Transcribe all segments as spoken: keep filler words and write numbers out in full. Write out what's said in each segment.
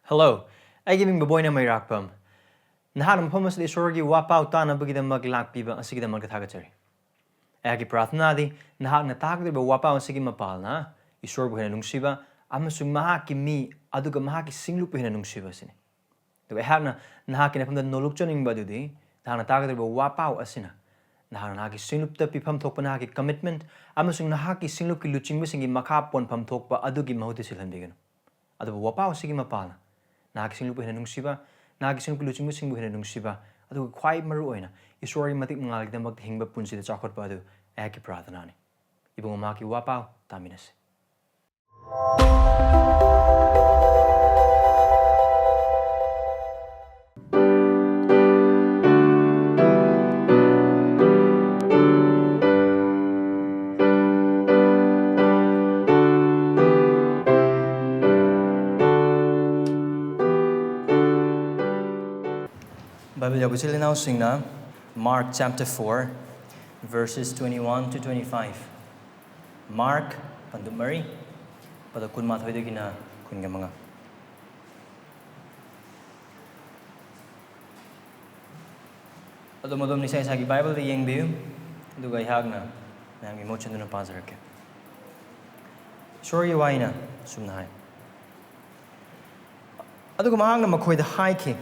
Hello, ꯑꯩꯒꯤ ꯃꯤꯡ ꯕꯣꯕꯣꯏꯅ ꯃꯩꯔꯥꯛꯄꯝ꯫ ꯅꯍꯥꯛꯅ ꯃꯐꯝ ꯑꯁꯤꯗ ꯏꯁꯣꯔꯒꯤ ꯋꯥꯄꯥꯎ ꯇꯥꯅꯕꯒꯤꯗꯃꯛ ꯂꯥꯛꯄꯤꯕ ꯑꯁꯤꯒꯤꯗꯃꯛꯇ ꯊꯥꯒꯠꯆꯔꯤ꯫ ꯑꯩꯍꯥꯛꯀꯤ ꯄ꯭ꯔꯥꯔꯊꯅꯥꯗꯤ ꯅꯍꯥꯛꯅ ꯇꯥꯒꯗꯧꯔꯤꯕ ꯋꯥꯄꯥꯎ ꯑꯁꯤꯒꯤ ꯃꯄꯥꯜꯅ ꯏꯁꯣꯔꯕꯨ ꯍꯦꯟꯅ ꯅꯨꯡꯁꯤꯕ ꯑꯃꯁꯨꯡ ꯃꯍꯥꯛꯀꯤ ꯃꯤ ꯑꯗꯨꯒ ꯃꯍꯥꯛꯀꯤ ꯁꯤꯡꯂꯨꯞꯄꯨ ꯍꯦꯟꯅ ꯅꯨꯡꯁꯤꯕ ꯑꯁꯤꯅꯤ꯫ ꯑꯗꯨꯒ ꯑꯩꯍꯥꯛꯅ ꯅꯍꯥꯛꯀꯤ ꯅꯐꯝꯗ ꯅꯣꯂꯨꯛꯆꯅꯤꯡꯕ ꯑꯗꯨꯗꯤ ꯅꯍꯥꯛꯅ ꯇꯥꯒꯗꯧꯔꯤꯕ ꯋꯥꯄꯥꯎ ꯑꯁꯤꯅ ꯅꯍꯥꯛꯅ ꯅꯍꯥꯛꯀꯤ ꯁꯤꯡꯂꯨꯞꯇ ꯄꯤꯐꯝ ꯊꯣꯛꯄ ꯅꯍꯥꯛꯀꯤ commitment ꯑꯃꯁꯨꯡ ꯅꯍꯥꯛꯀꯤ ꯁꯤꯡꯂꯨꯞꯀꯤ ꯂꯨꯆꯤꯡꯕꯁꯤꯡꯒꯤ ꯃꯈꯥ ꯄꯣꯟꯐꯝ ꯊꯣꯛꯄ ꯑꯗꯨꯒꯤ ꯃꯍꯨꯠꯇ ꯁꯤꯜꯍꯟꯕꯤꯒꯅꯨ꯫ ꯑꯗꯨꯕꯨ ꯋꯥꯄꯥꯎ ꯑꯁꯤꯒꯤ ꯃꯄꯥꯜꯅ ꯅꯍꯥꯛꯀꯤ ꯁꯤꯡꯂꯨꯞꯄꯨ ꯍꯦꯟꯅ ꯅꯨꯡꯁꯤꯕ, ꯅꯍꯥꯛꯀꯤ ꯁꯤꯡꯂꯨꯞꯀꯤ ꯂꯨꯆꯤꯡꯕꯁꯤꯡꯕꯨ ꯍꯦꯟꯅ ꯅꯨꯡꯁꯤꯕ, ꯑꯗꯨꯒ ꯈ꯭ꯋꯥꯏ ꯃꯔꯨ ꯑꯣꯏꯅ ꯏꯁꯣꯔꯒꯤ ꯃꯇꯤꯛ ꯃꯉꯥꯜꯒꯤꯗꯃꯛꯇ ꯍꯤꯡꯕ ꯄꯨꯟꯁꯤꯗ ꯆꯥꯎꯈꯠꯄ ꯑꯗꯨ ꯑꯩꯍꯥꯛꯀꯤ ꯄ꯭ꯔꯥꯔꯊꯅꯥꯅꯤ꯫ ꯏꯕꯨꯡꯉꯣ, ꯃꯍꯥꯛꯀꯤ ꯋꯥꯄꯥꯎ ꯇꯥꯃꯤꯟꯅꯁꯤ꯫ ꯕꯥꯏꯕꯜ ꯌꯥꯎꯕ ꯏꯆꯤꯜ ꯏꯅꯥꯎꯁꯤꯡꯅ Mark chapter four, verses twenty-one to twenty-five. Mark ꯄꯟꯗꯨꯞ ꯃꯔꯤ, ꯄꯗ ꯀꯨꯟꯃꯥꯊꯣꯏꯗꯒꯤꯅ ꯀꯨꯟꯒ ꯃꯉꯥ꯫ ꯑꯗꯣꯝ ꯑꯗꯣꯝ ꯏꯁꯥ ꯏꯁꯥꯒꯤ ꯕꯥꯏꯕꯜꯗ ꯌꯦꯡꯕꯤꯌꯨ, ꯑꯗꯨꯒ ꯑꯩꯍꯥꯛꯅ ꯃꯌꯥꯝꯒꯤ ꯃꯍꯨꯠ ꯁꯤꯟꯗꯨꯅ ꯄꯥꯖꯔꯛꯀꯦ꯫ ꯏꯁꯣꯔꯒꯤ ꯋꯥꯍꯩꯅ ꯁꯨꯝꯅ ꯍꯥꯏ, ꯑꯗꯨꯒ ꯃꯍꯥꯛꯅ ꯃꯈꯣꯏꯗ ꯍꯥꯏꯈꯤ,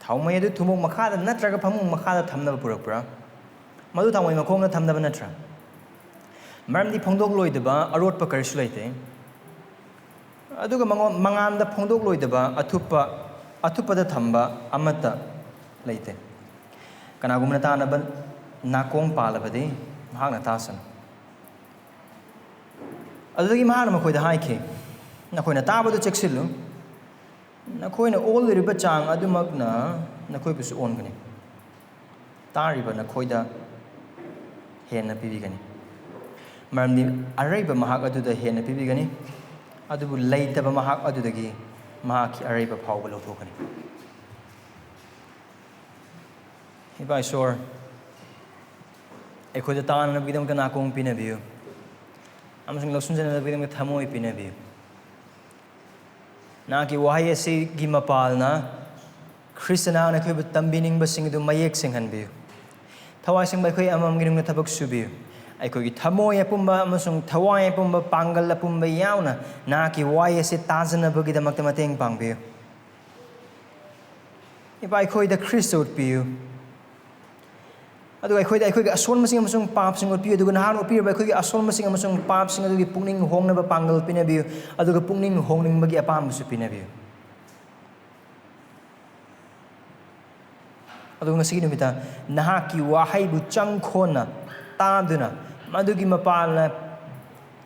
"ꯊꯥꯎꯃꯩ ꯑꯗꯨ ꯊꯨꯝꯃꯣꯛ ꯃꯈꯥꯗ ꯅꯠꯇ꯭ꯔꯒ ꯐꯃꯨꯡ ꯃꯈꯥꯗ ꯊꯝꯅꯕ ꯄꯨꯔꯛꯄ꯭ꯔꯥ? ꯃꯗꯨ ꯊꯥꯎꯃꯩ ꯃꯈꯣꯡꯗ ꯊꯝꯅꯕ ꯅꯠꯇ꯭ꯔꯥ? ꯃꯔꯝꯗꯤ ꯐꯣꯡꯗꯣꯛꯂꯣꯏꯗꯕ ꯑꯔꯣꯠꯄ ꯀꯔꯤꯁꯨ ꯂꯩꯇꯦ, ꯑꯗꯨꯒ ꯃꯉꯣ-, ꯃꯉꯥꯟꯗ ꯐꯣꯡꯗꯣꯛꯂꯣꯏꯗꯕ ꯑꯊꯨꯞꯄ, ꯑꯊꯨꯞꯄꯗ ꯊꯝꯕ ꯑꯃꯠꯇ ꯂꯩꯇꯦ꯫ ꯀꯅꯥꯒꯨꯝꯕꯅ ꯇꯥꯅꯕ ꯅꯥꯀꯣꯡ ꯄꯥꯜꯂꯕꯗꯤ ꯃꯍꯥꯛꯅ ꯇꯥꯁꯅꯨ꯫" ꯑꯗꯨꯗꯒꯤ ꯃꯍꯥꯛꯅ ꯃꯈꯣꯏꯗ ꯍꯥꯏꯈꯤ, "ꯅꯈꯣꯏꯅ ꯇꯥꯕꯗꯨ ꯆꯦꯛꯁꯤꯜꯂꯨ, ꯅꯈꯣꯏꯅ ꯑꯣꯜꯂꯤꯕ ꯆꯥꯡ ꯑꯗꯨꯃꯛꯅ ꯅꯈꯣꯏꯕꯨꯁꯨ ꯑꯣꯟꯒꯅꯤ꯫ ꯇꯥꯔꯤꯕ ꯅꯈꯣꯏꯗ ꯍꯦꯟꯅ ꯄꯤꯕꯤꯒꯅꯤ, ꯃꯔꯝꯗꯤ ꯑꯔꯩꯕ ꯃꯍꯥꯛ ꯑꯗꯨꯗ ꯍꯦꯟꯅ ꯄꯤꯕꯤꯒꯅꯤ, ꯑꯗꯨꯕꯨ ꯂꯩꯇꯕ ꯃꯍꯥꯛ ꯑꯗꯨꯗꯒꯤ ꯃꯍꯥꯛꯀꯤ ꯑꯔꯩꯕ ꯐꯥꯎꯕ ꯂꯧꯊꯣꯛꯀꯅꯤ꯫" ꯏꯄꯥ ꯏꯁꯣꯔ, ꯑꯩꯈꯣꯏꯗ ꯇꯥꯅꯅꯕꯒꯤꯗꯃꯛꯇ ꯅꯥꯀꯣꯡ ꯄꯤꯅꯕꯤꯌꯨ ꯑꯃꯁꯨꯡ ꯂꯧꯁꯤꯟꯖꯅꯕꯒꯤꯗꯃꯛꯇ ꯊꯃꯣꯏ ꯄꯤꯅꯕꯤꯌꯨ꯫ ꯅꯍꯥꯛꯀꯤ ꯋꯥꯍꯩ ꯑꯁꯤꯒꯤ ꯃꯄꯥꯜꯅ ꯈ꯭ꯔꯤꯁꯇ ꯅꯍꯥꯛꯅ ꯑꯩꯈꯣꯏꯕꯨ ꯇꯝꯕꯤꯅꯤꯡꯕꯁꯤꯡ ꯑꯗꯨ ꯃꯌꯦꯛ ꯁꯦꯡꯍꯟꯕꯤꯌꯨ꯫ ꯊꯋꯥꯏ ꯁꯦꯡꯕ ꯑꯩꯈꯣꯏ ꯑꯃꯃꯝꯒꯤ ꯅꯨꯡꯗ ꯊꯕꯛ ꯁꯨꯕꯤꯌꯨ꯫ ꯑꯩꯈꯣꯏꯒꯤ ꯊꯃꯣꯏ ꯑꯄꯨꯝꯕ ꯑꯃꯁꯨꯡ ꯊꯋꯥꯏ ꯑꯄꯨꯝꯕ, ꯄꯥꯡꯒꯜ ꯑꯄꯨꯝꯕ ꯌꯥꯎꯅ ꯅꯍꯥꯛꯀꯤ ꯋꯥꯍꯩ ꯑꯁꯤ ꯇꯥꯖꯅꯕꯒꯤꯗꯃꯛꯇ ꯃꯇꯦꯡ ꯄꯥꯡꯕꯤꯌꯨ꯫ ꯏꯄꯥ, ꯑꯩꯈꯣꯏꯗ ꯈ꯭ꯔꯤꯁꯇ ꯎꯠꯄꯤꯌꯨ꯫ ꯑꯗꯨꯒ ꯑꯩꯈꯣꯏꯗ ꯑꯩꯈꯣꯏꯒꯤ ꯑꯁꯣꯟꯕꯁꯤꯡ ꯑꯃꯁꯨꯡ ꯄꯥꯞꯁꯤꯡ ꯎꯠꯄꯤꯌꯨ꯫ ꯑꯗꯨꯒ ꯅꯍꯥꯛꯅ ꯎꯠꯄꯤꯔꯕ ꯑꯩꯈꯣꯏꯒꯤ ꯑꯁꯣꯟꯕꯁꯤꯡ ꯑꯃꯁꯨꯡ ꯄꯥꯞꯁꯤꯡ ꯑꯗꯨꯒꯤ ꯄꯨꯛꯅꯤꯡ ꯍꯣꯡꯅꯕ ꯄꯥꯡꯒꯜ ꯄꯤꯅꯕꯤꯌꯨ꯫ ꯑꯗꯨꯒ ꯄꯨꯛꯅꯤꯡ ꯍꯣꯡꯅꯤꯡꯕꯒꯤ ꯑꯄꯥꯝꯕꯁꯨ ꯄꯤꯅꯕꯤꯌꯨ꯫ ꯑꯗꯨꯒ ꯉꯁꯤꯒꯤ ꯅꯨꯃꯤꯠꯇ ꯅꯍꯥꯛꯀꯤ ꯋꯥꯍꯩꯕꯨ ꯆꯪꯈꯣꯟꯅ ꯇꯥꯗꯨꯅ, ꯃꯗꯨꯒꯤ ꯃꯄꯥꯜꯅ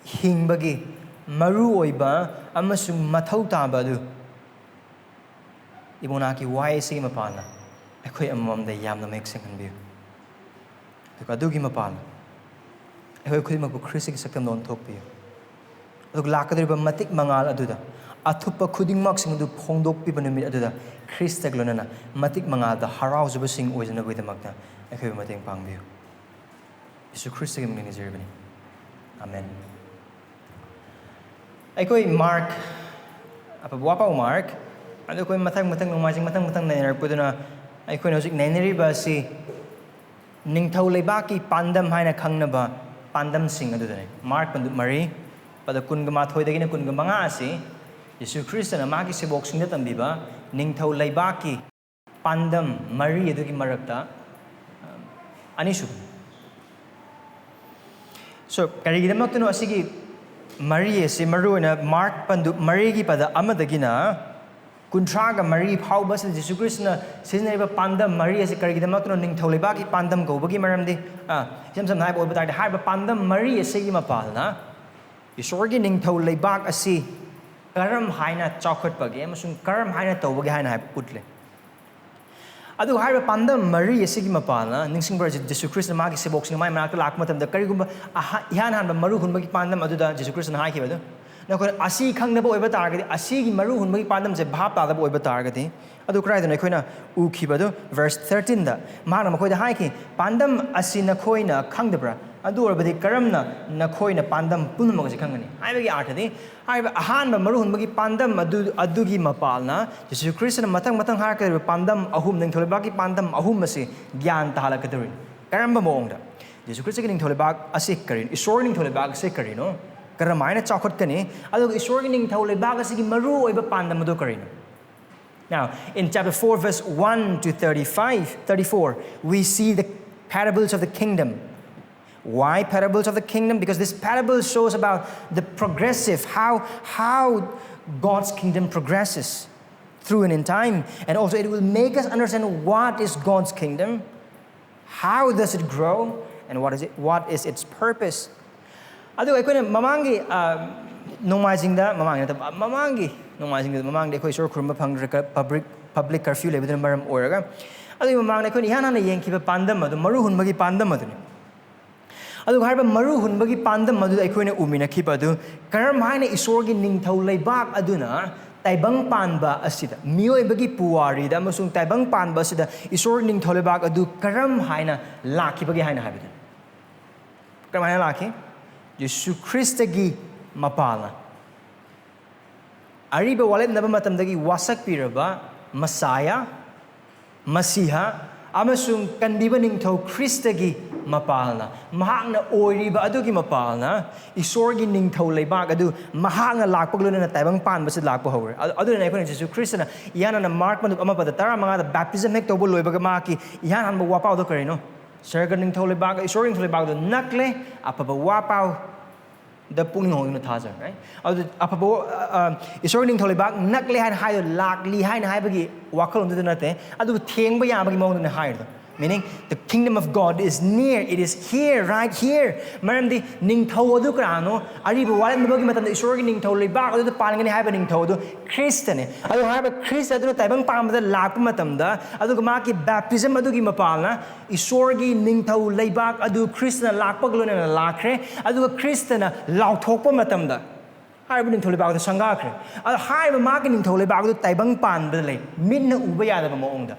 ꯍꯤꯡꯕꯒꯤ ꯃꯔꯨ ꯑꯣꯏꯕ ꯑꯃꯁꯨꯡ ꯃꯊꯧ ꯇꯥꯕ ꯑꯗꯨ ꯏꯕꯨꯡ ꯅꯍꯥꯛꯀꯤ ꯋꯥꯍꯩ ꯑꯁꯤꯒꯤ ꯃꯄꯥꯜꯅ ꯑꯩꯈꯣꯏ ꯑꯃꯃꯝꯗ ꯌꯥꯝꯅ ꯃꯌꯦꯛ ꯁꯦꯡꯍꯟꯕꯤꯌꯨ꯫ ꯑꯗꯨꯒ ꯑꯗꯨꯒꯤ ꯃꯄꯥꯜꯅ ꯑꯩꯈꯣꯏ ꯈꯨꯗꯤꯡꯃꯛꯄꯨ ꯈ꯭ꯔꯤꯁꯇꯒꯤ ꯁꯛꯇꯝꯗ ꯑꯣꯟꯊꯣꯛꯄꯤꯌꯨ꯫ ꯑꯗꯨꯒ ꯂꯥꯛꯀꯗꯧꯔꯤꯕ ꯃꯇꯤꯛ ꯃꯉꯥꯜ ꯑꯗꯨꯗ ꯑꯊꯨꯞꯄ ꯈꯨꯗꯤꯡꯃꯛꯁꯤꯡ ꯑꯗꯨ ꯐꯣꯡꯗꯣꯛꯄꯤꯕ ꯅꯨꯃꯤꯠ ꯑꯗꯨꯗ ꯈ꯭ꯔꯤꯁꯇꯒ ꯂꯣꯏꯅꯅ ꯃꯇꯤꯛ ꯃꯉꯥꯜꯗ ꯍꯔꯥꯎꯖꯕꯁꯤꯡ ꯑꯣꯏꯖꯅꯕꯒꯤꯗꯃꯛꯇ ꯑꯩꯈꯣꯏꯕꯨ ꯃꯇꯦꯡ ꯄꯥꯡꯕꯤꯌꯨ꯫ ꯌꯦꯁꯨ ꯈ꯭ꯔꯤꯁꯇꯒꯤ ꯃꯃꯤꯡ ꯅꯤꯖꯔꯤꯕꯅꯤ꯫ ꯑꯥꯃꯦꯟ꯫ ꯑꯩꯈꯣꯏ ꯃꯥꯔꯛ, ꯑꯐꯕ ꯋꯥꯄꯥꯎ ꯃꯥꯔꯛ, ꯑꯗꯨ ꯑꯩꯈꯣꯏ ꯃꯊꯪ ꯃꯊꯪ ꯅꯣꯡꯃꯥꯏꯖꯤꯡ ꯃꯊꯪ ꯃꯊꯪ ꯅꯩꯅꯔꯛꯄꯗꯨꯅ ꯑꯩꯈꯣꯏꯅ ꯍꯧꯖꯤꯛ ꯅꯩꯅꯔꯤꯕ ꯑꯁꯤ ꯅꯤꯡꯊꯧ ꯂꯩꯕꯥꯛꯀꯤ ꯄꯥꯟꯗꯝ ꯍꯥꯏꯅ ꯈꯪꯅꯕ ꯄꯥꯟꯗꯝꯁꯤꯡ ꯑꯗꯨꯗꯅꯤ꯫ ꯃꯥꯔꯛ ꯄꯟꯗꯨꯞ ꯃꯔꯤ, ꯄꯗ ꯀꯨꯟꯒ ꯃꯥꯊꯣꯏꯗꯒꯤꯅ ꯀꯨꯟꯒ ꯃꯉꯥ ꯑꯁꯤ ꯌꯦꯁꯨ ꯈ꯭ꯔꯤꯁꯇꯅ ꯃꯥꯒꯤ ꯁꯦꯕꯣꯛꯁꯤꯡꯗ ꯇꯝꯕꯤꯕ ꯅꯤꯡꯊꯧ ꯂꯩꯕꯥꯛꯀꯤ ꯄꯥꯟꯗꯝ ꯃꯔꯤ ꯑꯗꯨꯒꯤ ꯃꯔꯛꯇ, ꯑ, ꯑꯅꯤꯁꯨꯕꯅꯤ꯫ So, ꯀꯔꯤꯒꯤꯗꯃꯛꯇꯅꯣ ꯑꯁꯤꯒꯤ ꯃꯔꯤ ꯑꯁꯤ ꯃꯔꯨꯑꯣꯏꯅ ꯃꯥꯔꯛ ꯄꯟꯗꯨꯞ ꯃꯔꯤꯒꯤ ꯄꯗ ꯑꯃꯗꯒꯤꯅ ꯀꯨꯟꯊ꯭ꯔꯥꯒ ꯃꯔꯤ ꯐꯥꯎꯕ ꯑꯁꯤꯗ ꯖꯤꯁꯨ ꯈ꯭ꯔꯤꯁꯇꯅ ꯁꯤꯖꯤꯟꯅꯔꯤꯕ ꯄꯥꯟꯗꯝ ꯃꯔꯤ ꯑꯁꯤ ꯀꯔꯤꯒꯤꯗꯃꯛꯇꯅꯣ ꯅꯤꯡꯊꯧ ꯂꯩꯕꯥꯛꯀꯤ ꯄꯥꯟꯗꯝ ꯀꯧꯕꯒꯤ ꯃꯔꯝꯗꯤ, ꯑ, ꯏꯁꯝ ꯁꯝꯅ ꯍꯥꯏꯕ ꯑꯣꯏꯕ ꯇꯥꯔꯗꯤ, ꯍꯥꯏꯔꯤꯕ ꯄꯥꯟꯗꯝ ꯃꯔꯤ ꯑꯁꯤꯒꯤ ꯃꯄꯥꯜꯅ ꯏꯁꯣꯔꯒꯤ ꯅꯤꯡꯊꯧ ꯂꯩꯕꯥꯛ ꯑꯁꯤ ꯀꯔꯝ ꯍꯥꯏꯅ ꯆꯥꯎꯈꯠꯄꯒꯦ ꯑꯃꯁꯨꯡ ꯀꯔꯝ ꯍꯥꯏꯅ ꯇꯧꯕꯒꯦ ꯍꯥꯏꯅ ꯍꯥꯏꯕ ꯎꯠꯂꯦ꯫ ꯑꯗꯨꯒ ꯍꯥꯏꯔꯤꯕ ꯄꯥꯟꯗꯝ ꯃꯔꯤ ꯑꯁꯤꯒꯤ ꯃꯄꯥꯜꯅ, ꯅꯤꯡꯁꯤꯡꯕ꯭ꯔꯥ, ꯖꯤ-, ꯖꯤꯁꯨ ꯈ꯭ꯔꯤꯁꯇ ꯃꯥꯒꯤ ꯁꯦꯕꯣꯛꯁꯤꯡꯅ ꯃꯥꯒꯤ ꯃꯅꯥꯛꯇ ꯂꯥꯛꯄ ꯃꯇꯝꯗ ꯀꯔꯤꯒꯨꯝꯕ ꯑꯍ-, ꯏꯍꯥꯟ ꯍꯥꯟꯕ ꯃꯔꯨ ꯍꯨꯟꯕꯒꯤ ꯄꯥꯟꯗꯝ ꯑꯗꯨꯗ ꯖꯤꯁꯨ ꯈ꯭ꯔꯤꯁꯇꯅ ꯍꯥꯏꯈꯤꯕꯗꯨ, "ꯅꯈꯣꯏꯅ ꯑꯁꯤ ꯈꯪꯗꯕ ꯑꯣꯏꯕ ꯇꯥꯔꯒꯗꯤ, ꯑꯁꯤꯒꯤ ꯃꯔꯨ ꯍꯨꯟꯕꯒꯤ ꯄꯥꯟꯗꯝꯁꯦ ꯚꯥꯞ ꯇꯥꯗꯕ ꯑꯣꯏꯕ ꯇꯥꯔꯒꯗꯤ," ꯑꯗꯨ ꯀꯗꯥꯏꯗꯅꯣ ꯑꯩꯈꯣꯏꯅ ꯎꯈꯤꯕꯗꯨ? Verse thirteenꯗ ꯃꯍꯥꯛꯅ ꯃꯈꯣꯏꯗ ꯍꯥꯏꯈꯤ, "ꯄꯥꯟꯗꯝ ꯑꯁꯤ ꯅꯈꯣꯏꯅ ꯈꯪꯗꯕ꯭ꯔꯥ? ꯑꯗꯨ ꯑꯣꯏꯔꯕꯗꯤ ꯀꯔꯝꯅ ꯅꯈꯣꯏꯅ ꯄꯥꯟꯗꯝ ꯄꯨꯝꯅꯃꯛ ꯑꯁꯤ ꯈꯪꯒꯅꯤ? ꯍꯥꯏꯕꯒꯤ ꯑꯥꯔꯊꯗꯤ, ꯍꯥꯏꯔꯤꯕ ꯑꯍꯥꯟꯕ ꯃꯔꯨ ꯍꯨꯟꯕꯒꯤ ꯄꯥꯟꯗꯝ ꯑꯗꯨ, ꯑꯗꯨꯒꯤ ꯃꯄꯥꯜꯅ ꯖꯤꯁꯨ ꯈ꯭ꯔꯤꯁꯇꯅ ꯃꯊꯪ ꯃꯊꯪ ꯍꯥꯏꯔꯛꯀꯗꯧꯔꯤꯕ ꯄꯥꯟꯗꯝ ꯑꯍꯨꯝ, ꯅꯤꯡꯊꯧ ꯂꯩꯕꯥꯛꯀꯤ ꯄꯥꯟꯗꯝ ꯑꯍꯨꯝ ꯑꯁꯤ ꯒ꯭ꯌꯥꯟ ꯇꯥꯍꯜꯂꯛꯀꯗꯧꯔꯤꯅꯤ꯫ ꯀꯔꯝꯕ ꯃꯑꯣꯡꯗ? ꯖꯤꯁꯨ ꯈ꯭ꯔꯤꯁꯇꯒꯤ ꯅꯤꯡꯊꯧ ꯂꯩꯕꯥꯛ ꯑꯁꯤ ꯀꯔꯤꯅꯣ? ꯏꯁꯣꯔꯒꯤ ꯅꯤꯡꯊꯧ ꯂꯩꯕꯥꯛ ꯑꯁꯤ ꯀꯔꯤꯅꯣ? ꯀꯔꯝꯍꯥꯏꯅ ꯆꯥꯎꯈꯠꯀꯅꯤ? ꯑꯗꯨꯒ ꯏꯁꯣꯔꯒꯤ ꯅꯤꯡꯊꯧ ꯂꯩꯕꯥꯛ ꯑꯁꯤꯒꯤ ꯃꯔꯨ ꯑꯣꯏꯕ ꯄꯥꯟꯗꯝ ꯑꯗꯨ ꯀꯔꯤꯅꯣ? Now, in chapter four, verse one to thirty-five, thirty-four, we see the parables of the kingdom. Why parables of the kingdom? Because this parable shows about the progressive, how, how God's kingdom progresses through and in time. And also it will make us understand what is God's kingdom, how does it grow, and what is it, what is its purpose. ꯑꯗꯨꯒ ꯑꯩꯈꯣꯏꯅ ꯃꯃꯥꯡꯒꯤ, ꯑ, ꯅꯣꯡꯃꯥꯏꯖꯤꯡꯗ, ꯃꯃꯥꯡꯒꯤ ꯅꯠꯇꯕ, ꯃꯃꯥꯡꯒꯤ ꯅꯣꯡꯃꯥꯏꯖꯤꯡꯗ, ꯃꯃꯥꯡꯗꯤ ꯑꯩꯈꯣꯏ ꯏꯁꯣꯔ ꯈꯨꯔꯨꯝꯕ ꯐꯪꯗ꯭ꯔꯦ, ꯀ-, public, public curfew ꯂꯩꯕꯗꯨꯅ ꯃꯔꯝ ꯑꯣꯏꯔꯒ꯫ ꯑꯗꯨꯒꯤ ꯃꯃꯥꯡꯗ ꯑꯩꯈꯣꯏꯅ ꯏꯍꯥꯟ ꯍꯥꯟꯅ ꯌꯦꯡꯈꯤꯕ ꯄꯥꯟꯗꯝ ꯑꯗꯨ, ꯃꯔꯨ ꯍꯨꯟꯕꯒꯤ ꯄꯥꯟꯗꯝ ꯑꯗꯨꯅꯤ꯫ ꯑꯗꯨꯒ ꯍꯥꯏꯔꯤꯕ ꯃꯔꯨ ꯍꯨꯟꯕꯒꯤ ꯄꯥꯟꯗꯝ ꯑꯗꯨꯗ ꯑꯩꯈꯣꯏꯅ ꯎꯃꯤꯟꯅꯈꯤꯕ ꯑꯗꯨ, ꯀꯔꯝ ꯍꯥꯏꯅ ꯏꯁꯣꯔꯒꯤ ꯅꯤꯡꯊꯧ ꯂꯩꯕꯥꯛ ꯑꯗꯨꯅ ꯇꯥꯏꯕꯪ ꯄꯥꯟꯕ ꯑꯁꯤꯗ, ꯃꯤꯑꯣꯏꯕꯒꯤ ꯄꯨꯋꯥꯔꯤꯗ ꯑꯃꯁꯨꯡ ꯇꯥꯏꯕꯪ ꯄꯥꯟꯕ ꯑꯁꯤꯗ ꯏꯁꯣꯔꯒꯤ ꯅꯤꯡꯊꯧ ꯂꯩꯕꯥꯛ ꯑꯗꯨ ꯀꯔꯝ ꯍꯥꯏꯅ ꯂꯥꯛꯈꯤꯕꯒꯦ ꯍꯥꯏꯅ ꯍꯥꯏꯕꯗꯨꯅꯤ꯫ ꯀꯔꯝꯍꯥꯏꯅ ꯂꯥꯛꯈꯤ? ꯌꯤꯁꯨ ꯈ꯭ꯔꯤꯁꯇꯒꯤ ꯃꯄꯥꯜꯅ꯫ ꯑꯔꯤꯕ ꯋꯥꯔꯦꯞꯅꯕ ꯃꯇꯝꯗꯒꯤ ꯋꯥꯁꯛꯄꯤꯔꯕ ꯃꯁꯥꯌꯥ, ꯃꯁꯤꯍꯥ, ꯑꯃꯁꯨꯡ ꯀꯟꯕꯤꯕ ꯅꯤꯡꯊꯧ ꯈ꯭ꯔꯤꯁꯇꯒꯤ ꯃꯄꯥꯜꯅ, ꯃꯍꯥꯛꯅ ꯑꯣꯏꯔꯤꯕ ꯑꯗꯨꯒꯤ ꯃꯄꯥꯜꯅ, ꯏꯁꯣꯔꯒꯤ ꯅꯤꯡꯊꯧ ꯂꯩꯕꯥꯛ ꯑꯗꯨ ꯃꯍꯥꯛꯅ ꯂꯥꯛꯄꯒ ꯂꯣꯏꯅꯅ ꯇꯥꯏꯕꯪ ꯄꯥꯟꯕꯁꯤ ꯂꯥꯛꯄ ꯍꯧꯔꯦ꯫ ꯑꯗꯨ-, ꯑꯗꯨꯅ ꯑꯩꯈꯣꯏꯅ ꯖꯤꯁꯨ ꯈ꯭ꯔꯤꯁꯇꯅ ꯏꯍꯥꯟ ꯍꯥꯟꯅ ꯃꯥꯔꯛ ꯃꯅꯨꯡ ꯑꯃ ꯄꯗ ꯇꯔꯥꯃꯉꯥꯗ ꯕꯥꯞꯇꯤꯖꯝ ꯍꯦꯛ ꯇꯧꯕ ꯂꯣꯏꯕꯒ ꯃꯍꯥꯛꯀꯤ ꯏꯍꯥꯟ ꯍꯥꯟꯕ ꯋꯥꯄꯥꯎꯗꯣ ꯀꯔꯤꯅꯣ? ꯁꯔꯒ ꯅꯤꯡꯊꯧ ꯂꯩꯕꯥꯛ, ꯏꯁꯣꯔꯒꯤ ꯅꯤꯡꯊꯧ ꯂꯩꯕꯥꯛ ꯑꯗꯨ ꯅꯛꯂꯦ, ꯑꯐꯕ ꯋꯥꯄꯥꯎ ꯗ ꯄꯨꯛꯅꯤꯡ ꯍꯣꯡꯗꯨꯅ ꯊꯥꯖꯔꯦ꯫ ꯑꯗꯨ ꯑꯐꯕ, ꯑ, ꯑ, ꯏꯁꯣꯔꯒꯤ ꯅꯤꯡꯊꯧ ꯂꯩꯕꯥꯛ ꯅꯛꯂꯦ ꯍꯥꯏꯅ ꯍꯥꯏꯗꯣ, ꯂꯥꯛꯂꯤ ꯍꯥꯏꯅ ꯍꯥꯏꯕꯒꯤ ꯋꯥꯈꯜꯂꯣꯟꯗꯨꯗ ꯅꯠꯇꯦ, ꯑꯗꯨꯕꯨ ꯊꯦꯡꯕ ꯌꯥꯕꯒꯤ ꯃꯑꯣꯡꯗꯅꯦ ꯍꯥꯏꯔꯤꯗꯣ꯫ Meaning, the kingdom of God is near, it is here, right here. ꯃꯔꯝꯗꯤ ꯅꯤꯡꯊꯧ ꯑꯗꯨ ꯀꯅꯥꯅꯣ? ꯑꯔꯤꯕ ꯋꯥꯔꯦꯞꯅꯕꯒꯤ ꯃꯇꯝꯗ ꯏꯁꯣꯔꯒꯤ ꯅꯤꯡꯊꯧ ꯂꯩꯕꯥꯛ ꯑꯗꯨꯗ ꯄꯥꯟꯒꯅꯤ ꯍꯥꯏꯕ ꯅꯤꯡꯊꯧ ꯑꯗꯨ ꯈ꯭ꯔꯤꯁꯇꯅꯦ꯫ ꯑꯗꯨ ꯍꯥꯏꯔꯤꯕ ꯈ꯭ꯔꯤꯁꯇ ꯑꯗꯨꯅ ꯇꯥꯏꯕꯪ ꯄꯥꯟꯕꯗ ꯂꯥꯛꯄ ꯃꯇꯝꯗ, ꯑꯗꯨꯒ ꯃꯥꯒꯤ ꯕꯥꯞꯇꯤꯖꯝ ꯑꯗꯨꯒꯤ ꯃꯄꯥꯜꯅ ꯏꯁꯣꯔꯒꯤ ꯅꯤꯡꯊꯧ ꯂꯩꯕꯥꯛ ꯑꯗꯨ ꯈ꯭ꯔꯤꯁꯇꯅ ꯂꯥꯛꯄꯒ ꯂꯣꯏꯅꯅ ꯂꯥꯛꯈ꯭ꯔꯦ꯫ ꯑꯗꯨꯒ ꯈ꯭ꯔꯤꯁꯇꯅ ꯂꯥꯎꯊꯣꯛꯄ ꯃꯇꯝꯗ ꯍꯥꯏꯔꯤꯕ ꯅꯤꯡꯊꯧ ꯂꯩꯕꯥꯛ ꯑꯗꯨ ꯁꯪꯒꯥꯈ꯭ꯔꯦ꯫ ꯑꯗꯣ ꯍꯥꯏꯔꯤꯕ ꯃꯥꯒꯤ ꯅꯤꯡꯊꯧ ꯂꯩꯕꯥꯛ ꯑꯗꯨ ꯇꯥꯏꯕꯪ ꯄꯥꯟꯕꯗ ꯂꯩ, ꯃꯤꯠꯅ ꯎꯕ ꯌꯥꯗꯕ ꯃꯑꯣꯡꯗ꯫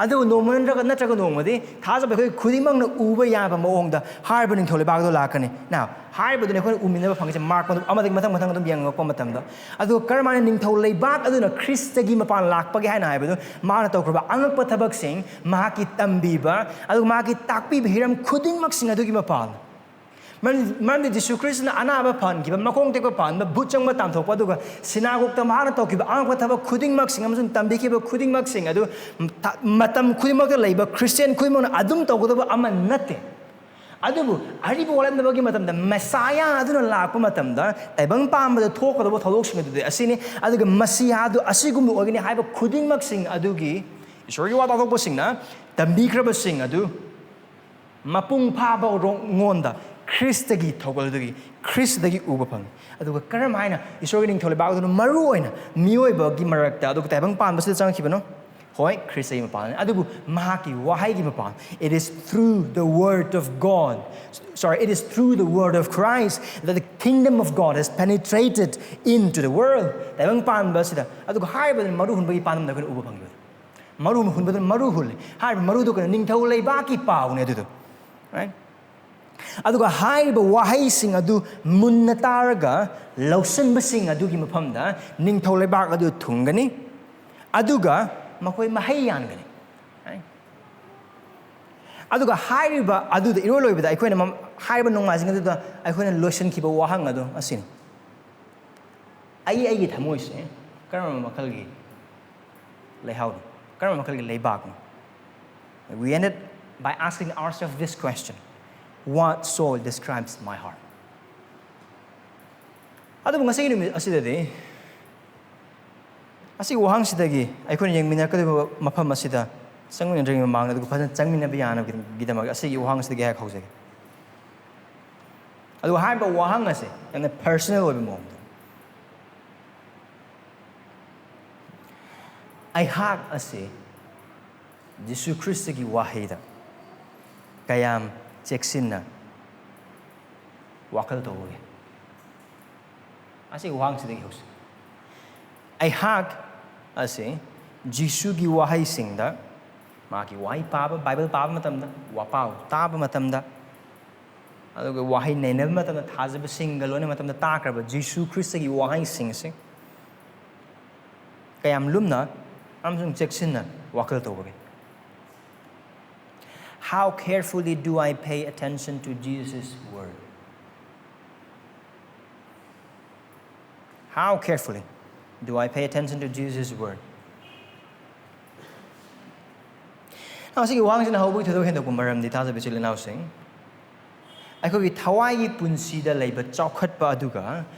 ꯑꯗꯨ ꯅꯣꯡꯃ ꯅꯠꯇ꯭ꯔꯒ ꯅꯠꯇ꯭ꯔꯒ ꯅꯣꯡꯃꯗꯤ ꯊꯥꯖꯕ ꯑꯩꯈꯣꯏ ꯈꯨꯗꯤꯡꯃꯛꯅ ꯎꯕ ꯌꯥꯕ ꯃꯑꯣꯡꯗ ꯍꯥꯏꯔꯤꯕ ꯅꯤꯡꯊꯧ ꯂꯩꯕꯥꯛ ꯑꯗꯨ ꯂꯥꯛꯀꯅꯤ꯫ Now, ꯍꯥꯏꯔꯤꯕꯗꯨꯅꯤ ꯑꯩꯈꯣꯏꯅ ꯎꯃꯤꯟꯅꯕ ꯐꯪꯉꯤꯁꯦ, ꯃꯥꯔꯛ ꯑꯃꯗꯒꯤ ꯃꯊꯪ ꯃꯊꯪ ꯑꯗꯨꯝ ꯌꯦꯡꯉꯛꯄ ꯃꯇꯝꯗ꯫ ꯑꯗꯨꯒ ꯀꯔꯝꯍꯥꯏꯅ ꯅꯤꯡꯊꯧ ꯂꯩꯕꯥꯛ ꯑꯗꯨꯅ ꯈ꯭ꯔꯤꯁꯇꯒꯤ ꯃꯄꯥꯟ ꯂꯥꯛꯄꯒꯦ ꯍꯥꯏꯅ ꯍꯥꯏꯕꯗꯨ, ꯃꯥꯅ ꯇꯧꯈ꯭ꯔꯕ ꯑꯉꯛꯄ ꯊꯕꯛꯁꯤꯡ, ꯃꯍꯥꯛꯀꯤ ꯇꯝꯕꯤꯕ, ꯑꯗꯨꯒ ꯃꯍꯥꯛꯀꯤ ꯇꯥꯛꯄꯤꯕ ꯍꯤꯔꯝ ꯈꯨꯗꯤꯡꯃꯛꯁꯤꯡ ꯑꯗꯨꯒꯤ ꯃꯄꯥꯜ꯫ ꯃꯔꯝ-, ꯃꯔꯝꯗꯤ ꯖꯤꯁꯨ ꯈ꯭ꯔꯤꯁꯇꯅ ꯑꯅꯥꯕ ꯐꯍꯟꯈꯤꯕ, ꯃꯈꯣꯡ ꯇꯦꯛꯄ ꯐꯍꯟꯕ, ꯚꯨꯠ ꯆꯪꯕ ꯇꯥꯟꯊꯣꯛꯄ, ꯑꯗꯨꯒ ꯁꯤꯅꯥꯒꯣꯛꯇ ꯃꯍꯥꯛꯅ ꯇꯧꯈꯤꯕ ꯑꯉꯛꯄ ꯊꯕꯛ ꯈꯨꯗꯤꯡꯃꯛꯁꯤꯡ ꯑꯃꯁꯨꯡ ꯇꯝꯕꯤꯈꯤꯕ ꯈꯨꯗꯤꯡꯃꯛꯁꯤꯡ ꯑꯗꯨ ꯊ-, ꯃꯇꯝ ꯈꯨꯗꯤꯡꯃꯛꯇ ꯂꯩꯕ ꯈ꯭ꯔꯤꯁꯇꯤꯌꯥꯟ ꯈꯨꯗꯤꯡꯃꯛꯅ ꯑꯗꯨꯝ ꯇꯧꯒꯗꯕ ꯑꯃ ꯅꯠꯇꯦ꯫ ꯑꯗꯨꯕꯨ ꯑꯔꯤꯕ ꯋꯥꯔꯦꯞꯅꯕꯒꯤ ꯃꯇꯝꯗ ꯃꯦꯁꯥꯌꯥ ꯑꯗꯨꯅ ꯂꯥꯛꯄ ꯃꯇꯝꯗ ꯇꯥꯏꯕꯪ ꯄꯥꯟꯕꯗ ꯊꯣꯛꯀꯗꯕ ꯊꯧꯗꯣꯛꯁꯤꯡ ꯑꯗꯨꯗꯤ ꯑꯁꯤꯅꯤ, ꯑꯗꯨꯒ ꯃꯁꯤꯍꯥꯗꯨ ꯑꯁꯤꯒꯨꯝꯕ ꯑꯣꯏꯒꯅꯤ ꯍꯥꯏꯕ ꯈꯨꯗꯤꯡꯃꯛꯁꯤꯡ ꯑꯗꯨꯒꯤ ꯏꯁꯣꯔꯒꯤ ꯋꯥ ꯇꯥꯊꯣꯛꯄꯁꯤꯡꯅ ꯇꯝꯕꯤꯈ꯭ꯔꯕꯁꯤꯡ ꯑꯗꯨ ꯃꯄꯨꯡ ꯐꯥꯕ ꯔꯣꯉꯣꯟꯗ ꯈ꯭ꯔꯤꯁꯇꯒꯤ ꯊꯧꯒꯜꯗꯒꯤ, ꯈ꯭ꯔꯤꯁꯇꯗꯒꯤ ꯎꯕ ꯐꯪꯉꯤ꯫ ꯑꯗꯨꯒ ꯀꯔꯝ ꯍꯥꯏꯅ ꯏꯁꯣꯔꯒꯤ ꯅꯤꯡꯊꯧ ꯂꯩꯕꯥꯛ ꯑꯗꯨꯅ ꯃꯔꯨ ꯑꯣꯏꯅ ꯃꯤꯑꯣꯏꯕꯒꯤ ꯃꯔꯛꯇ, ꯑꯗꯨꯒ ꯇꯥꯏꯕꯪ ꯄꯥꯟꯕꯁꯤꯗ ꯆꯪꯉꯛꯈꯤꯕꯅꯣ? ꯍꯣꯏ, ꯈ꯭ꯔꯤꯁꯇꯒꯤ ꯃꯄꯥꯜꯅꯤ꯫ ꯑꯗꯨꯕꯨ ꯃꯍꯥꯛꯀꯤ ꯋꯥꯍꯩꯒꯤ ꯃꯄꯥꯜ, it is through the word of God, sorry, it is through the word of Christ that the kingdom of God has penetrated into the world. ꯇꯥꯏꯕꯪ ꯄꯥꯟꯕ ꯑꯁꯤꯗ, ꯑꯗꯨꯒ ꯍꯥꯏꯔꯤꯕꯗꯨꯅ ꯃꯔꯨ ꯍꯨꯟꯕꯒꯤ ꯄꯥꯟꯗꯝꯗ ꯑꯩꯈꯣꯏꯅ ꯎꯕ ꯐꯪꯉꯤꯕꯅꯤ꯫ ꯃꯔꯨ ꯍꯨꯟꯕꯗꯨꯅ ꯃꯔꯨ ꯍꯨꯜꯂꯤ꯫ ꯍꯥꯏꯔꯤꯕ ꯃꯔꯨꯗꯨ ꯀꯩꯅꯣ? ꯅꯤꯡꯊꯧ ꯂꯩꯕꯥꯛꯀꯤ ꯄꯥꯎꯅꯦ ꯑꯗꯨꯗꯣ꯫ Right? ꯑꯗꯨꯒ ꯍꯥꯏꯔꯤꯕ ꯋꯥꯍꯩꯁꯤꯡ ꯑꯗꯨ ꯃꯨꯟꯅ ꯇꯥꯔꯒ ꯂꯧꯁꯤꯟꯕꯁꯤꯡ ꯑꯗꯨꯒꯤ ꯃꯐꯝꯗ ꯅꯤꯡꯊꯧ ꯂꯩꯕꯥꯛ ꯑꯗꯨ ꯊꯨꯡꯒꯅꯤ, ꯑꯗꯨꯒ ꯃꯈꯣꯏ ꯃꯍꯩ ꯌꯥꯟꯒꯅꯤ꯫ Right? ꯑꯗꯨꯒ ꯍꯥꯏꯔꯤꯕ ꯑꯗꯨꯗ, ꯏꯔꯣꯏ ꯂꯣꯏꯕꯗ ꯑꯩꯈꯣꯏꯅ ꯃꯝ-, ꯍꯥꯏꯔꯤꯕ ꯅꯣꯡꯃꯥꯏꯖꯤꯡ ꯑꯗꯨꯗ ꯑꯩꯈꯣꯏꯅ ꯂꯣꯏꯁꯤꯟꯈꯤꯕ ꯋꯥꯍꯪ ꯑꯗꯨ ꯑꯁꯤꯅꯤ: ꯑꯩ ꯑꯩꯒꯤ ꯊꯃꯣꯏꯁꯦ ꯀꯔꯝꯕ ꯃꯈꯜꯒꯤ ꯂꯩꯍꯥꯎꯅꯣ? ꯀꯔꯝꯕ ꯃꯈꯜꯒꯤ ꯂꯩꯕꯥꯛꯅꯣ? We ended by asking ourselves this question: What soil describes my heart? ꯑꯗꯨꯕꯨ ꯉꯁꯤꯒꯤ ꯅꯨꯃꯤꯠ ꯑꯁꯤꯗꯗꯤ, ꯑꯁꯤꯒꯤ ꯋꯥꯍꯪꯁꯤꯗꯒꯤ ꯑꯩꯈꯣꯏꯅ ꯌꯦꯡꯃꯤꯟꯅꯔꯛꯀꯗꯧꯔꯤꯕ ꯃꯐꯝ ꯑꯁꯤꯗ ꯆꯪꯃꯤꯟꯅꯗ꯭ꯔꯤꯉꯩ ꯃꯃꯥꯡꯗ, ꯑꯗꯨꯒ ꯐꯖꯅ ꯆꯪꯃꯤꯟꯅꯕ ꯌꯥꯅꯕꯒꯤꯗꯃꯛ ꯑꯁꯤꯒꯤ ꯋꯥꯍꯪꯁꯤꯗꯒꯤ ꯉꯥꯏꯍꯥꯛ ꯍꯧꯖꯒꯦ꯫ ꯑꯗꯨꯒ ꯍꯥꯏꯔꯤꯕ ꯋꯥꯍꯪ ꯑꯁꯦ ꯌꯥꯝꯅ personal ꯑꯣꯏꯕ ꯃꯑꯣꯡꯗ, ꯑꯩꯍꯥꯛ ꯑꯁꯤ ꯖꯤꯁꯨ ꯈ꯭ꯔꯤꯁꯇꯒꯤ ꯋꯥꯍꯩꯗ ꯀꯌꯥꯝ ꯆꯦꯛꯁꯤꯟꯅ ꯋꯥꯈꯜ ꯇꯧꯕꯒꯦ? ꯑꯁꯤꯒꯤ ꯋꯥꯍꯪꯁꯤꯗꯒꯤ ꯍꯧꯁꯤ꯫ ꯑꯩꯍꯥꯛ ꯑꯁꯤ ꯖꯤꯁꯨꯒꯤ ꯋꯥꯍꯩꯁꯤꯡꯗ ꯃꯥꯒꯤ ꯋꯥꯍꯩ ꯄꯥꯕ, ꯕꯥꯏꯕꯜ ꯄꯥꯕ ꯃꯇꯝꯗ, ꯋꯥꯄꯥꯎ ꯇꯥꯕ ꯃꯇꯝꯗ, ꯑꯗꯨꯒ ꯋꯥꯍꯩ ꯅꯩꯅꯕ ꯃꯇꯝꯗ, ꯊꯥꯖꯕꯁꯤꯡꯒ ꯂꯣꯏꯅ ꯃꯇꯝꯗ ꯇꯥꯈ꯭ꯔꯕ ꯖꯤꯁꯨ ꯈ꯭ꯔꯤꯁꯇꯒꯤ ꯋꯥꯍꯩꯁꯤꯡ ꯑꯁꯤ ꯀꯌꯥꯝ ꯂꯨꯝꯅ ꯑꯃꯁꯨꯡ ꯆꯦꯛꯁꯤꯟꯅ ꯋꯥꯈꯜ ꯇꯧꯕꯒꯦ? How carefully do I pay attention to Jesus' word? How carefully do I pay attention to Jesus' word? ꯉꯁꯤꯒꯤ ꯋꯥꯍꯪꯁꯤꯅ ꯍꯧꯕꯒꯤ ꯊꯣꯏꯗꯣꯛ ꯍꯦꯟꯗꯣꯛꯄ ꯃꯔꯝꯗꯤ, ꯊꯥꯖꯕ ꯏꯆꯤꯜ ꯏꯅꯥꯎꯁꯤꯡ, ꯑꯩꯈꯣꯏꯒꯤ ꯊꯋꯥꯏꯒꯤ ꯄꯨꯟꯁꯤꯗ ꯂꯩꯕ ꯆꯥꯎꯈꯠꯄ ꯑꯗꯨꯒ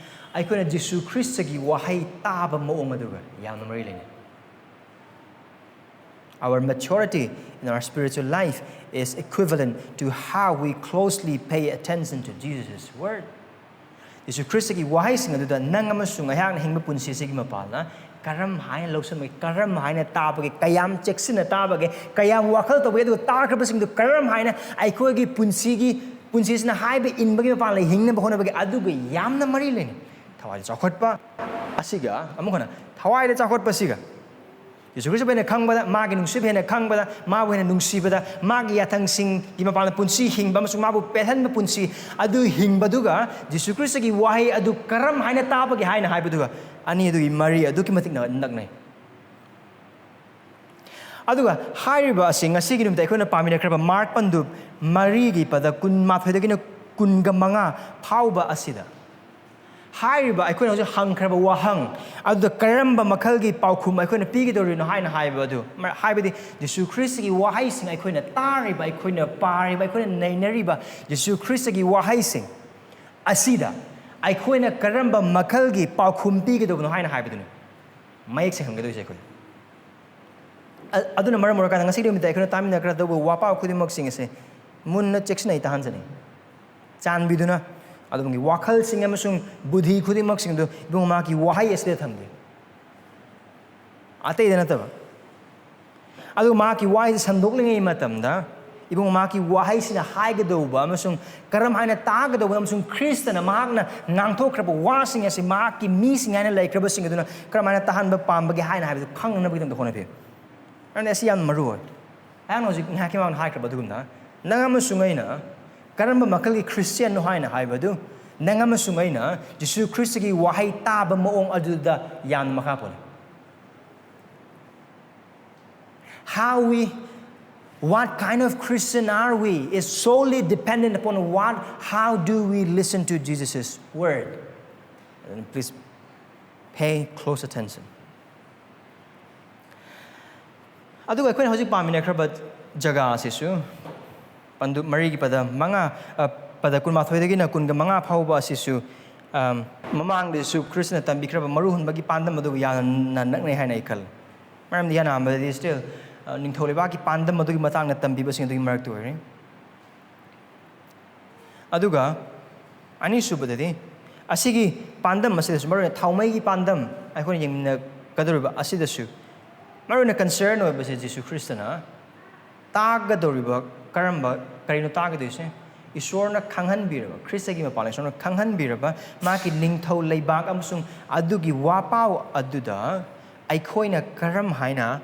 ꯑꯩꯈꯣꯏꯅ ꯖꯤꯁꯨ ꯈ꯭ꯔꯤꯁꯇꯒꯤ ꯋꯥꯍꯩ ꯇꯥꯕ ꯃꯑꯣꯡ ꯑꯗꯨꯒ ꯌꯥꯝꯅ ꯃꯔꯤ ꯂꯩꯅꯩ꯫ Our maturity in our spiritual life is equivalent to how we closely pay attention to Jesus' word. ꯖꯤꯁꯨ ꯈ꯭ꯔꯤꯁꯇꯒꯤ ꯋꯥꯍꯩꯁꯤꯡ ꯑꯗꯨꯗ ꯅꯪ ꯑꯃꯁꯨꯡ ꯑꯩꯍꯥꯛꯅ ꯍꯤꯡꯕ ꯄꯨꯟꯁꯤꯁꯤꯒꯤ ꯃꯄꯥꯟꯅ ꯀꯔꯝ ꯍꯥꯏꯅ ꯂꯧꯁꯤꯟꯕꯒꯦ, ꯀꯔꯝ ꯍꯥꯏꯅ ꯇꯥꯕꯒꯦ, ꯀꯌꯥꯝ ꯆꯦꯛꯁꯤꯟꯅ ꯇꯥꯕꯒꯦ, ꯀꯌꯥꯝ ꯋꯥꯈꯜ ꯇꯧꯕꯒꯦ, ꯑꯗꯨꯒ ꯇꯥꯈ꯭ꯔꯕꯁꯤꯡꯗꯨ ꯀꯔꯝ ꯍꯥꯏꯅ ꯑꯩꯈꯣꯏꯒꯤ ꯄꯨꯟꯁꯤꯒꯤ, ꯄꯨꯟꯁꯤꯁꯤꯅ ꯍꯥꯏꯕ ꯏꯟꯕꯒꯤ ꯃꯄꯥꯟꯗ ꯍꯤꯡꯅꯕ ꯍꯣꯠꯅꯕꯒꯦ, ꯑꯗꯨꯒ ꯌꯥꯝꯅ ꯃꯔꯤ ꯂꯩꯅꯩ꯫ ꯊꯋꯥꯏ ꯆꯥꯎꯈꯠꯄ ꯑꯁꯤꯒ, ꯑꯃꯨꯛ ꯍꯟꯅ, ꯊꯋꯥꯏꯗ ꯆꯥꯎꯈꯠꯄ ꯑꯁꯤꯒ ꯌꯦꯁꯨ ꯈ꯭ꯔꯤꯁꯇꯕꯨ ꯍꯦꯟꯅ ꯈꯪꯕꯗ, ꯃꯥꯒꯤ ꯅꯨꯡꯁꯤꯕ ꯍꯦꯟꯅ ꯈꯪꯕꯗ, ꯃꯥꯕꯨ ꯍꯦꯟꯅ ꯅꯨꯡꯁꯤꯕꯗ, ꯃꯥꯒꯤ ꯌꯥꯊꯪꯁꯤꯡꯒꯤ ꯃꯄꯥꯟꯗ ꯄꯨꯟꯁꯤ ꯍꯤꯡꯕ ꯑꯃꯁꯨꯡ ꯃꯥꯕꯨ ꯄꯦꯜꯍꯟꯕ ꯄꯨꯟꯁꯤ ꯑꯗꯨ ꯍꯤꯡꯕꯗꯨꯒ ꯖꯤꯁꯨ ꯈ꯭ꯔꯤꯁꯇꯒꯤ ꯋꯥꯍꯩ ꯑꯗꯨ ꯀꯔꯝ ꯍꯥꯏꯅ ꯇꯥꯕꯒꯦ ꯍꯥꯏꯅ ꯍꯥꯏꯕꯗꯨꯒ, ꯑꯅꯤ ꯑꯗꯨꯒꯤ ꯃꯔꯤ ꯑꯗꯨꯛꯀꯤ ꯃꯇꯤꯛ ꯅꯛꯅꯩ꯫ ꯑꯗꯨꯒ ꯍꯥꯏꯔꯤꯕ ꯑꯁꯤ ꯉꯁꯤꯒꯤ ꯅꯨꯃꯤꯠꯇ ꯑꯩꯈꯣꯏꯅ ꯄꯥꯃꯤꯟꯅꯈ꯭ꯔꯕ ꯃꯥꯔꯛ ꯄꯟꯗꯨꯞ ꯃꯔꯤꯒꯤ ꯄꯗ ꯀꯨꯟꯃꯥꯊꯣꯏꯗꯒꯤꯅ ꯀꯨꯟꯒ ꯃꯉꯥ ꯐꯥꯎꯕ ꯑꯁꯤꯗ ꯍꯥꯏꯔꯤꯕ ꯑꯩꯈꯣꯏꯅ ꯍꯧꯖꯤꯛ ꯍꯪꯈ꯭ꯔꯕ ꯋꯥꯍꯪ ꯑꯗꯨꯗ ꯀꯔꯝꯕ ꯃꯈꯜꯒꯤ ꯄꯥꯎꯈꯨꯝ ꯑꯩꯈꯣꯏꯅ ꯄꯤꯒꯗꯧꯔꯤꯅꯣ ꯍꯥꯏꯅ ꯍꯥꯏꯕ ꯑꯗꯨ, ꯃ-, ꯍꯥꯏꯕꯗꯤ ꯖꯤꯁꯨ ꯈ꯭ꯔꯤꯁꯇꯒꯤ ꯋꯥꯍꯩꯁꯤꯡ, ꯑꯩꯈꯣꯏꯅ ꯇꯥꯔꯤꯕ, ꯑꯩꯈꯣꯏꯅ ꯄꯥꯔꯤꯕ, ꯑꯩꯈꯣꯏꯅ ꯅꯩꯅꯔꯤꯕ ꯖꯤꯁꯨ ꯈ꯭ꯔꯤꯁꯇꯒꯤ ꯋꯥꯍꯩꯁꯤꯡ ꯑꯁꯤꯗ ꯑꯩꯈꯣꯏꯅ ꯀꯔꯝꯕ ꯃꯈꯜꯒꯤ ꯄꯥꯎꯈꯨꯝ ꯄꯤꯒꯗꯧꯕꯅꯣ ꯍꯥꯏꯅ ꯍꯥꯏꯕꯗꯨꯅꯤ ꯃꯌꯦꯛ ꯁꯦꯡꯍꯟꯒꯗꯣꯏꯁꯦ ꯑꯩꯈꯣꯏ꯫ ꯑ-, ꯑꯗꯨꯅ ꯃꯔꯝ ꯑꯣꯏꯔꯀꯥꯟꯗ ꯉꯁꯤꯒꯤ ꯅꯨꯃꯤꯠꯇ ꯑꯩꯈꯣꯏꯅ ꯇꯥꯃꯤꯟꯅꯒꯗꯧꯕ ꯋꯥꯄꯥꯎ ꯈꯨꯗꯤꯡꯃꯛꯁꯤꯡ ꯑꯁꯦ ꯃꯨꯟꯅ ꯆꯦꯛꯁꯤꯟꯅ ꯑꯩ ꯇꯥꯍꯟꯖꯅꯤꯡꯏ꯫ ꯆꯥꯟꯕꯤꯗꯨꯅ ꯑꯗꯣꯝꯒꯤ ꯋꯥꯈꯜꯁꯤꯡ ꯑꯃꯁꯨꯡ ꯕꯨꯙꯤ ꯈꯨꯗꯤꯡꯃꯛꯁꯤꯡ ꯑꯗꯨ ꯏꯕꯨꯡ ꯃꯍꯥꯛꯀꯤ ꯋꯥꯍꯩ ꯑꯁꯤꯗ ꯊꯝꯕꯤꯌꯨ꯫ ꯑꯇꯩꯗ ꯅꯠꯇꯕ꯫ ꯑꯗꯨꯒ ꯃꯍꯥꯛꯀꯤ ꯋꯥꯍꯩꯁꯤ ꯁꯟꯗꯣꯛꯂꯤꯉꯩ ꯃꯇꯝꯗ ꯏꯕꯨꯡ ꯃꯍꯥꯛꯀꯤ ꯋꯥꯍꯩꯁꯤꯅ ꯍꯥꯏꯒꯗꯧꯕ ꯑꯃꯁꯨꯡ ꯀꯔꯝ ꯍꯥꯏꯅ ꯇꯥꯒꯗꯧꯕ ꯑꯃꯁꯨꯡ ꯈ꯭ꯔꯤꯁꯇꯅ ꯃꯍꯥꯛꯅ ꯉꯥꯡꯊꯣꯛꯈ꯭ꯔꯕ ꯋꯥꯁꯤꯡ ꯑꯁꯤ ꯃꯍꯥꯛꯀꯤ ꯃꯤꯁꯤꯡ ꯍꯥꯏꯅ ꯂꯩꯈ꯭ꯔꯕꯁꯤꯡ ꯑꯗꯨꯅ ꯀꯔꯝ ꯍꯥꯏꯅ ꯇꯥꯍꯟꯕ ꯄꯥꯝꯕꯒꯦ ꯍꯥꯏꯅ ꯍꯥꯏꯕꯗꯨ ꯈꯪꯅꯅꯕꯒꯤꯗꯃꯛꯇ ꯍꯣꯠꯅꯕꯤꯌꯨ꯫ ꯃꯔꯝꯗꯤ ꯑꯁꯤ ꯌꯥꯝ ꯃꯔꯨ ꯑꯣꯏ꯫ ꯑꯩꯍꯥꯛꯅ ꯍꯧꯖꯤꯛ ꯉꯥꯏꯍꯥꯛꯀꯤ ꯃꯃꯥꯡꯗ ꯍꯥꯏꯈ꯭ꯔꯕ ꯑꯗꯨꯒꯨꯝꯅ, ꯅꯪ ꯑꯃꯁꯨꯡ ꯑꯩꯅ ꯀꯔꯝꯕ ꯃꯈꯜꯒꯤ ꯈ꯭ꯔꯤꯁꯇꯤꯌꯥꯟꯅꯣ ꯍꯥꯏꯅ ꯍꯥꯏꯕꯗꯨ, ꯅꯪ ꯑꯃꯁꯨꯡ ꯑꯩꯅ ꯖꯤꯁꯨ ꯈ꯭ꯔꯤꯁꯇꯒꯤ ꯋꯥꯍꯩ ꯇꯥꯕ ꯃꯑꯣꯡ ꯑꯗꯨꯗ ꯌꯥꯝꯅ ꯃꯈꯥ ꯄꯣꯜꯂꯤ꯫ How we, what kind of Christian are we is solely dependent upon what, how do we listen to Jesus' word. And please pay close attention. ꯑꯗꯨꯒ ꯑꯩꯈꯣꯏꯅ ꯍꯧꯖꯤꯛ ꯄꯥꯃꯤꯟꯅꯈ꯭ꯔꯕ ꯖꯒꯥ ꯑꯁꯤꯁꯨ ꯄꯟꯗꯨꯞ ꯃꯔꯤꯒꯤ ꯄꯗ ꯃꯉꯥ, ꯑ, ꯄꯗ ꯀꯨꯟꯃꯥꯊꯣꯏꯗꯒꯤꯅ ꯀꯨꯟꯒ ꯃꯉꯥ ꯐꯥꯎꯕ ꯑꯁꯤꯁꯨ, ꯑꯝ, ꯃꯃꯥꯡꯗꯁꯨ ꯈ꯭ꯔꯤꯁꯇꯅ ꯇꯝꯕꯤꯈ꯭ꯔꯕ ꯃꯔꯨ ꯍꯨꯟꯕꯒꯤ ꯄꯥꯟꯗꯝ ꯑꯗꯨꯒ ꯌꯥꯝꯅ ꯅꯛꯅꯩ ꯍꯥꯏꯅ ꯑꯩ ꯈꯜꯂꯤ꯫ ꯃꯔꯝꯗꯤ ꯑꯍꯥꯟꯕꯗꯗꯤ still, ꯑ, ꯅꯤꯡꯊꯧ ꯂꯩꯕꯥꯛꯀꯤ ꯄꯥꯟꯗꯝ ꯑꯗꯨꯒꯤ ꯃꯇꯥꯡꯗ ꯇꯝꯕꯤꯕꯁꯤꯡ ꯑꯗꯨꯒꯤ ꯃꯔꯛꯇ ꯑꯣꯏꯔꯤ꯫ ꯑꯗꯨꯒ ꯑꯅꯤꯁꯨꯕꯗꯗꯤ ꯑꯁꯤꯒꯤ ꯄꯥꯟꯗꯝ ꯑꯁꯤꯗꯁꯨ, ꯃꯔꯨꯑꯣꯏꯅ ꯊꯥꯎꯃꯩꯒꯤ ꯄꯥꯟꯗꯝ ꯑꯩꯈꯣꯏꯅ ꯌꯦꯡꯃꯤꯟꯅꯒꯗꯧꯔꯤꯕ ꯑꯁꯤꯗꯁꯨ ꯃꯔꯨꯑꯣꯏꯅ concern ꯑꯣꯏꯕꯁꯦ ꯖꯤꯁꯨ ꯈ꯭ꯔꯤꯁꯇꯅ ꯇꯥꯒꯗꯧꯔꯤꯕ ꯀꯔꯝꯕ, ꯀꯔꯤꯅꯣ ꯇꯥꯒꯗꯣꯏꯁꯦ? ꯏꯁꯣꯔꯅ ꯈꯪꯍꯟꯕꯤꯔꯕ, ꯈ꯭ꯔꯤꯁꯇꯒꯤ ꯃꯄꯥꯟ ꯏꯁꯣꯔꯅ ꯈꯪꯍꯟꯕꯤꯔꯕ ꯃꯥꯒꯤ ꯅꯤꯡꯊꯧ ꯂꯩꯕꯥꯛ ꯑꯃꯁꯨꯡ ꯑꯗꯨꯒꯤ ꯋꯥꯄꯥꯎ ꯑꯗꯨꯗ ꯑꯩꯈꯣꯏꯅ ꯀꯔꯝ ꯍꯥꯏꯅ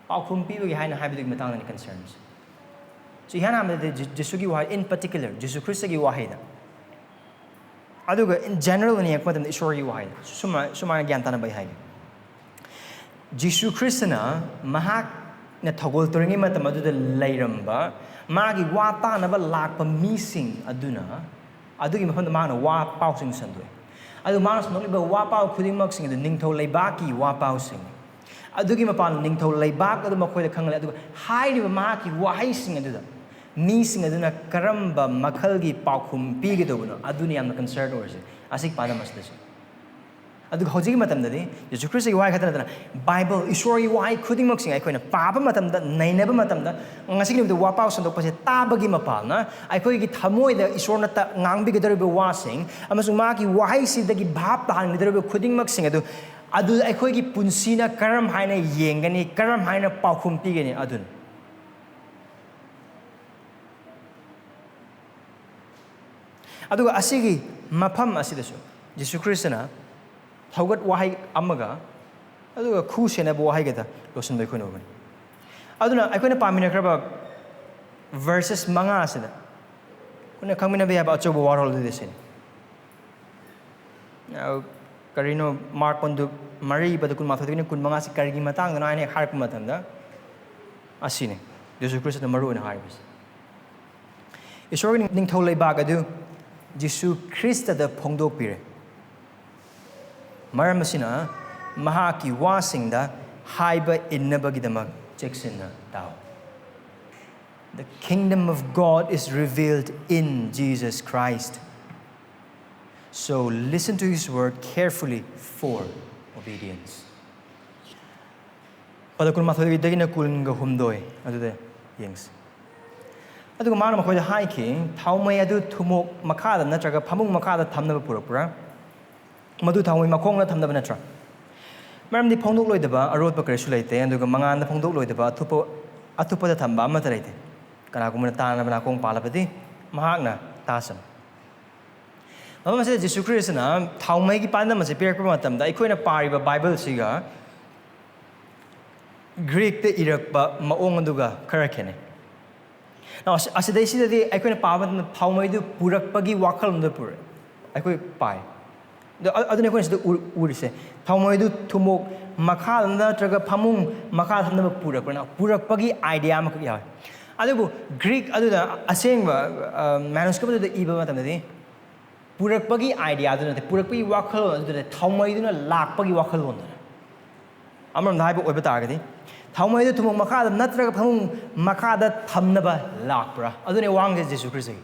ꯄꯥꯎꯈꯨꯝ ꯄꯤꯕꯒꯦ ꯍꯥꯏꯅ ꯍꯥꯏꯕꯗꯨꯒꯤ ꯃꯇꯥꯡꯗꯅꯤ concernꯁꯦ꯫ So, ꯏꯍꯥꯟ ꯍꯥꯟꯕꯗꯗꯤ ꯖꯤ-, ꯖꯤꯁꯨꯒꯤ ꯋꯥꯍꯩ, in particular, ꯖꯤꯁꯨ ꯈ꯭ꯔꯤꯁꯇꯒꯤ ꯋꯥꯍꯩꯗ, ꯑꯗꯨꯒ in general ꯑꯣꯏꯅ ꯌꯦꯡꯉꯛꯄ ꯃꯇꯝꯗ ꯏꯁꯣꯔꯒꯤ ꯋꯥꯍꯩꯗ꯫ ꯁꯨꯃꯥꯏ-, ꯁꯨꯃꯥꯏꯅ ꯒ꯭ꯌꯥꯟ ꯇꯥꯅꯕ ꯑꯩ ꯍꯥꯏꯒꯦ꯫ ꯖꯤꯁꯨ ꯈ꯭ꯔꯤꯁꯇꯅ ꯃꯍꯥꯛꯅ ꯊꯧꯒꯜ ꯇꯧꯔꯤꯉꯩ ꯃꯇꯝ ꯑꯗꯨꯗ ꯂꯩꯔꯝꯕ ꯃꯥꯒꯤ ꯋꯥ ꯇꯥꯅꯕ ꯂꯥꯛꯄ ꯃꯤꯁꯤꯡ ꯑꯗꯨꯅ ꯑꯗꯨꯒꯤ ꯃꯐꯝꯗ ꯃꯥꯅ ꯋꯥ ꯄꯥꯎꯁꯤꯡ ꯁꯟꯗꯣꯛꯑꯦ꯫ ꯑꯗꯨ ꯃꯥꯅ ꯁꯟꯗꯣꯛꯂꯤꯕ ꯋꯥ ꯄꯥꯎ ꯈꯨꯗꯤꯡꯃꯛꯁꯤꯡ ꯑꯗꯨ ꯅꯤꯡꯊꯧ ꯂꯩꯕꯥꯛꯀꯤ ꯋꯥ ꯄꯥꯎꯁꯤꯡꯅꯤ꯫ ꯑꯗꯨꯒꯤ ꯃꯄꯥꯟ ꯅꯤꯡꯊꯧ ꯂꯩꯕꯥꯛ ꯑꯗꯨ ꯃꯈꯣꯏꯗ ꯈꯪꯍꯜꯂꯦ꯫ ꯑꯗꯨꯒ ꯍꯥꯏꯔꯤꯕ ꯃꯍꯥꯛꯀꯤ ꯋꯥꯍꯩꯁꯤꯡ ꯑꯗꯨꯗ ꯃꯤꯁꯤꯡ ꯑꯗꯨꯅ ꯀꯔꯝꯕ ꯃꯈꯜꯒꯤ ꯄꯥꯎꯈꯨꯝ ꯄꯤꯒꯗꯧꯕꯅꯣ, ꯑꯗꯨꯅꯤ ꯌꯥꯝꯅ concern ꯑꯣꯏꯔꯤꯁꯦ ꯑꯁꯤꯒꯤ ꯄꯥꯟꯗꯝ ꯑꯁꯤꯗꯁꯨ꯫ ꯑꯗꯨꯒ ꯍꯧꯖꯤꯛꯀꯤ ꯃꯇꯝꯗꯗꯤ ꯖꯤꯁꯨ ꯈ꯭ꯔꯤꯁꯇꯒꯤ ꯋꯥꯍꯩ ꯈꯛꯇ ꯅꯠꯇꯅ ꯕꯥꯏꯕꯜ, ꯏꯁꯣꯔꯒꯤ ꯋꯥꯍꯩ ꯈꯨꯗꯤꯡꯃꯛꯁꯤꯡ ꯑꯩꯈꯣꯏꯅ ꯄꯥꯕ ꯃꯇꯝꯗ, ꯅꯩꯅꯕ ꯃꯇꯝꯗ, ꯉꯁꯤꯒꯤ ꯅꯨꯃꯤꯠꯇ ꯋꯥꯄꯥꯎ ꯁꯟꯗꯣꯛꯄꯁꯦ ꯇꯥꯕꯒꯤ ꯃꯄꯥꯜꯅ ꯑꯩꯈꯣꯏꯒꯤ ꯊꯃꯣꯏꯗ ꯏꯁꯣꯔꯅ ꯇ-, ꯉꯥꯡꯕꯤꯒꯗꯧꯔꯤꯕ ꯋꯥꯁꯤꯡ ꯑꯃꯁꯨꯡ ꯃꯥꯒꯤ ꯋꯥꯍꯩꯁꯤꯗꯒꯤ ꯚꯥꯞ ꯇꯥꯍꯟꯒꯗꯧꯔꯤꯕ ꯈꯨꯗꯤꯡꯃꯛꯁꯤꯡ ꯑꯗꯨ, ꯑꯗꯨ ꯑꯩꯈꯣꯏꯒꯤ ꯄꯨꯟꯁꯤꯅ ꯀꯔꯝ ꯍꯥꯏꯅ ꯌꯦꯡꯒꯅꯤ, ꯀꯔꯝ ꯍꯥꯏꯅ ꯄꯥꯎꯈꯨꯝ ꯄꯤꯒꯅꯤ ꯑꯗꯨꯅꯤ꯫ ꯑꯗꯨꯒ ꯑꯁꯤꯒꯤ ꯃꯐꯝ ꯑꯁꯤꯗꯁꯨ ꯖꯤꯁꯨ ꯈ꯭ꯔꯤꯁꯇꯅ ꯊꯧꯒꯠ ꯋꯥꯍꯩ ꯑꯃꯒ ꯑꯗꯨꯒ ꯈꯨ ꯁꯦꯟꯅꯕ ꯋꯥꯍꯩꯒꯗ ꯂꯣꯏꯁꯤꯟꯕ ꯑꯩꯈꯣꯏꯅ ꯎꯒꯅꯤ꯫ ꯑꯗꯨꯅ ꯑꯩꯈꯣꯏꯅ ꯄꯥꯃꯤꯟꯅꯈ꯭ꯔꯕ verses ꯃꯉꯥꯁꯤꯗ ꯑꯩꯈꯣꯏꯅ ꯈꯪꯃꯤꯟꯅꯕ ꯌꯥꯕ ꯑꯆꯧꯕ ꯋꯥꯔꯣꯜ ꯑꯗꯨꯗꯤ ꯁꯤꯅꯤ꯫ ꯑ, ꯀꯔꯤꯅꯣ, ꯃꯥꯔꯛ ꯀꯨꯟꯗꯨ ꯃꯔꯤ ꯄꯗ ꯀꯨꯟꯃꯥꯊꯣꯏꯗꯒꯤꯅ ꯀꯨꯟꯃꯉꯥꯁꯤ ꯀꯔꯤꯒꯤ ꯃꯇꯥꯡꯗꯅꯣ ꯍꯥꯏꯅ ꯍꯦꯛ ꯍꯥꯏꯔꯛꯄ ꯃꯇꯝꯗ, ꯑꯁꯤꯅꯤ ꯖꯤꯁꯨ ꯈ꯭ꯔꯤꯁꯇꯅ ꯃꯔꯨ ꯑꯣꯏꯅ ꯍꯥꯏꯔꯤꯕꯁꯤ꯫ ꯏꯁꯣꯔꯒꯤ ꯅꯤꯡꯊꯧ ꯂꯩꯕꯥꯛ ꯑꯗꯨ ꯖꯤꯁꯨ ꯈ꯭ꯔꯤꯁꯇꯗ ꯐꯣꯡꯗꯣꯛꯄꯤꯔꯦ꯫ ꯃꯔꯝ ꯑꯁꯤꯅ ꯃꯍꯥꯛꯀꯤ ꯋꯥꯁꯤꯡꯗ ꯍꯥꯏꯕ ꯏꯟꯅꯕꯒꯤꯗꯃꯛ ꯆꯦꯛꯁꯤꯟꯅ ꯇꯥꯎ꯫ The kingdom of God is revealed in Jesus Christ. So listen to his word carefully for obedience. ꯄꯗ ꯀꯨꯟꯃꯥꯊꯣꯏꯗꯒꯤꯅ ꯀꯨꯟꯒ ꯍꯨꯝꯗꯣꯏ ꯑꯗꯨꯗ ꯌꯦꯡꯁꯤ꯫ ꯑꯗꯨꯒ ꯃꯥꯅ ꯃꯈꯣꯏꯗ ꯍꯥꯏꯈꯤ, "ꯊꯥꯎꯃꯩ ꯑꯗꯨ ꯊꯨꯝꯃꯣꯛ ꯃꯈꯥꯗ ꯅꯠꯇ꯭ꯔꯒ ꯐꯃꯨꯡ ꯃꯈꯥꯗ ꯊꯝꯅꯕ ꯄꯨꯔꯛꯄ꯭ꯔꯥ? ꯃꯗꯨ ꯊꯥꯎꯃꯩ ꯃꯈꯣꯡꯗ ꯊꯝꯅꯕ ꯅꯠꯇ꯭ꯔꯥ? ꯃꯔꯝꯗꯤ ꯐꯣꯡꯗꯣꯛꯂꯣꯏꯗꯕ ꯑꯔꯣꯠꯄ ꯀꯔꯤꯁꯨ ꯂꯩꯇꯦ, ꯑꯗꯨꯒ ꯃꯉꯥꯟꯗ ꯐꯣꯡꯗꯣꯛꯂꯣꯏꯗꯕ ꯑꯊꯨꯞꯄ, ꯑꯊꯨꯞꯄꯗ ꯊꯝꯕ ꯑꯃꯠꯇ ꯂꯩꯇꯦ꯫ ꯀꯅꯥꯒꯨꯝꯕꯅ ꯇꯥꯅꯕ ꯅꯥꯀꯣꯡ ꯄꯥꯜꯂꯕꯗꯤ ꯃꯍꯥꯛꯅ ꯇꯥꯁꯅꯨ"꯫ ꯃꯐꯝ ꯑꯁꯤꯗ ꯖꯤꯁꯨ ꯈ꯭ꯔꯤꯁꯇꯅ ꯊꯥꯎꯃꯩꯒꯤ ꯄꯥꯟꯗꯝ ꯑꯁꯤ ꯄꯤꯔꯛꯄ ꯃꯇꯝꯗ ꯑꯩꯈꯣꯏꯅ ꯄꯥꯔꯤꯕ ꯕꯥꯏꯕꯜꯁꯤꯒ ꯒ꯭ꯔꯤꯛꯇ ꯏꯔꯛꯄ ꯃꯑꯣꯡ ꯑꯗꯨꯒ ꯈꯔ ꯈꯦꯠꯅꯩ꯫ Now, ꯑꯁꯤ-, ꯑꯁꯤꯗꯩꯁꯤꯗꯗꯤ ꯑꯩꯈꯣꯏꯅ ꯄꯥꯕ ꯃꯇꯝꯗ ꯊꯥꯎꯃꯩꯗꯨ ꯄꯨꯔꯛꯄꯒꯤ ꯋꯥꯈꯜꯂꯣꯟꯗ ꯄꯨꯔꯛꯑꯦ, ꯑꯩꯈꯣꯏ ꯄꯥꯏ꯫ ꯑꯗꯨ, ꯑ-, ꯑꯗꯨꯅꯤ ꯑꯩꯈꯣꯏꯅ ꯁꯤꯗ ꯎ-, ꯎꯔꯤꯁꯦ꯫ ꯊꯥꯎꯃꯩꯗꯨ ꯊꯨꯝꯃꯣꯛ ꯃꯈꯥꯗ ꯅꯠꯇ꯭ꯔꯒ ꯐꯃꯨꯡ ꯃꯈꯥꯗ ꯊꯝꯅꯕ ꯄꯨꯔꯛꯄ꯭ꯔꯅ? ꯄꯨꯔꯛꯄꯒꯤ idea ꯑꯃꯈꯛ ꯌꯥꯎꯋꯦ꯫ ꯑꯗꯨꯕꯨ ꯒ꯭ꯔꯤꯛ ꯑꯗꯨꯗ ꯑꯁꯦꯡꯕ, ꯑ, manuscript ꯑꯗꯨꯗ ꯏꯕ ꯃꯇꯝꯗꯗꯤ ꯄꯨꯔꯛꯄꯒꯤ idea ꯑꯗꯨ ꯅꯠꯇꯦ, ꯄꯨꯔꯛꯄꯒꯤ ꯋꯥꯈꯜꯂꯣꯟ ꯑꯗꯨ ꯅꯠꯇꯦ, ꯊꯥꯎꯃꯩꯗꯨꯅ ꯂꯥꯛꯄꯒꯤ ꯋꯥꯈꯜꯂꯣꯟꯗꯨꯅ꯫ ꯑꯃꯔꯣꯝꯗ ꯍꯥꯏꯕ ꯑꯣꯏꯕ ꯇꯥꯔꯒꯗꯤ, ꯊꯥꯎꯃꯩꯗꯨ ꯊꯨꯝꯃꯣꯛ ꯃꯈꯥꯗ ꯅꯠꯇ꯭ꯔꯒ ꯐꯃꯨꯡ ꯃꯈꯥꯗ ꯊꯝꯅꯕ ꯂꯥꯛꯄ꯭ꯔꯥ? ꯑꯗꯨꯅꯦ ꯋꯥꯍꯪꯁꯦ ꯖꯤꯁꯨ ꯈ꯭ꯔꯤꯁꯇꯒꯤ꯫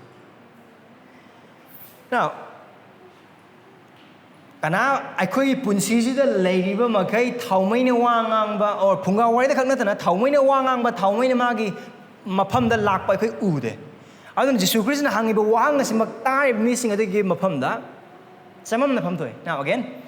Now, ꯀꯅꯥ ꯑꯩꯈꯣꯏꯒꯤ ꯄꯨꯟꯁꯤꯁꯤꯗ ꯂꯩꯔꯤꯕ ꯃꯈꯩ ꯊꯥꯎꯃꯩꯅ ꯋꯥ ꯉꯥꯡꯕ, or ꯐꯨꯡꯒꯥ ꯋꯥꯔꯤꯗ ꯈꯛ ꯅꯠꯇꯅ ꯊꯥꯎꯃꯩꯅ ꯋꯥ ꯉꯥꯡꯕ, ꯊꯥꯎꯃꯩꯅ ꯃꯥꯒꯤ ꯃꯐꯝꯗ ꯂꯥꯛꯄ ꯑꯩꯈꯣꯏ ꯎꯗꯦ꯫ ꯑꯗꯨꯅ ꯖꯤꯁꯨ ꯈ꯭ꯔꯤꯁꯇꯅ ꯍꯪꯉꯤꯕ ꯋꯥꯍꯪ ꯑꯁꯤꯃꯛ ꯇꯥꯔꯤꯕ ꯃꯤꯁꯤꯡ ꯑꯗꯨꯒꯤ ꯃꯐꯝꯗ ꯆꯃꯝꯅꯐꯝ ꯊꯣꯛꯏ꯫ Now again,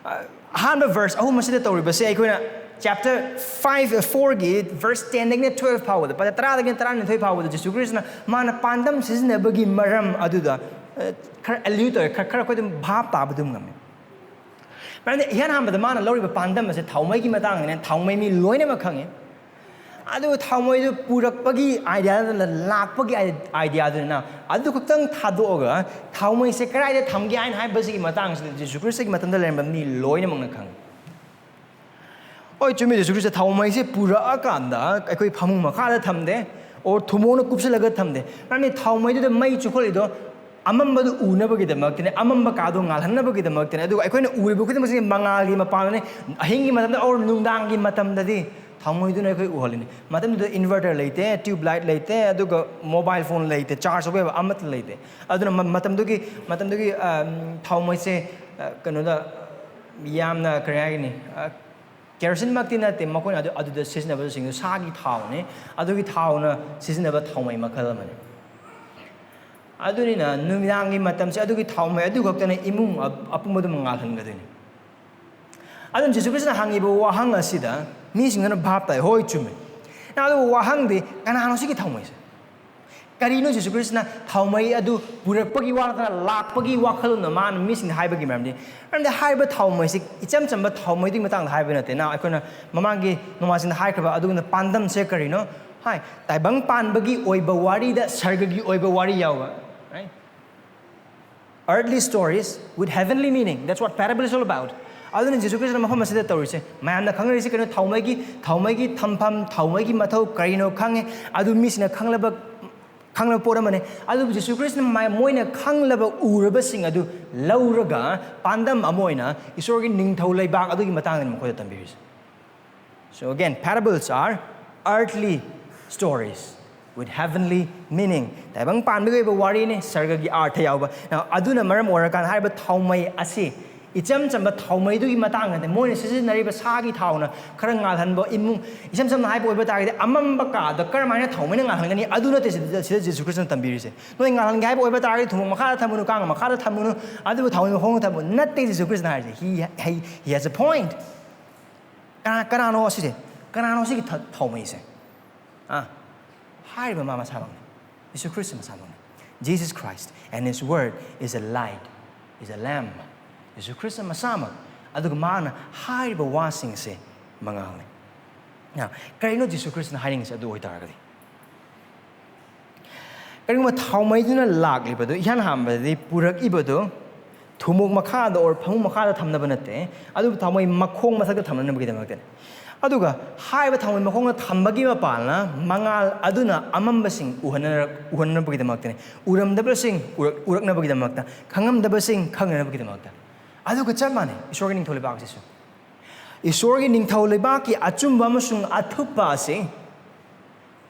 ꯑ, ꯑꯍꯥꯟꯕ verse ꯑꯍꯨꯝ ꯑꯁꯤꯗ ꯇꯧꯔꯤꯕꯁꯦ ꯑꯩꯈꯣꯏꯅ chapter five, fourꯒꯤ verse tenꯗꯒꯤꯅ twelve ꯐꯥꯎꯕꯗ, ꯄꯗ ꯇꯔꯥꯗꯒꯤꯅ ꯇꯔꯥꯅꯤꯊꯣꯏ ꯐꯥꯎꯕꯗ ꯖꯤꯁꯨ ꯈ꯭ꯔꯤꯁꯇꯅ ꯃꯥꯅ ꯄꯥꯟꯗꯝ ꯁꯤꯖꯤꯟꯅꯕꯒꯤ ꯃꯔꯝ ꯑꯗꯨꯗ, ꯑ, ꯈꯔ allude ꯇꯧꯋꯦ, ꯈꯔ, ꯈꯔ ꯑꯩꯈꯣꯏ ꯑꯗꯨꯝ ꯚꯥꯞ ꯇꯥꯕ ꯑꯗꯨꯝ ꯉꯝꯃꯦ꯫ ꯃꯔꯝꯗꯤ ꯏꯍꯥꯟ ꯍꯥꯟꯕꯗ ꯃꯥꯅ ꯂꯧꯔꯤꯕ ꯄꯥꯟꯗꯝ ꯑꯁꯦ ꯊꯥꯎꯃꯩꯒꯤ ꯃꯇꯥꯡꯗꯅꯦ, ꯊꯥꯎꯃꯩ ꯃꯤ ꯂꯣꯏꯅꯃꯛ ꯈꯪꯉꯤ꯫ ꯑꯗꯨꯒ ꯊꯥꯎꯃꯩꯗꯨ ꯄꯨꯔꯛꯄꯒꯤ ꯑꯥꯏꯗꯤꯌꯥꯗꯨꯅ, ꯂꯥꯛꯄꯒꯤ ꯑꯥꯏꯗꯤꯌꯥꯗꯨꯅ, ꯑꯗꯨ ꯈꯛꯇꯪ ꯊꯥꯗꯣꯛꯑꯒ ꯊꯥꯎꯃꯩꯁꯦ ꯀꯗꯥꯏꯗ ꯊꯝꯒꯦ ꯍꯥꯏꯅ ꯍꯥꯏꯕꯁꯤꯒꯤ ꯃꯇꯥꯡꯁꯤꯗ ꯖꯤꯁꯨ ꯈ꯭ꯔꯤꯁꯇꯒꯤ ꯃꯇꯝꯗ ꯂꯩꯔꯝꯕ ꯃꯤ ꯂꯣꯏꯅꯃꯛꯅ ꯈꯪꯉꯤ꯫ ꯍꯣꯏ, ꯆꯨꯝꯃꯤ, ꯖꯤꯁꯨ ꯈ꯭ꯔꯤꯁꯇ ꯊꯥꯎꯃꯩꯁꯦ ꯄꯨꯔꯛꯑꯀꯥꯟꯗ ꯑꯩꯈꯣꯏ ꯐꯃꯨꯡ ꯃꯈꯥꯗ ꯊꯝꯗꯦ, ꯑꯣꯔ ꯊꯨꯝꯃꯣꯛꯅ ꯀꯨꯞꯁꯤꯜꯂꯒ ꯊꯝꯗꯦ꯫ ꯃꯔꯝꯗꯤ ꯊꯥꯎꯃꯩꯗꯨꯗ ꯃꯩ ꯆꯨꯈꯠꯂꯤꯗꯣ ꯑꯃꯝꯕꯗꯨ ꯎꯅꯕꯒꯤꯗꯃꯛꯇꯅꯦ, ꯑꯃꯝꯕ ꯀꯥꯗꯣ ꯉꯥꯜꯍꯟꯅꯕꯒꯤꯗꯃꯛꯇꯅꯦ꯫ ꯑꯗꯨꯒ ꯑꯩꯈꯣꯏꯅ ꯎꯔꯤꯕ ꯈꯨꯗꯤꯡꯃꯛꯁꯦ ꯃꯉꯥꯜꯒꯤ ꯃꯄꯥꯟꯅꯤ꯫ ꯑꯍꯤꯡꯒꯤ ꯃꯇꯝꯗ ꯑꯣꯔ ꯅꯨꯡꯗꯥꯡꯒꯤ ꯃꯇꯝꯗꯗꯤ ꯊꯥꯎꯃꯩꯗꯨꯅ ꯑꯩꯈꯣꯏ ꯎꯍꯜꯂꯤꯅꯤ꯫ ꯃꯇꯝꯗꯨꯗ inverter ꯂꯩꯇꯦ, tube light ꯂꯩꯇꯦ, ꯑꯗꯨꯒ mobile phone ꯂꯩꯇꯦ, charge ꯇꯧꯕ ꯌꯥꯕ ꯑꯃꯠꯇ ꯂꯩꯇꯦ꯫ ꯑꯗꯨꯅ ꯃ-, ꯃꯇꯝꯗꯨꯒꯤ, ꯃꯇꯝꯗꯨꯒꯤ, ꯑꯝ, ꯊꯥꯎꯃꯩꯁꯦ, ꯑ, ꯀꯩꯅꯣꯗ, ꯌꯥꯝꯅ, ꯀꯔꯤ ꯍꯥꯏꯒꯅꯤ, ꯑ, ꯀꯦꯔꯣꯁꯤꯟꯃꯛꯇꯤ ꯅꯠꯇꯦ, ꯃꯈꯣꯏꯅ ꯑꯗꯨ, ꯑꯗꯨꯗ ꯁꯤꯖꯤꯟꯅꯕꯁꯤꯡꯗꯨ ꯁꯥꯒꯤ ꯊꯥꯎꯅꯤ꯫ ꯑꯗꯨꯒꯤ ꯊꯥꯎꯅ ꯁꯤꯖꯤꯟꯅꯕ ꯊꯥꯎꯃꯩ ꯃꯈꯜ ꯑꯃꯅꯤ꯫ ꯑꯗꯨꯅꯤꯅ ꯅꯨꯃꯤꯗꯥꯡꯒꯤ ꯃꯇꯝꯁꯦ ꯑꯗꯨꯒꯤ ꯊꯥꯎꯃꯩ ꯑꯗꯨ ꯈꯛꯇꯅ ꯏꯃꯨꯡ ꯑ-, ꯑꯄꯨꯝꯕꯗꯨꯃꯛ ꯉꯥꯜꯍꯟꯒꯗꯣꯏꯅꯤ꯫ ꯑꯗꯨꯅ ꯖꯤꯁꯨ ꯈ꯭ꯔꯤꯁꯇꯅ ꯍꯪꯉꯤꯕ ꯋꯥꯍꯪ ꯑꯁꯤꯗ ꯃꯤꯁꯤꯡꯗꯨꯅ ꯚꯥꯞ ꯇꯥꯏ, "ꯍꯣꯏ, ꯆꯨꯝꯃꯤ꯫ ꯅ ꯑꯗꯨꯕꯨ ꯋꯥꯍꯪꯗꯤ, ꯀꯅꯥꯅꯣ ꯁꯤꯒꯤ ꯊꯥꯎꯃꯩꯁꯦ?" ꯀꯔꯤꯅꯣ ꯖꯤꯁꯨ ꯈ꯭ꯔꯤꯁꯇꯅ ꯊꯥꯎꯃꯩ ꯑꯗꯨ ꯄꯨꯔꯛꯄꯒꯤ ꯋꯥ ꯅꯠꯇꯅ ꯂꯥꯛꯄꯒꯤ ꯋꯥꯈꯜꯂꯣꯟꯅ ꯃꯥꯅ ꯃꯤꯁꯤꯡꯗ ꯍꯥꯏꯕꯒꯤ ꯃꯔꯝꯗꯤ? ꯃꯔꯝꯗꯤ ꯍꯥꯏꯔꯤꯕ ꯊꯥꯎꯃꯩꯁꯤ ꯏꯆꯝ ꯆꯝꯕ ꯊꯥꯎꯃꯩꯗꯨꯒꯤ ꯃꯇꯥꯡꯗ ꯍꯥꯏꯕ ꯅꯠꯇꯦ꯫ ꯅ ꯑꯩꯈꯣꯏꯅ ꯃꯃꯥꯡꯒꯤ ꯅꯣꯡꯃꯥꯏꯖꯤꯡꯗ ꯍꯥꯏꯈ꯭ꯔꯕ ꯑꯗꯨꯒꯨꯝꯅ ꯄꯥꯟꯗꯝꯁꯦ ꯀꯔꯤꯅꯣ? ꯍꯥꯏ, ꯇꯥꯏꯕꯪ ꯄꯥꯟꯕꯒꯤ ꯑꯣꯏꯕ ꯋꯥꯔꯤꯗ ꯁꯔꯒꯒꯤ ꯑꯣꯏꯕ ꯋꯥꯔꯤ ꯌꯥꯎꯕ, right? Earthly stories with heavenly meaning. That's what parable is all about. ꯑꯗꯨꯅ ꯖꯤꯁꯨ ꯈ꯭ꯔꯤꯁꯇꯅ ꯃꯐꯝ ꯑꯁꯤꯗ ꯇꯧꯔꯤꯁꯦ, ꯃꯌꯥꯝꯅ ꯈꯪꯅꯔꯤꯁꯦ ꯀꯩꯅꯣ? ꯊꯥꯎꯃꯩꯒꯤ, ꯊꯥꯎꯃꯩꯒꯤ ꯊꯝꯐꯝ, ꯊꯥꯎꯃꯩꯒꯤ ꯃꯊꯧ ꯀꯔꯤꯅꯣ ꯈꯪꯉꯦ꯫ ꯑꯗꯨ ꯃꯤꯁꯤꯡꯅ ꯈꯪꯂꯕ, ꯈꯪꯂꯕ ꯄꯣꯠ ꯑꯃꯅꯤ꯫ ꯑꯗꯨꯕꯨ ꯖꯤꯁꯨ ꯈ꯭ꯔꯤꯁꯇꯅ ꯃ-, ꯃꯣꯏꯅ ꯈꯪꯂꯕ, ꯎꯔꯕꯁꯤꯡ ꯑꯗꯨ ꯂꯧꯔꯒ ꯄꯥꯟꯗꯝ ꯑꯃ ꯑꯣꯏꯅ ꯏꯁꯣꯔꯒꯤ ꯅꯤꯡꯊꯧ ꯂꯩꯕꯥꯛ ꯑꯗꯨꯒꯤ ꯃꯇꯥꯡꯗꯅꯤ ꯃꯈꯣꯏꯗ ꯇꯝꯕꯤꯔꯤꯁꯦ꯫ So again, parables are earthly stories with heavenly meaning. ꯇꯥꯏꯕꯪ ꯄꯥꯟꯕꯒꯤ ꯑꯣꯏꯕ ꯋꯥꯔꯤꯅꯤ, ꯁꯔꯒꯒꯤ ꯑꯥꯔꯊ ꯌꯥꯎꯕ꯫ Now, ꯑꯗꯨꯅ ꯃꯔꯝ ꯑꯣꯏꯔꯀꯥꯟꯗ ꯍꯥꯏꯔꯤꯕ ꯊꯥꯎꯃꯩ ꯑꯁꯤ ꯏꯆꯝ ꯆꯝꯕ ꯊꯥꯎꯃꯩꯗꯨꯒꯤ ꯃꯇꯥꯡꯗ ꯅꯠꯇꯦ꯫ ꯃꯣꯏꯅ ꯁꯤꯖꯤꯟꯅꯔꯤꯕ ꯁꯥꯒꯤ ꯊꯥꯎꯅ ꯈꯔ ꯉꯥꯜꯍꯟꯕ ꯏꯃꯨꯡ, ꯏꯆꯝ ꯆꯝꯅ ꯍꯥꯏꯕ ꯑꯣꯏꯕ ꯇꯥꯔꯒꯗꯤ, ꯑꯃꯝꯕ ꯀꯥꯗ ꯀꯔꯝꯍꯥꯏꯅ ꯊꯥꯎꯃꯩꯅ ꯉꯥꯜꯍꯟꯒꯅꯤ? ꯑꯗꯨ ꯅꯠꯇꯦ ꯁꯤꯗ, ꯁꯤꯗ ꯖꯤꯁꯨ ꯈ꯭ꯔꯤꯁꯇꯅ ꯇꯝꯕꯤꯔꯤꯁꯦ꯫ ꯅꯣꯏ ꯉꯥꯜꯍꯟꯒꯦ ꯍꯥꯏꯕ ꯑꯣꯏꯕ ꯇꯥꯔꯒꯗꯤ ꯊꯨꯝꯃꯣꯛ ꯃꯈꯥꯗ ꯊꯝꯃꯨꯅꯨ, ꯀꯥꯡ ꯃꯈꯥꯗ ꯊꯝꯃꯨꯅꯨ, ꯑꯗꯨꯕꯨ ꯊꯥꯎꯃꯩ ꯃꯈꯣꯡꯗ ꯊꯝꯃꯨ, ꯅꯠꯇꯦ ꯖꯤꯁꯨ ꯈ꯭ꯔꯤꯁꯇꯅ ꯍꯥꯏꯔꯤꯁꯦ꯫ He, he, he has a point. ꯀꯅꯥ, ꯀꯅꯥꯅꯣ ꯑꯁꯤꯁꯦ? ꯀꯅꯥꯅꯣ ꯁꯤꯒꯤ ꯊ-, ꯊꯥꯎꯃꯩꯁꯦ? ꯑꯥ, ꯍꯥꯏꯔꯤꯕ ꯃꯥ ꯃꯁꯥꯃꯛꯅꯤ꯫ Jesus Christ ꯃꯁꯥꯃꯛꯅꯤ꯫ Jesus Christ and his word is a light, is a lamp. ꯖꯤꯁꯨ ꯈ꯭ꯔꯤꯁꯇ ꯃꯁꯥꯃꯛ, ꯑꯗꯨꯒ ꯃꯥꯅ ꯍꯥꯏꯔꯤꯕ ꯋꯥꯁꯤꯡꯁꯦ ꯃꯉꯥꯜꯅꯤ꯫ ꯀꯔꯤꯅꯣ ꯖꯤꯁꯨ ꯈ꯭ꯔꯤꯁꯇꯅ ꯍꯥꯏꯅꯤꯡꯉꯤꯁꯦ? ꯑꯗꯨ ꯑꯣꯏꯇꯥꯔꯒꯗꯤ, ꯀꯔꯤꯒꯨꯝꯕ ꯊꯥꯎꯃꯩꯗꯨꯅ ꯂꯥꯛꯂꯤꯕꯗꯨ, ꯏꯍꯥꯟ ꯍꯥꯟꯕꯗꯗꯤ ꯄꯨꯔꯛꯏꯕꯗꯨ ꯊꯨꯝꯃꯣꯛ ꯃꯈꯥꯗ ꯑꯣꯔ ꯐꯃꯨꯡ ꯃꯈꯥꯗ ꯊꯝꯅꯕ ꯅꯠꯇꯦ, ꯑꯗꯨꯕꯨ ꯊꯥꯎꯃꯩ ꯃꯈꯣꯡ ꯃꯊꯛꯇ ꯊꯝꯅꯅꯕꯒꯤꯗꯃꯛꯇꯅꯤ꯫ ꯑꯗꯨꯒ ꯍꯥꯏꯔꯤꯕ ꯊꯥꯎꯃꯩ ꯃꯈꯣꯡꯗ ꯊꯝꯕꯒꯤ ꯃꯄꯥꯜꯅ ꯃꯉꯥꯜ ꯑꯗꯨꯅ ꯑꯃꯝꯕꯁꯤꯡ ꯎꯍꯟꯅ-, ꯎꯍꯟꯅꯕꯒꯤꯗꯃꯛꯇꯅꯤ꯫ ꯎꯔꯝꯗꯕꯁꯤꯡ ꯎꯔꯛ-, ꯎꯔꯛꯅꯕꯒꯤꯗꯃꯛꯇ, ꯈꯪꯉꯝꯗꯕꯁꯤꯡ ꯈꯪꯅꯅꯕꯒꯤꯗꯃꯛꯇ꯫ ꯑꯗꯨꯒ ꯆꯞ ꯃꯥꯟꯅꯩ ꯏꯁꯣꯔꯒꯤ ꯅꯤꯡꯊꯧ ꯂꯩꯕꯥꯛꯁꯤꯁꯨ꯫ ꯏꯁꯣꯔꯒꯤ ꯅꯤꯡꯊꯧ ꯂꯩꯕꯥꯛꯀꯤ ꯑꯆꯨꯝꯕ ꯑꯃꯁꯨꯡ ꯑꯊꯨꯞꯄ ꯑꯁꯤ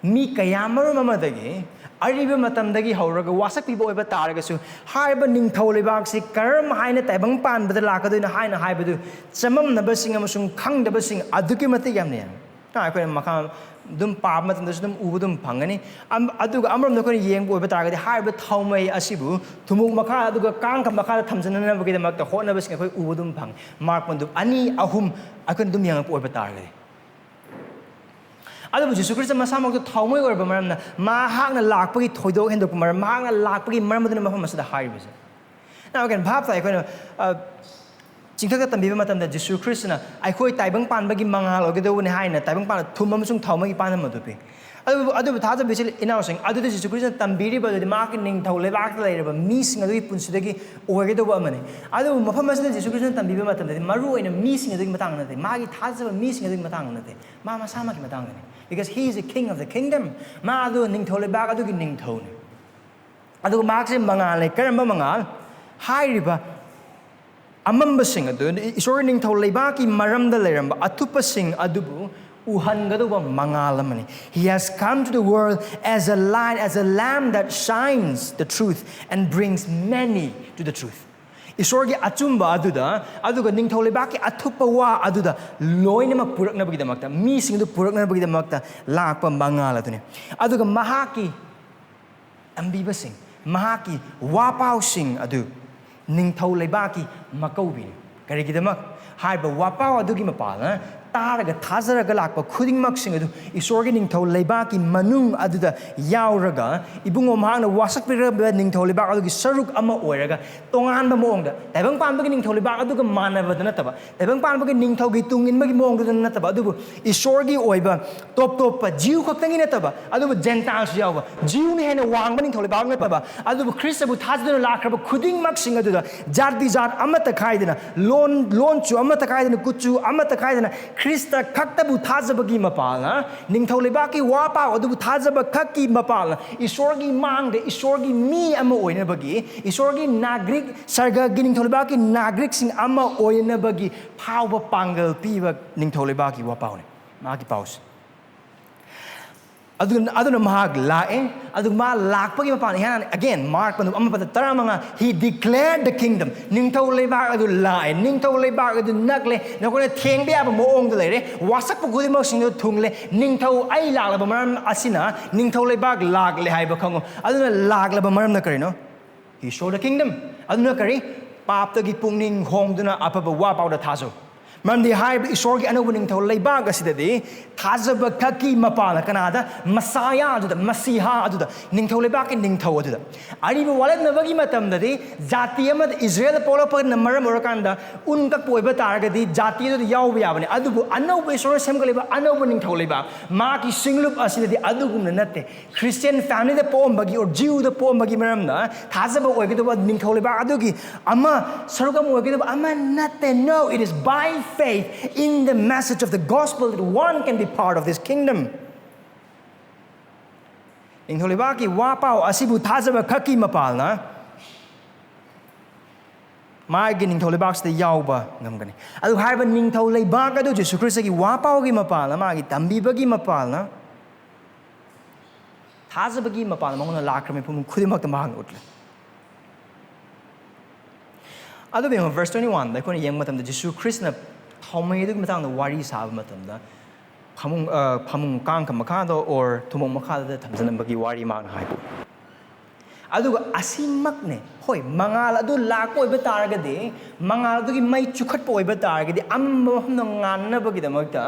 ꯃꯤ ꯀꯌꯥꯃꯔꯨꯝ ꯑꯃꯗꯒꯤ, ꯑꯔꯤꯕ ꯃꯇꯝꯗꯒꯤ ꯍꯧꯔꯒ ꯋꯥꯁꯛꯄꯤꯕ ꯑꯣꯏꯕ ꯇꯥꯔꯒꯁꯨ, ꯍꯥꯏꯔꯤꯕ ꯅꯤꯡꯊꯧ ꯂꯩꯕꯥꯛꯁꯤ ꯀꯔꯝ ꯍꯥꯏꯅ ꯇꯥꯏꯕꯪ ꯄꯥꯟꯕꯗ ꯂꯥꯛꯀꯗꯣꯏꯅꯣ ꯍꯥꯏꯅ ꯍꯥꯏꯕꯗꯨ ꯆꯃꯝꯅꯕꯁꯤꯡ ꯑꯃꯁꯨꯡ ꯈꯪꯗꯕꯁꯤꯡ ꯑꯗꯨꯛꯀꯤ ꯃꯇꯤꯛ ꯌꯥꯝꯅ ꯌꯥꯝꯃꯤ꯫ ꯑꯩꯈꯣꯏꯅ ꯃꯈꯥ ꯑꯗꯨꯝ ꯄꯥꯕ ꯃꯇꯝꯗꯁꯨ ꯑꯗꯨꯝ ꯎꯕ ꯑꯗꯨꯝ ꯐꯪꯒꯅꯤ꯫ ꯑꯝ-, ꯑꯗꯨꯒ ꯑꯃꯔꯣꯝꯗ ꯑꯩꯈꯣꯏꯅ ꯌꯦꯡꯕ ꯑꯣꯏꯕ ꯇꯥꯔꯒꯗꯤ, ꯍꯥꯏꯔꯤꯕ ꯊꯥꯎꯃꯩ ꯑꯁꯤꯕꯨ ꯊꯨꯝꯃꯣꯛ ꯃꯈꯥ ꯑꯗꯨꯒ ꯀꯥꯡꯈ ꯃꯈꯥꯗ ꯊꯝꯖꯅꯅꯕꯒꯤꯗꯃꯛꯇ ꯍꯣꯠꯅꯕꯁꯤꯡ ꯑꯩꯈꯣꯏ ꯎꯕ ꯑꯗꯨꯝ ꯐꯪꯉꯤ꯫ ꯃꯥꯔꯛ ꯄꯟꯗꯨꯞ ꯑꯅꯤ, ꯑꯍꯨꯝ ꯑꯩꯈꯣꯏꯅ ꯑꯗꯨꯝ ꯌꯦꯡꯉꯛꯄ ꯑꯣꯏꯕ ꯇꯥꯔꯒꯗꯤ꯫ ꯑꯗꯨꯕꯨ ꯖꯤꯁꯨ ꯈ꯭ꯔꯤꯁꯇ ꯃꯁꯥꯃꯛꯇ ꯊꯥꯎꯃꯩ ꯑꯣꯏꯔꯕ ꯃꯔꯝꯅ, ꯃꯍꯥꯛꯅ ꯂꯥꯛꯄꯒꯤ ꯊꯣꯏꯗꯣꯛ ꯍꯦꯟꯗꯣꯛꯄ ꯃꯔꯝ, ꯃꯍꯥꯛꯅ ꯂꯥꯛꯄꯒꯤ ꯃꯔꯝ ꯑꯗꯨꯅ ꯃꯐꯝ ꯑꯁꯤꯗ ꯍꯥꯏꯔꯤꯕꯁꯦ꯫ ꯅꯍꯥꯟ ꯀꯩꯅꯣ ꯚꯥꯞ ꯇꯥꯏ, ꯑꯩꯈꯣꯏꯅ, ꯑ, ꯆꯤꯡꯊꯛꯇ ꯇꯝꯕꯤꯕ ꯃꯇꯝꯗ ꯖꯤꯁꯨ ꯈ꯭ꯔꯤꯁꯇꯅ ꯑꯩꯈꯣꯏ ꯇꯥꯏꯕꯪ ꯄꯥꯟꯕꯒꯤ ꯃꯉꯥꯜ ꯑꯣꯏꯒꯗꯧꯕꯅꯤ ꯍꯥꯏꯅ ꯇꯥꯏꯕꯪ ꯄꯥꯟꯕ ꯊꯨꯝ ꯑꯃꯁꯨꯡ ꯊꯥꯎꯃꯩꯒꯤ ꯄꯥꯟꯗꯝ ꯑꯗꯨ ꯄꯤ꯫ ꯑꯗꯨꯕꯨ, ꯑꯗꯨꯕꯨ ꯊꯥꯖꯕ ꯏꯆꯤꯜ ꯏꯅꯥꯎꯁꯤꯡ, ꯑꯗꯨꯗꯤ ꯖꯤꯁꯨ ꯈ꯭ꯔꯤꯁꯇꯅ ꯇꯝꯕꯤꯔꯤꯕ ꯑꯗꯨꯗꯤ ꯃꯍꯥꯛꯀꯤ ꯅꯤꯡꯊꯧ ꯂꯩꯕꯥꯛꯇ ꯂꯩꯔꯤꯕ ꯃꯤꯁꯤꯡ ꯑꯗꯨꯒꯤ ꯄꯨꯟꯁꯤꯗꯒꯤ ꯑꯣꯏꯒꯗꯧꯕ ꯑꯃꯅꯤ꯫ ꯑꯗꯨꯕꯨ ꯃꯐꯝ ꯑꯁꯤꯗ ꯖꯤꯁꯨ ꯈ꯭ꯔꯤꯁꯇꯅ ꯇꯝꯕꯤꯕ ꯃꯇꯝꯗꯗꯤ ꯃꯔꯨ ꯑꯣꯏꯅ ꯃꯤꯁꯤꯡ ꯑꯗꯨꯒꯤ ꯃꯇꯥꯡꯗ ꯅꯠꯇꯦ, ꯃꯥꯒꯤ ꯊꯥꯖꯕ ꯃꯤꯁꯤꯡ ꯑꯗꯨꯒꯤ ꯃꯇꯥꯡꯗ ꯅꯠꯇꯦ, ꯃꯥ ꯃꯁꯥꯃꯛꯀꯤ ꯃꯇꯥꯡꯗꯅꯤ꯫ Because he is the king of the kingdom. ꯃꯥ ꯑꯗꯨ ꯅꯤꯡꯊꯧ ꯂꯩꯕꯥꯛ ꯑꯗꯨꯒꯤ ꯅꯤꯡꯊꯧꯅꯤ꯫ ꯑꯗꯨꯒ ꯃꯍꯥꯛꯁꯦ ꯃꯉꯥꯜꯅꯦ꯫ ꯀꯔꯝꯕ ꯃꯉꯥꯜ? ꯍꯥꯏꯔꯤꯕ ꯑꯃꯝꯕꯁꯤꯡ ꯑꯗꯨ, ꯏꯁꯣꯔꯒꯤ ꯅꯤꯡꯊꯧ ꯂꯩꯕꯥꯛꯀꯤ ꯃꯔꯝꯗ ꯂꯩꯔꯝꯕ ꯑꯊꯨꯞꯄꯁꯤꯡ ꯑꯗꯨꯕꯨ ꯎꯍꯟꯒꯗꯧꯕ ꯃꯉꯥꯜ ꯑꯃꯅꯤ꯫ He has come to the world as a light, as a lamp that shines the truth and brings many to the truth. ꯏꯁꯣꯔꯒꯤ ꯑꯆꯨꯝꯕ ꯑꯗꯨꯗ, ꯑꯗꯨꯒ ꯅꯤꯡꯊꯧ ꯂꯩꯕꯥꯛꯀꯤ ꯑꯊꯨꯞꯄ ꯋꯥ ꯑꯗꯨꯗ ꯂꯣꯏꯅꯃꯛ ꯄꯨꯔꯛꯅꯕꯒꯤꯗꯃꯛꯇ, ꯃꯤꯁꯤꯡ ꯑꯗꯨ ꯄꯨꯔꯛꯅꯕꯒꯤꯗꯃꯛꯇ ꯂꯥꯛꯄ ꯃꯉꯥꯜ ꯑꯗꯨꯅꯤ꯫ ꯑꯗꯨꯒ ꯃꯍꯥꯛꯀꯤ ꯇꯝꯕꯤꯕꯁꯤꯡ, ꯃꯍꯥꯛꯀꯤ ꯋꯥꯄꯥꯎꯁꯤꯡ ꯑꯗꯨ ꯅꯤꯡꯊꯧ ꯂꯩꯕꯥꯛꯀꯤ ꯃꯀꯧꯕꯤꯅꯤ꯫ ꯀꯔꯤꯒꯤꯗꯃꯛ? ꯍꯥꯏꯔꯤꯕ ꯋꯥꯄꯥꯎ ꯑꯗꯨꯒꯤ ꯃꯄꯥꯜꯅ ꯇꯥꯔꯒ ꯊꯥꯖꯔꯒ ꯂꯥꯛꯄ ꯈꯨꯗꯤꯡꯃꯛꯁꯤꯡ ꯑꯗꯨ ꯏꯁꯣꯔꯒꯤ ꯅꯤꯡꯊꯧ ꯂꯩꯕꯥꯛꯀꯤ ꯃꯅꯨꯡ ꯑꯗꯨꯗ ꯌꯥꯎꯔꯒ, ꯏꯕꯨꯡꯉꯣ ꯃꯍꯥꯛꯅ ꯋꯥꯁꯛꯄꯤꯔꯕ ꯅꯤꯡꯊꯧ ꯂꯩꯕꯥꯛ ꯑꯗꯨꯒꯤ ꯁꯔꯨꯛ ꯑꯃ ꯑꯣꯏꯔꯒ, ꯇꯣꯉꯥꯟꯕ ꯃꯑꯣꯡꯗ ꯇꯥꯏꯕꯪ ꯄꯥꯟꯕꯒꯤ ꯅꯤꯡꯊꯧ ꯂꯩꯕꯥꯛ ꯑꯗꯨꯒ ꯃꯥꯟꯅꯕꯗ ꯅꯠꯇꯕ, ꯇꯥꯏꯕꯪ ꯄꯥꯟꯕꯒꯤ ꯅꯤꯡꯊꯧꯒꯤ ꯇꯨꯡ ꯏꯟꯕꯒꯤ ꯃꯑꯣꯡꯗꯨꯗ ꯅꯠꯇꯕ, ꯑꯗꯨꯕꯨ ꯏꯁꯣꯔꯒꯤ ꯑꯣꯏꯕ ꯇꯣꯞ ꯇꯣꯞꯄ, ꯖꯤꯎ ꯈꯛꯇꯪꯒꯤ ꯅꯠꯇꯕ, ꯑꯗꯨꯕꯨ ꯖꯦꯟꯇꯥꯏꯜꯁꯨ ꯌꯥꯎꯕ, ꯖꯤꯎꯅ ꯍꯦꯟꯅ ꯋꯥꯡꯕ ꯅꯤꯡꯊꯧ ꯂꯩꯕꯥꯛ ꯅꯠꯇꯕ, ꯑꯗꯨꯕꯨ ꯈ꯭ꯔꯤꯁꯇꯕꯨ ꯊꯥꯖꯗꯨꯅ ꯂꯥꯛꯈ꯭ꯔꯕ ꯈꯨꯗꯤꯡꯃꯛꯁꯤꯡ ꯑꯗꯨꯗ, ꯖꯥꯇꯤ ꯖꯥꯠ ꯑꯃꯠꯇ ꯈꯥꯏꯗꯅ, ꯂꯣꯟ, ꯂꯣꯟꯁꯨ ꯑꯃꯠꯇ ꯈꯥꯏꯗꯅ, ꯀꯨꯠꯁꯨ ꯑꯃꯠꯇ ꯈꯥꯏꯗꯅ, ꯈ꯭ꯔꯤꯁꯇ ꯈꯛꯇꯕꯨ ꯊꯥꯖꯕꯒꯤ ꯃꯄꯥꯜꯅ, ꯅꯤꯡꯊꯧ ꯂꯩꯕꯥꯛꯀꯤ ꯋꯥ ꯄꯥꯎ ꯑꯗꯨꯕꯨ ꯊꯥꯖꯕ ꯈꯛꯀꯤ ꯃꯄꯥꯜꯅ, ꯏꯁꯣꯔꯒꯤ ꯃꯥꯡꯗ ꯏꯁꯣꯔꯒꯤ ꯃꯤ ꯑꯃ ꯑꯣꯏꯅꯕꯒꯤ, ꯏꯁꯣꯔꯒꯤ ꯅꯥꯒ꯭ꯔꯤꯛ, ꯁꯔꯒꯒꯤ ꯅꯤꯡꯊꯧ ꯂꯩꯕꯥꯛꯀꯤ ꯅꯥꯒ꯭ꯔꯤꯛꯁꯤꯡ ꯑꯃ ꯑꯣꯏꯅꯕꯒꯤ ꯐꯥꯎꯕ ꯄꯥꯡꯒꯜ ꯄꯤꯕ ꯅꯤꯡꯊꯧ ꯂꯩꯕꯥꯛꯀꯤ ꯋꯥ ꯄꯥꯎꯅꯤ, ꯃꯥꯒꯤ ꯄꯥꯎꯁꯦ꯫ ꯑꯗꯨꯅ, ꯑꯗꯨꯅ ꯃꯍꯥꯛ ꯂꯥꯛꯑꯦ꯫ ꯑꯗꯨ ꯃꯥ ꯂꯥꯛꯄꯒꯤ ꯃꯄꯥꯟ, ꯏꯍꯥꯟ ꯍꯥꯟꯅ, again, ꯃꯥꯔꯛ ꯃꯅꯨꯡ ꯑꯃ ꯄꯗ ꯇꯔꯥꯃꯉꯥ, "He declared the kingdom." ꯅꯤꯡꯊꯧ ꯂꯩꯕꯥꯛ ꯑꯗꯨ ꯂꯥꯛꯑꯦ, ꯅꯤꯡꯊꯧ ꯂꯩꯕꯥꯛ ꯑꯗꯨ ꯅꯛꯂꯦ, ꯅꯈꯣꯏꯅ ꯊꯦꯡꯕ ꯌꯥꯕ ꯃꯑꯣꯡꯗ ꯂꯩꯔꯦ, ꯋꯥꯁꯛꯄ ꯈꯨꯗꯤꯡꯃꯛꯁꯤꯡꯗꯨ ꯊꯨꯡꯂꯦ, ꯅꯤꯡꯊꯧ ꯑꯩ ꯂꯥꯛꯂꯕ ꯃꯔꯝ ꯑꯁꯤꯅ ꯅꯤꯡꯊꯧ ꯂꯩꯕꯥꯛ ꯂꯥꯛꯂꯦ ꯍꯥꯏꯕ ꯈꯪꯉꯨ꯫ ꯑꯗꯨꯅ ꯂꯥꯛꯂꯕ ꯃꯔꯝꯅ ꯀꯔꯤꯅꯣ? He showed the kingdom. ꯑꯗꯨꯅ ꯀꯔꯤ? ꯄꯥꯞꯇꯒꯤ ꯄꯨꯛꯅꯤꯡ ꯍꯣꯡꯗꯨꯅ ꯑꯐꯕ ꯋꯥ ꯄꯥꯎꯗ ꯊꯥꯖꯧ꯫ ꯃꯔꯝꯗꯤ ꯍꯥꯏꯔꯤꯕ ꯏꯁꯣꯔꯒꯤ ꯑꯅꯧꯕ ꯅꯤꯡꯊꯧ ꯂꯩꯕꯥꯛ ꯑꯁꯤꯗꯗꯤ ꯊꯥꯖꯕ ꯈꯛꯀꯤ ꯃꯄꯥꯜꯅ ꯀꯅꯥꯗ? ꯃꯁꯥꯌꯥ ꯑꯗꯨꯗ, ꯃꯁꯤꯍꯥ ꯑꯗꯨꯗ, ꯅꯤꯡꯊꯧ ꯂꯩꯕꯥꯛꯀꯤ ꯅꯤꯡꯊꯧ ꯑꯗꯨꯗ꯫ ꯑꯔꯤꯕ ꯋꯥꯂꯦꯞꯅꯕꯒꯤ ꯃꯇꯝꯗꯗꯤ ꯖꯥꯇꯤ ꯑꯃꯗ ꯏꯁꯔꯥꯌꯦꯜꯗ ꯄꯣꯛꯂꯛꯄꯅ ꯃꯔꯝ ꯑꯣꯏꯔꯀꯥꯟꯗ ꯎꯟ ꯀꯛꯄ ꯑꯣꯏꯕ ꯇꯥꯔꯒꯗꯤ ꯖꯥꯇꯤ ꯑꯗꯨꯗ ꯌꯥꯎꯕ ꯌꯥꯕꯅꯤ꯫ ꯑꯗꯨꯕꯨ ꯑꯅꯧꯕ ꯏꯁꯣꯔꯅ ꯁꯦꯝꯒꯠꯂꯤꯕ ꯑꯅꯧꯕ ꯅꯤꯡꯊꯧ ꯂꯩꯕꯥꯛ, ꯃꯥꯒꯤ ꯁꯤꯡꯂꯨꯞ ꯑꯁꯤꯗꯗꯤ ꯑꯗꯨꯒꯨꯝꯅ ꯅꯠꯇꯦ꯫ ꯈ꯭ꯔꯤꯁꯇꯤꯌꯟ ꯐꯦꯃꯤꯂꯤꯗ ꯄꯣꯛꯑꯝꯕꯒꯤ, or ꯖꯤꯎꯗ ꯄꯣꯛꯑꯝꯕꯒꯤ ꯃꯔꯝꯅ ꯊꯥꯖꯕ ꯑꯣꯏꯒꯗꯕ ꯅꯤꯡꯊꯧ ꯂꯩꯕꯥꯛ ꯑꯗꯨꯒꯤ ꯑꯃ, ꯁꯔꯨꯛ ꯑꯃ ꯑꯣꯏꯒꯗꯕ ꯑꯃ ꯅꯠꯇꯦ꯫ No, it is by faith in the message of the gospel that one can be part of this kingdom. ꯅꯤꯡꯊꯧ ꯂꯩꯕꯥꯛꯀꯤ ꯋꯥ ꯄꯥꯎ ꯑꯁꯤꯕꯨ ꯊꯥꯖꯕ ꯈꯛꯀꯤ ꯃꯄꯥꯜꯅ ꯃꯥꯒꯤ ꯅꯤꯡꯊꯧ ꯂꯩꯕꯥꯛꯁꯤꯗ ꯌꯥꯎꯕ ꯉꯝꯒꯅꯤ꯫ ꯑꯗꯨ ꯍꯥꯏꯔꯤꯕ ꯅꯤꯡꯊꯧ ꯂꯩꯕꯥꯛ ꯑꯗꯨ ꯖꯤꯁꯨ ꯈ꯭ꯔꯤꯁꯇꯒꯤ ꯋꯥ ꯄꯥꯎꯒꯤ ꯃꯄꯥꯜꯅ, ꯃꯥꯒꯤ ꯇꯝꯕꯤꯕꯒꯤ ꯃꯄꯥꯜꯅ, ꯊꯥꯖꯕꯒꯤ ꯃꯄꯥꯜꯅ ꯃꯉꯣꯟꯗ ꯂꯥꯛꯈ꯭ꯔꯕ ꯃꯤꯄꯨꯝ ꯈꯨꯗꯤꯡꯃꯛꯇ ꯃꯍꯥꯛꯅ ꯎꯠꯂꯦ꯫ ꯑꯗꯨꯕꯨ ꯌꯦꯡꯉꯣ, verse twenty-one ꯗ ꯑꯩꯈꯣꯏꯅ ꯌꯦꯡꯕ ꯃꯇꯝꯗ ꯖꯤꯁꯨ ꯈ꯭ꯔꯤꯁꯇꯅ ꯊꯥꯎꯃꯩ ꯑꯗꯨꯒꯤ ꯃꯇꯥꯡꯗ ꯋꯥꯔꯤ ꯁꯥꯕ ꯃꯇꯝꯗ ꯐꯃꯨꯡ, ꯑ, ꯐꯃꯨꯡ ꯀꯥꯡꯈ ꯃꯈꯥꯗ or ꯊꯨꯝꯃꯣꯛ ꯃꯈꯥꯗ ꯊꯝꯖꯤꯜꯂꯝꯕꯒꯤ ꯋꯥꯔꯤ ꯃꯍꯥꯛꯅ ꯍꯥꯏꯕ꯫ ꯑꯗꯨꯒ ꯑꯁꯤꯃꯛꯅꯦ, ꯍꯣꯏ, ꯃꯉꯥꯜ ꯑꯗꯨ ꯂꯥꯛꯄ ꯑꯣꯏꯕ ꯇꯥꯔꯒꯗꯤ, ꯃꯉꯥꯜ ꯑꯗꯨꯒꯤ ꯃꯩ ꯆꯨꯈꯠꯄ ꯑꯣꯏꯕ ꯇꯥꯔꯒꯗꯤ, ꯑꯃꯝꯕ ꯃꯐꯝꯗ ꯉꯥꯟꯅꯕꯒꯤꯗꯃꯛꯇ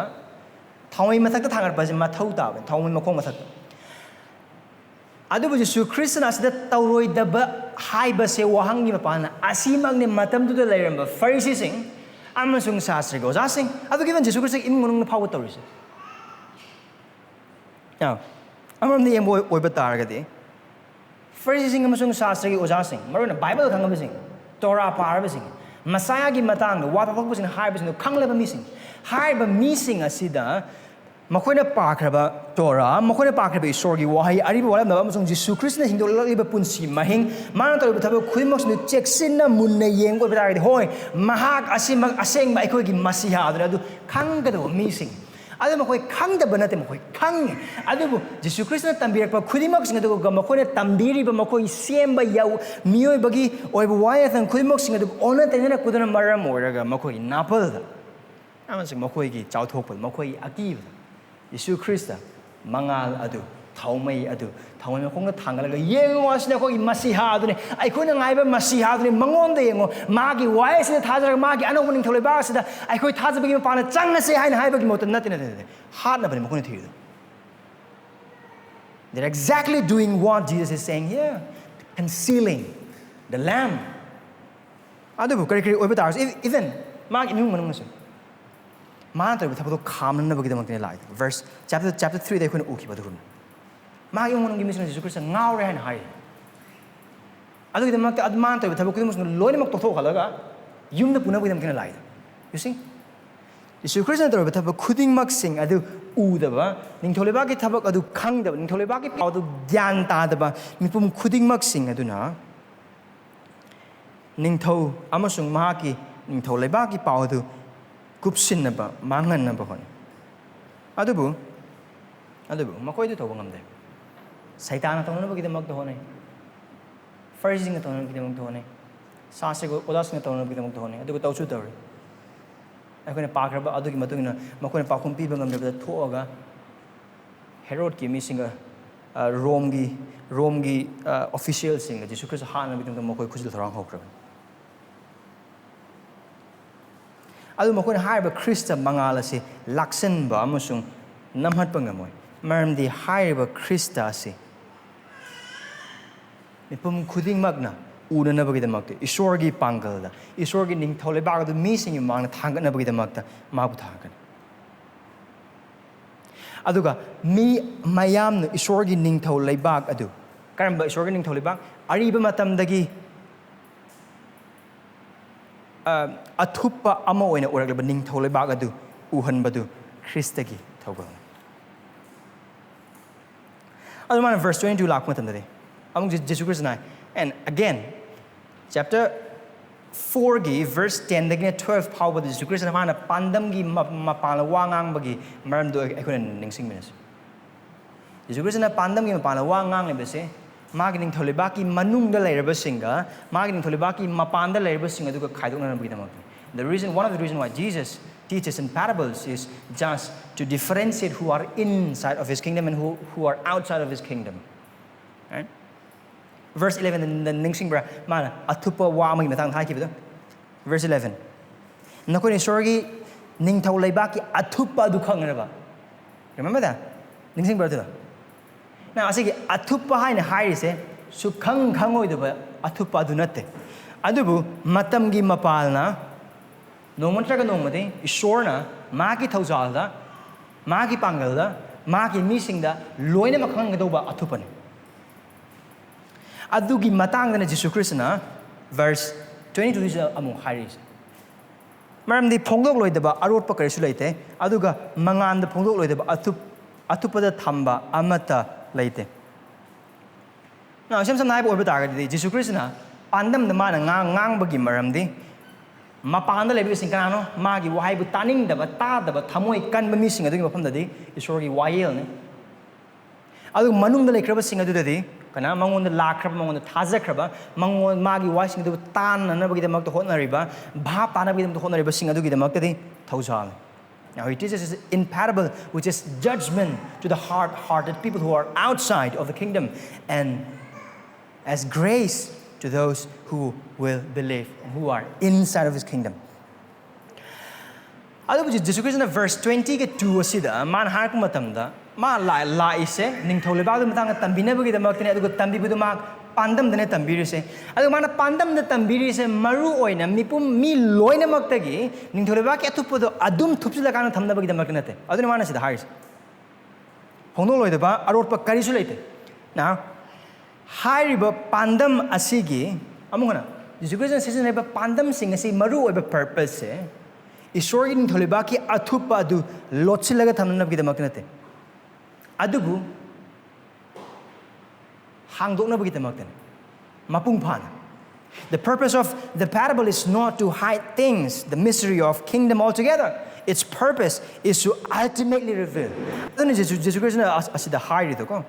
ꯊꯥꯎꯃꯩ ꯃꯊꯛꯇ ꯊꯥꯡꯒꯠꯄꯁꯦ ꯃꯊꯧ ꯇꯥꯕꯅꯤ, ꯊꯥꯎꯃꯩ ꯃꯈꯣꯡ ꯃꯊꯛꯇ꯫ ꯑꯗꯨꯕꯨ ꯖꯤꯁꯨ ꯈ꯭ꯔꯤꯁꯇꯅ ꯑꯁꯤꯗ ꯇꯧꯔꯣꯏꯗꯕ ꯍꯥꯏꯕꯁꯦ ꯋꯥꯍꯪꯒꯤ ꯃꯄꯥꯟꯅ, ꯑꯁꯤꯃꯛꯅꯤ ꯃꯇꯝꯗꯨꯗ ꯂꯩꯔꯝꯕ ꯐꯔꯤꯁꯤꯁꯤꯡ ꯑꯃꯁꯨꯡ ꯁꯥꯁꯇ꯭ꯔꯒꯤ ꯑꯣꯖꯥꯁꯤꯡ, ꯑꯗꯨꯒ even ꯖꯤꯁꯨ ꯈ꯭ꯔꯤꯁꯇꯒꯤ ꯏꯃꯨꯡ ꯃꯅꯨꯡꯗ ꯐꯥꯎꯕ ꯇꯧꯔꯤꯁꯦ꯫ ꯑꯥ, ꯑꯃꯔꯣꯝꯗ ꯌꯦꯡꯕ ꯑꯣꯏꯕ ꯇꯥꯔꯒꯗꯤ, ꯐꯔꯤꯁꯤꯁꯤꯡ ꯑꯃꯁꯨꯡ ꯁꯥꯁꯇ꯭ꯔꯒꯤ ꯑꯣꯖꯥꯁꯤꯡ, ꯃꯔꯨꯑꯣꯏꯅ ꯕꯥꯏꯕꯜ ꯈꯪꯉꯕꯁꯤꯡ, ꯇꯣꯔꯥ ꯄꯥꯔꯕꯁꯤꯡ, ꯃꯁꯥꯌꯥꯒꯤ ꯃꯇꯥꯡꯗ ꯋꯥ ꯇꯥꯊꯣꯛꯄꯁꯤꯡꯅ ꯍꯥꯏꯕꯁꯤꯡꯗꯨ ꯈꯪꯂꯕ ꯃꯤꯁꯤꯡ, ꯍꯥꯏꯔꯤꯕ ꯃꯤꯁꯤꯡ ꯑꯁꯤꯗ ꯃꯈꯣꯏꯅ ꯄꯥꯈ꯭ꯔꯕ ꯇꯣꯔꯥ, ꯃꯈꯣꯏꯅ ꯄꯥꯈ꯭ꯔꯕ ꯏꯁꯣꯔꯒꯤ ꯋꯥꯍꯩ, ꯑꯔꯤꯕ ꯋꯥꯔꯦꯝꯅꯕ ꯑꯃꯁꯨꯡ ꯖꯤꯁꯨ ꯈ꯭ꯔꯤꯁꯇꯅ ꯍꯤꯡꯗꯣꯛꯂꯛꯂꯤꯕ ꯄꯨꯟꯁꯤ ꯃꯍꯤꯡ, ꯃꯥꯅ ꯇꯧꯔꯤꯕ ꯊꯕꯛ ꯈꯨꯗꯤꯡꯃꯛꯁꯤꯡꯗꯨ ꯆꯦꯛꯁꯤꯟꯅ ꯃꯨꯟꯅ ꯌꯦꯡꯕ ꯑꯣꯏꯕ ꯇꯥꯔꯒꯗꯤ, ꯍꯣꯏ, ꯃꯍꯥꯛ ꯑꯁꯤꯃꯛ ꯑꯁꯦꯡꯕ ꯑꯩꯈꯣꯏꯒꯤ ꯃꯁꯤꯍꯥ ꯑꯗꯨꯅꯤ꯫ ꯑꯗꯨ ꯈꯪꯒꯗꯧꯕ ꯃꯤꯁꯤꯡ, ꯑꯗꯨ ꯃꯈꯣꯏ ꯈꯪꯗꯕ ꯅꯠꯇꯦ, ꯃꯈꯣꯏ ꯈꯪꯉꯤ꯫ ꯑꯗꯨꯕꯨ ꯖꯤꯁꯨ ꯈ꯭ꯔꯤꯁꯇꯅ ꯇꯝꯕꯤꯔꯛꯄ ꯈꯨꯗꯤꯡꯃꯛꯁꯤꯡ ꯑꯗꯨꯒ ꯃꯈꯣꯏꯅ ꯇꯝꯕꯤꯔꯤꯕ, ꯃꯈꯣꯏ ꯁꯦꯝꯕ ꯌꯥꯎ-, ꯃꯤꯑꯣꯏꯕꯒꯤ ꯑꯣꯏꯕ ꯋꯥꯌꯦꯜꯁꯪ ꯈꯨꯗꯤꯡꯃꯛꯁꯤꯡ ꯑꯗꯨ ꯑꯣꯟꯅ ꯇꯩꯅꯔꯛꯄꯗꯨꯅ ꯃꯔꯝ ꯑꯣꯏꯔꯒ ꯃꯈꯣꯏꯒꯤ ꯅꯥꯄꯜꯗ ꯑꯃꯁꯨꯡ ꯃꯈꯣꯏꯒꯤ ꯆꯥꯎꯊꯣꯛꯄꯗ, ꯃꯈꯣꯏꯒꯤ ꯑꯀꯤꯕꯗ ꯖꯤꯁꯨ ꯈ꯭ꯔꯤꯁꯇ ꯃꯉꯥꯜ ꯑꯗꯨ, ꯊꯥꯎꯃꯩ ꯑꯗꯨ, ꯊꯥꯎꯃꯩ ꯃꯈꯣꯡꯗ ꯊꯥꯡꯒꯠꯂꯒ, "ꯌꯦꯡꯉꯨ, ꯑꯁꯤꯅ ꯑꯩꯈꯣꯏꯒꯤ ꯃꯁꯤꯍꯥ ꯑꯗꯨꯅꯤ, ꯑꯩꯈꯣꯏꯅ ꯉꯥꯏꯕ ꯃꯁꯤꯍꯥ ꯑꯗꯨꯅꯤ, ꯃꯉꯣꯟꯗ ꯌꯦꯡꯉꯨ, ꯃꯥꯒꯤ ꯋꯥꯍꯩꯁꯤꯗ ꯊꯥꯖꯔꯒ ꯃꯥꯒꯤ ꯑꯅꯧꯕ ꯅꯤꯡꯊꯧ ꯂꯩꯕꯥꯛ ꯑꯁꯤꯗ ꯑꯩꯈꯣꯏ ꯊꯥꯖꯕꯒꯤ ꯃꯄꯥꯟꯗ ꯆꯪꯉꯁꯦ" ꯍꯥꯏꯅ ꯍꯥꯏꯕꯒꯤ ꯃꯍꯨꯠꯇ ꯅꯠꯇꯦ, ꯅꯠꯇꯦ, ꯅꯠꯇꯦ꯫ ꯍꯥꯠꯅꯕꯅꯤ ꯃꯈꯣꯏꯅ ꯊꯤꯔꯤꯗꯣ꯫ They're exactly doing what Jesus is saying here, concealing the lamb. ꯑꯗꯨꯕꯨ ꯀꯔꯤ ꯀꯔꯤ ꯑꯣꯏꯕ ꯇꯥꯔꯁꯨ, even ꯃꯥꯒꯤ ꯏꯃꯨꯡ ꯃꯅꯨꯡꯅꯁꯨ ꯃꯥꯅ ꯇꯧꯔꯤꯕ ꯊꯕꯛꯇꯣ ꯈꯥꯝꯅꯅꯕꯒꯤꯗꯃꯛꯇꯅꯦ ꯂꯥꯛꯏꯗꯣ꯫ Verse chapter, chapter threeꯗ ꯑꯩꯈꯣꯏꯅ ꯎꯈꯤꯕ ꯑꯗꯨꯒꯨꯝꯅ, ꯃꯥꯒꯤ ꯏꯃꯨꯡ ꯃꯅꯨꯡꯒꯤ ꯃꯤꯁꯤꯡꯅ ꯖꯤꯁꯨ ꯈ꯭ꯔꯤꯁꯇ ꯉꯥꯎꯔꯦ ꯍꯥꯏꯅ ꯍꯥꯏꯔꯤ꯫ ꯑꯗꯨꯒꯤꯗꯃꯛꯇ ꯑꯗꯨ ꯃꯥꯅ ꯇꯧꯔꯤꯕ ꯊꯕꯛ ꯈꯨꯗꯤꯡꯃꯛꯁꯤꯡꯗꯨ ꯂꯣꯏꯅꯃꯛ ꯇꯣꯛꯊꯣꯛꯍꯜꯂꯒ ꯌꯨꯝꯗ ꯄꯨꯅꯕꯒꯤꯗꯃꯛꯇꯅꯦ ꯂꯥꯛꯏꯗꯣ꯫ You see? ꯖꯤꯁꯨ ꯈ꯭ꯔꯤꯁꯇꯅ ꯇꯧꯔꯤꯕ ꯊꯕꯛ ꯈꯨꯗꯤꯡꯃꯛꯁꯤꯡ ꯑꯗꯨ ꯎꯗꯕ, ꯅꯤꯡꯊꯧ ꯂꯩꯕꯥꯛꯀꯤ ꯊꯕꯛ ꯑꯗꯨ ꯈꯪꯗꯕ, ꯅꯤꯡꯊꯧ ꯂꯩꯕꯥꯛꯀꯤ ꯄꯥꯎ ꯑꯗꯨ ꯒ꯭ꯌꯥꯟ ꯇꯥꯗꯕ ꯃꯤꯄꯨꯝ ꯈꯨꯗꯤꯡꯃꯛꯁꯤꯡ ꯑꯗꯨꯅ ꯅꯤꯡꯊꯧ ꯑꯃꯁꯨꯡ ꯃꯍꯥꯛꯀꯤ ꯅꯤꯡꯊꯧ ꯂꯩꯕꯥꯛꯀꯤ ꯄꯥꯎ ꯑꯗꯨ ꯀꯨꯞꯁꯤꯟꯅꯕ, ꯃꯥꯡꯍꯟꯅꯕ ꯍꯣꯠꯅꯩ꯫ ꯑꯗꯨꯕꯨ, ꯑꯗꯨꯕꯨ ꯃꯈꯣꯏꯗꯨ ꯇꯧꯕ ꯉꯝꯗꯦ꯫ ꯁꯩꯇꯥꯟꯅ ꯇꯧꯅꯅꯕꯒꯤꯗꯃꯛꯇ ꯍꯣꯠꯅꯩ, ꯐꯔꯤꯁꯤꯁꯤꯡꯅ ꯇꯧꯅꯅꯕꯒꯤꯗꯃꯛꯇ ꯍꯣꯠꯅꯩ, ꯁꯥꯁꯇ꯭ꯔꯒꯤ ꯑꯣꯖꯥꯁꯤꯡꯅ ꯇꯧꯅꯅꯕꯒꯤꯗꯃꯛꯇ ꯍꯣꯠꯅꯩ, ꯑꯗꯨꯒ ꯇꯧꯁꯨ ꯇꯧꯔꯤ꯫ ꯑꯩꯈꯣꯏꯅ ꯄꯥꯈ꯭ꯔꯕ ꯑꯗꯨꯒꯤ ꯃꯇꯨꯡ ꯏꯟꯅ ꯃꯈꯣꯏꯅ ꯄꯥꯎꯈꯨꯝ ꯄꯤꯕ ꯉꯝꯗꯕꯗ ꯊꯣꯛꯑꯒ ꯍꯦꯔꯣꯗꯀꯤ ꯃꯤꯁꯤꯡꯒ ꯔꯣꯝꯒꯤ ꯔꯣꯝꯒꯤ ꯑꯣꯐꯤꯁꯤꯌꯦꯜꯁꯤꯡꯒ ꯖꯤꯁꯨ ꯈ꯭ꯔꯤꯁꯇ ꯍꯥꯠꯅꯕꯒꯤꯗꯃꯛꯇ ꯃꯈꯣꯏ ꯈꯨꯖꯤꯜ ꯊꯧꯔꯥꯡ ꯍꯧꯈ꯭ꯔꯕꯅꯤ꯫ ꯑꯗꯨ ꯃꯈꯣꯏꯅ ꯍꯥꯏꯔꯤꯕ ꯈ꯭ꯔꯤꯁꯇ ꯃꯉꯥꯜ ꯑꯁꯤ ꯂꯥꯛꯁꯤꯟꯕ ꯑꯃꯁꯨꯡ ꯅꯝꯍꯠꯄ ꯉꯝꯃꯣꯏ, ꯃꯔꯝꯗꯤ ꯍꯥꯏꯔꯤꯕ ꯈ꯭ꯔꯤꯁꯇ ꯑꯁꯤ ꯃꯤꯄꯨꯝ ꯈꯨꯗꯤꯡꯃꯛꯅ ꯎꯅꯅꯕꯒꯤꯗꯃꯛꯇ, ꯏꯁꯣꯔꯒꯤ ꯄꯥꯡꯒꯜꯗ, ꯏꯁꯣꯔꯒꯤ ꯅꯤꯡꯊꯧ ꯂꯩꯕꯥꯛ ꯑꯗꯨ ꯃꯤꯁꯤꯡꯒꯤ ꯃꯃꯥꯡꯗ ꯊꯥꯡꯒꯠꯅꯕꯒꯤꯗꯃꯛꯇ ꯃꯥꯕꯨ ꯊꯥꯡꯒꯠꯀꯅꯤ꯫ ꯑꯗꯨꯒ ꯃꯤ ꯃꯌꯥꯝꯅ ꯏꯁꯣꯔꯒꯤ ꯅꯤꯡꯊꯧ ꯂꯩꯕꯥꯛ ꯑꯗꯨ, ꯀꯔꯝꯕ ꯏꯁꯣꯔꯒꯤ ꯅꯤꯡꯊꯧ ꯂꯩꯕꯥꯛ? ꯑꯔꯤꯕ ꯃꯇꯝꯗꯒꯤ ꯑ, ꯑꯊꯨꯞꯄ ꯑꯃ ꯑꯣꯏꯅ ꯑꯣꯏꯔꯛꯂꯤꯕ ꯅꯤꯡꯊꯧ ꯂꯩꯕꯥꯛ ꯑꯗꯨ ꯎꯍꯟꯕꯗꯨ ꯈ꯭ꯔꯤꯁꯇꯒꯤ ꯊꯧꯒꯜꯅꯤ꯫ ꯑꯗꯨ ꯃꯥꯅ verse twenty two ꯂꯥꯛꯄ ꯃꯇꯝꯗꯗꯤ ꯑꯃꯨꯛ ꯖꯤ-, ꯖꯤꯁꯨ ꯈ꯭ꯔꯤꯁꯇꯅ, and again, chapter four ꯒꯤ verse ten ꯗꯒꯤꯅ twelve ꯐꯥꯎꯕꯗ ꯖꯤꯁꯨ ꯈ꯭ꯔꯤꯁꯇꯅ ꯃꯥꯅ ꯄꯥꯟꯗꯝꯒꯤ ꯃ-, ꯃꯄꯥꯟꯗ ꯋꯥ ꯉꯥꯡꯕꯒꯤ ꯃꯔꯝꯗꯣ ꯑꯩꯈꯣꯏꯅ ꯅꯤꯡꯁꯤꯡꯃꯤꯟꯅꯁꯤ꯫ ꯖꯤꯁꯨ ꯈ꯭ꯔꯤꯁꯇꯅ ꯄꯥꯟꯗꯝꯒꯤ ꯃꯄꯥꯟꯗ ꯋꯥ ꯉꯥꯡꯂꯤꯕꯁꯦ ꯃꯥꯒꯤ ꯅꯤꯡꯊꯧ ꯂꯩꯕꯥꯛꯀꯤ ꯃꯅꯨꯡꯗ ꯂꯩꯔꯕꯁꯤꯡꯒ ꯃꯥꯒꯤ ꯅꯤꯡꯊꯧ ꯂꯩꯕꯥꯛꯀꯤ ꯃꯄꯥꯟꯗ ꯂꯩꯔꯕꯁꯤꯡ ꯑꯗꯨꯒ ꯈꯥꯏꯗꯣꯛꯅꯅꯕꯒꯤꯗꯃꯛꯇꯅꯤ꯫ The reason, one of the reason why Jesus teaches in parables is just to differentiate who are inside of his kingdom and who, who are outside of his kingdom. Right? Verse eleven ꯗ ꯅꯤꯡꯁꯤꯡꯕ꯭ꯔꯥ? ꯃꯥꯅ ꯑꯊꯨꯞꯄ ꯋꯥ ꯑꯃꯒꯤ ꯃꯇꯥꯡꯗ ꯍꯥꯏꯈꯤꯕꯗꯣ꯫ Verse eleven, "ꯅꯈꯣꯏꯅ ꯏꯁꯣꯔꯒꯤ ꯅꯤꯡꯊꯧ ꯂꯩꯕꯥꯛꯀꯤ ꯑꯊꯨꯞꯄ ꯑꯗꯨ ꯈꯪꯅꯅꯕ." Remember that? ꯅꯤꯡꯁꯤꯡꯕ꯭ꯔꯥ ꯑꯗꯨꯗꯣ? ꯅꯪ ꯑꯁꯤꯒꯤ ꯑꯊꯨꯞꯄ ꯍꯥꯏꯅ ꯍꯥꯏꯔꯤꯁꯦ ꯁꯨꯛꯈꯪ ꯈꯪꯉꯣꯏꯗꯕ ꯑꯊꯨꯞꯄ ꯑꯗꯨ ꯅꯠꯇꯦ꯫ ꯑꯗꯨꯕꯨ ꯃꯇꯝꯒꯤ ꯃꯄꯥꯜꯅ ꯅꯣꯡꯃ ꯅꯠꯇ꯭ꯔꯒ ꯅꯣꯡꯃꯗꯤ ꯏꯁꯣꯔꯅ ꯃꯥꯒꯤ ꯊꯧꯖꯥꯜꯗ, ꯃꯥꯒꯤ ꯄꯥꯡꯒꯜꯗ, ꯃꯥꯒꯤ ꯃꯤꯁꯤꯡꯗ ꯂꯣꯏꯅꯃꯛ ꯈꯪꯍꯟꯒꯗꯧꯕ ꯑꯊꯨꯞꯄꯅꯤ꯫ ꯑꯗꯨꯒꯤ ꯃꯇꯥꯡꯗꯅ ꯖꯤꯁꯨ ꯈ꯭ꯔꯤꯁꯇꯅ verse twenty two ꯁꯤꯗ ꯑꯃꯨꯛ ꯍꯥꯏꯔꯤꯁꯦ꯫ ꯃꯔꯝꯗꯤ ꯐꯣꯡꯗꯣꯛꯂꯣꯏꯗꯕ ꯑꯔꯣꯠꯄ ꯀꯔꯤꯁꯨ ꯂꯩꯇꯦ, ꯑꯗꯨꯒ ꯃꯉꯥꯟꯗ ꯐꯣꯡꯗꯣꯛꯂꯣꯏꯗꯕ ꯑꯊꯨꯞ-, ꯑꯊꯨꯞꯄꯗ ꯊꯝꯕ ꯑꯃꯠꯇ ꯂꯩꯇꯦ꯫ Now, ꯏꯁꯝ ꯁꯝꯅ ꯍꯥꯏꯕ ꯑꯣꯏꯕ ꯇꯥꯔꯒꯗꯤ, ꯖꯤꯁꯨ ꯈ꯭ꯔꯤꯁꯇꯅ ꯄꯥꯟꯗꯝꯗ ꯃꯥꯅ ꯉꯥꯡ-, ꯉꯥꯡꯕꯒꯤ ꯃꯔꯝꯗꯤ ꯃꯄꯥꯟꯗ ꯂꯩꯕꯁꯤꯡ ꯀꯅꯥꯅꯣ? ꯃꯥꯒꯤ ꯋꯥꯍꯩꯕꯨ ꯇꯥꯅꯤꯡꯗꯕ, ꯇꯥꯗꯕ, ꯊꯃꯣꯏ ꯀꯟꯕ ꯃꯤꯁꯤꯡ ꯑꯗꯨꯒꯤ ꯃꯐꯝꯗꯗꯤ ꯏꯁꯣꯔꯒꯤ ꯋꯥꯌꯦꯜꯅꯤ꯫ ꯑꯗꯨꯒ ꯃꯅꯨꯡꯗ ꯂꯩꯈ꯭ꯔꯕꯁꯤꯡ ꯑꯗꯨꯗꯗꯤ ꯀꯅꯥ? ꯃꯉꯣꯟꯗ ꯂꯥꯛꯈ꯭ꯔꯕ, ꯃꯉꯣꯟꯗ ꯊꯥꯖꯈ꯭ꯔꯕ, ꯃꯉꯣꯟ-, ꯃꯥꯒꯤ ꯋꯥꯍꯩꯁꯤꯡ ꯑꯗꯨꯕꯨ ꯇꯥꯅꯅꯕꯒꯤꯗꯃꯛꯇ ꯍꯣꯠꯅꯔꯤꯕ, ꯚꯥꯞ ꯇꯥꯅꯕꯒꯤꯗꯃꯛꯇ ꯍꯣꯠꯅꯔꯤꯕꯁꯤꯡ ꯑꯗꯨꯒꯤꯗꯃꯛꯇꯗꯤ ꯊꯧꯖꯥꯜꯅꯤ꯫ Now he teaches us in parable, which is judgment to the hard-hearted people who are outside of the kingdom, and as grace to those who will believe and who are inside of his kingdom. ꯑꯗꯨꯕꯨ ꯖꯤꯁꯨ ꯈ꯭ꯔꯤꯁꯇꯅ verse twenty-two ꯑꯁꯤꯗ ꯃꯥꯅ ꯍꯥꯏꯔꯛꯄ ꯃꯇꯝꯗ, ꯃꯥ ꯂꯥꯛ- ꯂꯥꯛꯏꯁꯦ ꯅꯤꯡꯊꯧ ꯂꯩꯕꯥꯛꯀꯤ ꯃꯇꯥꯡꯗ ꯇꯝꯕꯤꯅꯕꯒꯤꯗꯃꯛꯇꯅꯦ, ꯑꯗꯨꯒ ꯇꯝꯕꯤꯕꯗꯨ ꯃꯥ ꯄꯥꯟꯗꯝꯗꯅꯦ ꯇꯝꯕꯤꯔꯤꯁꯦ꯫ ꯑꯗꯨꯒ ꯃꯥꯅ ꯄꯥꯟꯗꯝꯗ ꯇꯝꯕꯤꯔꯤꯁꯦ ꯃꯔꯨ ꯑꯣꯏꯅ ꯃꯤꯄꯨꯝ, ꯃꯤ ꯂꯣꯏꯅꯃꯛꯇꯒꯤ ꯅꯤꯡꯊꯧ ꯂꯩꯕꯥꯛꯀꯤ ꯑꯊꯨꯞꯄꯗꯣ ꯑꯗꯨꯝ ꯊꯨꯞꯆꯤꯜꯂꯀꯥꯟꯗ ꯊꯝꯅꯕꯒꯤꯗꯃꯛꯇ ꯅꯠꯇꯦ꯫ ꯑꯗꯨꯅ ꯃꯥꯅ ꯁꯤꯗ ꯍꯥꯏꯔꯤꯁꯦ, ꯐꯣꯡꯗꯣꯛꯂꯣꯏꯗꯕ ꯑꯔꯣꯠꯄ ꯀꯔꯤꯁꯨ ꯂꯩꯇꯦ꯫ Now, ꯍꯥꯏꯔꯤꯕ ꯄꯥꯟꯗꯝ ꯑꯁꯤꯒꯤ, ꯑꯃꯨꯛ ꯍꯟꯅ ꯖꯤꯁꯨ ꯈ꯭ꯔꯤꯁꯇꯅ ꯁꯤꯖꯤꯟꯅꯔꯤꯕ ꯄꯥꯟꯗꯝꯁꯤꯡ ꯑꯁꯤ ꯃꯔꯨ ꯑꯣꯏꯕ purposeꯁꯦ ꯏꯁꯣꯔꯒꯤ ꯅꯤꯡꯊꯧ ꯂꯩꯕꯥꯛꯀꯤ ꯑꯊꯨꯞꯄ ꯑꯗꯨ ꯂꯣꯠꯁꯤꯜꯂꯒ ꯊꯝꯅꯕꯒꯤꯗꯃꯛꯇ ꯅꯠꯇꯦ, ꯑꯗꯨꯕꯨ ꯍꯥꯡꯗꯣꯛꯅꯕꯒꯤꯗꯃꯛꯇꯅꯤ, ꯃꯄꯨꯡ ꯐꯥꯅ꯫ The purpose of the parable is not to hide things, the mystery of kingdom altogether. Its purpose is to ultimately reveal. ꯑꯗꯨꯅ ꯖꯤꯁꯨ, ꯖꯤꯁꯨ ꯈ꯭ꯔꯤꯁꯇꯅ ꯑꯁ-, ꯑꯁꯤꯗ ꯍꯥꯏꯔꯤꯗꯣꯀꯣ,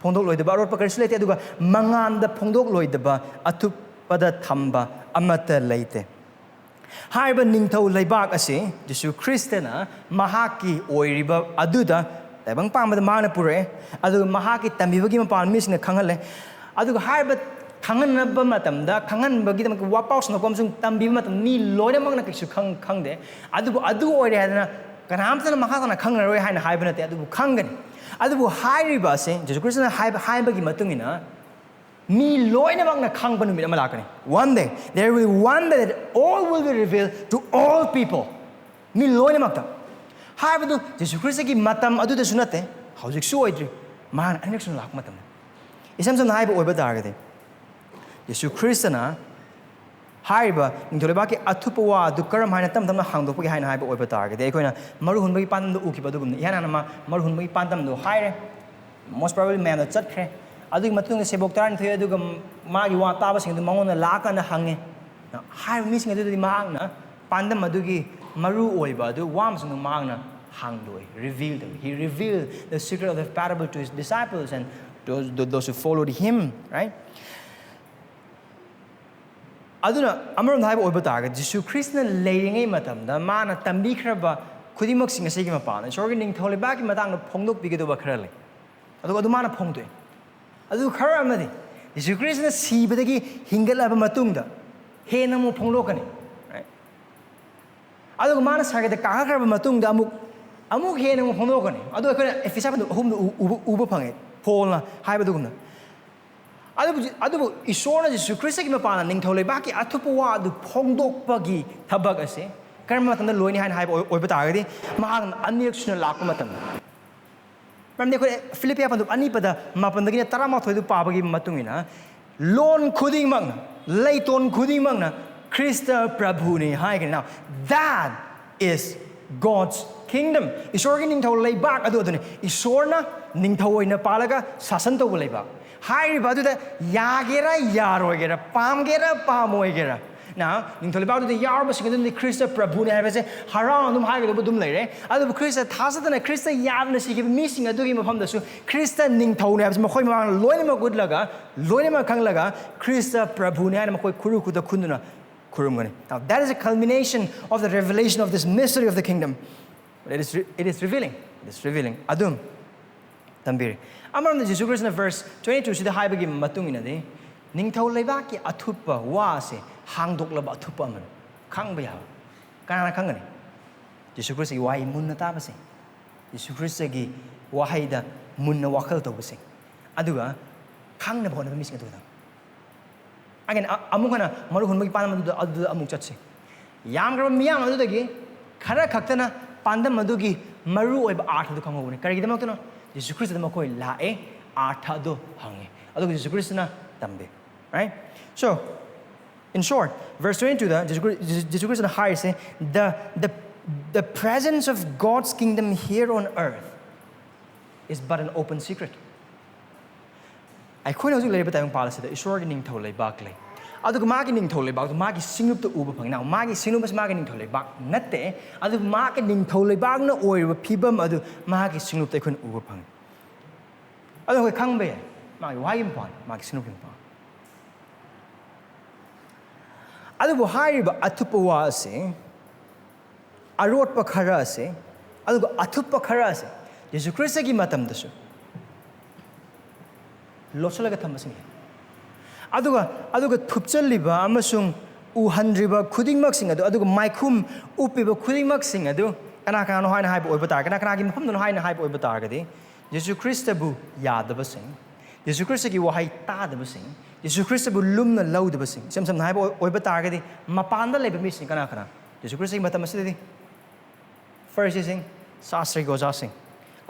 ꯐꯣꯡꯗꯣꯛꯂꯣꯏꯗꯕ ꯑꯔꯣꯠꯄ ꯀꯔꯤꯁꯨ ꯂꯩꯇꯦ, ꯑꯗꯨꯒ ꯃꯉꯥꯟꯗ ꯐꯣꯡꯗꯣꯛꯂꯣꯏꯗꯕ ꯑꯊꯨꯞꯄꯗ ꯊꯝꯕ ꯑꯃꯠꯇ ꯂꯩꯇꯦ꯫ ꯍꯥꯏꯔꯤꯕ ꯅꯤꯡꯊꯧ ꯂꯩꯕꯥꯛ ꯑꯁꯤ ꯖꯤꯁꯨ ꯈ꯭ꯔꯤꯁꯇꯅ ꯃꯍꯥꯛꯀꯤ ꯑꯣꯏꯔꯤꯕ ꯑꯗꯨꯗ ꯇꯥꯏꯕꯪ ꯄꯥꯟꯕꯗ ꯃꯍꯥꯛꯅ ꯄꯨꯔꯛꯑꯦ, ꯑꯗꯨꯒ ꯃꯍꯥꯛꯀꯤ ꯇꯝꯕꯤꯕꯒꯤ ꯃꯄꯥꯟ ꯃꯤꯁꯤꯡꯅ ꯈꯪꯍꯜꯂꯦ꯫ ꯑꯗꯨꯒ ꯍꯥꯏꯔꯤꯕ ꯈꯪꯍꯟꯅꯕ ꯃꯇꯝꯗ, ꯈꯪꯍꯟꯕꯒꯤꯗꯃꯛ ꯋꯥꯄꯥꯎ ꯁꯟꯗꯣꯛꯄ ꯑꯃꯁꯨꯡ ꯇꯝꯕꯤꯕ ꯃꯇꯝꯗ ꯃꯤ ꯂꯣꯏꯅꯃꯛꯅ ꯀꯩꯁꯨ ꯈꯪ-, ꯈꯪꯗꯦ꯫ ꯑꯗꯨꯕꯨ ꯑꯗꯨ ꯑꯣꯏꯔꯦ ꯍꯥꯏꯗꯅ ꯀꯅꯥꯝꯇꯅ ꯃꯈꯥ ꯇꯥꯅ ꯈꯪꯅꯔꯣꯏ ꯍꯥꯏꯅ ꯍꯥꯏꯕ ꯅꯠꯇꯦ, ꯑꯗꯨꯕꯨ ꯈꯪꯒꯅꯤ꯫ ꯑꯗꯨꯕꯨ ꯍꯥꯏꯔꯤꯕ ꯑꯁꯦ ꯖꯤꯁꯨ ꯈ꯭ꯔꯤꯁꯇꯅ ꯍꯥꯏꯕ, ꯍꯥꯏꯕꯒꯤ ꯃꯇꯨꯡ ꯏꯟꯅ ꯃꯤ ꯂꯣꯏꯅꯃꯛꯅ ꯈꯪꯕ ꯅꯨꯃꯤꯠ ꯑꯃ ꯂꯥꯛꯀꯅꯤ꯫ One day, there will be one day that all will be revealed to all people. ꯃꯤ ꯂꯣꯏꯅꯃꯛꯇ꯫ ꯍꯥꯏꯕꯗꯨ ꯖꯤꯁꯨ ꯈ꯭ꯔꯤꯁꯇꯒꯤ ꯃꯇꯝ ꯑꯗꯨꯗꯁꯨ ꯅꯠꯇꯦ, ꯍꯧꯖꯤꯛꯁꯨ ꯑꯣꯏꯗ꯭ꯔꯤ, ꯃꯍꯥꯛꯅ ꯑꯅꯤꯔꯛꯁꯨꯅ ꯂꯥꯛꯄ ꯃꯇꯝꯗ꯫ ꯏꯁꯝ ꯁꯝꯅ ꯍꯥꯏꯕ ꯑꯣꯏꯕ ꯇꯥꯔꯒꯗꯤ, ꯖꯤꯁꯨ ꯈ꯭ꯔꯤꯁꯇꯅ ꯍꯥꯏꯔꯤꯕ ꯅꯤꯡꯊꯧ ꯂꯩꯕꯥꯛꯀꯤ ꯑꯊꯨꯞꯄ ꯋꯥ ꯑꯗꯨ ꯀꯔꯝ ꯍꯥꯏꯅ ꯇꯞ ꯇꯞꯅ ꯍꯥꯡꯗꯣꯛꯄꯒꯦ ꯍꯥꯏꯅ ꯍꯥꯏꯕ ꯑꯣꯏꯕ ꯇꯥꯔꯒꯗꯤ, ꯑꯩꯈꯣꯏꯅ ꯃꯔꯨ ꯍꯨꯟꯕꯒꯤ ꯄꯥꯟꯗꯝꯗ ꯎꯈꯤꯕ ꯑꯗꯨꯒꯨꯝꯅ, ꯏꯍꯥꯟ ꯍꯥꯟꯅ ꯃꯥ ꯃꯔꯨ ꯍꯨꯟꯕꯒꯤ ꯄꯥꯟꯗꯝꯗꯣ ꯍꯥꯏꯔꯦ, most probably ꯃꯌꯥꯝꯗ ꯆꯠꯈ꯭ꯔꯦ꯫ ꯑꯗꯨꯒꯤ ꯃꯇꯨꯡꯗ ꯁꯦꯕꯣꯛ ꯇꯔꯥꯅꯤꯊꯣꯏ ꯑꯗꯨꯒ ꯃꯥꯒꯤ ꯋꯥ ꯇꯥꯕꯁꯤꯡ ꯑꯗꯨ ꯃꯉꯣꯟꯗ ꯂꯥꯛꯑꯀꯥꯟꯗ ꯍꯪꯉꯦ꯫ ꯍꯥꯏꯔꯤꯕ ꯃꯤꯁꯤꯡ ꯑꯗꯨꯗꯗꯤ ꯃꯍꯥꯛꯅ ꯄꯥꯟꯗꯝ ꯑꯗꯨꯒꯤ ꯃꯔꯨ ꯑꯣꯏꯕ ꯑꯗꯨ ꯋꯥ ꯑꯃꯁꯨꯡ ꯃꯍꯥꯛꯅ ꯍꯥꯡꯗꯣꯛꯏ, revealed them. He revealed the secret of the parable to his disciples and those, those who followed him, right? ꯑꯗꯨꯅ ꯑꯃꯔꯣꯝꯗ ꯍꯥꯏꯕ ꯑꯣꯏꯕ ꯇꯥꯔꯒꯗꯤ, ꯖꯤꯁꯨ ꯈ꯭ꯔꯤꯁꯇꯅ ꯂꯩꯔꯤꯉꯩ ꯃꯇꯝꯗ ꯃꯥꯅ ꯇꯝꯕꯤꯈ꯭ꯔꯕ ꯈꯨꯗꯤꯡꯃꯛꯁꯤꯡ ꯑꯁꯤꯒꯤ ꯃꯄꯥꯟꯗ ꯏꯁꯣꯔꯒꯤ ꯅꯤꯡꯊꯧ ꯂꯩꯕꯥꯛꯀꯤ ꯃꯇꯥꯡꯗ ꯐꯣꯡꯗꯣꯛꯄꯤꯒꯗꯕ ꯈꯔ ꯂꯩ꯫ ꯑꯗꯨꯒ ꯑꯗꯨ ꯃꯥꯅ ꯐꯣꯡꯗꯣꯛꯑꯦ꯫ ꯑꯗꯨ ꯈꯔ ꯑꯃꯗꯤ ꯖꯤꯁꯨ ꯈ꯭ꯔꯤꯁꯇꯅ ꯁꯤꯕꯗꯒꯤ ꯍꯤꯡꯒꯠꯂꯕ ꯃꯇꯨꯡꯗ ꯍꯦꯟꯅ ꯑꯃꯨꯛ ꯐꯣꯡꯗꯣꯛꯀꯅꯤ꯫ Right? ꯑꯗꯨꯒ ꯃꯥꯅ ꯁꯥꯒꯩꯗ ꯀꯥꯈꯠꯈ꯭ꯔꯕ ꯃꯇꯨꯡꯗ ꯑꯃꯨꯛ, ꯑꯃꯨꯛ ꯍꯦꯟꯅ ꯑꯃꯨꯛ ꯐꯣꯡꯗꯣꯛꯀꯅꯤ꯫ ꯑꯗꯨ ꯑꯩꯈꯣꯏꯅ ꯑꯦꯐꯤꯁꯥ ꯄꯟꯗꯨꯞ ꯑꯍꯨꯝꯗ ꯎ-, ꯎꯕ, ꯎꯕ ꯐꯪꯉꯦ꯫ ꯄꯣꯜꯅ ꯍꯥꯏꯕꯗꯨꯒꯨꯝꯅ꯫ ꯑꯗꯨꯕꯨ, ꯑꯗꯨꯕꯨ ꯏꯁꯣꯔꯅ ꯖꯤꯁꯨ ꯈ꯭ꯔꯤꯁꯇꯒꯤ ꯃꯄꯥꯟꯅ ꯅꯤꯡꯊꯧ ꯂꯩꯕꯥꯛꯀꯤ ꯑꯊꯨꯞꯄ ꯋꯥ ꯑꯗꯨ ꯐꯣꯡꯗꯣꯛꯄꯒꯤ ꯊꯕꯛ ꯑꯁꯦ ꯀꯔꯝꯕ ꯃꯇꯝꯗ ꯂꯣꯏꯅꯤ ꯍꯥꯏꯅ ꯍꯥꯏꯕ ꯑꯣꯏ-, ꯑꯣꯏꯕ ꯇꯥꯔꯒꯗꯤ, ꯃꯍꯥꯛꯅ ꯑꯅꯤꯔꯛ ꯁꯨꯅ ꯂꯥꯛꯄ ꯃꯇꯝꯗ꯫ ꯃꯔꯝꯗꯤ ꯑꯩꯈꯣꯏ ꯐꯤꯂꯤꯄꯤꯌꯥ ꯄꯟꯗꯨꯞ ꯑꯅꯤ ꯄꯗ ꯃꯥꯄꯟꯗꯒꯤꯅ ꯇꯔꯥꯃꯥꯊꯣꯏꯗꯨ ꯄꯥꯕꯒꯤ ꯃꯇꯨꯡ ꯏꯟꯅ, ꯂꯣꯟ ꯈꯨꯗꯤꯡꯃꯛꯅ, ꯂꯩꯇꯣꯟ ꯈꯨꯗꯤꯡꯃꯛꯅ ꯈ꯭ꯔꯤꯁꯇ ꯄ꯭ꯔꯚꯨꯅꯤ ꯍꯥꯏꯈ꯭ꯔꯦ꯫ Now, that is God's kingdom. ꯏꯁꯣꯔꯒꯤ ꯅꯤꯡꯊꯧ ꯂꯩꯕꯥꯛ ꯑꯗꯨ ꯑꯗꯨꯅꯤ꯫ ꯏꯁꯣꯔꯅ ꯅꯤꯡꯊꯧ ꯑꯣꯏꯅ ꯄꯥꯜꯂꯒ ꯁꯥꯁꯟ ꯇꯧꯕ ꯂꯩꯕꯥꯛ꯫ ꯍꯥꯏꯔꯤꯕ ꯑꯗꯨꯗ ꯌꯥꯒꯦꯔꯥ ꯌꯥꯔꯣꯏꯒꯦꯔꯥ, ꯄꯥꯝꯒꯦꯔꯥ ꯄꯥꯝꯃꯣꯏꯒꯦꯔꯥ, ꯅ ꯅꯤꯡꯊꯧ ꯂꯩꯕꯥꯛꯇꯨꯗ ꯌꯥꯎꯔꯕꯁꯤꯡ ꯑꯗꯨꯅꯗꯤ ꯈ꯭ꯔꯤꯁꯇ ꯄ꯭ꯔꯚꯨꯅꯤ ꯍꯥꯏꯕꯁꯦ ꯍꯔꯥꯎꯅ ꯑꯗꯨꯝ ꯍꯥꯏꯒꯗꯧꯕ ꯑꯗꯨꯝ ꯂꯩꯔꯦ꯫ ꯑꯗꯨꯕꯨ ꯈ꯭ꯔꯤꯁꯇ ꯊꯥꯖꯗꯅ ꯈ꯭ꯔꯤꯁꯇ ꯌꯥꯗꯅ ꯁꯤꯈꯤꯕ ꯃꯤꯁꯤꯡ ꯑꯗꯨꯒꯤ ꯃꯐꯝꯗꯁꯨ ꯈ꯭ꯔꯤꯁꯇ ꯅꯤꯡꯊꯧꯅꯤ ꯍꯥꯏꯕꯁꯤ ꯃꯈꯣꯏ ꯃꯃꯥꯡꯗ ꯂꯣꯏꯅꯃꯛ ꯎꯠꯂꯒ, ꯂꯣꯏꯅꯃꯛ ꯈꯪꯂꯒ, ꯈ꯭ꯔꯤꯁꯇ ꯄ꯭ꯔꯚꯨꯅꯤ ꯍꯥꯏꯅ ꯃꯈꯣꯏ ꯈꯨꯔꯨ ꯈꯨꯗ ꯈꯨꯟꯗꯨꯅ ꯈꯨꯔꯨꯝꯒꯅꯤ꯫ Now, that is a culmination of the revelation of this mystery of the kingdom. It is re-, it is revealing. It is revealing. ꯑꯗꯨꯝ ꯇꯝꯕꯤꯔꯤ꯫ ꯑꯃꯔꯣꯝꯗ ꯖꯤꯁꯨ ꯈ꯭ꯔꯤꯁꯇꯅ verse twenty two ꯁꯤꯗ ꯍꯥꯏꯕꯒꯤ ꯃꯇꯨꯡ ꯏꯟꯅꯗꯤ, ꯅꯤꯡꯊꯧ ꯂꯩꯕꯥꯛꯀꯤ ꯑꯊꯨꯞꯄ ꯋꯥ ꯑꯁꯦ ꯍꯥꯡꯗꯣꯛꯂꯕ ꯑꯊꯨꯞꯄ ꯑꯃꯅꯤ꯫ ꯈꯪꯕ ꯌꯥꯕ꯫ ꯀꯅꯥꯅ ꯈꯪꯒꯅꯤ? ꯖꯤꯁꯨ ꯈ꯭ꯔꯤꯁꯇꯒꯤ ꯋꯥꯍꯩ ꯃꯨꯟꯅ ꯇꯥꯕꯁꯤꯡ, ꯖꯤꯁꯨ ꯈ꯭ꯔꯤꯁꯇꯒꯤ ꯋꯥꯍꯩꯗ ꯃꯨꯟꯅ ꯋꯥꯈꯜ ꯇꯧꯕꯁꯤꯡ, ꯑꯗꯨꯒ ꯈꯪꯅꯕ ꯍꯣꯠꯅꯕ ꯃꯤꯁꯤꯡ ꯑꯗꯨ ꯈꯛꯇꯪ꯫ Again, ꯑ-, ꯑꯃꯨꯛ ꯍꯟꯅ ꯃꯔꯨ ꯍꯨꯟꯕꯒꯤ ꯄꯥꯟꯗꯝ ꯑꯗꯨꯗ, ꯑꯗꯨꯗ ꯑꯃꯨꯛ ꯆꯠꯁꯤ꯫ ꯌꯥꯝꯈ꯭ꯔꯕ ꯃꯤꯌꯥꯝ ꯑꯗꯨꯗꯒꯤ ꯈꯔ ꯈꯛꯇꯅ ꯄꯥꯟꯗꯝ ꯑꯗꯨꯒꯤ ꯃꯔꯨ ꯑꯣꯏꯕ ꯑꯥꯔꯊ ꯑꯗꯨ ꯈꯪꯍꯧꯕꯅꯤ꯫ ꯀꯔꯤꯒꯤꯗꯃꯛꯇꯅꯣ? ꯖꯤꯁꯨ ꯈ꯭ꯔꯤꯁꯇꯗ ꯃꯈꯣꯏ ꯂꯥꯛꯑꯦ, ꯑꯥꯔꯊ ꯑꯗꯨ ꯍꯪꯉꯦ, ꯑꯗꯨꯒ ꯖꯤꯁꯨ ꯈ꯭ꯔꯤꯁꯇꯅ ꯇꯝꯕꯤ꯫ Right? So, in short, verse twenty two ꯗ ꯖꯤꯁꯨ ꯈ꯭ꯔꯤ-, ꯖꯤꯁꯨ, ꯖꯤꯁꯨ ꯈ꯭ꯔꯤꯁꯇꯅ ꯍꯥꯏꯔꯤꯁꯦ, "The, the, the presence of God's kingdom here on earth is but an open secret." ꯑꯩꯈꯣꯏꯅ ꯍꯧꯖꯤꯛ ꯂꯩꯔꯤꯕ ꯇꯥꯏꯕꯪꯄꯥꯜ ꯑꯁꯤꯗ ꯏꯁꯣꯔꯒꯤ ꯅꯤꯡꯊꯧ ꯂꯩꯕꯥꯛ ꯂꯩ꯫ ꯑꯗꯨꯒ ꯃꯥꯒꯤ ꯅꯤꯡꯊꯧ ꯂꯩꯕꯥꯛꯇꯨ ꯃꯥꯒꯤ ꯁꯤꯡꯂꯨꯞꯇ ꯎꯕ ꯐꯪꯉꯤ꯫ Now, ꯃꯥꯒꯤ ꯁꯤꯡꯂꯨꯞ ꯑꯁꯤ ꯃꯥꯒꯤ ꯅꯤꯡꯊꯧ ꯂꯩꯕꯥꯛ ꯅꯠꯇꯦ, ꯑꯗꯨꯕꯨ ꯃꯥꯒꯤ ꯅꯤꯡꯊꯧ ꯂꯩꯕꯥꯛꯅ ꯑꯣꯏꯔꯤꯕ ꯐꯤꯕꯝ ꯑꯗꯨ ꯃꯥꯒꯤ ꯁꯤꯡꯂꯨꯞꯇ ꯑꯩꯈꯣꯏꯅ ꯎꯕ ꯐꯪꯉꯤ꯫ ꯑꯗꯨ ꯑꯩꯈꯣꯏ ꯈꯪꯕ ꯌꯥꯏ, ꯃꯥꯒꯤ ꯋꯥꯍꯩꯒꯤ ꯃꯄꯥꯟ, ꯃꯥꯒꯤ ꯁꯤꯡꯂꯨꯞꯀꯤ ꯃꯄꯥꯟ꯫ ꯑꯗꯨꯕꯨ ꯍꯥꯏꯔꯤꯕ ꯑꯊꯨꯞꯄ ꯋꯥ ꯑꯁꯤ ꯑꯔꯣꯠꯄ ꯈꯔ ꯑꯁꯦ, ꯑꯗꯨꯒ ꯑꯊꯨꯞꯄ ꯈꯔ ꯑꯁꯦ ꯖꯤꯁꯨ ꯈ꯭ꯔꯤꯁꯇꯒꯤ ꯃꯇꯝꯗꯁꯨ ꯂꯣꯠꯁꯤꯜꯂꯒ ꯊꯝꯕꯁꯤꯡ ꯂꯩ꯫ ꯑꯗꯨꯒ ꯑꯗꯨꯒ ꯊꯨꯞꯆꯜꯂꯤꯕ ꯑꯃꯁꯨꯡ ꯎꯍꯟꯗ꯭ꯔꯤꯕ ꯈꯨꯗꯤꯡꯃꯛꯁꯤꯡ ꯑꯗꯨ, ꯑꯗꯨꯒ ꯃꯥꯏꯈꯨꯝ ꯎꯞꯄꯤꯕ ꯈꯨꯗꯤꯡꯃꯛꯁꯤꯡ ꯑꯗꯨ ꯀꯅꯥ ꯀꯅꯥꯅꯣ ꯍꯥꯏꯅ ꯍꯥꯏꯕ ꯑꯣꯏꯕ ꯇꯥꯔꯒꯗꯤ, ꯀꯅꯥ ꯀꯅꯥꯒꯤ ꯃꯐꯝꯗꯅꯣ ꯍꯥꯏꯅ ꯍꯥꯏꯕ ꯑꯣꯏꯕ ꯇꯥꯔꯒꯗꯤ, ꯖꯤꯁꯨ ꯈ꯭ꯔꯤꯁꯇꯕꯨ ꯌꯥꯗꯕꯁꯤꯡ, ꯖꯤꯁꯨ ꯈ꯭ꯔꯤꯁꯇꯒꯤ ꯋꯥꯍꯩ ꯇꯥꯗꯕꯁꯤꯡ, ꯖꯤꯁꯨ ꯈ꯭ꯔꯤꯁꯇꯕꯨ ꯂꯨꯝꯅ ꯂꯧꯗꯕꯁꯤꯡ, ꯏꯁꯝ ꯁꯝꯅ ꯍꯥꯏꯕ ꯑꯣꯏ-, ꯑꯣꯏꯕ ꯇꯥꯔꯒꯗꯤ, ꯃꯄꯥꯟꯗ ꯂꯩꯕ ꯃꯤꯁꯤꯡ ꯀꯅꯥ ꯀꯅꯥ? ꯖꯤꯁꯨ ꯈ꯭ꯔꯤꯁꯇꯒꯤ ꯃꯇꯝ ꯑꯁꯤꯗꯗꯤ ꯐꯔꯤꯁꯤꯁꯤꯡ, ꯁꯥꯁꯇ꯭ꯔꯒꯤ ꯑꯣꯖꯥꯁꯤꯡ,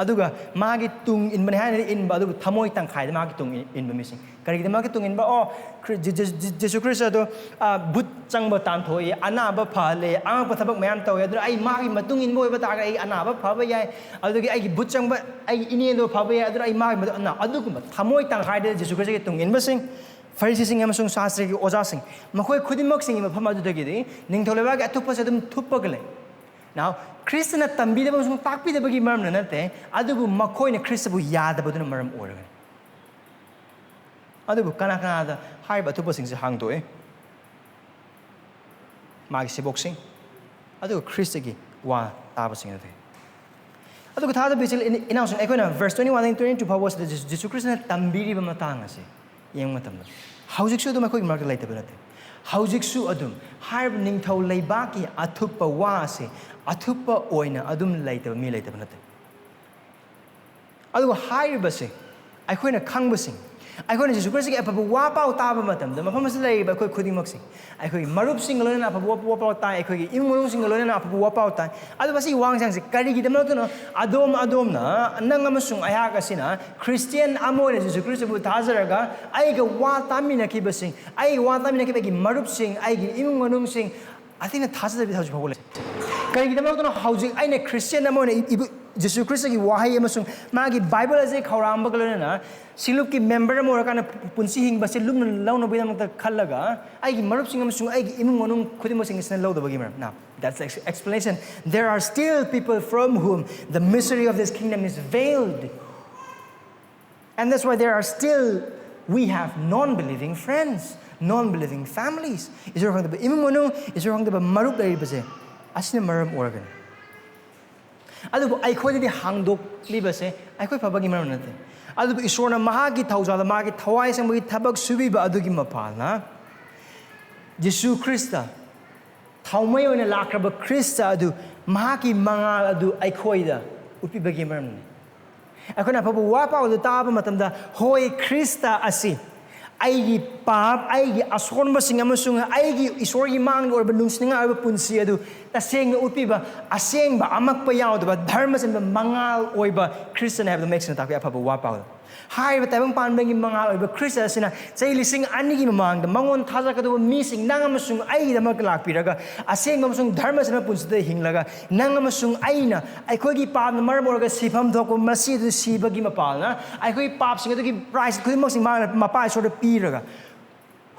ꯑꯗꯨꯒ ꯃꯥꯒꯤ ꯇꯨꯡ ꯏꯟꯕꯅꯤ ꯍꯥꯏꯅꯗꯤ ꯏꯟꯕ, ꯑꯗꯨꯕꯨ ꯊꯃꯣꯏ ꯇꯪꯈꯥꯏꯗ ꯃꯥꯒꯤ ꯇꯨꯡ ꯏꯟꯕ ꯃꯤꯁꯤꯡ꯫ ꯀꯔꯤꯒꯤꯗꯃꯛꯀꯤ ꯇꯨꯡ ꯏꯟꯕ? ꯑꯣ, ꯈ꯭ꯔꯤ-, G-, G-, G-, Jesus Christ ꯑꯗꯨ, ꯑ, ꯚꯨꯠ ꯆꯪꯕ ꯇꯥꯟꯊꯣꯛꯏ, ꯑꯅꯥꯕ ꯐꯍꯜꯂꯦ, ꯑꯉꯛꯄ ꯊꯕꯛ ꯃꯌꯥꯝ ꯇꯧꯋꯦ, ꯑꯗꯨꯅ ꯑꯩ ꯃꯥꯒꯤ ꯃꯇꯨꯡ ꯏꯟꯕ ꯑꯣꯏꯕ ꯇꯥꯔꯒꯗꯤ ꯑꯩ ꯑꯅꯥꯕ ꯐꯕ ꯌꯥꯏ, ꯑꯗꯨꯗꯒꯤ ꯑꯩꯒꯤ ꯚꯨꯠ ꯆꯪꯕ, ꯑꯩꯒꯤ ꯏꯅꯦꯗꯣ ꯐꯕ ꯌꯥꯏ, ꯑꯗꯨꯅ ꯑꯩ ꯃꯥꯒꯤ ꯃꯇꯨꯡ, ꯑꯅꯥ-, ꯑꯗꯨꯒꯨꯝꯕ ꯊꯃꯣꯏ ꯇꯪꯈꯥꯏꯗ ꯖꯤꯁꯨ ꯈ꯭ꯔꯤꯁꯇꯒꯤ ꯇꯨꯡ ꯏꯟꯕꯁꯤꯡ, ꯐꯔꯤꯁꯤꯁꯤꯡ ꯑꯃꯁꯨꯡ ꯁꯥꯁꯇ꯭ꯔꯒꯤ ꯑꯣꯖꯥꯁꯤꯡ, ꯃꯈꯣꯏ ꯈꯨꯗꯤꯡꯃꯛꯁꯤꯡꯒꯤ ꯃꯐꯝ ꯑꯗꯨꯗꯒꯤꯗꯤ ꯅꯤꯡꯊꯧ ꯂꯩꯕꯥꯛꯀꯤ ꯑꯊꯨꯞꯄꯁꯦ ꯑꯗꯨꯝ ꯊꯨꯞꯄꯒ ꯂꯩ꯫ Now, ꯈ꯭ꯔꯤꯁꯇꯅ ꯇꯝꯕꯤꯗꯕ ꯑꯃꯁꯨꯡ ꯇꯥꯛꯄꯤꯗꯕꯒꯤ ꯃꯔꯝꯅ ꯅꯠꯇꯦ, ꯑꯗꯨꯕꯨ ꯃꯈꯣꯏꯅ ꯈ꯭ꯔꯤꯁꯇꯕꯨ ꯌꯥꯗꯕꯗꯨꯅ ꯃꯔꯝ ꯑꯣꯏꯔꯒꯅꯤ꯫ ꯑꯗꯨꯕꯨ ꯀꯅꯥ ꯀꯅꯥꯗ ꯍꯥꯏꯔꯤꯕ ꯑꯊꯨꯞꯄꯁꯤꯡꯁꯦ ꯍꯥꯡꯗꯣꯛꯑꯦ? ꯃꯥꯒꯤ ꯁꯦꯕꯣꯛꯁꯤꯡ, ꯑꯗꯨꯒ ꯈ꯭ꯔꯤꯁꯇꯒꯤ ꯋꯥ ꯇꯥꯕꯁꯤꯡ ꯑꯗꯨꯗꯤ꯫ ꯑꯗꯨꯒ ꯊꯥꯖꯕ ꯏꯆꯤꯜ ꯏꯅꯥꯎꯁꯤꯡ, ꯑꯩꯈꯣꯏꯅ verse twenty one ꯗꯒꯤ twenty two ꯐꯥꯎꯕ ꯑꯁꯤꯗ ꯖꯤꯁꯨ, ꯖꯤꯁꯨ ꯈ꯭ꯔꯤꯁꯇꯅ ꯇꯝꯕꯤꯔꯤꯕ ꯃꯇꯥꯡ ꯑꯁꯤ ꯌꯦꯡꯕ ꯃꯇꯝꯗ, ꯍꯧꯖꯤꯛꯁꯨ ꯑꯗꯨꯝ ꯑꯩꯈꯣꯏꯒꯤ ꯃꯔꯛꯇ ꯂꯩꯇꯕ ꯅꯠꯇꯦ꯫ ꯍꯧꯖꯤꯛꯁꯨ ꯑꯗꯨꯝ ꯍꯥꯏꯔꯤꯕ ꯅꯤꯡꯊꯧ ꯂꯩꯕꯥꯛꯀꯤ ꯑꯊꯨꯞꯄ ꯋꯥ ꯑꯁꯤ ꯑꯊꯨꯞꯄ ꯑꯣꯏꯅ ꯑꯗꯨꯝ ꯂꯩꯇꯕ, ꯃꯤ ꯂꯩꯇꯕ ꯅꯠꯇꯦ꯫ ꯑꯗꯨꯒ ꯍꯥꯏꯔꯤꯕꯁꯦ ꯑꯩꯈꯣꯏꯅ ꯈꯪꯕꯁꯤꯡ, ꯑꯩꯈꯣꯏꯅ ꯖꯤꯁꯨ ꯈ꯭ꯔꯤꯁꯇꯒꯤ ꯑꯐꯕ ꯋꯥ ꯄꯥꯎ ꯇꯥꯕ ꯃꯇꯝꯗ, ꯃꯐꯝ ꯑꯁꯤꯗ ꯂꯩꯔꯤꯕ ꯑꯩꯈꯣꯏ ꯈꯨꯗꯤꯡꯃꯛꯁꯦ, ꯑꯩꯈꯣꯏꯒꯤ ꯃꯔꯨꯞꯁꯤꯡꯒ ꯂꯣꯏꯅꯅ ꯑꯐꯕ ꯋꯥ, ꯋꯥ ꯄꯥꯎ ꯇꯥꯏ, ꯑꯩꯈꯣꯏꯒꯤ ꯏꯃꯨꯡ ꯃꯅꯨꯡꯁꯤꯡꯒ ꯂꯣꯏꯅꯅ ꯑꯐꯕ ꯋꯥ ꯄꯥꯎ ꯇꯥꯏ꯫ ꯑꯗꯨꯒ ꯃꯁꯤꯒꯤ ꯋꯥꯍꯪꯁꯦ ꯀꯔꯤꯒꯤꯗꯃꯛꯇꯅꯣ ꯑꯗꯣꯝ ꯑꯗꯣꯝꯅ, ꯅꯪ ꯑꯃꯁꯨꯡ ꯑꯩꯍꯥꯛ ꯑꯁꯤꯅ ꯈ꯭ꯔꯤꯁꯇꯤꯌꯥꯟ ꯑꯃ ꯑꯣꯏꯅ ꯖꯤꯁꯨ ꯈ꯭ꯔꯤꯁꯇꯕꯨ ꯊꯥꯖꯔꯒ ꯑꯩꯒ ꯋꯥ ꯇꯥꯃꯤꯟꯅꯈꯤꯕꯁꯤꯡ, ꯑꯩꯒ ꯋꯥ ꯇꯥꯃꯤꯟꯅꯈꯤꯕ ꯑꯩꯒꯤ ꯃꯔꯨꯞꯁꯤꯡ, ꯑꯩꯒꯤ ꯏꯃꯨꯡ ꯃꯅꯨꯡꯁꯤꯡ, ꯑꯇꯩꯅ ꯊꯥꯖꯗꯕꯤꯗ ꯍꯧꯖꯤꯛ ꯐꯥꯎꯕ ꯂꯩ꯫ ꯀꯔꯤꯒꯤꯗꯃꯛꯇꯅꯣ ꯍꯧꯖꯤꯛ ꯑꯩꯅ ꯈ꯭ꯔꯤꯁꯇꯤꯌꯥꯟ ꯑꯃ ꯑꯣꯏꯅ ꯏ-, ꯏꯕꯨ-, ꯖꯤꯁꯨ ꯈ꯭ꯔꯤꯁꯇꯒꯤ ꯋꯥꯍꯩ ꯑꯃꯁꯨꯡ ꯃꯥꯒꯤ ꯕꯥꯏꯕꯜ ꯑꯁꯦ ꯈꯧꯔꯥꯡꯕꯒ ꯂꯣꯏꯅꯅ ꯁꯤꯡꯂꯨꯞꯀꯤ ꯃꯦꯝꯕꯔ ꯑꯃ ꯑꯣꯏꯔꯀꯥꯟꯗ ꯄꯨꯟꯁꯤ ꯍꯤꯡꯕꯁꯦ ꯂꯨꯝꯅ ꯂꯧꯅꯕꯒꯤꯗꯃꯛꯇ ꯈꯜꯂꯒ ꯑꯩꯒꯤ ꯃꯔꯨꯞꯁꯤꯡ ꯑꯃꯁꯨꯡ ꯑꯩꯒꯤ ꯏꯃꯨꯡ ꯃꯅꯨꯡ ꯈꯨꯗꯤꯡꯃꯛꯁꯤꯡ ꯑꯁꯤꯅ ꯂꯧꯗꯕꯒꯤ ꯃꯔꯝ? Now, that's the ex-, explanation. There are still people from whom the mystery of this kingdom is veiled. And that's why there are still, we have non-believing friends, non-believing families. ꯏꯁꯣꯔ ꯈꯪꯗꯕ ꯏꯃꯨꯡ ꯃꯅꯨꯡ, ꯏꯁꯣꯔ ꯈꯪꯗꯕ ꯃꯔꯨꯞ ꯂꯩꯔꯤꯕꯁꯦ꯫ ꯑꯁꯤꯅ ꯃꯔꯝ ꯑꯣꯏꯔꯒꯅꯤ꯫ ꯑꯗꯨꯕꯨ ꯑꯩꯈꯣꯏꯗꯗꯤ ꯍꯥꯡꯗꯣꯛꯂꯤꯕꯁꯦ ꯑꯩꯈꯣꯏ ꯐꯕꯒꯤ ꯃꯔꯝ ꯅꯠꯇꯦ꯫ ꯑꯗꯨꯕꯨ ꯏꯁꯣꯔꯅ ꯃꯍꯥꯛꯀꯤ ꯊꯧꯖꯥꯜꯗ ꯃꯥꯒꯤ ꯊꯋꯥꯏ ꯑꯁꯦꯡꯕꯒꯤ ꯊꯕꯛ ꯁꯨꯕꯤꯕ ꯑꯗꯨꯒꯤ ꯃꯄꯥꯜꯅ ꯖꯤꯁꯨ ꯈ꯭ꯔꯤꯁꯇ, ꯊꯥꯎꯃꯩ ꯑꯣꯏꯅ ꯂꯥꯛꯈ꯭ꯔꯕ ꯈ꯭ꯔꯤꯁꯇ ꯑꯗꯨ, ꯃꯍꯥꯛꯀꯤ ꯃꯉꯥꯜ ꯑꯗꯨ ꯑꯩꯈꯣꯏꯗ ꯎꯠꯄꯤꯕꯒꯤ ꯃꯔꯝꯅꯤ꯫ ꯑꯩꯈꯣꯏꯅ ꯑꯐꯕ ꯋꯥ ꯄꯥꯎꯗꯨ ꯇꯥꯕ ꯃꯇꯝꯗ, ꯍꯣꯏ, ꯈ꯭ꯔꯤꯁꯇ ꯑꯁꯤ ꯑꯩꯒꯤ ꯄꯥꯞ, ꯑꯩꯒꯤ ꯑꯁꯣꯟꯕꯁꯤꯡ ꯑꯃꯁꯨꯡ ꯑꯩꯒꯤ ꯏꯁꯣꯔꯒꯤ ꯃꯥꯡꯗ ꯑꯣꯏꯔꯕ ꯅꯨꯡꯁꯤꯅꯤꯡꯉꯥꯏ ꯑꯣꯏꯕ ꯄꯨꯟꯁꯤ ꯑꯗꯨ ꯇꯁꯦꯡꯅ ꯎꯠꯄꯤꯕ, ꯑꯁꯦꯡꯕ ꯑꯃꯛꯄ ꯌꯥꯎꯗꯕ ꯙꯔꯃ ꯆꯦꯟꯕ ꯃꯉꯥꯜ ꯑꯣꯏꯕ ꯈ꯭ꯔꯤꯁꯇꯅꯤ ꯍꯥꯏꯕꯗꯨ ꯃꯌꯦꯛ ꯁꯦꯡꯅ ꯇꯥꯛꯄꯤ ꯑꯐꯕ ꯋꯥ ꯄꯥꯎꯗ꯫ ꯍꯥꯏꯔꯤꯕ ꯇꯥꯏꯕꯪ ꯄꯥꯟꯕꯒꯤ ꯃꯉꯥꯜ ꯑꯣꯏꯕ ꯈ꯭ꯔꯤꯁꯇ ꯑꯁꯤꯅ ꯆꯍꯤ ꯂꯤꯁꯤꯡ ꯑꯅꯤꯒꯤ ꯃꯃꯥꯡꯗ ꯃꯉꯣꯟ ꯊꯥꯖꯔꯛꯀꯗꯧꯕ ꯃꯤꯁꯤꯡ ꯅꯪ ꯑꯃꯁꯨꯡ ꯑꯩꯒꯤꯗꯃꯛꯇ ꯂꯥꯛꯄꯤꯔꯒ, ꯑꯁꯦꯡꯕ ꯑꯃꯁꯨꯡ ꯙꯔꯃ ꯆꯦꯟꯕ ꯄꯨꯟꯁꯤꯗ ꯍꯤꯡꯂꯒ, ꯅꯪ ꯑꯃꯁꯨꯡ ꯑꯩꯅ ꯑꯩꯈꯣꯏꯒꯤ ꯄꯥꯞꯅ ꯃꯔꯝ ꯑꯣꯏꯔꯒ ꯁꯤꯐꯝ ꯊꯣꯛꯄ ꯃꯁꯤ ꯑꯗꯨ ꯁꯤꯕꯒꯤ ꯃꯄꯥꯜꯅ ꯑꯩꯈꯣꯏꯒꯤ ꯄꯥꯞꯁꯤꯡ ꯑꯗꯨꯒꯤ ꯄ꯭ꯔꯥꯏꯁ ꯈꯨꯗꯤꯡꯃꯛꯁꯤ ꯃꯥꯅ ꯃꯄꯥ ꯏꯁꯣꯔꯗ ꯄꯤꯔꯒ,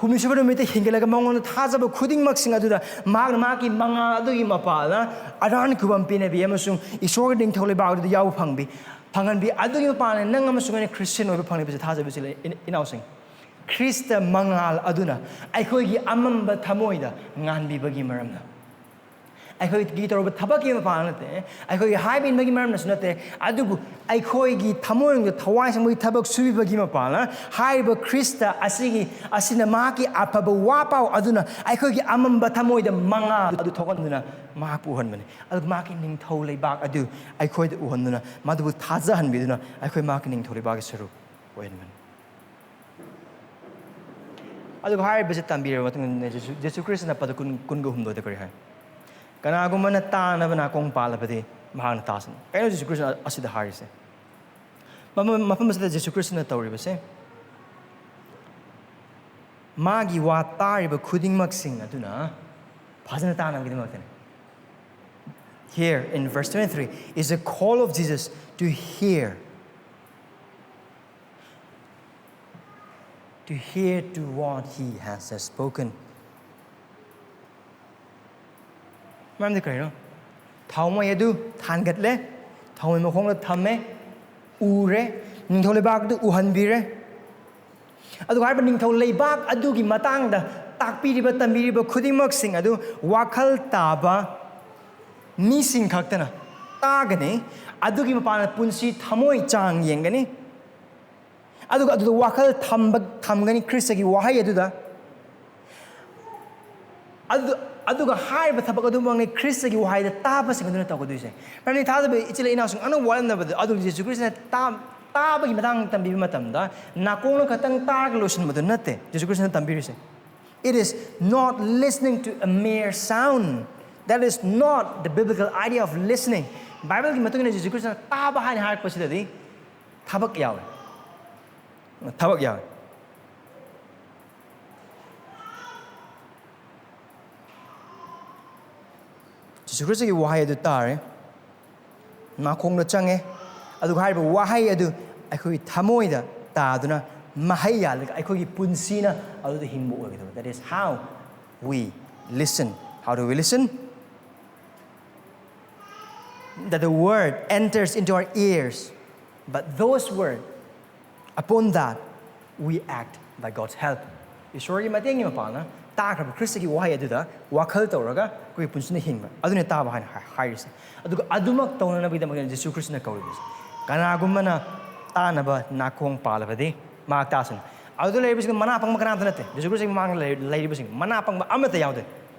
ꯍꯨꯝꯅꯤꯁꯨꯕ ꯅꯨꯃꯤꯠꯇ ꯍꯤꯡꯒꯠꯂꯒ ꯃꯉꯣꯟꯗ ꯊꯥꯖꯕ ꯈꯨꯗꯤꯡꯃꯛꯁꯤꯡ ꯑꯗꯨꯗ ꯃꯍꯥꯛꯅ ꯃꯍꯥꯛꯀꯤ ꯃꯉꯥꯜ ꯑꯗꯨꯒꯤ ꯃꯄꯥꯜꯅ ꯑꯔꯥꯟ ꯈꯨꯕꯝ ꯄꯤꯅꯕꯤ ꯑꯃꯁꯨꯡ ꯏꯁꯣꯔꯒꯤ ꯅꯤꯡꯊꯧ ꯂꯩꯕꯥꯛ ꯑꯗꯨꯗ ꯌꯥꯎꯕ ꯐꯪꯕꯤ, ꯐꯪꯍꯟꯕꯤ꯫ ꯑꯗꯨꯒꯤ ꯃꯄꯥꯜꯅ ꯅꯪ ꯑꯃꯁꯨꯡ ꯑꯩꯅ ꯈ꯭ꯔꯤꯁꯇꯤꯌꯟ ꯑꯣꯏꯕ ꯐꯪꯂꯤꯕꯁꯤ ꯊꯥꯖꯕꯁꯤ ꯂꯩ, ꯏ-, ꯏꯅꯥꯎꯁꯤꯡ꯫ ꯈ꯭ꯔꯤꯁꯇ ꯃꯉꯥꯜ ꯑꯗꯨꯅ ꯑꯩꯈꯣꯏꯒꯤ ꯑꯃꯝꯕ ꯊꯃꯣꯏꯗ ꯉꯥꯟꯕꯤꯕꯒꯤ ꯃꯔꯝꯅ꯫ ꯑꯩꯈꯣꯏꯒꯤ ꯇꯧꯔꯕ ꯊꯕꯛꯀꯤ ꯃꯄꯥꯜ ꯅꯠꯇꯦ, ꯑꯩꯈꯣꯏꯒꯤ ꯍꯥꯏꯕ ꯏꯟꯕꯒꯤ ꯃꯔꯝꯅꯁꯨ ꯅꯠꯇꯦ, ꯑꯗꯨꯕꯨ ꯑꯩꯈꯣꯏꯒꯤ ꯊꯃꯣꯏꯅꯨꯡꯗ ꯊꯋꯥꯏ ꯁꯦꯡꯕꯒꯤ ꯊꯕꯛ ꯁꯨꯕꯤꯕꯒꯤ ꯃꯄꯥꯜꯅ ꯍꯥꯏꯔꯤꯕ ꯈ꯭ꯔꯤꯁꯇ ꯑꯁꯤꯒꯤ, ꯑꯁꯤꯅ ꯃꯍꯥꯛꯀꯤ ꯑꯐꯕ ꯋꯥ ꯄꯥꯎ ꯑꯗꯨꯅ ꯑꯩꯈꯣꯏꯒꯤ ꯑꯃꯝꯕ ꯊꯃꯣꯏꯗ ꯃꯉꯥꯜ ꯑꯗꯨ ꯊꯣꯛꯍꯟꯗꯨꯅ ꯃꯍꯥꯛꯄꯨ ꯎꯍꯟꯕꯅꯤ꯫ ꯑꯗꯨꯒ ꯃꯍꯥꯛꯀꯤ ꯅꯤꯡꯊꯧ ꯂꯩꯕꯥꯛ ꯑꯗꯨ ꯑꯩꯈꯣꯏꯗ ꯎꯍꯟꯗꯨꯅ ꯃꯗꯨꯕꯨ ꯊꯥꯖꯍꯟꯕꯤꯗꯨꯅ ꯑꯩꯈꯣꯏ ꯃꯍꯥꯛꯀꯤ ꯅꯤꯡꯊꯧ ꯂꯩꯕꯥꯛꯀꯤ ꯁꯔꯨꯛ ꯑꯣꯏꯍꯟꯕꯅꯤ꯫ ꯑꯗꯨꯒ ꯍꯥꯏꯔꯤꯕꯁꯤ ꯇꯝꯕꯤꯔꯕ ꯃꯇꯨꯡꯗ ꯖꯦꯁꯨ, ꯖꯦꯁꯨ ꯈ꯭ꯔꯤꯁꯇꯅ ꯄꯗ ꯀꯨꯟ, ꯀꯨꯟꯒ ꯍꯨꯝꯗꯣꯏꯗ ꯀꯔꯤ ꯍꯥꯏ? "ꯀꯅꯥꯒꯨꯝꯕꯅ ꯇꯥꯅꯕ ꯅꯥꯀꯣꯡ ꯄꯥꯜꯂꯕꯗꯤ ꯃꯍꯥꯛꯅ ꯇꯥꯁꯅꯨ"꯫ ꯀꯩꯅꯣ ꯖꯦꯁꯨ ꯈ꯭ꯔꯤꯁꯇꯅ ꯑꯁꯤꯗ ꯍꯥꯏꯔꯤꯁꯦ? ꯃꯐꯝ, ꯃꯐꯝ ꯑꯁꯤꯗ ꯖꯦꯁꯨ ꯈ꯭ꯔꯤꯁꯇꯅ ꯇꯧꯔꯤꯕꯁꯦ, ꯃꯥꯒꯤ ꯋꯥ ꯇꯥꯔꯤꯕ ꯈꯨꯗꯤꯡꯃꯛꯁꯤꯡ ꯑꯗꯨꯅ ꯐꯖꯅ ꯇꯥꯅꯕꯒꯤꯗꯃꯛꯇꯅꯤ꯫ Here in verse twenty-three is a call of Jesus to hear, to hear to what he has spoken. ꯃꯔꯝꯗꯤ ꯀꯔꯤꯅꯣ? ꯊꯥꯎꯃꯩ ꯑꯗꯨ ꯊꯥꯟꯒꯠꯂꯦ, ꯊꯥꯎꯃꯩ ꯃꯈꯣꯡꯗ ꯊꯝꯃꯦ, ꯎꯔꯦ, ꯅꯤꯡꯊꯧ ꯂꯩꯕꯥꯛ ꯑꯗꯨ ꯎꯍꯟꯕꯤꯔꯦ꯫ ꯑꯗꯨꯒ ꯍꯥꯏꯔꯤꯕ ꯅꯤꯡꯊꯧ ꯂꯩꯕꯥꯛ ꯑꯗꯨꯒꯤ ꯃꯇꯥꯡꯗ ꯇꯥꯛꯄꯤꯔꯤꯕ, ꯇꯝꯕꯤꯔꯤꯕ ꯈꯨꯗꯤꯡꯃꯛꯁꯤꯡ ꯑꯗꯨ ꯋꯥꯈꯜ ꯇꯥꯕ, ꯃꯤꯁꯤꯡ ꯈꯛꯇꯅ ꯇꯥꯒꯅꯤ, ꯑꯗꯨꯒꯤ ꯃꯄꯥꯟꯗ ꯄꯨꯟꯁꯤ ꯊꯃꯣꯏ ꯆꯥꯡ ꯌꯦꯡꯒꯅꯤ, ꯑꯗꯨꯒ ꯑꯗꯨꯗ ꯋꯥꯈꯜ ꯊꯝꯕ, ꯊꯝꯒꯅꯤ ꯈ꯭ꯔꯤꯁꯇꯒꯤ ꯋꯥꯍꯩ ꯑꯗꯨꯗ꯫ ꯑꯗꯨ, ꯑꯗꯨꯒ ꯍꯥꯏꯔꯤꯕ ꯊꯕꯛ ꯑꯗꯨꯃꯛꯅꯤ ꯈ꯭ꯔꯤꯁꯇꯒꯤ ꯋꯥꯍꯩꯗ ꯇꯥꯕꯁꯤꯡ ꯑꯗꯨꯅ ꯇꯧꯒꯗꯣꯏꯁꯦ꯫ ꯃꯔꯝꯗꯤ ꯊꯥꯖꯕ ꯏꯆꯤꯜ ꯏꯅꯥꯎꯁꯤꯡ ꯑꯅꯧꯕ ꯋꯥꯠꯂꯝꯗꯕꯗ ꯑꯗꯨ ꯖꯤꯁꯨ ꯈ꯭ꯔꯤꯁꯇꯅ ꯇꯥ-, ꯇꯥꯕꯒꯤ ꯃꯇꯥꯡ ꯇꯝꯕꯤꯕ ꯃꯇꯝꯗ ꯅꯥꯀꯣꯡꯅ ꯈꯛꯇꯪ ꯇꯥꯔꯒ ꯂꯣꯏꯁꯤꯟꯕꯗꯨ ꯅꯠꯇꯦ ꯖꯤꯁꯨ ꯈ꯭ꯔꯤꯁꯇꯅ ꯇꯝꯕꯤꯔꯤꯁꯦ꯫ It is not listening to a mere sound. That is not the biblical idea of listening. ꯕꯥꯏꯕꯜꯒꯤ ꯃꯇꯨꯡ ꯏꯟꯅ ꯖꯤꯁꯨ ꯈ꯭ꯔꯤꯁꯇꯅ ꯇꯥꯕ ꯍꯥꯏꯅ ꯍꯥꯏꯔꯛꯄꯁꯤꯗꯗꯤ ꯊꯕꯛ ꯌꯥꯎꯋꯦ꯫ ꯊꯕꯛ ꯌꯥꯎꯋꯦ꯫ ꯖꯤꯁꯨ ꯈ꯭ꯔꯤꯁꯇꯒꯤ ꯋꯥꯍꯩ ꯑꯗꯨ ꯇꯥꯔꯦ, ꯅꯥꯀꯣꯡꯗ ꯆꯪꯉꯦ, ꯑꯗꯨꯒ ꯍꯥꯏꯔꯤꯕ ꯋꯥꯍꯩ ꯑꯗꯨ ꯑꯩꯈꯣꯏꯒꯤ ꯊꯃꯣꯏꯗ ꯇꯥꯗꯨꯅ ꯃꯍꯩ ꯌꯥꯜꯂꯒ ꯑꯩꯈꯣꯏꯒꯤ ꯄꯨꯟꯁꯤꯅ ꯑꯗꯨꯗ ꯍꯤꯡꯕ ꯑꯣꯏꯒꯗꯕ꯫ That is how we listen. How do we listen? That the word enters into our ears, but those words, upon that, we act by God's help. ꯏꯁꯣꯔꯒꯤ ꯃꯇꯦꯡꯒꯤ ꯃꯄꯥꯟꯅ ꯇꯥꯈ꯭ꯔꯕ ꯈ꯭ꯔꯤꯁꯇꯒꯤ ꯋꯥꯍꯩ ꯑꯗꯨꯗ ꯋꯥꯈꯜ ꯇꯧꯔꯒ ꯑꯩꯈꯣꯏꯒꯤ ꯄꯨꯟꯁꯤꯅ ꯍꯤꯡꯕ ꯑꯗꯨꯅ ꯇꯥꯕ ꯍꯥꯏꯅ ꯍꯥꯏ-, ꯍꯥꯏꯔꯤꯁꯦ꯫ ꯑꯗꯨꯒ ꯑꯗꯨꯃꯛ ꯇꯧꯅꯅꯕꯒꯤꯗꯃꯛꯇ ꯖꯤꯁꯨ ꯈ꯭ꯔꯤꯁꯇꯅ ꯀꯧꯔꯤꯕꯁꯦ꯫ ꯀꯅꯥꯒꯨꯝꯕꯅ ꯇꯥꯅꯕ ꯅꯥꯀꯣꯡ ꯄꯥꯜꯂꯕꯗꯤ ꯃꯍꯥꯛ ꯇꯥꯁꯅꯨ꯫ ꯑꯗꯨꯗ ꯂꯩꯔꯤꯕꯁꯤꯡ ꯃꯅꯥ ꯄꯪꯕ ꯀꯅꯥꯝꯇ ꯅꯠꯇꯦ꯫ ꯖꯤꯁꯨ ꯈ꯭ꯔꯤꯁꯇꯒꯤ ꯃꯃꯥꯡꯗ ꯂꯩ-, ꯂꯩꯔꯤꯕꯁꯤꯡ ꯃꯅꯥ ꯄꯪꯕ ꯑꯃꯠꯇ ꯌꯥꯎꯗꯦ꯫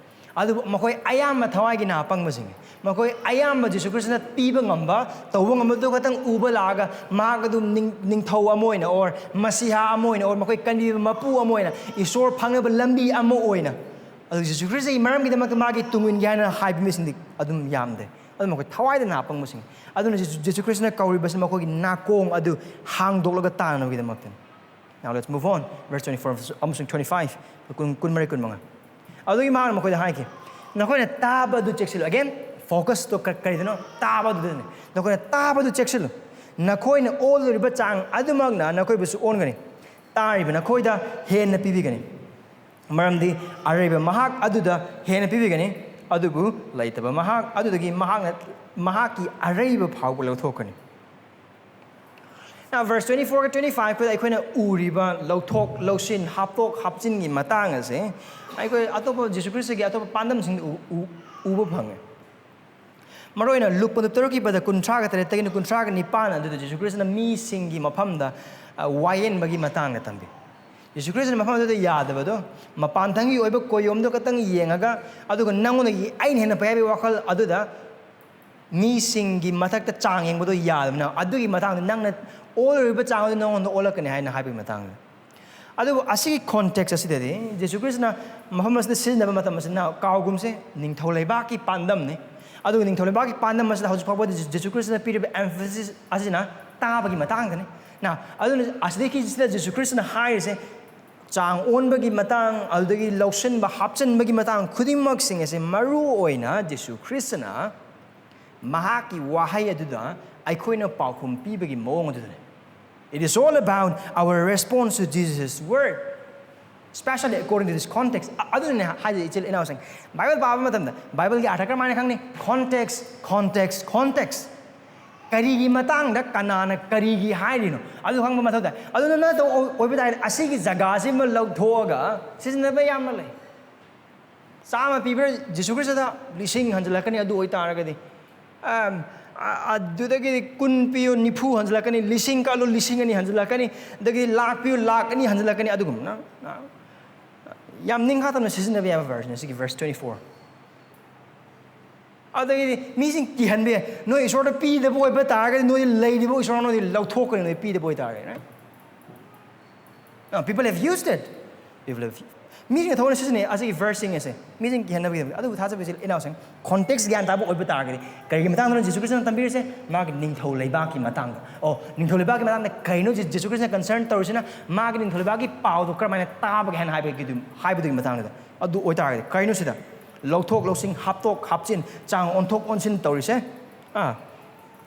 ꯑꯗꯨꯕꯨ ꯃꯈꯣꯏ ꯑꯌꯥꯝꯕ ꯊꯋꯥꯏꯒꯤ ꯅꯥ ꯄꯪꯕꯁꯤꯡꯅꯤ꯫ ꯃꯈꯣꯏ ꯑꯌꯥꯝꯕ ꯖꯤꯁꯨ ꯈ꯭ꯔꯤꯁꯇꯅ ꯄꯤꯕ ꯉꯝꯕ, ꯇꯧꯕ ꯉꯝꯕꯗꯨ ꯈꯛꯇꯪ ꯎꯕ ꯂꯥꯛꯑꯒ ꯃꯍꯥꯛ ꯑꯗꯨ ꯅꯤꯡ-, ꯅꯤꯡꯊꯧ ꯑꯃ ꯑꯣꯏꯅ, or ꯃꯁꯤꯍꯥ ꯑꯃ ꯑꯣꯏꯅ, or ꯃꯈꯣꯏ ꯀꯟꯕꯤꯕ ꯃꯄꯨ ꯑꯃ ꯑꯣꯏꯅ, ꯏꯁꯣꯔ ꯐꯪꯅꯕ ꯂꯝꯕꯤ ꯑꯃ ꯑꯣꯏꯅ꯫ ꯑꯗꯨ ꯖꯤꯁꯨ ꯈ꯭ꯔꯤꯁꯇꯒꯤ ꯃꯔꯝꯒꯤꯗꯃꯛꯇ ꯃꯥꯒꯤ ꯇꯨꯡ ꯏꯟꯒꯦ ꯍꯥꯏꯅ ꯍꯥꯏꯕ ꯃꯤꯁꯤꯡꯗꯤ ꯑꯗꯨꯝ ꯌꯥꯝꯗꯦ꯫ ꯑꯗꯨ ꯃꯈꯣꯏ ꯊꯋꯥꯏꯗ ꯅꯥ ꯄꯪꯕꯁꯤꯡ꯫ ꯑꯗꯨꯅ ꯖꯤꯁꯨ, ꯖꯤꯁꯨ ꯈ꯭ꯔꯤꯁꯇꯅ ꯀꯧꯔꯤꯕꯁꯤ ꯃꯈꯣꯏꯒꯤ ꯅꯥꯀꯣꯡ ꯑꯗꯨ ꯍꯥꯡꯗꯣꯛꯂꯒ ꯇꯥꯅꯕꯒꯤꯗꯃꯛꯇꯅꯤ꯫ Now let's move on. Verse twenty-four ꯑꯃꯁꯨꯡ twenty-five, ꯀꯨꯟ, ꯀꯨꯟꯃꯔꯤ, ꯀꯨꯟꯃꯉꯥ꯫ ꯑꯗꯨꯒꯤ ꯃꯍꯥꯛꯅ ꯃꯈꯣꯏꯗ ꯍꯥꯏꯈꯤ, "ꯅꯈꯣꯏꯅ ꯇꯥꯕ ꯑꯗꯨ ꯆꯦꯛꯁꯤꯜꯂꯨ꯫" Again, focus ꯇꯣ ꯀ-, ꯀꯔꯤꯗꯅꯣ? ꯇꯥꯕ ꯑꯗꯨꯗꯅꯤ꯫ "ꯅꯈꯣꯏꯅ ꯇꯥꯕ ꯑꯗꯨ ꯆꯦꯛꯁꯤꯜꯂꯨ꯫ ꯅꯈꯣꯏꯅ ꯑꯣꯜꯂꯨꯔꯤꯕ ꯆꯥꯡ ꯑꯗꯨꯃꯛꯅ ꯅꯈꯣꯏꯕꯨꯁꯨ ꯑꯣꯟꯒꯅꯤ꯫ ꯇꯥꯔꯤꯕ ꯅꯈꯣꯏꯗ ꯍꯦꯟꯅ ꯄꯤꯕꯤꯒꯅꯤ꯫ ꯃꯔꯝꯗꯤ ꯑꯔꯩꯕ ꯃꯍꯥꯛ ꯑꯗꯨꯗ ꯍꯦꯟꯅ ꯄꯤꯕꯤꯒꯅꯤ, ꯑꯗꯨꯕꯨ ꯂꯩꯇꯕ ꯃꯍꯥꯛ ꯑꯗꯨꯗꯒꯤ ꯃꯍꯥꯛꯅ ꯃꯍꯥꯛꯀꯤ ꯑꯔꯩꯕ ꯐꯥꯎꯕ ꯂꯧꯊꯣꯛꯀꯅꯤ." Now, verse twenty-four ꯒ twenty-five ꯀꯗ ꯑꯩꯈꯣꯏꯅ ꯎꯔꯤꯕ ꯂꯧꯊꯣꯛ ꯂꯧꯁꯤꯟ, ꯍꯥꯞꯇꯣꯛ ꯍꯥꯞꯆꯤꯟꯒꯤ ꯃꯇꯥꯡ ꯑꯁꯦ ꯑꯩꯈꯣꯏ ꯑꯇꯣꯞꯄ ꯖꯤꯁꯨ ꯈ꯭ꯔꯤꯁꯇꯒꯤ ꯑꯇꯣꯞꯄ ꯄꯥꯟꯗꯝꯁꯤꯡꯗ ꯎ-, ꯎ-, ꯎꯕ ꯐꯪꯉꯦ꯫ ꯃꯔꯨꯑꯣꯏꯅ ꯂꯨꯛ ꯄꯟꯗꯨꯞ ꯇꯔꯨꯛꯀꯤ ꯄꯗ ꯀꯨꯟꯊ꯭ꯔꯥꯒ ꯇꯔꯦꯠꯇꯒꯤꯅ ꯀꯨꯟꯊ꯭ꯔꯥꯒ ꯅꯤꯄꯥꯟ ꯑꯗꯨꯗ ꯖꯤꯁꯨ ꯈ꯭ꯔꯤꯁꯇꯅ ꯃꯤꯁꯤꯡꯒꯤ ꯃꯐꯝꯗ, ꯑ, ꯋꯥꯌꯦꯟꯕꯒꯤ ꯃꯇꯥꯡꯗ ꯇꯝꯕꯤ꯫ ꯖꯤꯁꯨ ꯈ꯭ꯔꯤꯁꯇꯅ ꯃꯐꯝ ꯑꯗꯨꯗ ꯌꯥꯗꯕꯗꯣ, ꯃꯄꯥꯟꯊꯪꯒꯤ ꯑꯣꯏꯕ ꯀꯣꯌꯣꯝꯗꯣ ꯈꯛꯇꯪ ꯌꯦꯡꯉꯒ, ꯑꯗꯨꯒ ꯅꯪꯉꯣꯟꯗꯒꯤ ꯑꯩꯅ ꯍꯦꯟꯅ ꯐꯩ ꯍꯥꯏꯕꯒꯤ ꯋꯥꯈꯜ ꯑꯗꯨꯗ ꯃꯤꯁꯤꯡꯒꯤ ꯃꯊꯛꯇ ꯆꯥꯡ ꯌꯦꯡꯕꯗꯣ ꯌꯥꯗꯕꯅ, ꯑꯗꯨꯒꯤ ꯃꯇꯥꯡꯗ ꯅꯪꯅ ꯑꯣꯜꯂꯣꯏꯕ ꯆꯥꯡ ꯑꯗꯨ ꯅꯉꯣꯟꯗ ꯑꯣꯜꯂꯛꯀꯅꯤ ꯍꯥꯏꯅ ꯍꯥꯏꯕꯒꯤ ꯃꯇꯥꯡꯗ꯫ ꯑꯗꯨꯕꯨ ꯑꯁꯤꯒꯤ context ꯑꯁꯤꯗꯗꯤ ꯖꯤꯁꯨ ꯈ꯭ꯔꯤꯁꯇꯅ ꯃꯐꯝ ꯑꯁꯤꯗ ꯁꯤꯖꯤꯟꯅꯕ ꯃꯇꯝ ꯑꯁꯤꯅ ꯀꯥꯎꯒꯨꯝꯁꯦ ꯅꯤꯡꯊꯧ ꯂꯩꯕꯥꯛꯀꯤ ꯄꯥꯟꯗꯝꯅꯤ꯫ ꯑꯗꯨꯒ ꯅꯤꯡꯊꯧ ꯂꯩꯕꯥꯛꯀꯤ ꯄꯥꯟꯗꯝ ꯑꯁꯤꯗ ꯍꯧꯖꯤꯛ ꯐꯥꯎꯕꯗ ꯖꯤ-, ꯖꯤꯁꯨ ꯈ꯭ꯔꯤꯁꯇꯅ ꯄꯤꯔꯤꯕ emphasis ꯑꯁꯤꯅ ꯇꯥꯕꯒꯤ ꯃꯇꯥꯡꯗꯅꯤ꯫ ꯅ, ꯑꯗꯨꯅ ꯑꯁꯤꯗꯒꯤ ꯁꯤꯗ ꯖꯤꯁꯨ ꯈ꯭ꯔꯤꯁꯇꯅ ꯍꯥꯏꯔꯤꯁꯦ ꯆꯥꯡ ꯑꯣꯟꯕꯒꯤ ꯃꯇꯥꯡ, ꯑꯗꯨꯗꯒꯤ ꯂꯧꯁꯤꯟꯕ ꯍꯥꯞꯆꯤꯟꯕꯒꯤ ꯃꯇꯥꯡ ꯈꯨꯗꯤꯡꯃꯛꯁꯤꯡ ꯑꯁꯦ ꯃꯔꯨ ꯑꯣꯏꯅ ꯖꯤꯁꯨ ꯈ꯭ꯔꯤꯁꯇꯅ ꯃꯍꯥꯛꯀꯤ ꯋꯥꯍꯩ ꯑꯗꯨꯗ ꯑꯩꯈꯣꯏꯅ ꯄꯥꯎꯈꯨꯝ ꯄꯤꯕꯒꯤ ꯃꯑꯣꯡ ꯑꯗꯨꯗꯅꯤ꯫ It is all about our response to Jesus' word, especially according to this context. ꯑ-, ꯑꯗꯨꯅꯅꯦ ꯍꯥꯏꯗꯤ, ꯏꯆꯤꯜ ꯏꯅꯥꯎꯁꯤꯡ, ꯕꯥꯏꯕꯜ ꯄꯥꯕ ꯃꯇꯝꯗ ꯕꯥꯏꯕꯜꯒꯤ ꯑꯥꯔꯊ ꯀꯔꯝꯍꯥꯏꯅ ꯈꯪꯅꯤ? Context, context, context. ꯀꯔꯤꯒꯤ ꯃꯇꯥꯡꯗ ꯀꯅꯥꯅ ꯀꯔꯤꯒꯤ ꯍꯥꯏꯔꯤꯅꯣ, ꯑꯗꯨ ꯈꯪꯕ ꯃꯊꯧ ꯇꯥꯏ꯫ ꯑꯗꯨꯅ ꯅꯠꯇꯕ ꯑꯣꯏ-, ꯑꯣꯏꯕ ꯇꯥꯔꯗꯤ ꯑꯁꯤꯒꯤ ꯖꯒꯥꯁꯤꯃ ꯂꯧꯊꯣꯛꯑꯒ ꯁꯤꯖꯤꯟꯅꯕ ꯌꯥꯝꯅ ꯂꯩ꯫ ꯆꯥꯝꯃ ꯄꯤꯕ꯭ꯔꯥ ꯖꯤꯁꯨ ꯈ꯭ꯔꯤꯁꯇꯗ? ꯂꯤꯁꯤꯡ ꯍꯟꯖꯤꯜꯂꯛꯀꯅꯤ꯫ ꯑꯗꯨ ꯑꯣꯏꯇꯥꯔꯒꯗꯤ, ꯑꯝ, ꯑ-, ꯑꯗꯨꯗꯒꯤꯗꯤ ꯀꯨꯟ ꯄꯤꯌꯨ, ꯅꯤꯐꯨ ꯍꯟꯖꯤꯜꯂꯛꯀꯅꯤ꯫ ꯂꯤꯁꯤꯡ ꯀꯠꯂꯨ, ꯂꯤꯁꯤꯡ ꯑꯅꯤ ꯍꯟꯖꯤꯜꯂꯛꯀꯅꯤ꯫ ꯑꯗꯒꯤꯗꯤ ꯂꯥꯛ ꯄꯤꯌꯨ, ꯂꯥꯛ ꯑꯅꯤ ꯍꯟꯖꯤꯜꯂꯛꯀꯅꯤ꯫ ꯑꯗꯨꯒꯨꯝꯅ, ꯑ, ꯌꯥꯝ ꯅꯤꯡꯈꯥ ꯇꯝꯅ ꯁꯤꯖꯤꯟꯅꯕ ꯌꯥꯕ verse ꯅꯤ ꯁꯤꯒꯤ verse twenty four꯫ ꯑꯗꯒꯤꯗꯤ ꯃꯤꯁꯤꯡ ꯀꯤꯍꯟꯕ ꯌꯥꯏ꯫ ꯅꯣꯏ ꯏꯁꯣꯔꯗ ꯄꯤꯗꯕ ꯑꯣꯏꯕ ꯇꯥꯔꯒꯗꯤ ꯅꯣꯏ ꯂꯩꯔꯤꯕ ꯏꯁꯣꯔ ꯅꯣꯏꯗꯤ ꯂꯧꯊꯣꯛꯀꯅꯤ, ꯅꯣꯏ ꯄꯤꯗꯕ ꯑꯣꯏꯇꯥꯔꯒꯗꯤ, right? No, people have used it. People have, ꯃꯤꯁꯤꯡꯅ ꯊꯑꯣꯏꯅ ꯁꯤꯖꯤꯟꯅꯩ ꯑꯁꯤꯒꯤ verse ꯁꯤꯡ ꯑꯁꯦ, ꯃꯤꯁꯤꯡ ꯀꯤꯍꯟꯅꯕꯒꯤꯗꯃꯛ꯫ ꯑꯗꯨꯕꯨ ꯊꯥꯖꯕ ꯏꯆꯤꯜ ꯏꯅꯥꯎꯁꯤꯡ, context ꯒ꯭ꯌꯥꯟ ꯇꯥꯕ ꯑꯣꯏꯕ ꯇꯥꯔꯒꯗꯤ, ꯀꯔꯤꯒꯤ ꯃꯇꯥꯡꯗꯅꯣ ꯖꯤꯁꯨ ꯈ꯭ꯔꯤꯁꯇꯅ ꯇꯝꯕꯤꯔꯤꯁꯦ? ꯃꯥꯒꯤ ꯅꯤꯡꯊꯧ ꯂꯩꯕꯥꯛꯀꯤ ꯃꯇꯥꯡꯗ꯫ ꯑꯣ, ꯅꯤꯡꯊꯧ ꯂꯩꯕꯥꯛꯀꯤ ꯃꯇꯥꯡꯗ ꯀꯩꯅꯣ ꯖꯤ-, ꯖꯤꯁꯨ ꯈ꯭ꯔꯤꯁꯇꯅ concern ꯇꯧꯔꯤꯁꯤꯅ? ꯃꯥꯒꯤ ꯅꯤꯡꯊꯧ ꯂꯩꯕꯥꯛꯀꯤ ꯄꯥꯎꯗꯣ ꯀꯔꯝꯍꯥꯏꯅ ꯇꯥꯕꯒꯦ ꯍꯥꯏꯅ ꯍꯥꯏꯕꯒꯤ, ꯍꯥꯏꯕꯗꯨꯒꯤ ꯃꯇꯥꯡꯗꯨꯗ꯫ ꯑꯗꯨ ꯑꯣꯏꯇꯥꯔꯒꯗꯤ ꯀꯩꯅꯣ ꯁꯤꯗ ꯂꯧꯊꯣꯛ ꯂꯧꯁꯤꯟ, ꯍꯥꯞꯇꯣꯛ ꯍꯥꯞꯆꯤꯟ, ꯆꯥꯡ ꯑꯣꯟꯊꯣꯛ ꯑꯣꯟꯁꯤꯟ ꯇꯧꯔꯤꯁꯦ? ꯑꯥ,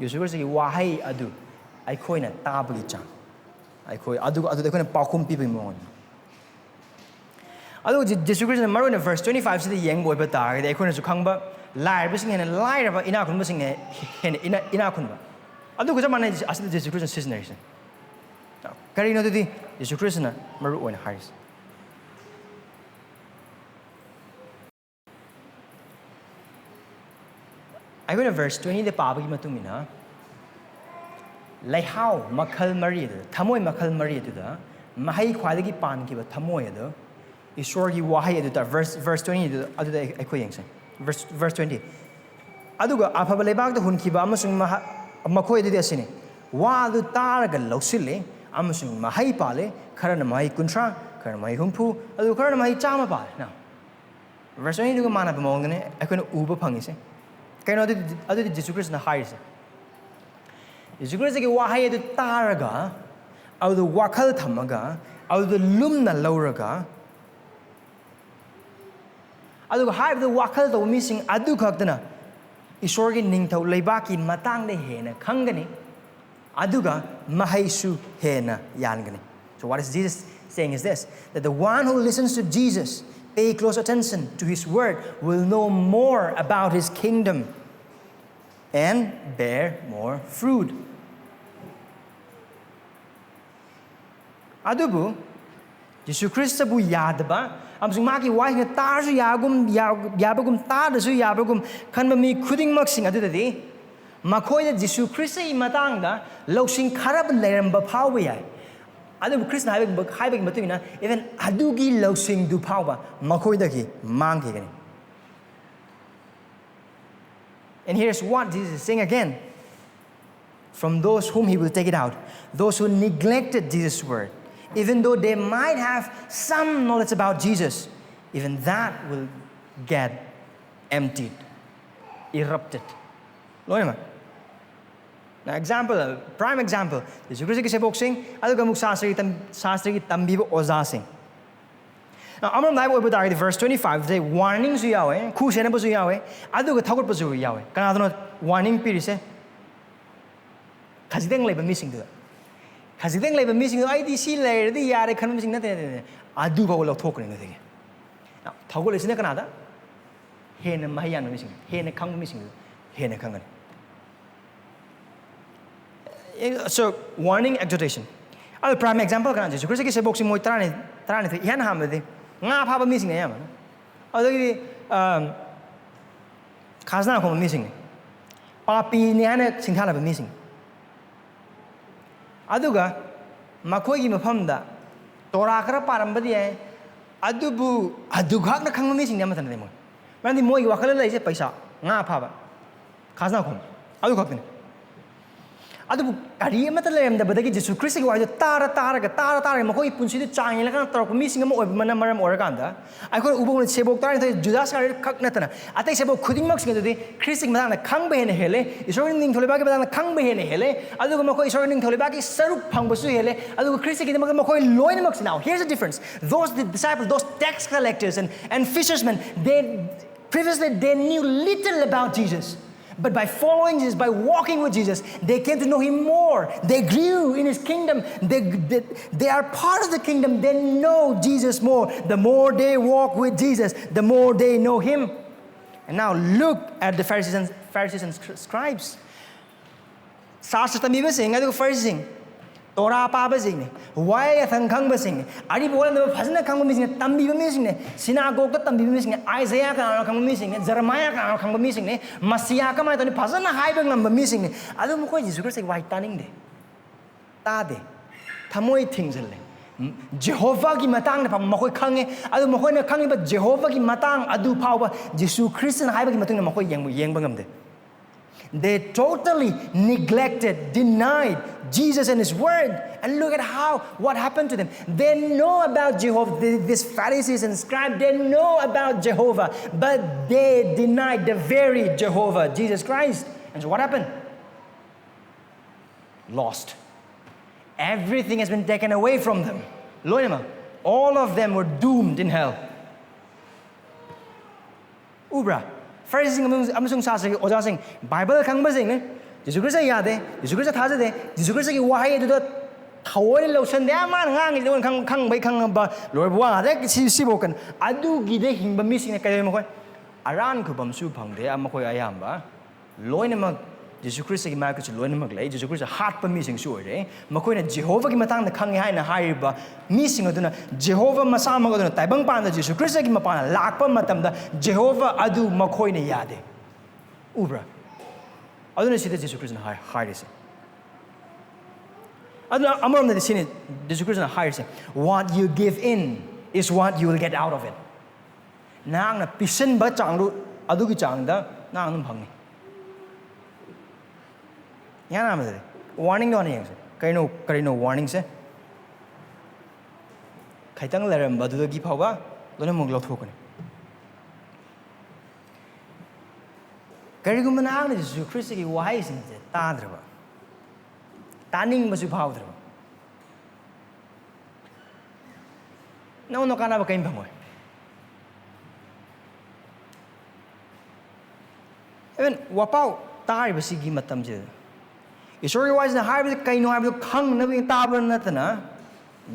ꯖꯤꯁꯨ ꯈ꯭ꯔꯤꯁꯇꯒꯤ ꯋꯥꯍꯩ ꯑꯗꯨ ꯑꯩꯈꯣꯏꯅ ꯇꯥꯕꯒꯤ ꯆꯥꯡ, ꯑꯩꯈꯣꯏ ꯑꯗꯨ, ꯑꯗꯨꯗ ꯑꯩꯈꯣꯏꯅ ꯄꯥꯎꯈꯨꯝ ꯄꯤꯕꯒꯤ ꯃꯑꯣꯡꯅꯤ꯫ ꯑꯗꯨꯒ ꯖꯤ-, ꯖꯤꯁꯨ ꯈ꯭ꯔꯤꯁꯇꯅ ꯃꯔꯨꯑꯣꯏꯅ verse twenty five ꯁꯤꯗ ꯌꯦꯡꯕ ꯑꯣꯏꯕ ꯇꯥꯔꯒꯗꯤ, ꯑꯩꯈꯣꯏꯅꯁꯨ ꯈꯪꯕ, ꯂꯥꯏꯔꯕꯁꯤꯡ ꯍꯦꯟꯅ ꯂꯥꯏꯔꯕ, ꯏꯅꯥꯛ ꯈꯨꯟꯕꯁꯤꯡ ꯍꯦꯟꯅ ꯏꯅꯥꯛ ꯈꯨꯟꯕ꯫ ꯑꯗꯨꯒ ꯆꯞ ꯃꯥꯟꯅꯩ ꯑꯁꯤꯗ ꯖꯤꯁꯨ ꯈ꯭ꯔꯤꯁꯇꯅ ꯁꯤꯖꯤꯟꯅꯔꯤꯁꯦ꯫ ꯀꯔꯤꯅꯣ ꯑꯗꯨꯗꯤ ꯖꯤꯁꯨ ꯈ꯭ꯔꯤꯁꯇꯅ ꯃꯔꯨ ꯑꯣꯏꯅ ꯍꯥꯏꯔꯤꯁꯦ? ꯑꯩꯈꯣꯏꯅ verse twenty ꯗ ꯄꯥꯕꯒꯤ ꯃꯇꯨꯡ ꯏꯟꯅ, ꯂꯩꯍꯥꯎ ꯃꯈꯜ ꯃꯔꯤ ꯑꯗꯨꯗ, ꯊꯃꯣꯏ ꯃꯈꯜ ꯃꯔꯤ ꯑꯗꯨꯗ ꯃꯍꯩ ꯈ꯭ꯋꯥꯏꯗꯒꯤ ꯄꯥꯟꯈꯤꯕ ꯊꯃꯣꯏ ꯑꯗꯨ ꯏꯁꯣꯔꯒꯤ ꯋꯥꯍꯩ ꯑꯗꯨꯗ, verse, verse twenty ꯑꯗꯨꯗ, ꯑꯗꯨꯗ ꯑꯩ-, ꯑꯩꯈꯣꯏ ꯌꯦꯡꯁꯦ꯫ Verse, verse twenty. "ꯑꯗꯨꯒ ꯑꯐꯕ ꯂꯩꯕꯥꯛꯇ ꯍꯨꯟꯈꯤꯕ ꯑꯃꯁꯨꯡ ꯃꯍ-, ꯃꯈꯣꯏ ꯑꯗꯨꯗꯤ ꯑꯁꯤꯅꯤ, ꯋꯥ ꯑꯗꯨ ꯇꯥꯔꯒ ꯂꯧꯁꯤꯜꯂꯤ ꯑꯃꯁꯨꯡ ꯃꯍꯩ ꯄꯥꯜꯂꯤ, ꯈꯔꯅ ꯃꯍꯩ ꯀꯨꯟꯊ꯭ꯔꯥ, ꯈꯔꯅ ꯃꯍꯩ ꯍꯨꯝꯐꯨ, ꯑꯗꯨꯒ ꯈꯔꯅ ꯃꯍꯩ ꯆꯥꯝꯃ ꯄꯥꯜꯂꯤ"꯫ Now, verse twenty ꯗꯨꯒ ꯃꯥꯟꯅꯕ ꯃꯑꯣꯡꯗꯅꯦ ꯑꯩꯈꯣꯏꯅ ꯎꯕ ꯐꯪꯉꯤꯁꯦ꯫ ꯀꯩꯅꯣ ꯑꯗꯨꯗꯤ, ꯑꯗꯨꯗꯤ ꯖꯤꯁꯨ ꯈ꯭ꯔꯤꯁꯅ ꯍꯥꯏꯔꯤꯁꯦ? ꯖꯤꯁꯨ ꯈ꯭ꯔꯤꯁꯇꯒꯤ ꯋꯥꯍꯩ ꯑꯗꯨ ꯇꯥꯔꯒ, ꯑꯗꯨꯗ ꯋꯥꯈꯜ ꯊꯝꯃꯒ, ꯑꯗꯨꯗ ꯂꯨꯝꯅ ꯂꯧꯔꯒ, ꯑꯗꯨꯒ ꯍꯥꯏꯔꯤꯕꯗꯨ ꯋꯥꯈꯜ ꯇꯧꯕ ꯃꯤꯁꯤꯡ ꯑꯗꯨ ꯈꯛꯇꯅ ꯏꯁꯣꯔꯒꯤ ꯅꯤꯡꯊꯧ ꯂꯩꯕꯥꯛꯀꯤ ꯃꯇꯥꯡꯗ ꯍꯦꯟꯅ ꯈꯪꯒꯅꯤ, ꯑꯗꯨꯒ ꯃꯍꯩꯁꯨ ꯍꯦꯟꯅ ꯌꯥꯟꯒꯅꯤ꯫ So what is Jesus saying is this, that the one who listens to Jesus, pay close attention to his word, will know more about his kingdom and bear more fruit. ꯑꯗꯨꯕꯨ ꯖꯤꯁꯨ ꯈ꯭ꯔꯤꯁꯇꯕꯨ ꯌꯥꯗꯕ ꯑꯃꯁꯨꯡ ꯃꯥꯒꯤ ꯋꯥꯍꯩꯅ ꯇꯥꯔꯁꯨ ꯌꯥꯒꯨꯝ, ꯌꯥ-, ꯌꯥꯕꯒꯨꯝ, ꯇꯥꯗ꯭ꯔꯁꯨ ꯌꯥꯕꯒꯨꯝ ꯈꯟꯕ ꯃꯤ ꯈꯨꯗꯤꯡꯃꯛꯁꯤꯡ ꯑꯗꯨꯗꯗꯤ ꯃꯈꯣꯏꯗ ꯖꯤꯁꯨ ꯈ꯭ꯔꯤꯁꯇꯒꯤ ꯃꯇꯥꯡꯗ ꯂꯧꯁꯤꯡ ꯈꯔꯕꯨ ꯂꯩꯔꯝꯕ ꯐꯥꯎꯕ ꯌꯥꯏ, ꯑꯗꯨꯕꯨ ꯈ꯭ꯔꯤꯁꯇꯅ ꯍꯥꯏꯕꯒꯤ, ꯍꯥꯏꯕꯒꯤ ꯃꯇꯨꯡ ꯏꯟꯅ even ꯑꯗꯨꯒꯤ ꯂꯧꯁꯤꯡꯗꯨ ꯐꯥꯎꯕ ꯃꯈꯣꯏꯗꯒꯤ ꯃꯥꯡꯈꯤꯒꯅꯤ꯫ And here's what Jesus is saying again. From those whom he will take it out, those who neglected Jesus' word, even though they might have some knowledge about Jesus, even that will get emptied, erupted. ꯂꯣꯏꯅꯃꯛ꯫ Now, example, prime example, ꯖꯤꯁꯨ ꯈ꯭ꯔꯤꯁꯇꯒꯤ ꯁꯦꯕꯣꯛꯁꯤꯡ, ꯑꯗꯨꯒ ꯑꯃꯨꯛ ꯁꯥꯁꯇ꯭ꯔꯒꯤ ꯇꯝ-, ꯁꯥꯁꯇ꯭ꯔꯒꯤ ꯇꯝꯕꯤꯕ ꯑꯣꯖꯥꯁꯤꯡ꯫ Now, ꯑꯃꯔꯣꯝꯗ ꯍꯥꯏꯕ ꯑꯣꯏꯕ ꯇꯥꯔꯒꯗꯤ, verse twenty five ꯗ warningꯁꯨ ꯌꯥꯎꯋꯦ, ꯈꯨ ꯁꯦꯟꯅꯕꯁꯨ ꯌꯥꯎꯋꯦ, ꯑꯗꯨꯒ ꯊꯧꯒꯠꯄꯁꯨ ꯌꯥꯎꯋꯦ꯫ ꯀꯅꯥꯗꯅꯣ warning ꯄꯤꯔꯤꯁꯦ? ꯈꯖꯤꯛꯇꯪ ꯂꯩꯕ ꯃꯤꯁꯤꯡꯗꯨꯗ꯫ ꯈꯖꯤꯛꯇꯪ ꯂꯩꯕ ꯃꯤꯁꯤꯡꯗꯨ, "ꯑꯩꯗꯤ ꯁꯤ ꯂꯩꯔꯗꯤ ꯌꯥꯔꯦ" ꯈꯟꯕ ꯃꯤꯁꯤꯡ ꯅꯠꯇꯦ, ꯅꯠꯇꯦ, ꯅꯠꯇꯦ꯫ ꯑꯗꯨꯐꯥꯎꯕ ꯂꯧꯊꯣꯛꯀꯅꯤ ꯅꯣꯏꯗꯒꯤ꯫ Now, ꯊꯧꯒꯠꯂꯤꯁꯤꯅ ꯀꯅꯥꯗ? ꯍꯦꯟꯅ ꯃꯍꯩ ꯌꯥꯟꯕ ꯃꯤꯁꯤꯡ, ꯍꯦꯟꯅ ꯈꯪꯕ ꯃꯤꯁꯤꯡꯗꯨ ꯍꯦꯟꯅ ꯈꯪꯒꯅꯤ꯫ So, warning, exhortation. ꯑꯗꯣ prime example ꯀꯅꯥ? ꯖꯤꯁꯨ ꯈ꯭ꯔꯤꯁꯇꯒꯤ ꯁꯦꯕꯣꯛꯁꯤꯡ ꯃꯣꯏ ꯇꯔꯥꯅꯤ-, ꯇꯔꯥꯅꯤꯊꯣꯏ, ꯏꯍꯥꯟ ꯍꯥꯟꯕꯗꯤ ꯉꯥ ꯐꯥꯕ ꯃꯤꯁꯤꯡꯅꯦ ꯑꯌꯥꯝꯕꯅ꯫ ꯑꯗꯨꯗꯒꯤꯗꯤ, ꯑꯝ, ꯈꯥꯖꯅꯥ ꯈꯣꯝꯕ ꯃꯤꯁꯤꯡꯅꯤ꯫ ꯄꯥꯄꯤꯅꯤ ꯍꯥꯏꯅ ꯁꯤꯡꯊꯥꯅꯕ ꯃꯤꯁꯤꯡ꯫ ꯑꯗꯨꯒ ꯃꯈꯣꯏꯒꯤ ꯃꯐꯝꯗ ꯇꯣꯔꯥ ꯈꯔ ꯄꯥꯔꯝꯕꯗꯤ ꯌꯥꯏ, ꯑꯗꯨꯕꯨ ꯑꯗꯨꯈꯛꯅ ꯈꯪꯕ ꯃꯤꯁꯤꯡꯗꯤ ꯑꯃꯠꯇ ꯅꯠꯇꯦ ꯃꯣꯏ꯫ ꯃꯔꯝꯗꯤ ꯃꯣꯏꯒꯤ ꯋꯥꯈꯜꯗ ꯂꯩꯔꯤꯁꯦ ꯄꯩꯁꯥ, ꯉꯥ ꯐꯥꯕ, ꯈꯥꯖꯅꯥ ꯈꯣꯝꯕ, ꯑꯗꯨ ꯈꯛꯇꯅꯤ꯫ ꯑꯗꯨꯕꯨ ꯀꯔꯤ ꯑꯃꯠꯇ ꯂꯩꯔꯝꯗꯕꯗꯒꯤ ꯖꯤꯁꯨ ꯈ꯭ꯔꯤꯁꯇꯒꯤ ꯋꯥꯍꯩꯗꯣ ꯇꯥꯔ ꯇꯥꯔꯒ, ꯇꯥꯔ ꯇꯥꯔꯒ ꯃꯈꯣꯏꯒꯤ ꯄꯨꯟꯁꯤꯗ ꯆꯥꯡ ꯌꯦꯡꯂꯀꯥꯟꯗ ꯇꯧꯔꯛꯄ ꯃꯤꯁꯤꯡ ꯑꯃ ꯑꯣꯏꯕꯅ ꯃꯔꯝ ꯑꯣꯏꯔꯀꯥꯟꯗ, ꯑꯩꯈꯣꯏꯅ ꯎꯕ ꯉꯝꯕ ꯁꯦꯕꯣꯛ ꯇꯔꯥꯅꯤꯊꯣꯏ ꯖꯨꯗꯥꯁ ꯏꯁꯀꯥꯔꯤꯌꯣꯠ ꯈꯛ ꯅꯠꯇꯅ ꯑꯇꯩ ꯁꯦꯕꯣꯛ ꯈꯨꯗꯤꯡꯃꯛꯁꯤꯡ ꯑꯗꯨꯗꯤ ꯈ꯭ꯔꯤꯁꯇꯒꯤ ꯃꯇꯥꯡꯗ ꯈꯪꯕ ꯍꯦꯟꯅ ꯍꯦꯜꯂꯦ, ꯏꯁꯣꯔꯒꯤ ꯅꯤꯡꯊꯧ ꯂꯩꯕꯥꯛꯀꯤ ꯃꯇꯥꯡꯗ ꯈꯪꯕ ꯍꯦꯟꯅ ꯍꯦꯜꯂꯦ, ꯑꯗꯨꯒ ꯃꯈꯣꯏ ꯏꯁꯣꯔꯒꯤ ꯅꯤꯡꯊꯧ ꯂꯩꯕꯥꯛꯀꯤ ꯁꯔꯨꯛ ꯐꯪꯕꯁꯨ ꯍꯦꯜꯂꯦ, ꯑꯗꯨꯒ ꯈ꯭ꯔꯤꯁꯇꯒꯤꯗꯃꯛꯇ ꯃꯈꯣꯏ ꯂꯣꯏꯅꯃꯛꯁꯤ, now here's the difference, those disciples, those tax collectors and, and fishermen, they previously they knew little about Jesus. But by following Jesus, by walking with Jesus, they came to know him more. They grew in his kingdom. They, they, they are part of the kingdom. They know Jesus more. The more they walk with Jesus, the more they know him. And now look at the Pharisees and, Pharisees and scri- scribes. ꯁꯥꯁꯇ꯭ꯔ ꯇꯝꯕꯤꯕꯁꯤꯡ ꯑꯗꯨꯒ ꯐꯔꯤꯁꯤꯁꯤꯡ, ꯇꯣꯔꯥ ꯄꯥꯕꯁꯤꯡꯅꯤ, ꯋꯥꯍꯩ ꯑꯊꯪ ꯈꯪꯕꯁꯤꯡꯅꯤ, ꯑꯔꯤꯕ ꯋꯥꯔꯣꯜꯗ ꯐꯖꯅ ꯈꯪꯕ ꯃꯤꯁꯤꯡꯅꯤ, ꯇꯝꯕꯤꯕ ꯃꯤꯁꯤꯡꯅꯤ, ꯁꯤꯅꯥꯒꯣꯒꯇ ꯇꯝꯕꯤꯕ ꯃꯤꯁꯤꯡꯅꯤ, ꯑꯥꯏꯖꯌꯥ ꯀꯅꯥꯅꯣ ꯈꯪꯕ ꯃꯤꯁꯤꯡꯅꯤ, ꯖꯔꯃꯌꯥ ꯀꯅꯥꯅꯣ ꯈꯪꯕ ꯃꯤꯁꯤꯡꯅꯤ, ꯃꯁꯤꯌꯥ ꯀꯃꯥꯏꯅ ꯇꯧꯅꯤ ꯐꯖꯅ ꯍꯥꯏꯕ ꯉꯝꯕ ꯃꯤꯁꯤꯡꯅꯤ꯫ ꯑꯗꯨ ꯃꯈꯣꯏ ꯖꯤꯁꯨ ꯈ꯭ꯔꯤꯁꯇꯒꯤ ꯋꯥꯍꯩ ꯇꯥꯅꯤꯡꯗꯦ, ꯇꯥꯗꯦ, ꯊꯃꯣꯏ ꯊꯤꯡꯖꯤꯜꯂꯦ꯫ ꯖꯦꯍꯣꯚꯥꯒꯤ ꯃꯇꯥꯡꯗ ꯐꯥꯎꯕ ꯃꯈꯣꯏ ꯈꯪꯉꯦ, ꯑꯗꯨ ꯃꯈꯣꯏꯅ ꯈꯪꯉꯤꯕ ꯖꯦꯍꯣꯚꯥꯒꯤ ꯃꯇꯥꯡ ꯑꯗꯨ ꯐꯥꯎꯕ ꯖꯤꯁꯨ ꯈ꯭ꯔꯤꯁꯇꯅ ꯍꯥꯏꯕꯒꯤ ꯃꯇꯨꯡ ꯏꯟꯅ ꯃꯈꯣꯏ ꯌꯦꯡꯕ, ꯌꯦꯡꯕ ꯉꯝꯗꯦ꯫ They totally neglected, denied Jesus and his word. And look at how, what happened to them. They know about Jehovah, th-, these Pharisees and scribes, they know about Jehovah, but they denied the very Jehovah, Jesus Christ. And so what happened? Lost. Everything has been taken away from them. ꯂꯣꯏꯅꯃꯛ, all of them were doomed in hell. ꯎꯕ꯭ꯔꯥ? ꯐꯔꯤꯁꯤꯁꯤꯡ ꯑꯃꯁꯨꯡ, ꯑꯃꯁꯨꯡ ꯁꯥꯁꯇ꯭ꯔꯒꯤ ꯑꯣꯖꯥꯁꯤꯡ, Bible ꯈꯪꯕꯁꯤꯡꯅꯤ, Jesus Christ ꯌꯥꯗꯦ, Jesus Christ ꯊꯥꯖꯗꯦ, ꯖꯤꯁꯨ ꯈ꯭ꯔꯤꯁꯇꯒꯤ ꯋꯥꯍꯩ ꯑꯗꯨꯗ ꯊꯑꯣꯏꯅ ꯂꯧꯁꯟꯗꯦ, "ꯑ, ꯃꯥꯅ ꯉꯥꯡꯉꯤꯁꯦ ꯑꯩꯉꯣꯟꯗ ꯈꯪ-, ꯈꯪꯕꯩ ꯈꯪꯉꯕ ꯂꯣꯏꯔꯕ ꯋꯥ ꯉꯥꯛꯇ ꯁꯤ-, ꯁꯤꯐꯧ ꯀꯩꯅꯣ?" ꯑꯗꯨꯒꯤꯗ ꯍꯤꯡꯕ ꯃꯤꯁꯤꯡꯅ ꯀꯩꯗꯧꯋꯤ? ꯃꯈꯣꯏ ꯑꯔꯥꯟ ꯈꯨꯕꯝꯁꯨ ꯐꯪꯗꯦ, ꯃꯈꯣꯏ ꯑꯌꯥꯝꯕ ꯂꯣꯏꯅꯃꯛ ꯖꯤꯁꯨ ꯈ꯭ꯔꯤꯁꯇꯒꯤ ꯃꯥꯏꯀꯩꯁꯨ ꯂꯣꯏꯅꯃꯛ ꯂꯩ꯫ ꯖꯤꯁꯨ ꯈ꯭ꯔꯤꯁꯇ ꯍꯥꯠꯄ ꯃꯤꯁꯤꯡꯁꯨ ꯑꯣꯏꯔꯦ꯫ ꯃꯈꯣꯏꯅ ꯖꯦꯍꯣꯚꯥꯒꯤ ꯃꯇꯥꯡꯗ ꯈꯪꯉꯦ ꯍꯥꯏꯅ ꯍꯥꯏꯔꯤꯕ ꯃꯤꯁꯤꯡ ꯑꯗꯨꯅ ꯖꯦꯍꯣꯚꯥ ꯃꯁꯥꯃꯛ ꯑꯗꯨꯅ ꯇꯥꯏꯕꯪ ꯄꯥꯟꯗ ꯖꯤꯁꯨ ꯈ꯭ꯔꯤꯁꯇꯒꯤ ꯃꯄꯥꯟꯗ ꯂꯥꯛꯄ ꯃꯇꯝꯗ ꯖꯦꯍꯣꯚꯥ ꯑꯗꯨ ꯃꯈꯣꯏꯅ ꯌꯥꯗꯦ꯫ ꯎꯕ꯭ꯔꯥ? ꯑꯗꯨꯅ ꯁꯤꯗ ꯖꯤꯁꯨ ꯈ꯭ꯔꯤꯁꯇꯅ ꯍꯥꯏ ꯍꯥꯏꯔꯤꯁꯦ꯫ ꯑꯗꯨꯅ ꯑꯃꯔꯣꯝꯗꯗꯤ ꯁꯤꯅꯤ ꯖꯤꯁꯨ ꯈ꯭ꯔꯤꯁꯇꯅ ꯍꯥꯏꯔꯤꯁꯦ, "What you give in is what you will get out of it." ꯅꯍꯥꯛꯅ ꯄꯤꯁꯤꯟꯕ ꯆꯥꯡꯗꯨ, ꯑꯗꯨꯒꯤ ꯆꯥꯡꯗ ꯅꯍꯥꯛ ꯑꯗꯨꯝ ꯐꯪꯅꯤ꯫ ꯌꯥꯅꯕꯗꯗꯤ ꯋꯥꯔꯅꯤꯡꯗꯣ ꯍꯥꯟꯅ ꯌꯦꯡꯁꯦ꯫ ꯀꯩꯅꯣ, ꯀꯔꯤꯅꯣ ꯋꯥꯔꯅꯤꯡꯁꯦ? ꯈꯤꯇꯪ ꯂꯩꯔꯝꯕ ꯑꯗꯨꯗꯒꯤ ꯐꯥꯎꯕ ꯂꯣꯏꯅꯃꯛ ꯂꯧꯊꯣꯛꯀꯅꯤ꯫ ꯀꯔꯤꯒꯨꯝꯕ ꯅꯍꯥꯛꯅ ꯖꯤꯁꯨ ꯈ꯭ꯔꯤꯁꯇꯒꯤ ꯋꯥꯍꯩꯁꯤꯡꯁꯦ ꯇꯥꯗ꯭ꯔꯕ, ꯇꯥꯅꯤꯡꯕꯁꯨ ꯐꯥꯎꯗ꯭ꯔꯕ, ꯅꯉꯣꯟꯗ ꯀꯥꯟꯅꯕ ꯀꯔꯤꯝ ꯐꯪꯉꯣꯏ꯫ Even ꯋꯥꯄꯥꯎ ꯇꯥꯔꯤꯕꯁꯤꯒꯤ ꯃꯇꯝꯁꯤꯗ ꯏꯁꯣꯔꯒꯤ ꯋꯥꯁꯤꯅ ꯍꯥꯏꯕꯁꯤ ꯀꯩꯅꯣ ꯍꯥꯏꯕꯗꯨ ꯈꯪꯅꯕꯒꯤ ꯇꯥꯕ ꯅꯠꯇꯅ,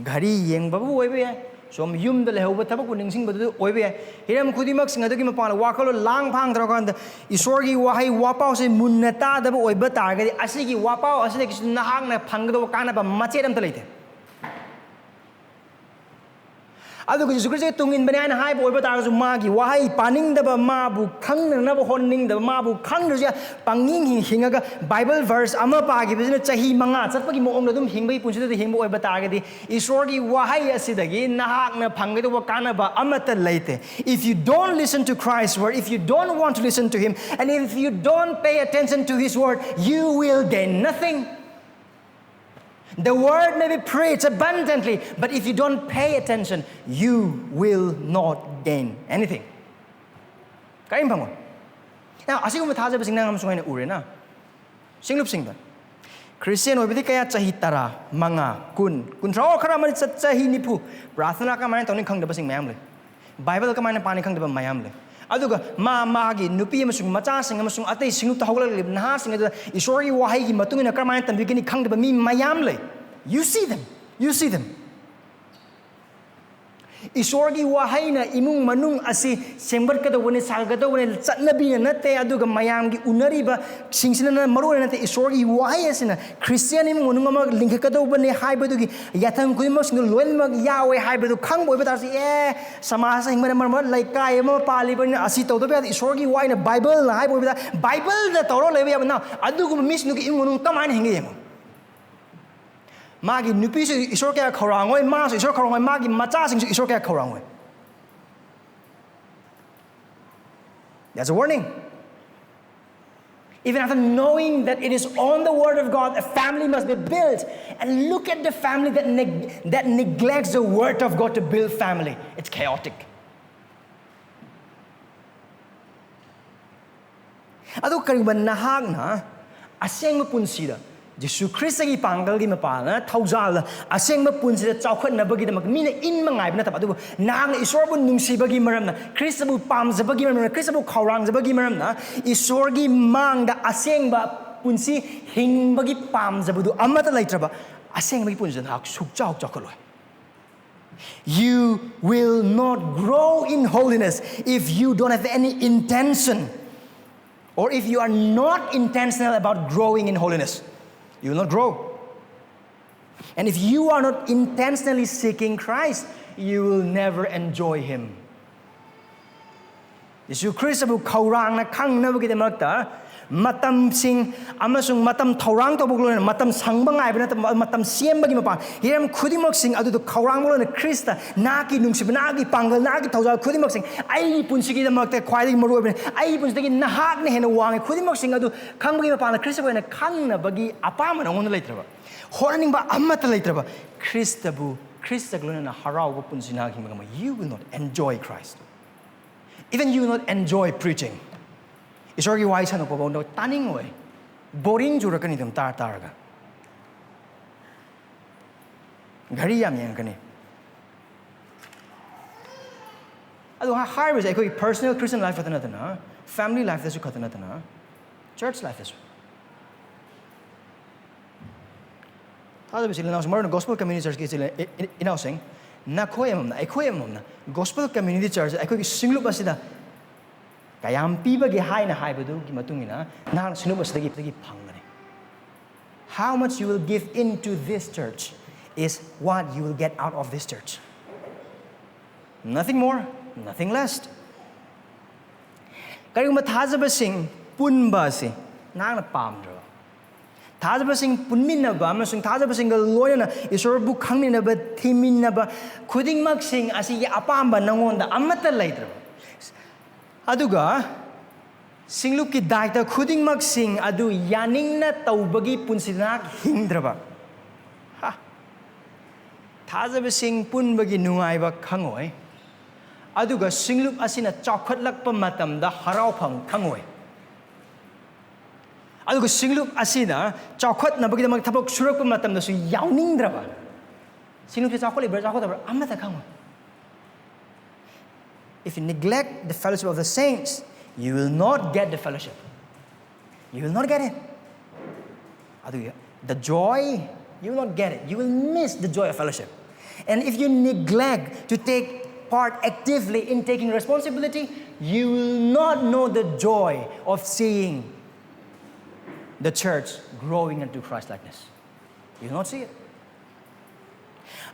ꯘꯔꯤ ꯌꯦꯡꯕꯕꯨ ꯑꯣꯏꯕ ꯌꯥꯏ, ꯁꯣꯝ ꯌꯨꯝꯗ ꯂꯩꯍꯧꯕ ꯊꯕꯛꯄꯨ ꯅꯤꯡꯁꯤꯡꯕꯗꯨ ꯑꯣꯏꯕ ꯌꯥꯏ, ꯍꯤꯔꯝ ꯈꯨꯗꯤꯡꯃꯛꯁꯤꯡ ꯑꯗꯨꯒꯤ ꯃꯄꯥꯟꯗ ꯋꯥꯈꯜꯂꯣꯟ ꯂꯥꯡ ꯐꯥꯡꯗ꯭ꯔꯀꯥꯟꯗ ꯏꯁꯣꯔꯒꯤ ꯋꯥꯍꯩ ꯋꯥꯄꯥꯎꯁꯦ ꯃꯨꯟꯅ ꯇꯥꯗꯕ ꯑꯣꯏꯕ ꯇꯥꯔꯒꯗꯤ, ꯑꯁꯤꯒꯤ ꯋꯥꯄꯥꯎ ꯑꯁꯤꯗꯒꯤꯁꯨ ꯅꯍꯥꯛꯅ ꯐꯪꯒꯗꯧꯕ ꯀꯥꯟꯅꯕ ꯃꯆꯦꯠ ꯑꯝꯇ ꯂꯩꯇꯦ꯫ ꯑꯗꯨꯒ ꯖꯤꯁꯨ ꯈ꯭ꯔꯤꯁꯇꯒꯤ ꯇꯨꯡ ꯏꯟꯕꯅꯤ ꯍꯥꯏꯅ ꯍꯥꯏꯕ ꯑꯣꯏꯕ ꯇꯥꯔꯒꯁꯨ, ꯃꯥꯒꯤ ꯋꯥꯍꯩ ꯄꯥꯅꯤꯡꯗꯕ, ꯃꯥꯕꯨ ꯈꯪꯅꯅꯕ ꯍꯣꯠꯅꯅꯤꯡꯗꯕ, ꯃꯥꯕꯨ ꯈꯪꯗ꯭ꯔꯁꯨ ꯌꯥꯏ, ꯄꯪꯍꯤꯡ ꯍꯤꯡ-, ꯍꯤꯡꯉꯒ ꯕꯥꯏꯕꯜ ꯚꯔꯁ ꯑꯃ ꯄꯥꯈꯤꯕꯁꯤꯅ ꯆꯍꯤ ꯃꯉꯥ ꯆꯠꯄꯒꯤ ꯃꯑꯣꯡꯗ ꯑꯗꯨꯝ ꯍꯤꯡꯕꯒꯤ ꯄꯨꯟꯁꯤꯗꯨꯗ ꯍꯤꯡꯕ ꯑꯣꯏꯕ ꯇꯥꯔꯒꯗꯤ, ꯏꯁꯣꯔꯒꯤ ꯋꯥꯍꯩ ꯑꯁꯤꯗꯒꯤ ꯅꯍꯥꯛꯅ ꯐꯪꯒꯗꯧꯕ ꯀꯥꯟꯅꯕ ꯑꯃꯠꯇ ꯂꯩꯇꯦ꯫ If you don't listen to Christ's word, if you don't want to listen to him, and if you don't pay attention to his word, you will gain nothing. The word may be preached abundantly, but if you don't pay attention, you will not gain anything. ꯀꯔꯤꯝ ꯐꯪꯉꯣꯏ꯫ Now, ꯑꯁꯤꯒꯨꯝꯕ ꯊꯥꯖꯕꯁꯤꯡ ꯅꯪ ꯑꯃꯁꯨꯡ ꯑꯩꯅ ꯎꯔꯦꯅ꯫ ꯁꯤꯡꯂꯨꯞꯁꯤꯡꯗ꯫ Christian ꯑꯣꯏꯕꯗꯤ ꯀꯌꯥ? ꯆꯍꯤ ꯇꯔꯥ, ꯃꯉꯥ, ꯀꯨꯟ, ꯀꯨꯟꯊ꯭ꯔꯥ, ꯑꯣ, ꯈꯔ ꯑꯃꯗꯤ ꯆ-, ꯆꯍꯤ ꯅꯤꯐꯨ꯫ ꯄ꯭ꯔꯥꯊꯅꯥ ꯀꯃꯥꯏꯅ ꯇꯧꯅꯤ ꯈꯪꯗꯕꯁꯤꯡ ꯃꯌꯥꯝ ꯂꯩ꯫ ꯕꯥꯏꯕꯜ ꯀꯃꯥꯏꯅ ꯄꯥꯅꯤ ꯈꯪꯗꯕ ꯃꯌꯥꯝ ꯂꯩ꯫ ꯑꯗꯨꯒ ꯃꯥ ꯃꯥꯒꯤ ꯅꯨꯄꯤ ꯑꯃꯁꯨꯡ ꯃꯆꯥꯁꯤꯡ ꯑꯃꯁꯨꯡ ꯑꯇꯩ ꯁꯤꯡꯂꯨꯞꯇ ꯍꯧꯒꯠꯂꯛꯂꯤꯕ ꯅꯍꯥꯁꯤꯡ ꯑꯗꯨꯗ ꯏꯁꯣꯔꯒꯤ ꯋꯥꯍꯩꯒꯤ ꯃꯇꯨꯡ ꯏꯟꯅ ꯀꯔꯝꯍꯥꯏꯅ ꯇꯝꯕꯤꯒꯅꯤ ꯈꯪꯗꯕ ꯃꯤ ꯃꯌꯥꯝ ꯂꯩ꯫ You see them. You see them. ꯏꯁꯣꯔꯒꯤ ꯋꯥꯍꯩꯅ ꯏꯃꯨꯡ ꯃꯅꯨꯡ ꯑꯁꯤ ꯁꯦꯝꯒꯠꯀꯗꯧꯕꯅꯤ, ꯁꯥꯒꯠꯀꯗꯧꯕꯅꯤ, ꯆꯠꯅꯕꯤꯅ ꯅꯠꯇꯦ, ꯑꯗꯨꯒ ꯃꯌꯥꯝꯒꯤ ꯎꯅꯔꯤꯕꯁꯤꯡꯁꯤꯅ ꯃꯔꯨ ꯑꯣꯏꯅ ꯅꯠꯇꯦ꯫ ꯏꯁꯣꯔꯒꯤ ꯋꯥꯍꯩ ꯑꯁꯤꯅ ꯈ꯭ꯔꯤꯁꯇꯤꯌꯥꯟ ꯏꯃꯨꯡ ꯃꯅꯨꯡ ꯑꯃ ꯂꯤꯡꯈꯠꯀꯗꯧꯕꯅꯤ ꯍꯥꯏꯕꯗꯨꯒꯤ ꯌꯥꯊꯪ ꯈꯨꯗꯤꯡꯃꯛꯁꯤꯡꯗꯨ ꯂꯣꯏꯅꯃꯛ ꯌꯥꯎꯋꯦ ꯍꯥꯏꯕꯗꯨ ꯈꯪꯕ ꯑꯣꯏꯕ ꯇꯥꯔꯁꯨ, ꯑꯦ, ꯁꯃꯥꯖꯇ ꯍꯤꯡꯕꯅ ꯃꯔꯝ ꯑꯣꯏꯔꯒ ꯂꯩꯀꯥꯏ ꯑꯃ ꯄꯥꯜꯂꯤꯕꯅꯤꯅ ꯑꯁꯤ ꯇꯧꯗꯕ ꯌꯥꯗꯦ, ꯏꯁꯣꯔꯒꯤ ꯋꯥꯍꯩꯅ, ꯕꯥꯏꯕꯜꯅ ꯍꯥꯏꯕ ꯑꯣꯏꯕꯗ ꯕꯥꯏꯕꯜꯗ ꯇꯧꯔꯒ ꯂꯩꯕ ꯌꯥꯕ꯫ ꯅꯥꯎ, ꯑꯗꯨꯒꯨꯝꯕ ꯃꯤꯁꯤꯡꯗꯨꯒꯤ ꯏꯃꯨꯡ ꯃꯅꯨꯡ ꯀꯃꯥꯏꯅ ꯍꯤꯡꯒꯦ ꯌꯦꯡꯉꯣ꯫ ꯃꯥꯒꯤ ꯅꯨꯄꯤꯁꯨ ꯏꯁꯣꯔ ꯀꯌꯥ ꯈꯧꯔꯥꯡꯉꯣꯏ, ꯃꯥꯁꯨ ꯏꯁꯣꯔ ꯈꯧꯔꯥꯡꯉꯣꯏ, ꯃꯥꯒꯤ ꯃꯆꯥꯁꯤꯡꯁꯨ ꯏꯁꯣꯔ ꯀꯌꯥ ꯈꯧꯔꯥꯡꯉꯣꯏ꯫ That's a warning. Even after knowing that it is on the word of God, a family must be built, and look at the family that, neg- that neglects the word of God to build family. It's chaotic. ꯑꯗꯨ ꯀꯔꯤꯒꯨꯝꯕ ꯅꯍꯥꯛꯅ ꯑꯁꯦꯡꯕ ꯄꯨꯟꯁꯤꯗ ꯖꯤꯁꯨ ꯈ꯭ꯔꯤꯁꯇꯒꯤ ꯄꯥꯡꯒꯜꯒꯤ ꯃꯄꯥꯟꯅ ꯊꯧꯖꯥꯜꯗ ꯑꯁꯦꯡꯕ ꯄꯨꯟꯁꯤꯗ ꯆꯥꯎꯈꯠꯅꯕꯒꯤꯗꯃꯛ ꯃꯤꯅ ꯏꯟꯕ ꯉꯥꯏꯕ ꯅꯠꯇꯕ, ꯑꯗꯨꯕꯨ ꯅꯍꯥꯛꯅ ꯏꯁꯣꯔꯕꯨ ꯅꯨꯡꯁꯤꯕꯒꯤ ꯃꯔꯝꯅ, ꯈ꯭ꯔꯤꯁꯇꯕꯨ ꯄꯥꯝꯖꯕꯒꯤ ꯃꯔꯝꯅ, ꯈ꯭ꯔꯤꯁꯇꯕꯨ ꯈꯧꯔꯥꯡꯖꯕꯒꯤ ꯃꯔꯝꯅ ꯏꯁꯣꯔꯒꯤ ꯃꯥꯡꯗ ꯑꯁꯦꯡꯕ ꯄꯨꯟꯁꯤ ꯍꯤꯡꯕꯒꯤ ꯄꯥꯝꯖꯕꯗꯨ ꯑꯃꯠꯇ ꯂꯩꯇ꯭ꯔꯕ, ꯑꯁꯦꯡꯕꯒꯤ ꯄꯨꯟꯁꯤꯗ ꯅꯍꯥꯛ ꯁꯨꯛꯆꯥꯎ ꯆꯥꯎꯈꯠꯂꯣꯏ꯫ You will not grow in holiness if you don't have any intention, or if you are not intentional about growing in holiness. You will not grow. And if you are not intentionally seeking Christ, you will never enjoy Him. ꯖꯤꯁꯨ ꯈ꯭ꯔꯤꯁꯇꯕꯨ ꯈꯧꯔꯥꯡꯅ ꯈꯪꯅꯕꯒꯤꯗꯃꯛꯇ ꯃꯇꯝꯁꯤꯡ ꯑꯃꯁꯨꯡ ꯃꯇꯝ ꯊꯧꯔꯥꯡ ꯇꯧꯕꯒ ꯂꯣꯏꯅꯅ, ꯃꯇꯝ ꯁꯪꯕ ꯉꯥꯏꯕ ꯅꯠꯇꯕ, ꯃꯇꯝ ꯁꯦꯝꯕꯒꯤ ꯃꯄꯥꯡ, ꯍꯤꯔꯝ ꯈꯨꯗꯤꯡꯃꯛꯁꯤꯡ ꯑꯗꯨꯗ ꯈꯧꯔꯥꯡꯕ ꯂꯣꯏꯅꯅ ꯈ꯭ꯔꯤꯁꯇ, ꯅꯍꯥꯛꯀꯤ ꯅꯨꯡꯁꯤꯕ, ꯅꯍꯥꯛꯀꯤ ꯄꯥꯡꯒꯜ, ꯅꯍꯥꯛꯀꯤ ꯊꯧꯖꯥꯜ ꯈꯨꯗꯤꯡꯃꯛꯁꯤꯡ ꯑꯩꯒꯤ ꯄꯨꯟꯁꯤꯒꯤꯗꯃꯛꯇ ꯈ꯭ꯋꯥꯏꯗꯒꯤ ꯃꯔꯨ ꯑꯣꯏꯕꯅꯤ, ꯑꯩꯒꯤ ꯄꯨꯟꯁꯤꯗꯒꯤ ꯅꯍꯥꯛꯅ ꯍꯦꯟꯅ ꯋꯥꯡꯉꯤ, ꯈꯨꯗꯤꯡꯃꯛꯁꯤꯡ ꯑꯗꯨ ꯈꯪꯕꯒꯤ ꯃꯄꯥꯡꯗ ꯈ꯭ꯔꯤꯁꯇꯕꯨ ꯍꯦꯟꯅ ꯈꯪꯅꯕꯒꯤ ꯑꯄꯥꯝꯕ ꯅꯉꯣꯟꯗ ꯂꯩꯇ꯭ꯔꯕ, ꯍꯣꯠꯅꯅꯤꯡꯕ ꯑꯃꯠꯇ ꯂꯩꯇ꯭ꯔꯕ, ꯈ꯭ꯔꯤꯁꯇꯕꯨ, ꯈ꯭ꯔꯤꯁꯇꯒ ꯂꯣꯏꯅꯅ ꯍꯔꯥꯎꯕ ꯄꯨꯟꯁꯤ ꯅꯍꯥꯛ ꯍꯤꯡꯕ ꯉꯝꯃꯣꯏ꯫ You will not enjoy Christ. Even you will not enjoy preaching. ꯏꯁꯣꯔꯒꯤ ꯋꯥꯍꯩ ꯁꯟꯗꯣꯛꯄ ꯐꯥꯎ ꯅꯪ ꯇꯥꯅꯤꯡꯉꯣꯏ꯫ ꯕꯣꯔꯤꯡ ꯆꯨꯔꯛꯀꯅꯤ ꯑꯗꯨꯝ ꯇꯥꯔ ꯇꯥꯔꯒ꯫ ꯘꯔꯤ ꯌꯥꯝ ꯌꯦꯡꯉꯛꯀꯅꯤ꯫ ꯑꯗꯣ ꯍꯥ-, ꯍꯥꯏꯔꯤꯕꯁꯦ ꯑꯩꯈꯣꯏꯒꯤ personal Christian life ꯈꯛꯇ ꯅꯠꯇꯅ, family lifeꯇꯁꯨ ꯈꯛꯇ ꯅꯠꯇꯅ, church lifeꯇꯁꯨ꯫ ꯊꯥꯖꯕ ꯏꯆꯤꯜ ꯏꯅꯥꯎꯁꯤꯡ, ꯃꯔꯨ ꯑꯣꯏꯅ Gospel Community Churchꯀꯤ ꯏꯆꯤꯜ ꯏ-, ꯏ-, ꯏꯅꯥꯎꯁꯤꯡ, ꯅꯈꯣꯏ ꯑꯃꯃꯝꯅ, ꯑꯩꯈꯣꯏ ꯑꯃꯃꯝꯅ Gospel Community Church ꯑꯩꯈꯣꯏꯒꯤ ꯁꯤꯡꯂꯨꯞ ꯑꯁꯤꯗ ꯀꯌꯥꯝ ꯄꯤꯕꯒꯦ ꯍꯥꯏꯅ ꯍꯥꯏꯕꯗꯨꯒꯤ ꯃꯇꯨꯡ ꯏꯟꯅ ꯅꯍꯥꯛꯅ ꯁꯤꯡꯂꯨꯞ ꯑꯁꯤꯗꯒꯤ ꯐꯪꯒꯅꯤ꯫ How much you will give into this church is what you will get out of this church. Nothing more, nothing less. ꯀꯔꯤꯒꯨꯝꯕ ꯊꯥꯖꯕꯁꯤꯡ ꯄꯨꯟꯕ ꯑꯁꯤ ꯅꯍꯥꯛꯅ ꯄꯥꯝꯗ꯭ꯔꯕ, ꯊꯥꯖꯕꯁꯤꯡ ꯄꯨꯟꯃꯤꯟꯅꯕ ꯑꯃꯁꯨꯡ ꯊꯥꯖꯕꯁꯤꯡꯒ ꯂꯣꯏꯅꯅ ꯏꯁꯣꯔꯕꯨ ꯈꯪꯃꯤꯟꯅꯕ, ꯊꯤꯃꯤꯟꯅꯕ ꯈꯨꯗꯤꯡꯃꯛꯁꯤꯡ ꯑꯁꯤꯒꯤ ꯑꯄꯥꯝꯕ ꯅꯉꯣꯟꯗ ꯑꯃꯠꯇ ꯂꯩꯇ꯭ꯔꯕ, ꯑꯗꯨꯒ ꯁꯤꯡꯂꯨꯞꯀꯤ ꯗꯥꯏꯇ ꯈꯨꯗꯤꯡꯃꯛꯁꯤꯡ ꯑꯗꯨ ꯌꯥꯅꯤꯡꯅ ꯇꯧꯕꯒꯤ ꯄꯨꯟꯁꯤꯗ ꯅꯍꯥꯛ ꯍꯤꯡꯗ꯭ꯔꯕ, ꯍꯥ? ꯊꯥꯖꯕꯁꯤꯡ ꯄꯨꯟꯕꯒꯤ ꯅꯨꯡꯉꯥꯏꯕ ꯈꯪꯉꯣꯏ, ꯑꯗꯨꯒ ꯁꯤꯡꯂꯨꯞ ꯑꯁꯤꯅ ꯆꯥꯎꯈꯠꯂꯛꯄ ꯃꯇꯝꯗ ꯍꯔꯥꯎꯐꯝ ꯈꯪꯉꯣꯏ, ꯑꯗꯨꯒ ꯁꯤꯡꯂꯨꯞ ꯑꯁꯤꯅ ꯆꯥꯎꯈꯠꯅꯕꯒꯤꯗꯃꯛ ꯊꯕꯛ ꯁꯨꯔꯛꯄ ꯃꯇꯝꯗꯁꯨ ꯌꯥꯎꯅꯤꯡꯗ꯭ꯔꯕ, ꯁꯤꯡꯂꯨꯞꯁꯦ ꯆꯥꯎꯈꯠꯂꯤꯕ꯭ꯔꯥ ꯆꯥꯎꯈꯠꯇꯕ꯭ꯔꯥ ꯑꯃꯠꯇ ꯈꯪꯉꯣꯏ꯫ If you neglect the fellowship of the saints, you will not get the fellowship. You will not get it. ꯑꯗꯨꯒ the joy, you will not get it. You will miss the joy of fellowship. And if you neglect to take part actively in taking responsibility, you will not know the joy of seeing the church growing into Christ likeness. You will not see it.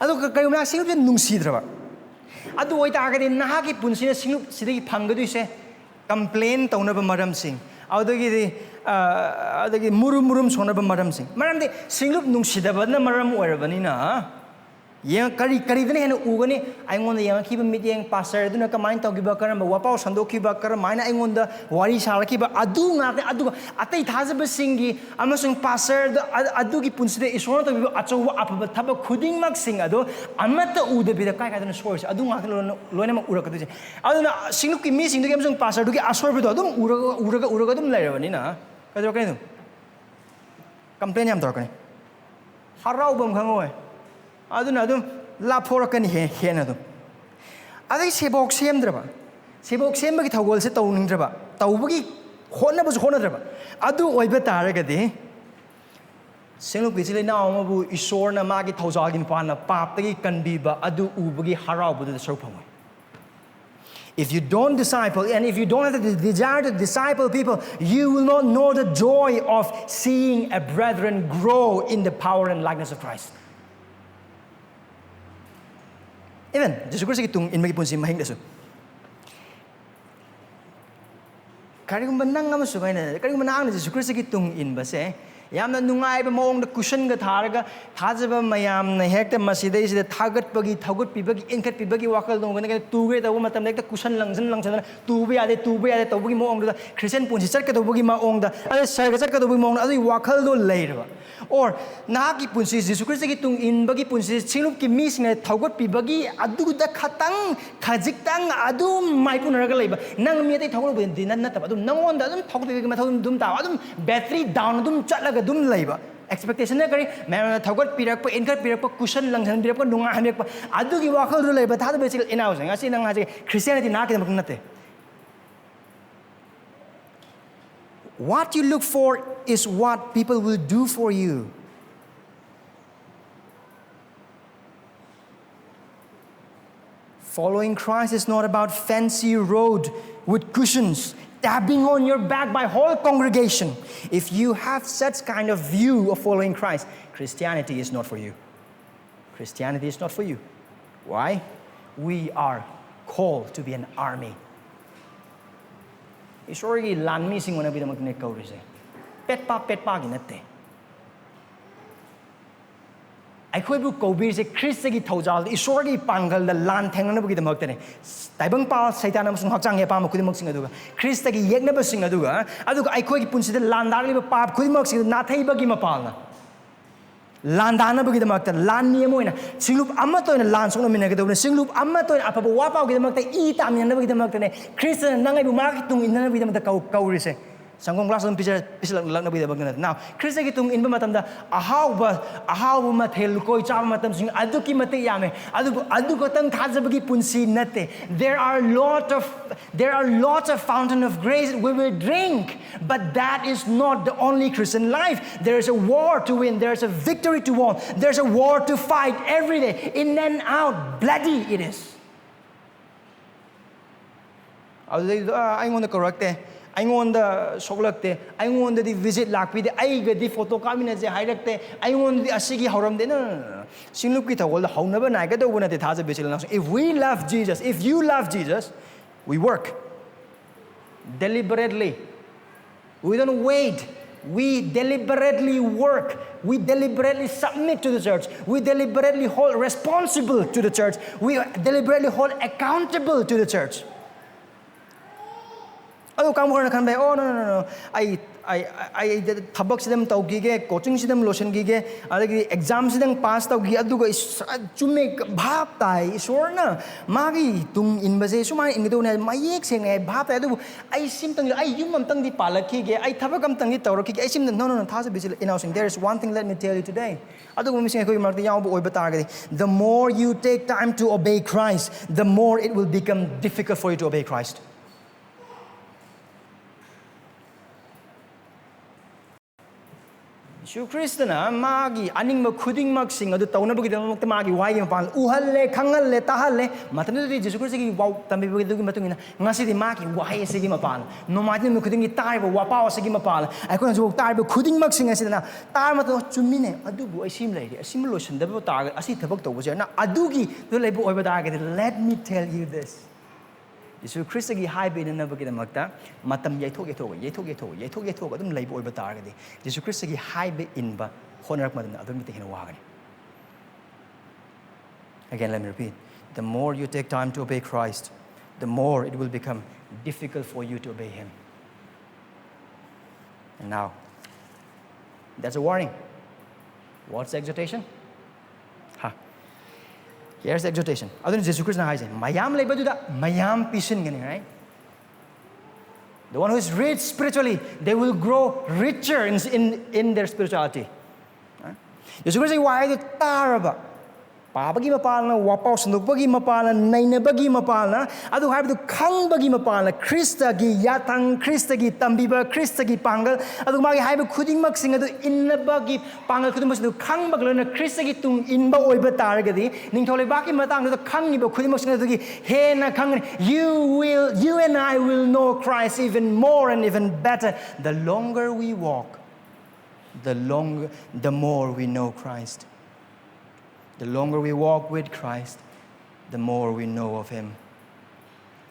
ꯑꯗꯨꯒ ꯀꯔꯤꯒꯨꯝꯕ ꯅꯍꯥꯛ ꯁꯤꯡꯂꯨꯞꯁꯦ ꯅꯨꯡꯁꯤꯗ꯭ꯔꯕ, ꯑꯗꯨ ꯑꯣꯏꯇꯥꯔꯒꯗꯤ ꯅꯍꯥꯛꯀꯤ ꯄꯨꯟꯁꯤꯅ ꯁꯤꯡꯂꯨꯞꯁꯤꯗꯒꯤ ꯐꯪꯒꯗꯣꯏꯁꯦ complain ꯇꯧꯅꯕ ꯃꯔꯝꯁꯤꯡ, ꯑꯗꯨꯗꯒꯤꯗꯤ, ꯑ, ꯑꯗꯒꯤ ꯃꯨꯔꯨꯝ ꯃꯨꯔꯨꯝ ꯁꯣꯟꯅꯕ ꯃꯔꯝꯁꯤꯡ꯫ ꯃꯔꯝꯗꯤ ꯁꯤꯡꯂꯨꯞ ꯅꯨꯡꯁꯤꯗꯕꯅ ꯃꯔꯝ ꯑꯣꯏꯔꯕꯅꯤꯅ, ꯌꯦꯡ-, ꯀꯔꯤ, ꯀꯔꯤꯗꯅ ꯍꯦꯟꯅ ꯎꯒꯅꯤ? ꯑꯩꯉꯣꯟꯗ ꯌꯦꯡꯉꯛꯈꯤꯕ ꯃꯤꯠꯌꯦꯡ, ꯄꯥꯁꯇꯔ ꯑꯗꯨꯅ ꯀꯃꯥꯏꯅ ꯇꯧꯈꯤꯕ, ꯀꯔꯝꯕ ꯋꯥꯄꯥꯎ ꯁꯟꯗꯣꯛꯈꯤꯕ, ꯀꯔꯝꯍꯥꯏꯅ ꯑꯩꯉꯣꯟꯗ ꯋꯥꯔꯤ ꯁꯥꯔꯛꯈꯤꯕ, ꯑꯗꯨ ꯉꯥꯛꯇ꯫ ꯑꯗꯨꯒ ꯑꯇꯩ ꯊꯥꯖꯕꯁꯤꯡꯒꯤ ꯑꯃꯁꯨꯡ ꯄꯥꯁꯇꯔꯗ ꯑ-, ꯑꯗꯨꯒꯤ ꯄꯨꯟꯁꯤꯗ ꯏꯁꯣꯔꯅ ꯇꯧꯕꯤꯕ ꯑꯆꯧꯕ ꯑꯐꯕ ꯊꯕꯛ ꯈꯨꯗꯤꯡꯃꯛꯁꯤꯡ ꯑꯗꯣ ꯑꯃꯠꯇ ꯎꯗꯕꯤꯗ ꯀꯥꯏ ꯀꯥꯏꯗꯅ ꯁꯣꯏꯔꯤꯁꯦ, ꯑꯗꯨ ꯉꯥꯛꯇ ꯂꯣꯏꯅ-, ꯂꯣꯏꯅꯃꯛ ꯎꯔꯛꯀꯗꯣꯏꯁꯦ꯫ ꯑꯗꯨꯅ ꯁꯤꯡꯂꯨꯞꯀꯤ ꯃꯤꯁꯤꯡꯗꯨꯒꯤ ꯑꯃꯁꯨꯡ ꯄꯥꯁꯇꯔꯗꯨꯒꯤ ꯑꯁꯣꯏꯕꯗꯣ ꯑꯗꯨꯝ ꯎꯔꯒ, ꯎꯔꯒ, ꯎꯔꯒ ꯑꯗꯨꯝ ꯂꯩꯔꯕꯅꯤꯅ ꯀꯩꯗꯧꯔꯛꯀꯅꯤ? ꯑꯗꯨꯝ complain ꯌꯥꯝ ꯇꯧꯔꯛꯀꯅꯤ, ꯍꯔꯥꯎꯕ ꯑꯃ ꯈꯪꯉꯣꯏ꯫ ꯑꯗꯨꯅ ꯑꯗꯨꯝ ꯂꯥꯞꯊꯣꯔꯛꯀꯅꯤ ꯍꯦ-, ꯍꯦꯟꯅ ꯑꯗꯨꯝ꯫ ꯑꯗꯩ ꯁꯦꯕꯣꯛ ꯁꯦꯝꯗ꯭ꯔꯕ, ꯁꯦꯕꯣꯛ ꯁꯦꯝꯕꯒꯤ ꯊꯧꯒꯜꯁꯦ ꯇꯧꯅꯤꯡꯗ꯭ꯔꯕ, ꯇꯧꯕꯒꯤ ꯍꯣꯠꯅꯕꯁꯨ ꯍꯣꯠꯅꯗ꯭ꯔꯕ, ꯑꯗꯨ ꯑꯣꯏꯕ ꯇꯥꯔꯒꯗꯤ ꯁꯦꯡꯂꯨꯞꯀꯤ ꯏꯆꯤꯜ ꯏꯅꯥꯎ ꯑꯃꯕꯨ ꯏꯁꯣꯔꯅ ꯃꯥꯒꯤ ꯊꯧꯖꯥꯜꯒꯤ ꯃꯄꯥꯟꯅ ꯄꯥꯞꯇꯒꯤ ꯀꯟꯕꯤꯕ ꯑꯗꯨ ꯎꯕꯒꯤ ꯍꯔꯥꯎꯕꯗꯨꯗ ꯁꯔꯨꯛ ꯐꯪꯉꯣꯏ꯫ If you don't disciple, and if you don't have the desire to disciple people, you will not know the joy of seeing a brethren grow in the power and likeness of Christ. Even ꯖꯤꯁꯨ ꯈ꯭ꯔꯤꯁꯇꯒꯤ ꯇꯨꯡ ꯏꯟꯕꯒꯤ ꯄꯨꯟꯁꯤ ꯃꯍꯤꯡꯗꯁꯨ, ꯀꯔꯤꯒꯨꯝꯕ ꯅꯪ ꯑꯃꯁꯨꯡ ꯑꯩꯅ, ꯀꯔꯤꯒꯨꯝꯕ ꯅꯍꯥꯛꯅ ꯖꯤꯁꯨ ꯈ꯭ꯔꯤꯁꯇꯒꯤ ꯇꯨꯡ ꯏꯟꯕꯁꯦ ꯌꯥꯝꯅ ꯅꯨꯡꯉꯥꯏꯕ ꯃꯑꯣꯡꯗ ꯀꯨꯁꯟꯒ ꯊꯥꯔꯒ, ꯊꯥꯖꯕ ꯃꯌꯥꯝꯅ ꯍꯦꯛꯇ ꯃꯁꯤꯗꯩꯁꯤꯗ ꯊꯥꯒꯠꯄꯒꯤ, ꯊꯧꯒꯠꯄꯤꯕꯒꯤ, ꯏꯟꯈꯠꯄꯤꯕꯒꯤ ꯋꯥꯈꯜꯗꯣ ꯀꯩꯅꯣ ꯇꯨꯒꯦ ꯇꯧꯕ ꯃꯇꯝꯗ ꯍꯦꯛꯇ ꯀꯨꯁꯟ ꯂꯪꯁꯟ ꯂꯪꯁꯟꯗꯅ, "ꯇꯨꯕ ꯌꯥꯗꯦ, ꯇꯨꯕ ꯌꯥꯗꯦ" ꯇꯧꯕꯒꯤ ꯃꯑꯣꯡꯗꯨꯗ, ꯈ꯭ꯔꯤꯁꯇꯤꯌꯥꯟ ꯄꯨꯟꯁꯤ ꯆꯠꯀꯗꯧꯕꯒꯤ ꯃꯑꯣꯡꯗ, ꯑꯗꯩ ꯁꯔꯒ ꯆꯠꯀꯗꯧꯕꯒꯤ ꯃꯑꯣꯡꯗ ꯑꯗꯨꯒꯤ ꯋꯥꯈꯜꯗꯣ ꯂꯩꯔꯕ, or ꯅꯍꯥꯛꯀꯤ ꯄꯨꯟꯁꯤ, ꯖꯤꯁꯨ ꯈ꯭ꯔꯤꯁꯇꯒꯤ ꯇꯨꯡ ꯏꯟꯕꯒꯤ ꯄꯨꯟꯁꯤ ꯁꯤꯡꯂꯨꯞꯀꯤ ꯃꯤꯁꯤꯡꯅ ꯊꯧꯒꯠꯄꯤꯕꯒꯤ ꯑꯗꯨꯗ ꯈꯇꯪ, ꯈꯖꯤꯛꯇꯪ ꯑꯗꯨꯝ ꯃꯥꯏꯄꯨꯅꯔꯒ ꯂꯩꯕ, ꯅꯪ ꯃꯤ ꯑꯇꯩ ꯊꯧꯒꯠꯂꯨꯕꯗꯤ ꯅꯠ-, ꯅꯠꯇꯕ, ꯑꯗꯨꯝ ꯅꯪꯉꯣꯟꯗ ꯑꯗꯨꯝ ꯊꯧꯒꯠꯄꯤꯕꯒꯤ ꯃꯊꯧ ꯑꯗꯨꯝ ꯇꯥꯕ, ꯑꯗꯨꯝ battery down ꯑꯗꯨꯝ ꯆꯠꯂꯒ ꯑꯗꯨꯝ ꯂꯩꯕ, expectationꯅ ꯀꯔꯤ? ꯃꯌꯥꯝꯅ ꯊꯧꯒꯠꯄꯤꯔꯛꯄ, ꯏꯟꯈꯠꯄꯤꯔꯛꯄ, ꯀꯨꯁꯟ ꯂꯪꯁꯟꯕꯤꯔꯛꯄ, ꯅꯨꯡꯉꯥꯏꯍꯟꯕꯤꯔꯛꯄ, ꯑꯗꯨꯒꯤ ꯋꯥꯈꯜꯗꯨ ꯂꯩꯕ ꯊꯥꯗꯕ ꯏꯆꯤꯜ ꯏꯅꯥꯎꯁꯤꯡ, ꯉꯁꯤ ꯅꯪ ꯍꯥꯏꯁꯦ Christianity ꯅꯍꯥꯛꯀꯤꯗꯃꯛꯇ ꯅꯠꯇꯦ꯫ What you look for is what people will do for you. Following Christ is not about fancy road with cushions, tapping on your back by whole congregation. If you have such kind of view of following Christ, Christianity is not for you. Christianity is not for you. Why? We are called to be an army. ꯏꯁꯣꯔꯒꯤ ꯂꯥꯟꯃꯤꯁꯤꯡ ꯑꯣꯏꯅꯕꯒꯤꯗꯃꯛꯇꯅꯦ ꯀꯧꯔꯤꯁꯦ꯫ ꯄꯦꯠꯄ ꯄꯦꯠꯄꯒꯤ ꯅꯠꯇꯦ꯫ ꯑꯩꯈꯣꯏꯕꯨ ꯀꯧꯕꯤꯔꯤꯁꯦ ꯈ꯭ꯔꯤꯁꯇꯒꯤ ꯊꯧꯖꯥꯜꯗ, ꯏꯁꯣꯔꯒꯤ ꯄꯥꯡꯒꯜꯗ ꯂꯥꯟ ꯊꯦꯡꯅꯅꯕꯒꯤꯗꯃꯛꯇꯅꯦ꯫ ꯇꯥꯏꯕꯪꯄꯥꯜ ꯁꯩꯇꯥꯟ ꯑꯃꯁꯨꯡ ꯍꯛꯆꯥꯡꯒꯤ ꯑꯄꯥꯝꯕ ꯈꯨꯗꯤꯡꯃꯛꯁꯤꯡ ꯑꯗꯨꯒ, ꯈ꯭ꯔꯤꯁꯇꯒꯤ ꯌꯦꯛꯅꯕꯁꯤꯡ ꯑꯗꯨꯒ, ꯑꯗꯨꯒ ꯑꯩꯈꯣꯏꯒꯤ ꯄꯨꯟꯁꯤꯗ ꯂꯥꯟꯗꯥꯔꯛꯂꯤꯕ ꯄꯥꯞ ꯈꯨꯗꯤꯡꯃꯛꯁꯤꯡ ꯑꯗꯨ ꯅꯥꯊꯩꯕꯒꯤ ꯃꯄꯥꯜꯅ, ꯂꯥꯟꯗꯥꯅꯕꯒꯤꯗꯃꯛꯇ ꯂꯥꯟꯃꯤ ꯑꯃ ꯑꯣꯏꯅ ꯁꯤꯡꯂꯨꯞ ꯑꯃꯠꯇ ꯑꯣꯏꯅ ꯂꯥꯟ ꯁꯣꯛꯅꯃꯤꯟꯅꯒꯗꯧꯕꯅꯤ꯫ ꯁꯤꯡꯂꯨꯞ ꯑꯃꯠꯇ ꯑꯣꯏꯅ ꯑꯐꯕ ꯋꯥ ꯄꯥꯎꯒꯤꯗꯃꯛꯇ ꯏ ꯇꯥꯃꯤꯟꯅꯅꯕꯒꯤꯗꯃꯛꯇꯅꯦ ꯈ꯭ꯔꯤꯁꯇꯅ ꯅꯪ ꯑꯩꯕꯨ ꯃꯍꯥꯛꯀꯤ ꯇꯨꯡ ꯏꯟꯅꯅꯕꯒꯤꯗꯃꯛꯇ ꯀꯧ-, ꯀꯧꯔꯤꯁꯦ꯫ ꯁꯪꯒꯣꯝ ꯒ꯭ꯂꯥꯁ ꯑꯗꯨꯝ ꯄꯤꯖ ꯄꯤꯁꯤꯜꯂꯛꯅꯕꯒꯤꯗꯃꯛꯇ ꯅꯠꯇꯦ꯫ Now, ꯈ꯭ꯔꯤꯁꯇꯒꯤ ꯇꯨꯡ ꯏꯟꯕ ꯃꯇꯝꯗ ꯑꯍꯥꯎꯕ ꯑꯍꯥꯎꯕ ꯃꯊꯦꯜ ꯂꯨꯀꯣꯏ ꯆꯥꯕ ꯃꯇꯝꯁꯤꯡ ꯑꯗꯨꯛꯀꯤ ꯃꯇꯤꯛ ꯌꯥꯝꯃꯦ꯫ ꯑꯗꯨꯕꯨ ꯑꯗꯨ ꯈꯛꯇꯪ ꯊꯥꯖꯕꯒꯤ ꯄꯨꯟꯁꯤ ꯅꯠꯇꯦ꯫ There are lot of there are lots of fountain of grace we will drink, but that is not the only Christian life. There is a war to win. There is a victory to win. There is a war to fight every day. In and out, bloody it is. ꯑꯗꯨꯗꯩꯗꯨꯗ ꯑꯩꯉꯣꯟꯗ ꯀꯧꯔꯛꯇꯦ, ꯑꯩꯉꯣꯟꯗ ꯁꯣꯛꯂꯛꯇꯦ, ꯑꯩꯉꯣꯟꯗꯗꯤ visit ꯂꯥꯛꯄꯤꯗꯦ, ꯑꯩꯒꯗꯤ photo ꯀꯥꯞꯃꯤꯟꯅꯁꯦ ꯍꯥꯏꯔꯛꯇꯦ, ꯑꯩꯉꯣꯟꯗꯗꯤ ꯑꯁꯤꯒꯤ ꯍꯧꯔꯝꯗꯦ꯫ ꯅ ꯁꯤꯡꯂꯨꯞꯀꯤ ꯊꯧꯒꯜꯗ ꯍꯧꯅꯕ ꯅꯥꯏꯒꯗꯧꯕ ꯅꯠꯇꯦ, ꯊꯥꯖꯕ ꯏꯆꯤꯜ ꯏꯅꯥꯎꯁꯤꯡ꯫ If we love Jesus, if you love Jesus, we work deliberately. We don't wait. We deliberately work. We deliberately submit to the church. We deliberately hold responsible to the church. We deliberately hold accountable to the church. ꯑꯗꯨ ꯀꯥꯡꯕꯨ ꯈꯔꯅ ꯈꯟꯕ ꯌꯥꯏ, "Oh, no, no, no, no. ꯑꯩ ꯑꯩ ꯑꯩ ꯊꯕꯛꯁꯤꯗꯪ ꯇꯧꯈꯤꯒꯦ, ꯀꯣꯆꯤꯡꯁꯤꯗꯪ ꯂꯣꯏꯁꯤꯟꯈꯤꯒꯦ, ꯑꯗꯒꯤ ꯑꯦꯛꯖꯥꯝꯁꯤꯗꯪ pass ꯇꯧꯈꯤꯒꯦ, ꯑꯗꯨꯒ ꯏꯁ-, ꯆꯨꯝꯃꯦ, ꯚꯥꯞ ꯇꯥꯏ, ꯏꯁꯣꯔꯅ ꯃꯥꯒꯤ ꯇꯨꯡ ꯏꯟꯕꯁꯦ ꯁꯨꯃꯥꯏꯅ ꯏꯟꯒꯗꯧꯅꯦ ꯍꯥꯏꯕ ꯃꯌꯦꯛ ꯁꯦꯡꯅ ꯑꯩ ꯚꯥꯞ ꯇꯥꯏ꯫ ꯑꯗꯨꯕꯨ ꯑꯩ ꯁꯤꯝꯇꯪ, ꯑꯩ ꯌꯨꯝ ꯑꯝꯇꯪꯗꯤ ꯄꯥꯜꯂꯛꯈꯤꯒꯦ, ꯑꯩ ꯊꯕꯛ ꯑꯝꯇꯪꯗꯤ ꯇꯧꯔꯛꯈꯤꯒꯦ, ꯑꯩ ꯁꯤꯝꯇ-" No, no, no, ꯊꯥꯖꯕ ꯏꯆꯤꯜ ꯏꯅꯥꯎꯁꯤꯡ, there is one thing, let me tell you today. ꯑꯗꯨꯒꯨꯝꯕ ꯃꯤꯁꯤꯡ ꯑꯩꯈꯣꯏꯒꯤ ꯃꯔꯛꯇ ꯌꯥꯎꯕ ꯑꯣꯏꯕ ꯇꯥꯔꯒꯗꯤ, the more you take time to obey Christ, the more it will become difficult for you to obey Christ. ꯖꯤꯁꯨ ꯈ꯭ꯔꯤꯁꯇꯅ ꯃꯥꯒꯤ ꯑꯅꯤꯡꯕ ꯈꯨꯗꯤꯡꯃꯛꯁꯤꯡ ꯑꯗꯨ ꯇꯧꯅꯕꯒꯤꯗꯃꯛꯇ ꯃꯥꯒꯤ ꯋꯥꯍꯩꯒꯤ ꯃꯄꯥꯟ ꯎꯍꯜꯂꯦ, ꯈꯪꯍꯜꯂꯦ, ꯇꯥꯍꯜꯂꯦ꯫ ꯃꯇꯝꯗꯨꯗꯗꯤ ꯖꯤꯁꯨ ꯈ꯭ꯔꯤꯁꯇꯒꯤ ꯋꯥ-, ꯇꯝꯕꯤꯕꯗꯨꯒꯤ ꯃꯇꯨꯡ ꯏꯟꯅ ꯉꯁꯤꯗꯤ ꯃꯥꯒꯤ ꯋꯥꯍꯩ ꯑꯁꯤꯒꯤ ꯃꯄꯥꯟ, ꯅꯣꯡꯃꯥꯏꯖꯤꯡ ꯅꯨꯃꯤꯠ ꯈꯨꯗꯤꯡꯒꯤ ꯇꯥꯔꯤꯕ ꯋꯥꯄꯥꯎ ꯑꯁꯤꯒꯤ ꯃꯄꯥꯟ, ꯑꯩꯈꯣꯏꯅ ꯍꯧꯖꯤꯛ ꯇꯥꯔꯤꯕ ꯈꯨꯗꯤꯡꯃꯛꯁꯤꯡ ꯑꯁꯤꯗꯅ ꯇꯥꯔꯕ ꯃꯇꯝꯗ, "ꯆꯨꯝꯃꯤꯅꯦ, ꯑꯗꯨꯕꯨ ꯑꯩ ꯁꯤꯃ ꯂꯩꯔꯤ, ꯑꯁꯤꯃ ꯂꯣꯏꯁꯤꯟꯗꯕ ꯇꯥꯔꯒꯗꯤ, ꯑꯁꯤ ꯊꯕꯛ ꯇꯧꯕꯁꯦ", ꯅ ꯑꯗꯨꯒꯤ ꯑꯗꯨ ꯂꯩꯕ ꯑꯣꯏꯕ ꯇꯥꯔꯒꯗꯤ, let me tell you this. ꯖꯤꯁꯨ ꯈ꯭ꯔꯤꯁꯇꯒꯤ ꯍꯥꯏꯕ ꯏꯟꯅꯅꯕꯒꯤꯗꯃꯛꯇ ꯃꯇꯝ ꯌꯩꯊꯣꯛ ꯌꯩꯊꯣꯛꯑꯒ, ꯌꯩꯊꯣꯛ ꯌꯩꯊꯣꯛꯑꯒ, ꯌꯩꯊꯣꯛ ꯌꯩꯊꯣꯛꯑꯒ ꯑꯗꯨꯝ ꯂꯩꯕ ꯑꯣꯏꯕ ꯇꯥꯔꯒꯗꯤ, ꯖꯤꯁꯨ ꯈ꯭ꯔꯤꯁꯇꯒꯤ ꯍꯥꯏꯕ ꯏꯟꯕ ꯍꯣꯠꯅꯔꯛꯄ ꯃꯇꯝꯗ ꯑꯗꯨꯛꯀꯤ ꯃꯇꯤꯛ ꯍꯦꯟꯅ ꯋꯥꯒꯅꯤ꯫ Again, let me repeat. The more you take time to obey Christ, the more it will become difficult for you to obey Him. And now, that's a warning. What's the exhortation? Ha. Here's the exhortation. ꯑꯗꯨꯅ ꯖꯤꯁꯨ ꯈ꯭ꯔꯤꯁꯇꯅ ꯍꯥꯏꯁꯦ, "ꯃꯌꯥꯝ ꯂꯩꯕꯗꯨꯗ ꯃꯌꯥꯝ ꯄꯤꯁꯤꯟꯒꯅꯤ", right? The one who is rich spiritually, they will grow richer in, in, in their spirituality. ꯌꯦꯁꯨ ꯈ꯭ꯔꯤꯁꯇꯒꯤ ꯋꯥꯍꯩꯗꯨ ꯇꯥꯔꯕ, ꯄꯥꯕꯒꯤ ꯃꯄꯥꯜꯅ, ꯋꯥꯄꯥꯎ ꯁꯟꯗꯣꯛꯄꯒꯤ ꯃꯄꯥꯜꯅ, ꯅꯩꯅꯕꯒꯤ ꯃꯄꯥꯜꯅ, ꯑꯗꯨ ꯍꯥꯏꯕꯗꯨ ꯈꯪꯕꯒꯤ ꯃꯄꯥꯜꯅ, ꯈ꯭ꯔꯤꯁꯇꯒꯤ ꯌꯥꯊꯪ, ꯈ꯭ꯔꯤꯁꯇꯒꯤ ꯇꯝꯕꯤꯕ, ꯈ꯭ꯔꯤꯁꯇꯒꯤ ꯄꯥꯡꯒꯜ, ꯑꯗꯨꯒ ꯃꯥꯒꯤ ꯍꯥꯏꯕ ꯈꯨꯗꯤꯡꯃꯛꯁꯤꯡ ꯑꯗꯨ ꯏꯟꯅꯕꯒꯤ ꯄꯥꯡꯒꯜ ꯈꯨꯗꯤꯡꯃꯛꯁꯤꯡ ꯑꯗꯨ ꯈꯪꯕꯒ ꯂꯣꯏꯅꯅ ꯈ꯭ꯔꯤꯁꯇꯒꯤ ꯇꯨꯡ ꯏꯟꯕ ꯑꯣꯏꯕ ꯇꯥꯔꯒꯗꯤ, ꯅꯤꯡꯊꯧ ꯂꯩꯕꯥꯛꯀꯤ ꯃꯇꯥꯡꯗꯨꯗ ꯈꯪꯉꯤꯕ ꯈꯨꯗꯤꯡꯃꯛꯁꯤꯡ ꯑꯗꯨꯒꯤ ꯍꯦꯟꯅ ꯈꯪꯒꯅꯤ꯫ You will, you and I will know Christ even more and even better the longer we walk. The longer, the more we know Christ. The longer we walk with Christ, the more we know of Him.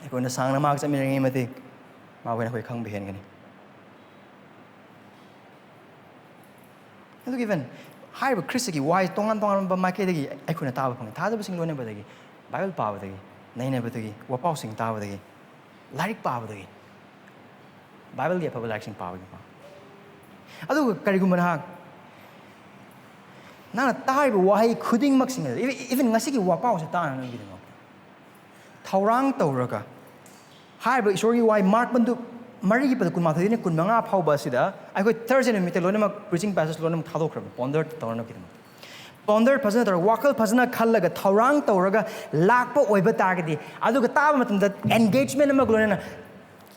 ꯑꯩꯈꯣꯏꯅ ꯁꯥꯡꯅ ꯃꯍꯥꯛ ꯆꯠꯃꯤꯟꯅꯔꯤꯉꯩ ꯃꯇꯤꯛ ꯃꯥꯕꯨ ꯍꯦꯟꯅ ꯑꯩꯈꯣꯏ ꯈꯪꯕ ꯍꯦꯟꯒꯅꯤ꯫ ꯑꯗꯨꯒ even ꯍꯥꯏꯔꯤꯕ ꯈ꯭ꯔꯤꯁꯇꯒꯤ ꯋꯥꯍꯩ ꯇꯣꯉꯥꯟ ꯇꯣꯉꯥꯟꯕ ꯃꯥꯏꯀꯩꯗꯒꯤ ꯑꯩꯈꯣꯏꯅ ꯇꯥꯕ ꯐꯪꯉꯤ꯫ ꯊꯥꯖꯕꯁꯤꯡ ꯂꯣꯏꯅꯕꯗꯒꯤ, ꯕꯥꯏꯕꯜ ꯄꯥꯕꯗꯒꯤ, ꯅꯩꯅꯕꯗꯒꯤ, ꯋꯥꯄꯥꯎꯁꯤꯡ ꯇꯥꯕꯗꯒꯤ, ꯂꯥꯏꯔꯤꯛ ꯄꯥꯕꯗꯒꯤ, ꯕꯥꯏꯕꯜꯒꯤ ꯑꯐꯕ ꯂꯥꯏꯔꯤꯛꯁꯤꯡ ꯄꯥꯕꯒꯤꯀꯣ꯫ ꯑꯗꯨꯒ ꯀꯔꯤꯒꯨꯝꯕ ꯅꯍꯥꯛ ꯅꯪꯅ ꯇꯥꯔꯤꯕ ꯋꯥꯍꯩ ꯈꯨꯗꯤꯡꯃꯛꯁꯤꯡ ꯑꯗꯨ, even, even ꯉꯁꯤꯒꯤ ꯋꯥꯄꯥꯎꯁꯦ ꯇꯥꯅꯅꯕꯒꯤꯗꯃꯛꯇ ꯊꯧꯔꯥꯡ ꯇꯧꯔꯒ ꯍꯥꯏꯔꯤꯕ ꯏꯁꯣꯔꯒꯤ ꯋꯥꯍꯩ ꯃꯥꯔꯛ ꯄꯟꯗꯨ ꯃꯔꯤꯒꯤ ꯄꯗ ꯀꯨꯟꯃꯥꯊꯣꯏꯗꯒꯤꯅ ꯀꯨꯟꯃꯉꯥ ꯐꯥꯎꯕ ꯑꯁꯤꯗ ꯑꯩꯈꯣꯏ ꯊꯔꯁꯗꯦ ꯅꯨꯃꯤꯠꯇ ꯂꯣꯏꯅꯃꯛ preaching passage ꯂꯣꯏꯅꯃꯛ ꯊꯥꯗꯣꯛꯈ꯭ꯔꯕ ponder ꯇꯧꯅꯅꯕꯒꯤꯗꯃꯛꯇ꯫ Ponder ꯐꯖꯅ ꯇꯧꯔꯒ, ꯋꯥꯈꯜ ꯐꯖꯅ ꯈꯜꯂꯒ, ꯊꯧꯔꯥꯡ ꯇꯧꯔꯒ ꯂꯥꯛꯄ ꯑꯣꯏꯕ ꯇꯥꯔꯒꯗꯤ, ꯑꯗꯨꯒ ꯇꯥꯕ ꯃꯇꯝꯗ engagement ꯑꯃꯒ ꯂꯣꯏꯅꯅ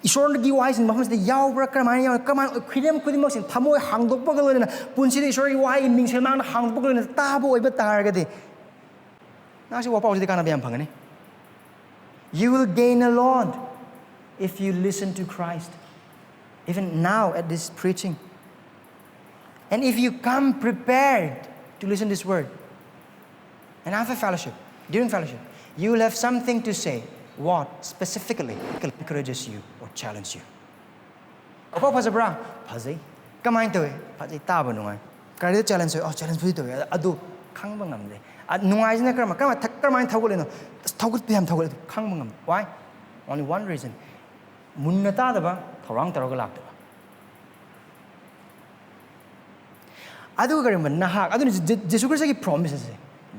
ꯏꯁꯣꯔꯒꯤ ꯋꯥꯍꯩꯁꯤꯡ ꯃꯐꯝꯁꯤꯗ ꯌꯥꯎꯕ꯭ꯔꯥ, ꯀꯔꯝꯍꯥꯏꯅ ꯌꯥꯎꯕ꯭ꯔꯥ, ꯀꯔꯝꯍꯥꯏꯅ, ꯈꯨꯗꯝ ꯈꯨꯗꯤꯡꯃꯛꯁꯤꯡ ꯊꯃꯣꯏ ꯍꯥꯡꯗꯣꯛꯄꯒ ꯂꯣꯏꯅꯅ ꯄꯨꯟꯁꯤꯗ ꯏꯁꯣꯔꯒꯤ ꯋꯥꯍꯩꯒꯤ ꯃꯤꯡꯁꯦꯜ ꯃꯥꯡꯗ ꯍꯥꯡꯗꯣꯛꯄꯒ ꯂꯣꯏꯅꯅ ꯇꯥꯕ ꯑꯣꯏꯕ ꯇꯥꯔꯒꯗꯤ, ꯅꯍꯥꯛꯁꯤ ꯋꯥꯄꯥꯎꯁꯤꯗꯤ ꯀꯥꯟꯅꯕ ꯌꯥꯝ ꯐꯪꯒꯅꯤ꯫ You will gain a lot if you listen to Christ, even now at this preaching. And if you come prepared to listen this word, and after fellowship, during fellowship, you will have something to say. What specifically encourages you or challenge you? ꯋꯥꯄꯥꯎ ꯐꯖꯕ꯭ꯔꯥ? ꯐꯖꯩ꯫ ꯀꯃꯥꯏꯅ ꯇꯧꯋꯤ? ꯐꯖꯩ, ꯇꯥꯕ ꯅꯨꯡꯉꯥꯏ꯫ ꯀꯔꯤꯗ challenge ꯑꯣꯏ? ꯑꯣ, challenge ꯄꯨꯗꯤ ꯇꯧꯋꯤ꯫ ꯑꯗꯨ ꯈꯪꯕ ꯉꯝꯗꯦ꯫ ꯑ, ꯅꯨꯡꯉꯥꯏꯁꯤꯅ ꯀꯔꯝ-, ꯀꯔꯝ-, ꯊ-, ꯀꯔꯝꯍꯥꯏꯅ ꯊꯧꯒꯠꯂꯤꯅꯣ? ꯑꯁ, ꯊꯧꯒꯠꯄ ꯌꯥꯝ ꯊꯧꯒꯠꯂꯦ꯫ ꯑꯗꯨ ꯈꯪꯕ ꯉꯝꯗꯦ꯫ Why? Only one reason. ꯃꯨꯟꯅ ꯇꯥꯗꯕ, ꯊꯧꯔꯥꯡ ꯇꯧꯔꯒ ꯂꯥꯛꯇꯕ꯫ ꯑꯗꯨꯒ ꯀꯔꯤꯒꯨꯝꯕ ꯅꯍꯥꯛ, ꯑꯗꯨꯅ ꯖꯤ-, ꯖꯤꯁꯨ ꯈ꯭ꯔꯤꯁꯇꯒꯤ promise ꯑꯁꯦ,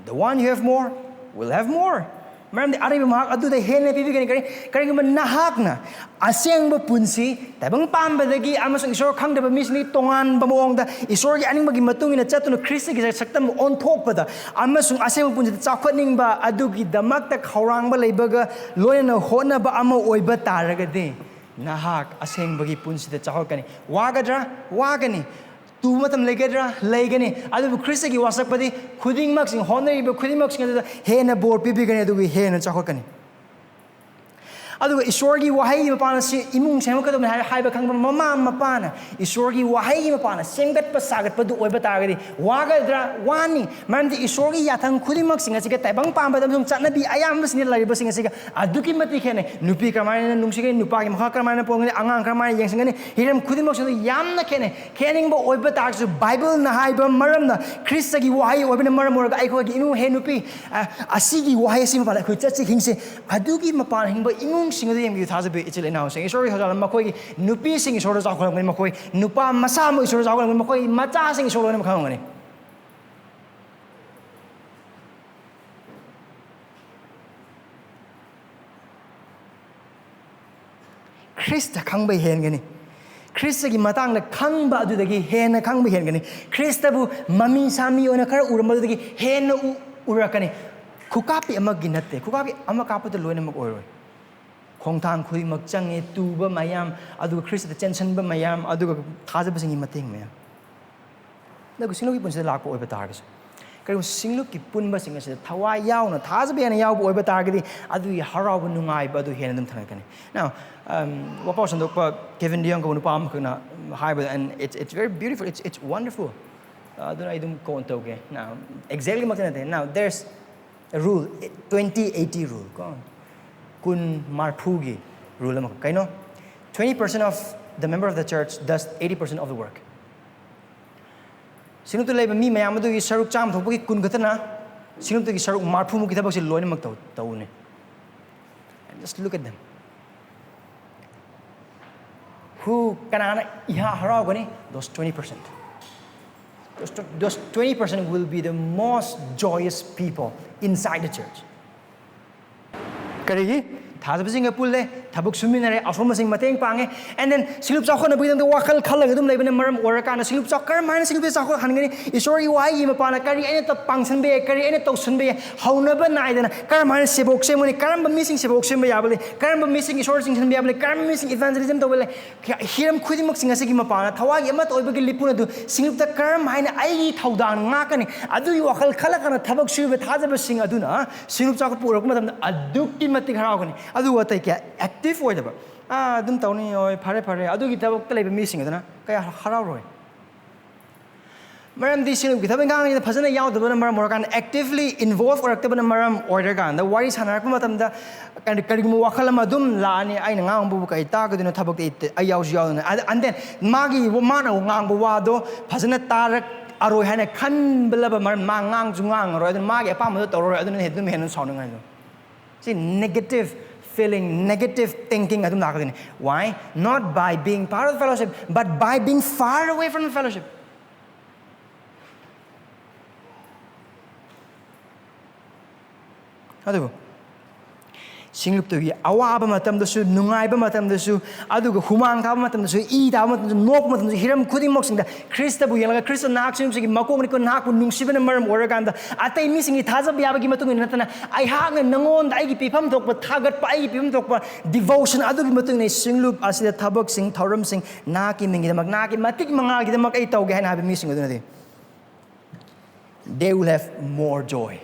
"The one you have more will have more." ꯃꯔꯝꯗꯤ ꯑꯔꯩꯕ ꯃꯍꯥꯛ ꯑꯗꯨꯗ ꯍꯦꯟꯅ ꯄꯤꯕꯤꯒꯅꯤ꯫ ꯀꯔꯤ, ꯀꯔꯤꯒꯨꯝꯕ ꯅꯍꯥꯛꯅ ꯑꯁꯦꯡꯕ ꯄꯨꯟꯁꯤ, ꯇꯥꯏꯕꯪ ꯄꯥꯟꯕꯗꯒꯤ ꯑꯃꯁꯨꯡ ꯏꯁꯣꯔ ꯈꯪꯗꯕ ꯃꯤꯁꯤꯡꯗꯒꯤ ꯇꯣꯉꯥꯟꯕ ꯃꯑꯣꯡꯗ ꯏꯁꯣꯔꯒꯤ ꯑꯅꯤꯡꯕꯒꯤ ꯃꯇꯨꯡ ꯏꯟꯅ ꯆꯠꯇꯨꯅ ꯈ꯭ꯔꯤꯁꯇꯒꯤ ꯁꯛꯇꯝ ꯑꯣꯟꯊꯣꯛꯄꯗ ꯑꯃꯁꯨꯡ ꯑꯁꯦꯡꯕ ꯄꯨꯟꯁꯤꯗ ꯆꯥꯎꯈꯠꯅꯤꯡꯕ ꯑꯗꯨꯒꯤꯗꯃꯛꯇ ꯈꯧꯔꯥꯡꯕ ꯂꯩꯕꯒ ꯂꯣꯏꯅꯅ ꯍꯣꯠꯅꯕ ꯑꯃ ꯑꯣꯏꯕ ꯇꯥꯔꯒꯗꯤ, ꯅꯍꯥꯛ ꯑꯁꯦꯡꯕꯒꯤ ꯄꯨꯟꯁꯤꯗ ꯆꯥꯎꯈꯠꯀꯅꯤ꯫ ꯋꯥꯒꯗ꯭ꯔꯥ? ꯋꯥꯒꯅꯤ꯫ ꯇꯨꯕ ꯃꯇꯝ ꯂꯩꯒꯗ꯭ꯔꯥ? ꯂꯩꯒꯅꯤ꯫ ꯑꯗꯨꯕꯨ ꯈ꯭ꯔꯤꯁꯇꯒꯤ ꯋꯥꯁꯛꯄꯗꯤ ꯈꯨꯗꯤꯡꯃꯛꯁꯤꯡ, ꯍꯣꯠꯅꯔꯤꯕ ꯈꯨꯗꯤꯡꯃꯛꯁꯤꯡ ꯑꯗꯨꯗ ꯍꯦꯟꯅ ꯕꯣꯔ ꯄꯤꯕꯤꯒꯅꯤ, ꯑꯗꯨꯒ ꯍꯦꯟꯅ ꯆꯥꯎꯈꯠꯀꯅꯤ꯫ ꯑꯗꯨꯒ ꯏꯁꯣꯔꯒꯤ ꯋꯥꯍꯩꯒꯤ ꯃꯄꯥꯟ ꯑꯁꯤ ꯏꯃꯨꯡ ꯁꯦꯝꯒꯠꯀꯗꯕꯅꯤ ꯍꯥꯏ-, ꯍꯥꯏꯕ ꯈꯪꯕ ꯃꯃꯥ ꯃꯄꯥꯅ ꯏꯁꯣꯔꯒꯤ ꯋꯥꯍꯩꯒꯤ ꯃꯄꯥꯟꯅ ꯁꯦꯝꯒꯠꯄ ꯁꯥꯒꯠꯄꯗꯨ ꯑꯣꯏꯕ ꯇꯥꯔꯒꯗꯤ ꯋꯥꯒꯗ꯭ꯔꯥ? ꯋꯥꯅꯤ꯫ ꯃꯔꯝꯗꯤ ꯏꯁꯣꯔꯒꯤ ꯌꯥꯊꯪ ꯈꯨꯗꯤꯡꯃꯛꯁꯤꯡ ꯑꯁꯤꯒ ꯇꯥꯏꯕꯪ ꯄꯥꯟꯕꯗ ꯑꯃꯁꯨꯡ ꯆꯠꯅꯕꯤ ꯑꯌꯥꯝꯕꯁꯤꯡꯗ ꯂꯩꯔꯤꯕꯁꯤꯡ ꯑꯁꯤꯒ ꯑꯗꯨꯛꯀꯤ ꯃꯇꯤꯛ ꯈꯦꯠꯅꯩ꯫ ꯅꯨꯄꯤ ꯀꯔꯝꯍꯥꯏꯅ ꯅꯨꯡꯁꯤꯒꯅꯤ, ꯅꯨꯄꯥꯒꯤ ꯃꯈꯥ ꯀꯔꯝꯍꯥꯏꯅ ꯄꯣꯟꯒꯅꯤ, ꯑꯉꯥꯡ ꯀꯔꯝꯍꯥꯏꯅ ꯌꯦꯡꯁꯤꯟꯒꯅꯤ, ꯍꯤꯔꯝ ꯈꯨꯗꯤꯡꯃꯛꯁꯤꯗ ꯌꯥꯝꯅ ꯈꯦꯠꯅꯩ꯫ ꯈꯦꯠꯅꯤꯡꯕ ꯑꯣꯏꯕ ꯇꯥꯔꯒꯁꯨ ꯕꯥꯏꯕꯜꯅ ꯍꯥꯏꯕ ꯃꯔꯝꯅ, ꯈ꯭ꯔꯤꯁꯇꯒꯤ ꯋꯥꯍꯩ ꯑꯣꯏꯕꯅ ꯃꯔꯝ ꯑꯣꯏꯔꯒ ꯑꯩꯈꯣꯏꯒꯤ ꯏꯃꯨꯡ, ꯍꯦ ꯅꯨꯄꯤ, ꯑ, ꯑꯁꯤꯒꯤ ꯋꯥꯍꯩ ꯑꯁꯤ ꯃꯄꯥꯟꯗ ꯑꯩꯈꯣꯏ ꯆꯠꯁꯤ ꯍꯤꯡꯁꯤ꯫ ꯑꯗꯨꯒꯤ ꯃꯄꯥꯟ ꯍꯤꯡꯕ ꯏꯃꯨꯡꯁꯤꯡ ꯑꯗꯨ ꯌꯦꯡꯕꯤꯌꯨ, ꯊꯥꯖꯕꯤꯌꯨ ꯏꯆꯤꯜ ꯏꯅꯥꯎꯁꯤꯡ꯫ ꯏꯁꯣꯔꯒꯤ ꯊꯧꯖꯥꯜꯅ ꯃꯈꯣꯏꯒꯤ ꯅꯨꯄꯤꯁꯤꯡ ꯏꯁꯣꯔꯗ ꯆꯥꯎꯈꯠꯂꯝꯒꯅꯤ, ꯃꯈꯣꯏ ꯅꯨꯄꯥ ꯃꯁꯥ ꯑꯃ ꯏꯁꯣꯔꯗ ꯆꯥꯎꯈꯠꯂꯝꯒꯅꯤ, ꯃꯈꯣꯏꯒꯤ ꯃꯆꯥꯁꯤꯡ ꯏꯁꯣꯔ ꯂꯣꯏꯅꯃꯛ ꯈꯪꯂꯝꯒꯅꯤ꯫ ꯈ꯭ꯔꯤꯁꯇ ꯈꯪꯕ ꯍꯦꯟꯒꯅꯤ꯫ ꯈ꯭ꯔꯤꯁꯇꯒꯤ ꯃꯇꯥꯡꯗ ꯈꯪꯕ ꯑꯗꯨꯗꯒꯤ ꯍꯦꯟꯅ ꯈꯪꯕ ꯍꯦꯟꯒꯅꯤ꯫ ꯈ꯭ꯔꯤꯁꯇꯕꯨ ꯃꯃꯤ ꯁꯥꯃꯤ ꯑꯣꯏꯅ ꯈꯔ ꯎꯔꯝꯕꯗꯨꯗꯒꯤ ꯍꯦꯟꯅ ꯎ-, ꯎꯔꯛꯀꯅꯤ꯫ ꯈꯨꯀꯥꯞꯄꯤ ꯑꯃꯒꯤ ꯅꯠꯇꯦ, ꯈꯨꯀꯥꯞꯄꯤ ꯑꯃ ꯀꯥꯞꯄꯗ ꯂꯣꯏꯅꯃꯛ ꯑꯣꯏꯔꯣꯏ꯫ ꯈꯣꯡꯊꯥꯡ ꯈꯨꯗꯤꯡꯃꯛ ꯆꯪꯉꯤ, ꯇꯨꯕ ꯃꯌꯥꯝ, ꯑꯗꯨꯒ ꯈ꯭ꯔꯤꯁꯇꯗ ꯆꯦꯟꯁꯤꯟꯕ ꯃꯌꯥꯝ, ꯑꯗꯨꯒ ꯊꯥꯖꯕꯁꯤꯡꯒꯤ ꯃꯇꯦꯡ ꯃꯌꯥꯝ꯫ ꯑꯗꯨꯒ ꯁꯤꯡꯂꯨꯞꯀꯤ ꯄꯨꯟꯁꯤꯗ ꯂꯥꯛꯄ ꯑꯣꯏꯕ ꯇꯥꯔꯒꯁꯨ, ꯀꯔꯤꯒꯨꯝꯕ ꯁꯤꯡꯂꯨꯞꯀꯤ ꯄꯨꯟꯕꯁꯤꯡ ꯑꯁꯤꯗ ꯊꯋꯥꯏ ꯌꯥꯎꯅ ꯊꯥꯖꯕ ꯍꯦꯟꯅ ꯌꯥꯎꯕ ꯑꯣꯏꯕ ꯇꯥꯔꯒꯗꯤ, ꯑꯗꯨꯒꯤ ꯍꯔꯥꯎꯕ ꯅꯨꯡꯉꯥꯏꯕ ꯑꯗꯨ ꯍꯦꯟꯅ ꯑꯗꯨꯝ ꯊꯟꯒꯠꯀꯅꯤ꯫ Now, um, ꯋꯥꯄꯥꯎ ꯁꯟꯗꯣꯛꯄ ꯀꯦꯚꯤꯟ ꯗꯤꯌꯣꯡ ꯀꯧꯕ ꯅꯨꯄꯥ ꯑꯃꯈꯛꯅ ꯍꯥꯏꯕꯗ, and it's, it's very beautiful, it's, it's wonderful. ꯑꯗꯨꯅ ꯑꯩ ꯑꯗꯨꯝ quote ꯇꯧꯒꯦ꯫ Now, exactly ꯃꯛꯇꯤ ꯅꯠꯇꯦ꯫ Now, there's a rule, twenty eighty rule ꯀꯣ, ꯀꯨꯟ ꯃꯔꯤꯐꯨꯒꯤ rule ꯑꯃꯈꯛ꯫ ꯀꯩꯅꯣ? Twenty percent of the member of the church does eighty percent of the work. ꯁꯤꯡꯂꯨꯞꯇ ꯂꯩꯕ ꯃꯤ ꯃꯌꯥꯝ ꯑꯗꯨꯒꯤ ꯁꯔꯨꯛ ꯆꯥꯝꯃ ꯊꯣꯛꯄꯒꯤ ꯀꯨꯟ ꯈꯛꯇꯅ ꯁꯤꯡꯂꯨꯞꯇꯒꯤ ꯁꯔꯨꯛ ꯃꯔꯤꯐꯨꯃꯨꯛꯀꯤ ꯊꯕꯛꯁꯦ ꯂꯣꯏꯅꯃꯛ ꯇꯧ-, ꯇꯧꯅꯤ꯫ And just look at them. Who, ꯀꯅꯥꯅ ꯏꯍꯥ ꯍꯔꯥꯎꯒꯅꯤ? Those twenty percent. Those tw-, those twenty percent will be the most joyous people inside the church. ꯀꯔꯤꯒꯤ? ꯊꯥꯖꯕꯁꯤꯡꯒ ꯄꯨꯜꯂꯦ, ꯊꯕꯛ ꯁꯨꯃꯤꯟꯅꯔꯦ, ꯑꯁꯣꯟꯕꯁꯤꯡ ꯃꯇꯦꯡ ꯄꯥꯡꯉꯦ꯫ And then ꯁꯤꯡꯂꯨꯞ ꯆꯥꯎꯈꯠꯅꯕꯒꯤꯗꯃꯛꯇ ꯋꯥꯈꯜ ꯈꯜꯂꯒ ꯑꯗꯨꯝ ꯂꯩꯕꯅ ꯃꯔꯝ ꯑꯣꯏꯔꯀꯥꯟꯗ ꯁꯤꯡꯂꯨꯞ ꯆꯥꯎ-, ꯀꯔꯝ ꯍꯥꯏꯅ ꯁꯤꯡꯂꯨꯞꯁꯦ ꯆꯥꯎꯈꯠꯍꯟꯒꯅꯤ? ꯏꯁꯣꯔꯒꯤ ꯋꯥꯍꯩꯒꯤ ꯃꯄꯥꯟꯅ ꯀꯔꯤ ꯑꯩꯅ ꯇ-, ꯄꯥꯡꯁꯤꯟꯕ ꯌꯥꯏ, ꯀꯔꯤ ꯑꯩꯅ ꯇꯧꯁꯤꯟꯕ ꯌꯥꯏ, ꯍꯧꯅꯕ ꯅꯥꯏꯗꯅ ꯀꯔꯝ ꯍꯥꯏꯅ ꯁꯦꯕꯣꯛ ꯁꯦꯝꯒꯅꯤ, ꯀꯔꯝꯕ ꯃꯤꯁꯤꯡ ꯁꯦꯕꯣꯛ ꯁꯦꯝꯕ ꯌꯥꯕ ꯂꯩ, ꯀꯔꯝꯕ ꯃꯤꯁꯤꯡ ꯏꯁꯣꯔ ꯆꯤꯡꯁꯤꯟꯕ ꯌꯥꯕ ꯂꯩ, ꯀꯔꯝꯕ ꯃꯤꯁꯤꯡ evangelism ꯇꯧꯕ ꯂꯩ, ꯍꯤꯔꯝ ꯈꯨꯗꯤꯡꯃꯛꯁꯤꯡ ꯑꯁꯤꯒꯤ ꯃꯄꯥꯟꯅ ꯊꯋꯥꯏꯒꯤ ꯑꯃꯠꯇ ꯑꯣꯏꯕꯒꯤ ꯂꯤꯄꯨꯟ ꯑꯗꯨ ꯁꯤꯡꯂꯨꯞꯇ ꯀꯔꯝ ꯍꯥꯏꯅ ꯑꯩꯒꯤ ꯊꯧꯗꯥꯡ ꯉꯥꯛꯀꯅꯤ? ꯑꯗꯨꯒꯤ ꯋꯥꯈꯜ ꯈꯜꯂꯀꯥꯟꯗ ꯊꯕꯛ ꯁꯨꯔꯤꯕ ꯊꯥꯖꯕꯁꯤꯡ ꯑꯗꯨꯅ ꯁꯤꯡꯂꯨꯞ ꯆꯥꯎꯈꯠꯄ ꯎꯔꯛꯄ ꯃꯇꯝꯗ ꯑꯗꯨꯛꯀꯤ ꯃꯇꯤꯛ ꯍꯔꯥꯎꯒꯅꯤ꯫ ꯑꯗꯨꯒ ꯑꯇꯩ ꯀꯌꯥ active ꯑꯣꯏꯗꯕ, "ꯑꯥ, ꯑꯗꯨꯝ ꯇꯧꯅꯤ, ꯍꯣꯏ, ꯐꯔꯦ, ꯐꯔꯦ", ꯑꯗꯨꯒꯤ ꯊꯕꯛꯇ ꯂꯩꯕ ꯃꯤꯁꯤꯡ ꯑꯗꯨꯅ ꯀꯌꯥ ꯍꯔꯥꯎꯔꯣꯏ꯫ ꯃꯔꯝꯗꯤ ꯁꯤꯡꯂꯨꯞꯀꯤ ꯊꯕꯛ ꯏꯪꯈꯥꯡꯁꯤꯗ ꯐꯖꯅ ꯌꯥꯎꯗꯕꯅ ꯃꯔꯝ ꯑꯣꯏꯔꯀꯥꯟꯗ, actively involve ꯑꯣꯏꯔꯛꯇꯕꯅ ꯃꯔꯝ ꯑꯣꯏꯔꯀꯥꯟꯗ, ꯋꯥꯔꯤ ꯁꯥꯟꯅꯔꯛꯄ ꯃꯇꯝꯗ ꯀꯔꯤ-, ꯀꯔꯤꯒꯨꯝꯕ ꯋꯥꯈꯜ ꯑꯃ ꯑꯗꯨꯝ ꯂꯥꯛꯑꯅꯤ, "ꯑꯩꯅ ꯉꯥꯡꯕꯕꯨ ꯀꯔꯤ ꯇꯥꯒꯗꯣꯏꯅꯣ, ꯊꯕꯛꯇ ꯑꯩ, ꯑꯩ ꯌꯥꯎꯁꯨ ꯌꯥꯎꯗꯅ"꯫ ꯑꯗ-, and then ꯃꯥꯒꯤ ꯃꯥꯅ ꯉꯥꯡꯕ ꯋꯥꯗꯣ ꯐꯖꯅ ꯇꯥꯔꯛꯑꯔꯣꯏ ꯍꯥꯏꯅ ꯈꯟꯕꯂꯕ ꯃꯔꯝ ꯃꯥ ꯉꯥꯡꯁꯨ ꯉꯥꯡꯉꯔꯣꯏ, ꯑꯗꯨꯅ ꯃꯥꯒꯤ ꯑꯄꯥꯝꯕꯗꯣ ꯇꯧꯔꯔꯣꯏ, ꯑꯗꯨꯅ ꯑꯗꯨꯝ ꯍꯦꯟꯅ ꯁꯥꯎꯅꯤꯡꯉꯥꯏꯗꯣ꯫ ꯁꯤ negative feeling, negative thinking ꯑꯗꯨꯝ ꯂꯥꯛꯀꯗꯣꯏꯅꯤ꯫ Why? Not by being part of the fellowship, but by being far away from the fellowship. ꯑꯗꯨꯕꯨ ꯁꯤꯡꯂꯨꯞꯇꯨꯒꯤ ꯑꯋꯥꯕ ꯃꯇꯝꯗꯁꯨ, ꯅꯨꯡꯉꯥꯏꯕ ꯃꯇꯝꯗꯁꯨ, ꯑꯗꯨꯒ ꯍꯨꯃꯥꯡ ꯇꯥꯕ ꯃꯇꯝꯗꯁꯨ, ꯏ ꯇꯥꯕ ꯃꯇꯝꯗꯁꯨ, ꯅꯣꯛꯄ ꯃꯇꯝꯗꯁꯨ, ꯍꯤꯔꯝ ꯈꯨꯗꯤꯡꯃꯛꯁꯤꯡꯗ ꯈ꯭ꯔꯤꯁꯇꯕꯨ ꯌꯦꯡꯂꯒ, "ꯈ꯭ꯔꯤꯁꯇ ꯅꯍꯥꯛ ꯁꯤꯡꯂꯨꯞꯁꯤꯒꯤ ꯃꯀꯣꯛꯅꯤꯀꯣ, ꯅꯍꯥꯛꯄꯨ ꯅꯨꯡꯁꯤꯕꯅ ꯃꯔꯝ ꯑꯣꯏꯔꯀꯥꯟꯗ ꯑꯇꯩ ꯃꯤꯁꯤꯡꯒꯤ ꯊꯥꯖꯕ ꯌꯥꯕꯒꯤ ꯃꯇꯨꯡ ꯏꯟꯅ ꯅꯠꯇꯅ ꯑꯩꯍꯥꯛꯅ ꯅꯉꯣꯟꯗ ꯑꯩꯒꯤ ꯄꯤꯐꯝ ꯊꯣꯛꯄ ꯊꯥꯒꯠꯄ, ꯑꯩꯒꯤ ꯄꯤꯐꯝ ꯊꯣꯛꯄ devotion ꯑꯗꯨꯒꯤ ꯃꯇꯨꯡ ꯏꯟꯅ ꯁꯤꯡꯂꯨꯞ ꯑꯁꯤꯗ ꯊꯕꯛꯁꯤꯡ, ꯊꯧꯔꯝꯁꯤꯡ ꯅꯍꯥꯛꯀꯤ ꯃꯤꯡꯒꯤꯗꯃꯛ, ꯅꯍꯥꯛꯀꯤ ꯃꯇꯤꯛ ꯃꯉꯥꯒꯤꯗꯃꯛ ꯑꯩ ꯇꯧꯒꯦ" ꯍꯥꯏꯅ ꯍꯥꯏꯕ ꯃꯤꯁꯤꯡ ꯑꯗꯨꯅꯗꯤ, they will have more joy.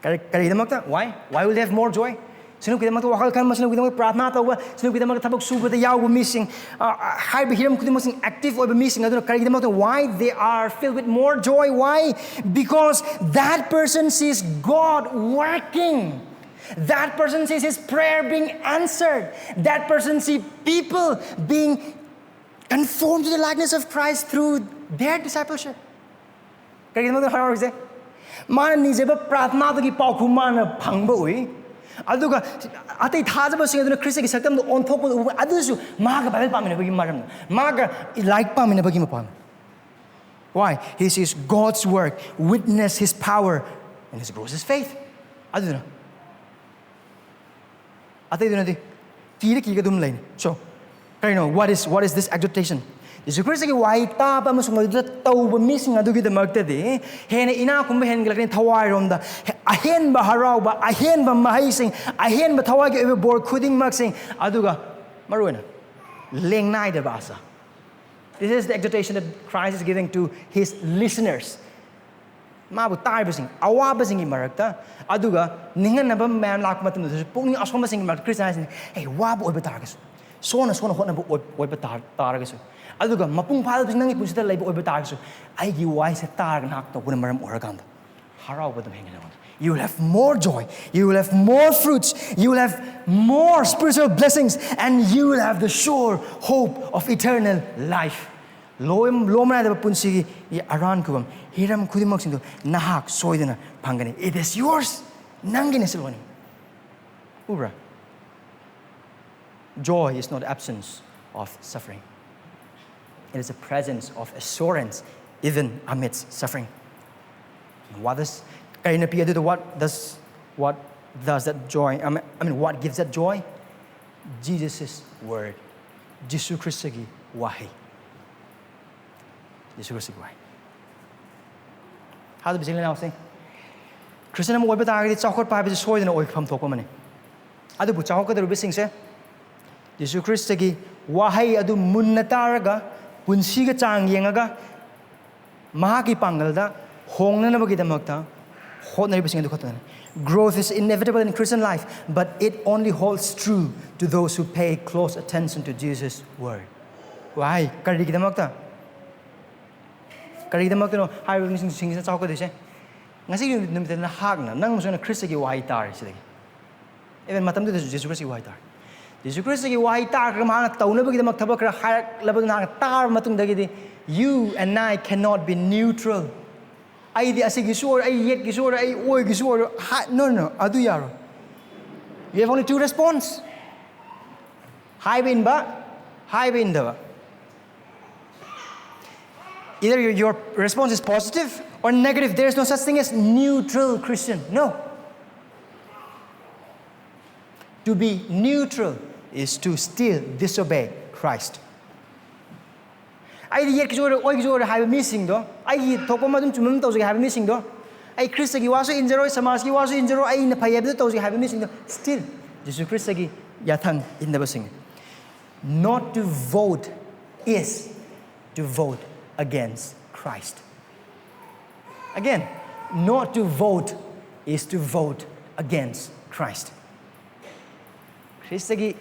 ꯀꯔꯤ-, ꯀꯔꯤꯒꯤꯗꯃꯛꯇ? Why? Why will they have more joy? ꯁꯤꯡꯂꯨꯞꯀꯤꯗꯃꯛꯇ ꯋꯥꯈꯜ ꯈꯟꯕ, ꯁꯤꯡꯂꯨꯞꯀꯤꯗꯃꯛꯇ ꯄ꯭ꯔꯥꯊꯅꯥ ꯇꯧꯕ, ꯁꯤꯡꯂꯨꯞꯀꯤꯗꯃꯛꯇ ꯊꯕꯛ ꯁꯨꯕꯗ ꯌꯥꯎꯕ ꯃꯤꯁꯤꯡ, ꯑ, ꯑ, ꯍꯥꯏꯔꯤꯕ ꯍꯤꯔꯝ ꯈꯨꯗꯤꯡꯃꯛꯁꯤꯡ active ꯑꯣꯏꯕ ꯃꯤꯁꯤꯡ ꯑꯗꯨꯅ ꯀꯔꯤꯒꯤꯗꯃꯛꯇ? Why they are filled with more joy? Why? Because that person sees God working. That person sees his prayer being answered. That person sees people being conformed to the likeness of Christ through their discipleship. ꯀꯔꯤꯒꯤꯗꯃꯛꯇ ꯍꯔꯥꯎꯔꯤꯁꯦ? ꯃꯥꯅ ꯅꯤꯖꯕ ꯄ꯭ꯔꯥꯊꯅꯥꯗꯨꯒꯤ ꯄꯥꯎꯈꯨꯝ ꯃꯥꯅ ꯐꯪꯕ ꯎꯏ, ꯑꯗꯨꯒ ꯑꯇꯩ ꯊꯥꯖꯕꯁꯤꯡ ꯑꯗꯨꯅ ꯈ꯭ꯔꯤꯁꯇꯒꯤ ꯁꯛꯇꯝꯗ ꯑꯣꯟꯊꯣꯛꯄꯗꯨ ꯎꯕ, ꯑꯗꯨꯁꯨ ꯃꯥꯒ ꯕꯥꯏꯕꯜ ꯄꯥꯃꯤꯟꯅꯕꯒꯤ ꯃꯔꯝꯅ, ꯃꯥꯒ ꯂꯥꯏꯔꯤꯛ ꯄꯥꯃꯤꯟꯅꯕꯒꯤ ꯃꯄꯥꯟ. Why? He sees God's work, witness his power, and this grows his faith. ꯑꯗꯨꯅ ꯑꯇꯩꯗꯨꯅꯗꯤ ꯀꯤꯔ ꯀꯤꯔꯒ ꯑꯗꯨꯝ ꯂꯩꯅꯤ꯫ So ꯀꯔꯤꯅꯣ? What is, what is this exhortation? ꯖꯤꯁꯨ ꯈ꯭ꯔꯤꯁꯇꯒꯤ ꯋꯥꯍꯩ ꯇꯥꯕ ꯑꯃꯁꯨꯡ ꯃꯗꯨꯗ ꯇꯧꯕ ꯃꯤꯁꯤꯡ ꯑꯗꯨꯒꯤꯗꯃꯛꯇꯗꯤ ꯍꯦꯟꯅ ꯏꯅꯥꯛ ꯈꯨꯟꯕ ꯍꯦꯟꯒꯠꯂꯛꯀꯅꯤ꯫ ꯊꯋꯥꯏꯔꯣꯝꯗ ꯑꯍꯦꯟꯕ ꯍꯔꯥꯎꯕ, ꯑꯍꯦꯟꯕ ꯃꯍꯩꯁꯤꯡ, ꯑꯍꯦꯟꯕ ꯊꯋꯥꯏꯒꯤ ꯑꯣꯏꯕ ꯕꯣꯔ ꯈꯨꯗꯤꯡꯃꯛꯁꯤꯡ, ꯑꯗꯨꯒ ꯃꯔꯨꯑꯣꯏꯅ ꯂꯦꯡꯅꯥꯏꯗꯕ ꯑꯁꯥ꯫ This is the exhortation that Christ is giving to his listeners. ꯃꯥꯕꯨ ꯇꯥꯔꯤꯕꯁꯤꯡ, ꯑꯋꯥꯕꯁꯤꯡꯒꯤ ꯃꯔꯛꯇ, ꯑꯗꯨꯒ ꯅꯤꯡꯍꯟꯅꯕ ꯃꯌꯥꯝ ꯂꯥꯛꯄ ꯃꯇꯝꯗꯁꯨ ꯄꯨꯛꯅꯤꯡ ꯑꯁꯣꯟꯕꯁꯤꯡꯒꯤ ꯃꯔꯛꯇ ꯈ꯭ꯔꯤꯁꯇ ꯍꯥꯏꯁꯤꯅ, ꯑꯩ ꯋꯥꯕ ꯑꯣꯏꯕ ꯇꯥꯔꯒꯁꯨ, ꯁꯣꯟꯅ ꯁꯣꯟꯅ ꯍꯣꯠꯅꯕ ꯑꯣꯏ-, ꯑꯣꯏꯕ ꯇꯥ-, ꯇꯥꯔꯒꯁꯨ, ꯑꯗꯨꯒ ꯃꯄꯨꯡ ꯐꯥꯗꯕꯁꯤꯡ ꯅꯪꯒꯤ ꯄꯨꯟꯁꯤꯗ ꯂꯩꯕ ꯑꯣꯏꯕ ꯇꯥꯔꯒꯁꯨ, ꯑꯩꯒꯤ ꯋꯥꯍꯩꯁꯦ ꯇꯥꯔꯒ ꯅꯍꯥꯛ ꯇꯧꯕꯅ ꯃꯔꯝ ꯑꯣꯏꯔꯀꯥꯟꯗ ꯍꯔꯥꯎꯕ ꯑꯗꯨꯝ ꯍꯦꯟꯒꯠꯂꯛꯀꯅꯤ꯫ You will have more joy, you will have more fruits, you will have more spiritual blessings, and you will have the sure hope of eternal life. ꯂꯣꯏ-, ꯂꯣꯝ ꯅꯥꯏꯗꯕ ꯄꯨꯟꯁꯤꯒꯤ ꯑꯔꯥꯟ ꯈꯨꯕꯝ, ꯍꯤꯔꯝ ꯈꯨꯗꯤꯡꯃꯛꯁꯤꯡꯗꯨ ꯅꯍꯥꯛ ꯁꯣꯏꯗꯅ ꯐꯪꯒꯅꯤ꯫ It is yours. ꯅꯪꯒꯤꯅꯦ ꯁꯤ ꯂꯣꯏꯅ꯫ ꯎꯕ꯭ꯔꯥ? Joy is not absence of suffering. It is a presence of assurance even amidst suffering. What does, ꯀꯔꯤꯅ ꯄꯤ ꯑꯗꯨꯗ? What does, what does that joy, I mean, I mean, what gives that joy? Jesus' word. ꯖꯤꯁꯨ ꯈ꯭ꯔꯤꯁꯇꯒꯤ ꯋꯥꯍꯩ꯫ ꯖꯤꯁꯨ ꯈ꯭ꯔꯤꯁꯇꯒꯤ ꯋꯥꯍꯩ꯫ ꯊꯥꯖꯕꯁꯤꯡ ꯂꯩꯅꯥꯎꯁꯤꯡ, Christian ꯑꯃ ꯑꯣꯏꯕ ꯇꯥꯔꯒꯗꯤ ꯆꯥꯎꯈꯠꯄ ꯍꯥꯏꯕꯁꯤ ꯁꯣꯏꯗꯅ ꯑꯣꯏꯐꯝ ꯊꯣꯛꯄ ꯑꯃꯅꯤ꯫ ꯑꯗꯨꯕꯨ ꯆꯥꯎꯈꯠꯀꯗꯧꯔꯤꯕꯁꯤꯡꯁꯦ ꯖꯤꯁꯨ ꯈ꯭ꯔꯤꯁꯇꯒꯤ ꯋꯥꯍꯩ ꯑꯗꯨ ꯃꯨꯟꯅ ꯇꯥꯔꯒ, ꯄꯨꯟꯁꯤꯒ ꯆꯥꯡ ꯌꯦꯡꯉꯒ, ꯃꯍꯥꯛꯀꯤ ꯄꯥꯡꯒꯜꯗ ꯍꯣꯡꯅꯅꯕꯒꯤꯗꯃꯛꯇ ꯍꯣꯠꯅꯔꯤꯕꯁꯤꯡ ꯑꯗꯨ ꯈꯛꯇꯅꯤ꯫ Growth is inevitable in Christian life, but it only holds true to those who pay close attention to Jesus' word. ꯋꯥꯍꯩ ꯀꯔꯤꯒꯤꯗꯃꯛꯇ? ꯀꯔꯤꯒꯤꯗꯃꯛꯇꯅꯣ ꯍꯥꯏꯔꯤꯕꯁꯤꯡꯁꯤꯅ ꯆꯥꯎꯈꯠꯀꯗꯣꯏꯁꯦ? ꯉꯁꯤꯒꯤ ꯅꯨꯃꯤꯠꯇ ꯅꯍꯥꯛꯅ, ꯅꯪ ꯑꯃꯁꯨꯡ ꯑꯩꯅ ꯈ꯭ꯔꯤꯁꯇꯒꯤ ꯋꯥꯍꯩ ꯇꯥꯔꯦ ꯁꯤꯗꯒꯤ꯫ Even ꯃꯇꯝꯗꯨꯗꯁꯨ ꯖꯤꯁꯨ ꯈ꯭ꯔꯤꯁꯇꯒꯤ ꯋꯥꯍꯩ ꯇꯥꯔꯦ꯫ ꯖꯤꯁꯨ ꯈ꯭ꯔꯤꯁꯇꯒꯤ ꯋꯥꯍꯩ ꯇꯥꯔꯒ ꯃꯍꯥꯛꯅ ꯇꯧꯅꯕꯒꯤꯗꯃꯛ ꯊꯕꯛ ꯈꯔ ꯍꯥꯏꯔꯛꯂꯕꯗꯨ ꯅꯍꯥꯛꯅ ꯇꯥꯔꯕ ꯃꯇꯨꯡꯗꯒꯤꯗꯤ, you and I cannot be neutral. ꯑꯩꯗꯤ ꯑꯁꯤꯒꯤꯁꯨ ꯑꯣꯏꯔꯣ, ꯑꯩ ꯌꯦꯠꯀꯤꯁꯨ ꯑꯣꯏꯔꯣ, ꯑꯩ ꯑꯣꯏꯒꯤꯁꯨ ꯑꯣꯏꯔꯣ, ꯍꯥꯏ-, no, no, no, ꯑꯗꯨ ꯌꯥꯔꯣꯏ꯫ You have only two response. ꯍꯥꯏꯕ ꯏꯟꯕ, ꯍꯥꯏꯕ ꯏꯟꯗꯕ꯫ Either your, your response is positive or negative. There is no such thing as neutral Christian. No. To be neutral is to still disobey Christ. ꯑꯩꯗꯤ ꯌꯦꯠꯀꯤꯁꯨ ꯑꯣꯏꯔꯣꯏ, ꯑꯣꯏꯒꯤꯁꯨ ꯑꯣꯏꯔꯣꯏ ꯍꯥꯏꯕ ꯃꯤꯁꯤꯡꯗꯣ, ꯑꯩꯒꯤ ꯊꯣꯛꯄ ꯑꯃ ꯑꯗꯨꯝ ꯆꯨꯝꯕ ꯑꯗꯨꯝ ꯇꯧꯖꯒꯦ ꯍꯥꯏꯕ ꯃꯤꯁꯤꯡꯗꯣ, ꯑꯩ ꯈ꯭ꯔꯤꯁꯇꯒꯤ ꯋꯥꯁꯨ ꯏꯟꯖꯔꯣꯏ, ꯁꯃꯥꯖꯀꯤ ꯋꯥꯁꯨ ꯏꯟꯖꯔꯣꯏ, ꯑꯩꯅ ꯐꯩ ꯍꯥꯏꯕꯗꯨ ꯇꯧꯖꯒꯦ ꯍꯥꯏꯕ ꯃꯤꯁꯤꯡꯗꯣ, still ꯖꯤꯁꯨ ꯈ꯭ꯔꯤꯁꯇꯒꯤ ꯌꯥꯊꯪ ꯏꯟꯗꯕꯁꯤꯡꯅꯤ. Not to vote is to vote against Christ. Again, not to vote is to vote against Christ. ꯈ꯭ꯔꯤꯁꯇꯒꯤ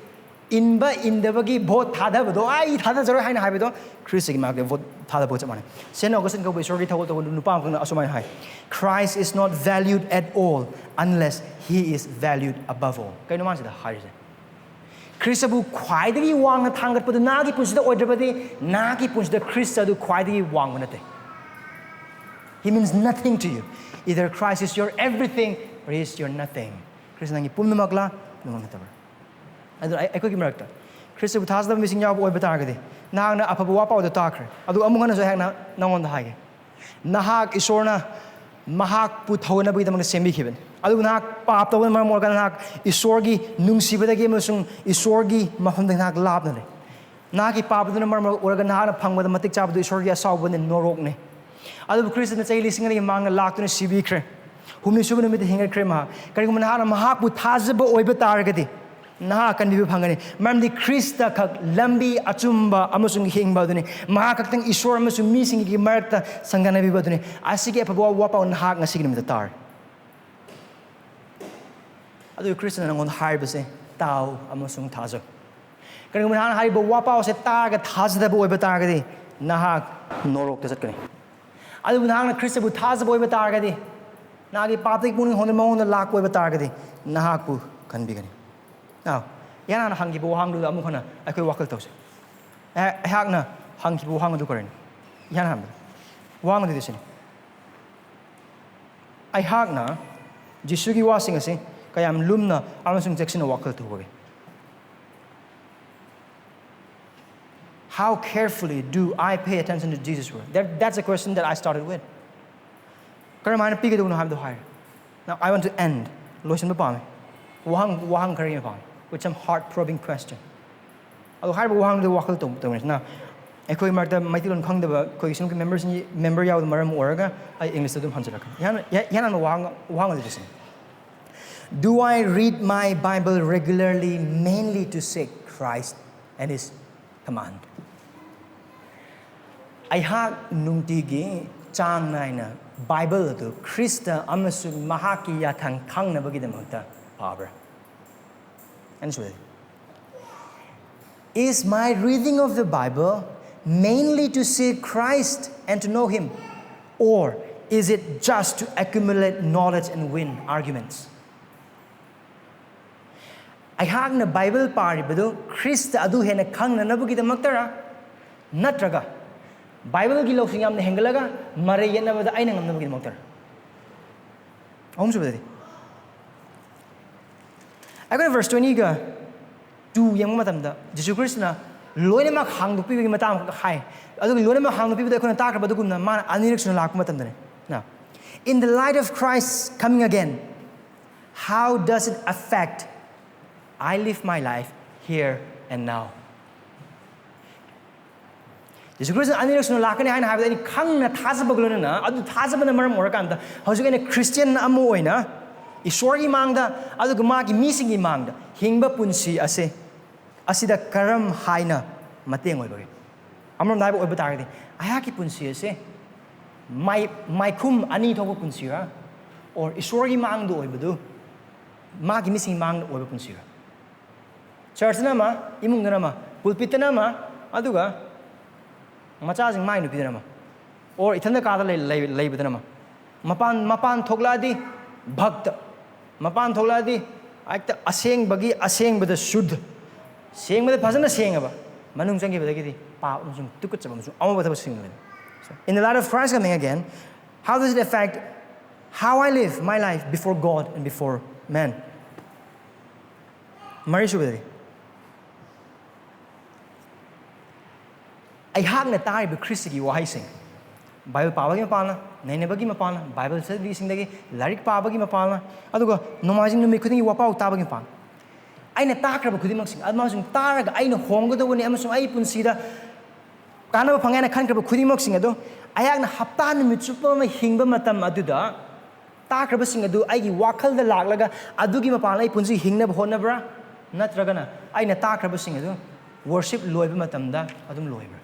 ꯏꯟꯕ ꯏꯟꯗꯕꯒꯤ ꯚꯣꯠ ꯊꯥꯗꯕꯗꯣ, "ꯑꯩ ꯊꯥꯗꯖꯔꯣꯏ" ꯍꯥꯏꯅ ꯍꯥꯏꯕꯗꯣ, ꯈ꯭ꯔꯤꯁꯇꯒꯤ ꯃꯥꯒꯤ ꯚꯣꯠ ꯊꯥꯗꯕꯒ ꯆꯞ ꯃꯥꯟꯅꯩ. ꯁꯦꯟ ꯑꯣꯒꯁꯇꯤꯟ ꯀꯧꯕ ꯏꯁꯣꯔꯒꯤ ꯊꯧꯒꯜ ꯇꯧꯕ ꯅꯨꯄꯥ ꯑꯃꯈꯛꯅ ꯑꯁꯨꯃꯥꯏꯅ ꯍꯥꯏ, "Christ is not valued at all unless he is valued above all." ꯀꯩꯅꯣ ꯃꯥꯁꯤꯗ ꯍꯥꯏꯔꯤꯁꯦ? ꯈ꯭ꯔꯤꯁꯇꯕꯨ ꯈ꯭ꯋꯥꯏꯗꯒꯤ ꯋꯥꯡꯅ ꯊꯥꯡꯒꯠꯄꯗꯨ ꯅꯍꯥꯛꯀꯤ ꯄꯨꯟꯁꯤꯗ ꯑꯣꯏꯗ꯭ꯔꯕꯗꯤ, ꯅꯍꯥꯛꯀꯤ ꯄꯨꯟꯁꯤꯗ ꯈ꯭ꯔꯤꯁꯇ ꯑꯗꯨ ꯈ꯭ꯋꯥꯏꯗꯒꯤ ꯋꯥꯡꯕ ꯅꯠꯇꯦ. He means nothing to you. Either Christ is your everything or he is your nothing. Christ ꯅꯪꯒꯤ ꯄꯨꯝꯅꯃꯛꯂꯥ, ꯄꯨꯝꯅꯃꯛ ꯅꯠꯇꯕ꯭ꯔꯥ? ꯑꯗꯨꯅ ꯑꯩ-, ꯑꯩꯈꯣꯏꯒꯤ ꯃꯔꯛꯇ ꯈ꯭ꯔꯤꯁꯇꯕꯨ ꯊꯥꯖꯗꯕ ꯃꯤꯁꯤꯡ ꯌꯥꯎꯕ ꯑꯣꯏꯕ ꯇꯥꯔꯒꯗꯤ, ꯅꯍꯥꯛꯅ ꯑꯐꯕ ꯋꯥ ꯄꯥꯎꯗꯣ ꯇꯥꯈ꯭ꯔꯦ, ꯑꯗꯨꯒ ꯑꯃꯨꯛ ꯍꯟꯅꯁꯨ ꯑꯩꯍꯥꯛꯅ ꯅꯉꯣꯟꯗ ꯍꯥꯏꯒꯦ, ꯅꯍꯥꯛ ꯏꯁꯣꯔꯅ ꯃꯍꯥꯛꯄꯨ ꯊꯧꯒꯠꯅꯕꯒꯤꯗꯃꯛꯇ ꯁꯦꯝꯕꯤꯈꯤꯕꯅꯤ꯫ ꯑꯗꯨꯕꯨ ꯅꯍꯥꯛ ꯄꯥꯞ ꯇꯧꯕꯅ ꯃꯔꯝ ꯑꯣꯏꯔꯒ ꯅꯍꯥꯛ ꯏꯁꯣꯔꯒꯤ ꯅꯨꯡꯁꯤꯕꯗꯒꯤ ꯑꯃꯁꯨꯡ ꯏꯁꯣꯔꯒꯤ ꯃꯐꯝꯗꯒꯤ ꯅꯍꯥꯛ ꯂꯥꯞꯅ ꯂꯩ꯫ ꯅꯍꯥꯛꯀꯤ ꯄꯥꯞ ꯑꯗꯨꯅ ꯃꯔꯝ ꯑꯣꯏꯔꯒ ꯅꯍꯥꯛꯅ ꯐꯪꯕꯗ ꯃꯇꯤꯛ ꯆꯥꯕꯗꯨ ꯏꯁꯣꯔꯒꯤ ꯑꯁꯥꯎꯕꯅꯤ, ꯅꯣꯔꯣꯛꯅꯤ꯫ ꯑꯗꯨꯕꯨ ꯈ꯭ꯔꯤꯁꯇꯅ ꯆꯍꯤ ꯂꯤꯁꯤꯡ ꯑꯅꯤꯒꯤ ꯃꯃꯥꯡꯗ ꯂꯥꯛꯇꯨꯅ ꯁꯤꯕꯤꯈ꯭ꯔꯦ꯫ ꯍꯨꯝꯅꯤ ꯁꯨꯕ ꯅꯨꯃꯤꯠꯇ ꯍꯤꯡꯒꯠꯈ꯭ꯔꯦ ꯃꯍꯥꯛ꯫ ꯀꯔꯤꯒꯨꯝꯕ ꯅꯍꯥꯛꯅ ꯃꯍꯥꯛꯄꯨ ꯊꯥꯖꯕ ꯑꯣꯏꯕ ꯇꯥꯔꯒꯗꯤ, ꯅꯍꯥꯛ ꯀꯟꯕꯤꯕ ꯐꯪꯒꯅꯤ꯫ ꯃꯔꯝꯗꯤ ꯈ꯭ꯔꯤꯁꯇ ꯈꯛ ꯂꯝꯕꯤ, ꯑꯆꯨꯝꯕ ꯑꯃꯁꯨꯡ ꯍꯤꯡꯕ ꯑꯗꯨꯅꯤ꯫ ꯃꯍꯥꯛ ꯈꯛꯇꯪ ꯏꯁꯣꯔ ꯑꯃꯁꯨꯡ ꯃꯤꯁꯤꯡꯒꯤ ꯃꯔꯛꯇ ꯁꯪꯒꯥꯅꯕꯤꯕ ꯑꯗꯨꯅꯤ꯫ ꯑꯁꯤꯒꯤ ꯑꯐꯕ ꯋꯥꯄꯥꯎ ꯅꯍꯥꯛ ꯉꯁꯤꯒꯤ ꯅꯨꯃꯤꯠꯇ ꯇꯥꯔꯦ꯫ ꯑꯗꯨ ꯈ꯭ꯔꯤꯁꯇꯅ ꯅꯉꯣꯟꯗ ꯍꯥꯏꯔꯤꯕꯁꯦ ꯇꯥꯎ ꯑꯃꯁꯨꯡ ꯊꯥꯖꯧ꯫ ꯀꯔꯤꯒꯨꯝꯕ ꯅꯍꯥꯛꯅ ꯍꯥꯏꯔꯤꯕ ꯋꯥꯄꯥꯎꯁꯦ ꯇꯥꯔꯒ ꯊꯥꯖꯗꯕ ꯑꯣꯏꯕ ꯇꯥꯔꯒꯗꯤ, ꯅꯍꯥꯛ ꯅꯣꯔꯣꯛꯇ ꯆꯠꯀꯅꯤ꯫ ꯑꯗꯨꯕꯨ ꯅꯍꯥꯛꯅ ꯈ꯭ꯔꯤꯁꯇꯕꯨ ꯊꯥꯖꯕ ꯑꯣꯏꯕ ꯇꯥꯔꯒꯗꯤ, ꯅꯍꯥꯛꯀꯤ ꯄꯥꯞꯇꯒꯤ ꯄꯨꯛꯅꯤꯡ ꯍꯣꯡꯗꯨꯅ ꯃꯉꯣꯟꯗ ꯂꯥꯛꯄ ꯑꯣꯏꯕ ꯇꯥꯔꯒꯗꯤ, ꯅꯍꯥꯛꯄꯨ ꯀꯟꯕꯤꯒꯅꯤ꯫ Now, ꯏꯍꯥꯟ ꯍꯥꯟꯅ ꯍꯪꯈꯤꯕ ꯋꯥꯍꯪꯗꯨꯗ ꯑꯃꯨꯛ ꯍꯟꯅ ꯑꯩꯈꯣꯏ ꯋꯥꯈꯜ ꯇꯧꯁꯤ꯫ ꯑꯩꯍꯥꯛ-, ꯑꯩꯍꯥꯛꯅ ꯍꯪꯈꯤꯕ ꯋꯥꯍꯪ ꯑꯗꯨ ꯀꯔꯤꯅꯣ? ꯏꯍꯥꯟ ꯍꯥꯟꯕꯗ ꯋꯥꯍꯪ ꯑꯗꯨꯗꯤ ꯁꯤꯅꯤ: ꯑꯩꯍꯥꯛꯅ ꯖꯤꯁꯨꯒꯤ ꯋꯥꯁꯤꯡ ꯑꯁꯤ ꯀꯌꯥꯝ ꯂꯨꯝꯅ ꯑꯃꯁꯨꯡ ꯆꯦꯛꯁꯤꯟꯅ ꯋꯥꯈꯜ ꯇꯧꯕꯒꯦ? How carefully do I pay attention to Jesus' word? That, that's a question that I started with. ꯀꯔꯝꯍꯥꯏꯅ ꯄꯤꯒꯗꯕꯅꯣ ꯍꯥꯏꯕꯗꯣ ꯍꯥꯏꯔꯦ꯫ Now, I want to end. ꯂꯣꯏꯁꯤꯟꯕ ꯄꯥꯝꯃꯤ꯫ ꯋꯥꯍꯪ ꯋꯥꯍꯪ ꯈꯔꯒꯤ ꯃꯄꯥꯟ, with some heart probing question. ꯑꯗꯣ ꯍꯥꯏꯔꯤꯕ ꯋꯥꯍꯪꯗꯨ ꯋꯥꯈꯜ ꯇꯧ ꯇꯧꯅꯤꯁꯤꯅ ꯑꯩꯈꯣꯏ ꯃꯔꯛꯇ ꯃꯩꯇꯩꯂꯣꯟ ꯈꯪꯗꯕ ꯑꯩꯈꯣꯏ ꯁꯤꯒꯨꯝꯕ ꯃꯦꯝꯕꯔꯁꯤꯡ ꯃꯦꯝꯕꯔ ꯌꯥꯎꯗꯕ ꯃꯔꯝ ꯑꯣꯏꯔꯒ ꯑꯩ ꯏꯪꯂꯤꯁꯇ ꯑꯗꯨꯝ ꯍꯟꯖꯔꯛꯀꯅꯤ꯫ ꯏꯍꯥꯟ ꯏꯍꯥꯟ ꯍꯥꯟꯕ ꯋꯥꯍꯪ ꯋꯥꯍꯪ ꯑꯗꯨꯗꯤ ꯁꯤꯅꯤ: Do I read my Bible regularly mainly to seek Christ and His command? ꯑꯩꯍꯥꯛ ꯅꯨꯡꯇꯤꯒꯤ ꯆꯥꯡ ꯅꯥꯏꯅ ꯕꯥꯏꯕꯜ ꯑꯗꯨ ꯈ꯭ꯔꯤꯁꯇ ꯑꯃꯁꯨꯡ ꯃꯍꯥꯛꯀꯤ ꯌꯥꯊꯪ ꯈꯪꯅꯕꯒꯤꯗꯃꯛꯇ ꯄꯥꯕ꯭ꯔꯥ? ꯑꯅꯤꯁꯨꯕꯗꯤ, is my reading of the Bible mainly to see Christ and to know Him, or is it just to accumulate knowledge and win arguments? ꯑꯩꯍꯥꯛꯅ ꯕꯥꯏꯕꯜ ꯄꯥꯔꯤꯕꯗꯨ ꯈ꯭ꯔꯤꯁꯇ ꯑꯗꯨ ꯍꯦꯟꯅ ꯈꯪꯅꯅꯕꯒꯤꯗꯃꯛꯇꯔꯥ, ꯅꯠꯇ꯭ꯔꯒ ꯕꯥꯏꯕꯜꯒꯤ ꯂꯧꯁꯤꯡ ꯌꯥꯝꯅ ꯍꯦꯟꯒꯠꯂꯒ ꯃꯔꯩ ꯌꯦꯠꯅꯕꯗ ꯑꯩꯅ ꯉꯝꯅꯕꯒꯤꯗꯃꯛꯇꯔꯥ? ꯑꯍꯨꯝꯁꯨꯕꯗꯗꯤ, ꯑꯩꯈꯣꯏꯅ ꯚꯔꯁ ꯇ꯭ꯋꯦꯟꯇꯤꯒ ꯇꯨ ꯌꯦꯡꯕ ꯃꯇꯝꯗ ꯖꯤꯁꯨ ꯈ꯭ꯔꯤꯁꯇꯅ ꯂꯣꯏꯅꯃꯛ ꯍꯥꯡꯗꯣꯛꯄꯤꯕꯒꯤ ꯃꯇꯥꯡ ꯑꯃꯈꯛ ꯍꯥꯏ꯫ ꯑꯗꯨꯒꯤ ꯂꯣꯏꯅꯃꯛ ꯍꯥꯡꯗꯣꯛꯄꯤꯕꯗ ꯑꯩꯈꯣꯏꯅ ꯇꯥꯈ꯭ꯔꯕ ꯑꯗꯨꯒꯨꯝꯅ ꯃꯥꯅ ꯑꯅꯤꯔꯛ ꯁꯨꯅ ꯂꯥꯛꯄ ꯃꯇꯝꯗꯅꯤ꯫ Now, in the light of Christ coming again, how does it affect I live my life here and now? Jesus Christ ꯑꯅꯤꯔꯛ ꯁꯨꯅ ꯂꯥꯛꯀꯅꯤ ꯍꯥꯏꯅ ꯍꯥꯏꯕꯗ ꯑꯩꯅ ꯈꯪꯅ ꯊꯥꯖꯕꯒ ꯂꯣꯏꯅꯅ, ꯑꯗꯨ ꯊꯥꯖꯕꯅ ꯃꯔꯝ ꯑꯣꯏꯔꯀꯥꯟꯗ ꯍꯧꯖꯤꯛ ꯑꯩꯅ ꯈ꯭ꯔꯤꯁꯇꯤꯌꯟ ꯑꯃ ꯑꯣꯏꯅ ꯏꯁꯣꯔꯒꯤ ꯃꯥꯡꯗ ꯑꯗꯨꯒ ꯃꯥꯒꯤ ꯃꯤꯁꯤꯡꯒꯤ ꯃꯥꯡꯗ ꯍꯤꯡꯕ ꯄꯨꯟꯁꯤ ꯑꯁꯦ, ꯑꯁꯤꯗ ꯀꯔꯝ ꯍꯥꯏꯅ ꯃꯇꯦꯡ ꯑꯣꯏꯕꯒꯦ? ꯑꯃꯔꯣꯝꯗ ꯍꯥꯏꯕ ꯑꯣꯏꯕ ꯇꯥꯔꯒꯗꯤ ꯑꯩꯍꯥꯛꯀꯤ ꯄꯨꯟꯁꯤ ꯑꯁꯦ ꯃꯥꯏ ꯃꯥꯏꯈꯨꯝ ꯑꯅꯤ ꯊꯣꯛꯄ ꯄꯨꯟꯁꯤꯔꯥ, or ꯏꯁꯣꯔꯒꯤ ꯃꯥꯡꯗ ꯑꯣꯏꯕꯗꯨ ꯃꯥꯒꯤ ꯃꯤꯁꯤꯡꯒꯤ ꯃꯥꯡꯗ ꯑꯣꯏꯕ ꯄꯨꯟꯁꯤꯔꯥ? ꯆꯔꯆꯇꯅ ꯑꯃ, ꯏꯃꯨꯡꯗꯅ ꯑꯃ, ꯄꯨꯜꯄꯤꯠꯇꯅ ꯑꯃ, ꯑꯗꯨꯒ ꯃꯆꯥꯁꯤꯡ ꯃꯥꯏ ꯅꯨꯄꯤꯗꯅ ꯑꯃ, or ꯏꯊꯟꯗ ꯀꯥꯗ ꯂꯩ- ꯂꯩ- ꯂꯩꯕꯗꯅ ꯑꯃ꯫ ꯃꯄꯥꯟ ꯃꯄꯥꯟ ꯊꯣꯛꯂꯛꯑꯗꯤ ꯚꯛꯇ, ꯃꯄꯥꯟ ꯊꯣꯛꯂꯛꯑꯗꯤ ꯍꯦꯛꯇ ꯑꯁꯦꯡꯕꯒꯤ ꯑꯁꯦꯡꯕꯗ ꯁꯨꯗ, ꯁꯦꯡꯕꯗ ꯐꯖꯅ ꯁꯦꯡꯉꯕ, ꯃꯅꯨꯡ ꯆꯪꯈꯤꯕꯗꯒꯤꯗꯤ ꯄꯥꯞ ꯑꯃꯁꯨꯡ ꯇꯨꯀꯠꯆꯕ ꯑꯃꯁꯨꯡ ꯑꯃꯣꯠꯄ ꯊꯕꯛꯁꯤꯡ ꯂꯩ꯫ So, in the light of Christ coming again, how does it affect how I live my life before God and before men? ꯃꯔꯤꯁꯨꯕꯗꯗꯤ, ꯑꯩꯍꯥꯛꯅ ꯇꯥꯔꯤꯕ ꯈ꯭ꯔꯤꯁꯇꯒꯤ ꯋꯥꯍꯩꯁꯤꯡ, ꯕꯥꯏꯕꯜ ꯄꯥꯕꯒꯤ ꯃꯄꯥꯜꯅ, ꯅꯩꯅꯕꯒꯤ ꯃꯄꯥꯜꯅ, ꯕꯥꯏꯕꯜ studyꯁꯤꯡꯗꯒꯤ ꯂꯥꯏꯔꯤꯛ ꯄꯥꯕꯒꯤ ꯃꯄꯥꯜꯅ, ꯑꯗꯨꯒ ꯅꯣꯡꯃꯥꯏꯖꯤꯡ ꯅꯨꯃꯤꯠ ꯈꯨꯗꯤꯡꯒꯤ ꯋꯥꯄꯥꯎ ꯇꯥꯕꯒꯤ ꯃꯄꯥꯜꯅ꯫ ꯑꯩꯅ ꯇꯥꯈ꯭ꯔꯕ ꯈꯨꯗꯤꯡꯃꯛꯁꯤꯡ ꯑꯃꯁꯨꯡ ꯇꯥꯔꯒ ꯑꯩꯅ ꯍꯣꯡꯒꯗꯧꯕꯅꯤ ꯑꯃꯁꯨꯡ ꯑꯩ ꯄꯨꯟꯁꯤꯗ ꯀꯥꯟꯅꯕ ꯐꯪꯉꯦ ꯍꯥꯏꯅ ꯈꯟꯈ꯭ꯔꯕ ꯈꯨꯗꯤꯡꯃꯛꯁꯤꯡ ꯑꯗꯨ ꯑꯩꯍꯥꯛꯅ ꯍꯞꯇꯥ ꯅꯨꯃꯤꯠ ꯆꯨꯞꯄ ꯑꯃ ꯍꯤꯡꯕ ꯃꯇꯝ ꯑꯗꯨꯗ ꯇꯥꯈ꯭ꯔꯕꯁꯤꯡ ꯑꯗꯨ ꯑꯩꯒꯤ ꯋꯥꯈꯜꯗ ꯂꯥꯛꯂꯒ ꯑꯗꯨꯒꯤ ꯃꯄꯥꯟ ꯑꯩ ꯄꯨꯟꯁꯤ ꯍꯤꯡꯅꯕ ꯍꯣꯠꯅꯕ꯭ꯔꯥ? ꯅꯠꯇ꯭ꯔꯒꯅ ꯑꯩꯅ ꯇꯥꯈ꯭ꯔꯕꯁꯤꯡ ꯑꯗꯨ worship ꯂꯣꯏꯕ ꯃꯇꯝꯗ ꯑꯗꯨꯝ ꯂꯣꯏꯕ꯭ꯔꯥ?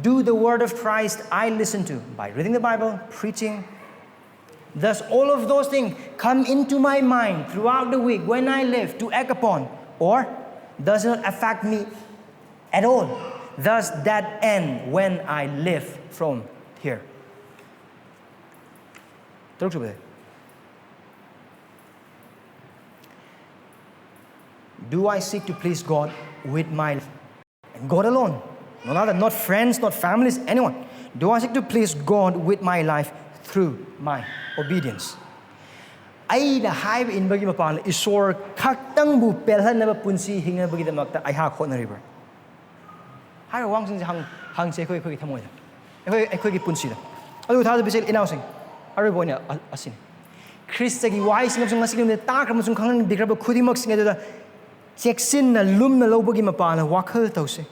Do the word of Christ I listen to by reading the Bible, preaching. Does all of those things come into my mind throughout the week when I live to act upon? Or does it not affect me at all? Does that end when I live from here? ꯇꯔꯨꯛ ꯁꯨꯕꯗ. Do I seek to please God with my life? And God alone. Not other, not friends, not families, anyone. Do I seek to please God with my life through my obedience? ꯑꯩꯅ ꯍꯥꯏꯕ ꯏꯟꯕꯒꯤ ꯃꯄꯥꯟꯗ ꯏꯁꯣꯔ ꯈꯛꯇꯪꯕꯨ ꯄꯦꯜꯍꯟꯅꯕ ꯄꯨꯟꯁꯤ ꯍꯤꯡꯅꯕꯒꯤꯗꯃꯛꯇ ꯑꯩꯍꯥꯛ ꯍꯣꯠꯅꯔꯤꯕ꯭ꯔꯥ? ꯍꯥꯏꯔꯤꯕ ꯋꯥꯍꯪꯁꯤꯡꯁꯦ ꯍꯪ-, ꯍꯪꯁꯦ ꯑꯩꯈꯣꯏ, ꯑꯩꯈꯣꯏꯒꯤ ꯊꯃꯣꯏꯗ, ꯑꯩꯈꯣꯏ, ꯑꯩꯈꯣꯏꯒꯤ ꯄꯨꯟꯁꯤꯗ꯫ ꯑꯗꯨꯕꯨ ꯊꯥꯖꯕ ꯏꯆꯤꯜ ꯏꯅꯥꯎꯁꯤꯡ, ꯑꯔꯣꯏꯕ ꯑꯣꯏꯅ ꯑ-, ꯑꯁꯤꯅꯤ꯫ ꯈ꯭ꯔꯤꯁꯇꯒꯤ ꯋꯥꯍꯩꯁꯤꯡ ꯑꯃꯁꯨꯡ ꯉꯁꯤꯒꯤ ꯅꯨꯃꯤꯠꯇ ꯇꯥꯈ꯭ꯔꯕ ꯑꯃꯁꯨꯡ ꯈꯪꯍꯟꯕꯤꯈ꯭ꯔꯕ ꯈꯨꯗꯤꯡꯃꯛꯁꯤꯡ ꯑꯗꯨꯗ ꯆꯦꯛꯁꯤꯟꯅ ꯂꯨꯝꯅ ꯂꯧꯕꯒꯤ ꯃꯄꯥꯟꯅ ꯋꯥꯈꯜ ꯇꯧꯁꯤ꯫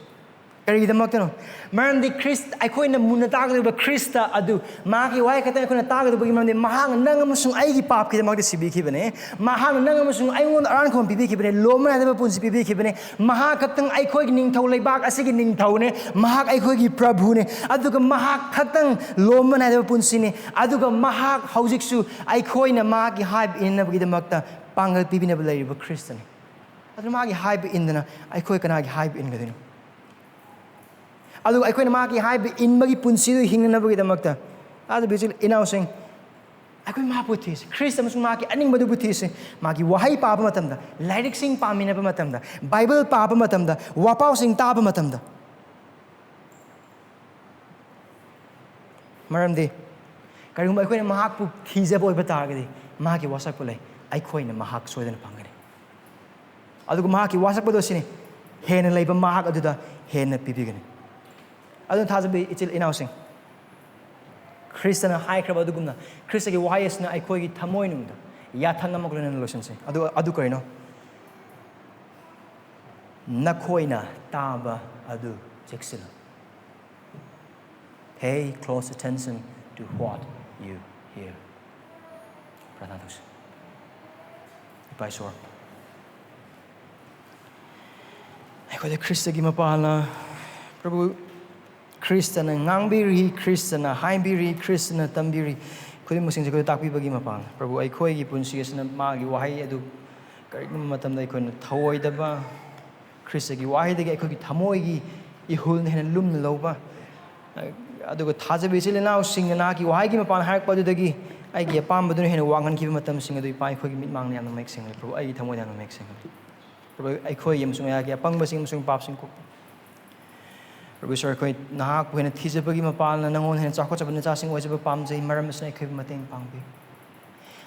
ꯀꯔꯤꯒꯤꯗꯃꯛꯇꯅꯣ? ꯃꯔꯝꯗꯤ ꯈ꯭ꯔꯤꯁ, ꯑꯩꯈꯣꯏꯅ ꯃꯨꯟꯅ ꯇꯥꯒꯗꯧꯔꯤꯕ ꯈ꯭ꯔꯤꯁꯇ ꯑꯗꯨ ꯃꯍꯥꯛꯀꯤ ꯋꯥꯍꯩ ꯈꯛꯇꯪ ꯑꯩꯈꯣꯏꯅ ꯇꯥꯒꯗꯧꯕꯒꯤ ꯃꯔꯝꯗꯤ ꯃꯍꯥꯛꯅ ꯅꯪ ꯑꯃꯁꯨꯡ ꯑꯩꯒꯤ ꯄꯥꯞꯀꯤꯗꯃꯛꯇ ꯁꯤꯕꯤꯈꯤꯕꯅꯦ꯫ ꯃꯍꯥꯛꯅ ꯅꯪ ꯑꯃꯁꯨꯡ ꯑꯩꯉꯣꯟꯗ ꯑꯔꯥꯟ ꯈꯨꯝ ꯄꯤꯕꯤꯈꯤꯕꯅꯦ, ꯂꯣꯝꯕ ꯅꯥꯏꯗꯕ ꯄꯨꯟꯁꯤ ꯄꯤꯕꯤꯈꯤꯕꯅꯦ꯫ ꯃꯍꯥꯛ ꯈꯛꯇꯪ ꯑꯩꯈꯣꯏꯒꯤ ꯅꯤꯡꯊꯧ, ꯂꯩꯕꯥꯛ ꯑꯁꯤꯒꯤ ꯅꯤꯡꯊꯧꯅꯦ꯫ ꯃꯍꯥꯛ ꯑꯩꯈꯣꯏꯒꯤ ꯄ꯭ꯔꯚꯨꯅꯦ꯫ ꯑꯗꯨꯒ ꯃꯍꯥꯛ ꯈꯛꯇꯪ ꯂꯣꯝꯕ ꯅꯥꯏꯗꯕ ꯄꯨꯟꯁꯤꯅꯤ꯫ ꯑꯗꯨꯒ ꯃꯍꯥꯛ ꯍꯧꯖꯤꯛꯁꯨ ꯑꯩꯈꯣꯏꯅ ꯃꯍꯥꯛꯀꯤ ꯍꯥꯏꯕ ꯏꯟꯅꯕꯒꯤꯗꯃꯛꯇ ꯄꯥꯡꯒꯜ ꯄꯤꯕꯤꯅꯕ ꯂꯩꯔꯤꯕ ꯈ꯭ꯔꯤꯁꯇꯅꯤ꯫ ꯑꯗꯨꯅ ꯃꯥꯒꯤ ꯍꯥꯏꯕ ꯏꯟꯗꯅ ꯑꯩꯈꯣꯏ ꯀꯅꯥꯒꯤ ꯍꯥꯏꯕ ꯏꯟꯒꯗꯣꯏꯅꯣ? ꯑꯗꯨꯒ ꯑꯩꯈꯣꯏꯅ ꯃꯍꯥꯛꯀꯤ ꯍꯥꯏꯕ ꯏꯟꯕꯒꯤ ꯄꯨꯟꯁꯤꯗꯨ ꯍꯤꯡꯅꯅꯕꯒꯤꯗꯃꯛꯇ, ꯑꯗꯨꯕꯨ ꯏꯆꯤꯜ ꯏꯅꯥꯎꯁꯤꯡ, ꯑꯩꯈꯣꯏ ꯃꯍꯥꯛꯄꯨ ꯊꯤꯁꯤ, ꯈ꯭ꯔꯤꯁꯇ ꯑꯃꯁꯨꯡ ꯃꯍꯥꯛꯀꯤ ꯑꯅꯤꯡꯕꯗꯨꯕꯨ ꯊꯤꯁꯤ꯫ ꯃꯥꯒꯤ ꯋꯥꯍꯩ ꯄꯥꯕ ꯃꯇꯝꯗ, ꯂꯥꯏꯔꯤꯛꯁꯤꯡ ꯄꯥꯃꯤꯟꯅꯕ ꯃꯇꯝꯗ, ꯕꯥꯏꯕꯜ ꯄꯥꯕ ꯃꯇꯝꯗ, ꯋꯥꯄꯥꯎꯁꯤꯡ ꯇꯥꯕ ꯃꯇꯝꯗ꯫ ꯃꯔꯝꯗꯤ ꯀꯔꯤꯒꯨꯝꯕ ꯑꯩꯈꯣꯏꯅ ꯃꯍꯥꯛꯄꯨ ꯊꯤꯖꯕ ꯑꯣꯏꯕ ꯇꯥꯔꯒꯗꯤ, ꯃꯍꯥꯛꯀꯤ ꯋꯥꯁꯛꯄ ꯂꯩ, ꯑꯩꯈꯣꯏꯅ ꯃꯍꯥꯛ ꯁꯣꯏꯗꯅ ꯐꯪꯒꯅꯤ꯫ ꯑꯗꯨꯒ ꯃꯍꯥꯛꯀꯤ ꯋꯥꯁꯛꯄꯗꯣ ꯁꯤꯅꯤ, ꯍꯦꯟꯅ ꯂꯩꯕ ꯃꯍꯥꯛ ꯑꯗꯨꯗ ꯍꯦꯟꯅ ꯄꯤꯕꯤꯒꯅꯤ꯫ ꯑꯗꯨꯅ ꯊꯥꯖꯕ ꯏꯆꯤꯜ ꯏꯅꯥꯎꯁꯤꯡ, ꯈ꯭ꯔꯤꯁꯇꯅ ꯍꯥꯏꯈ꯭ꯔꯕ ꯑꯗꯨꯒꯨꯝꯅ ꯈ꯭ꯔꯤꯁꯇꯒꯤ ꯋꯥꯍꯩ ꯑꯁꯤꯅ ꯑꯩꯈꯣꯏꯒꯤ ꯊꯃꯣꯏꯅꯨꯡꯗ ꯌꯥꯊꯪ ꯑꯃꯒ ꯂꯣꯏꯅꯅ ꯂꯣꯏꯁꯤꯟꯁꯤ꯫ ꯑꯗꯨ, ꯑꯗꯨ ꯀꯔꯤꯅꯣ? "ꯅꯈꯣꯏꯅ ꯇꯥꯕ ꯑꯗꯨ ꯆꯦꯛꯁꯤꯜꯂꯨ"꯫ Pay close attention to what you hear. ꯄ꯭ꯔꯊꯅꯥ ꯇꯧꯁꯤ꯫ ꯏꯄꯥ ꯏꯁꯣꯔ, ꯑꯩꯈꯣꯏꯗ ꯈ꯭ꯔꯤꯁꯇꯒꯤ ꯃꯄꯥꯜꯅ, ꯄ꯭ꯔꯚꯨ, ꯈ꯭ꯔꯤꯁꯇꯅ ꯉꯥꯡꯕꯤꯔꯤ, ꯈ꯭ꯔꯤꯁꯇꯅ ꯍꯥꯏꯕꯤꯔꯤ, ꯈ꯭ꯔꯤꯁꯇꯅ ꯇꯝꯕꯤꯔꯤ, ꯈꯨꯗꯤꯡꯃꯛꯁꯤꯡꯁꯦ ꯑꯩꯈꯣꯏꯗ ꯇꯥꯛꯄꯤꯕꯒꯤ ꯃꯄꯥꯜꯅ, ꯄ꯭ꯔꯚꯨ, ꯑꯩꯈꯣꯏꯒꯤ ꯄꯨꯟꯁꯤ ꯑꯁꯤꯅ ꯃꯥꯒꯤ ꯋꯥꯍꯩ ꯑꯗꯨ ꯀꯔꯤꯒꯨꯝꯕ ꯃꯇꯝꯗ ꯑꯩꯈꯣꯏꯅ ꯊꯧꯑꯣꯏꯗꯕ, ꯈ꯭ꯔꯤꯁꯇꯒꯤ ꯋꯥꯍꯩꯗꯒꯤ ꯑꯩꯈꯣꯏꯒꯤ ꯊꯃꯣꯏꯒꯤ ꯏꯍꯨꯜꯅ ꯍꯦꯟꯅ ꯂꯨꯝꯅ ꯂꯧꯕ, ꯑꯗꯨꯒ ꯊꯥꯖꯕ ꯏꯆꯤꯜ ꯏꯅꯥꯎꯁꯤꯡꯅ ꯅꯍꯥꯛꯀꯤ ꯋꯥꯍꯩꯒꯤ ꯃꯄꯥꯟ ꯍꯥꯏꯔꯛꯄ ꯑꯗꯨꯗꯒꯤ ꯑꯩꯒꯤ ꯑꯄꯥꯝꯕꯗꯨꯅ ꯍꯦꯟꯅ ꯋꯥꯡꯍꯟꯈꯤꯕ ꯃꯇꯝꯁꯤꯡ ꯑꯗꯨ, ꯏꯄꯥ, ꯑꯩꯈꯣꯏꯒꯤ ꯃꯤꯠꯃꯥꯡꯅ ꯌꯥꯝꯅ ꯃꯌꯦꯛ ꯁꯦꯡꯍꯜꯂꯤ꯫ ꯄ꯭ꯔꯚꯨ, ꯑꯩꯒꯤ ꯊꯃꯣꯏꯗ ꯌꯥꯝꯅ ꯃꯌꯦꯛ ꯁꯦꯡꯍꯜꯂꯤ꯫ ꯄ꯭ꯔꯚꯨ, ꯑꯩꯈꯣꯏꯒꯤ ꯑꯃꯁꯨꯡ ꯑꯩꯍꯥꯛꯀꯤ ꯑꯄꯪꯕꯁꯤꯡ ꯑꯃꯁꯨꯡ ꯄꯥꯞꯁꯤꯡ ꯀꯣꯛꯄ꯫ ꯄ꯭ꯔꯚꯨ ꯏꯁꯣꯔ, ꯑꯩꯈꯣꯏ ꯅꯍꯥꯛꯄꯨ ꯍꯦꯟꯅ ꯊꯤꯖꯕꯒꯤ ꯃꯄꯥꯜꯅ ꯅꯉꯣꯟꯗ ꯍꯦꯟꯅ ꯆꯥꯎꯈꯠꯆꯕ ꯅꯆꯥꯁꯤꯡ ꯑꯣꯏꯖꯕ ꯄꯥꯝꯖꯩ꯫ ꯃꯔꯝ ꯑꯁꯤꯅ ꯑꯩꯈꯣꯏꯕꯨ ꯃꯇꯦꯡ ꯄꯥꯡꯕꯤꯌꯨ꯫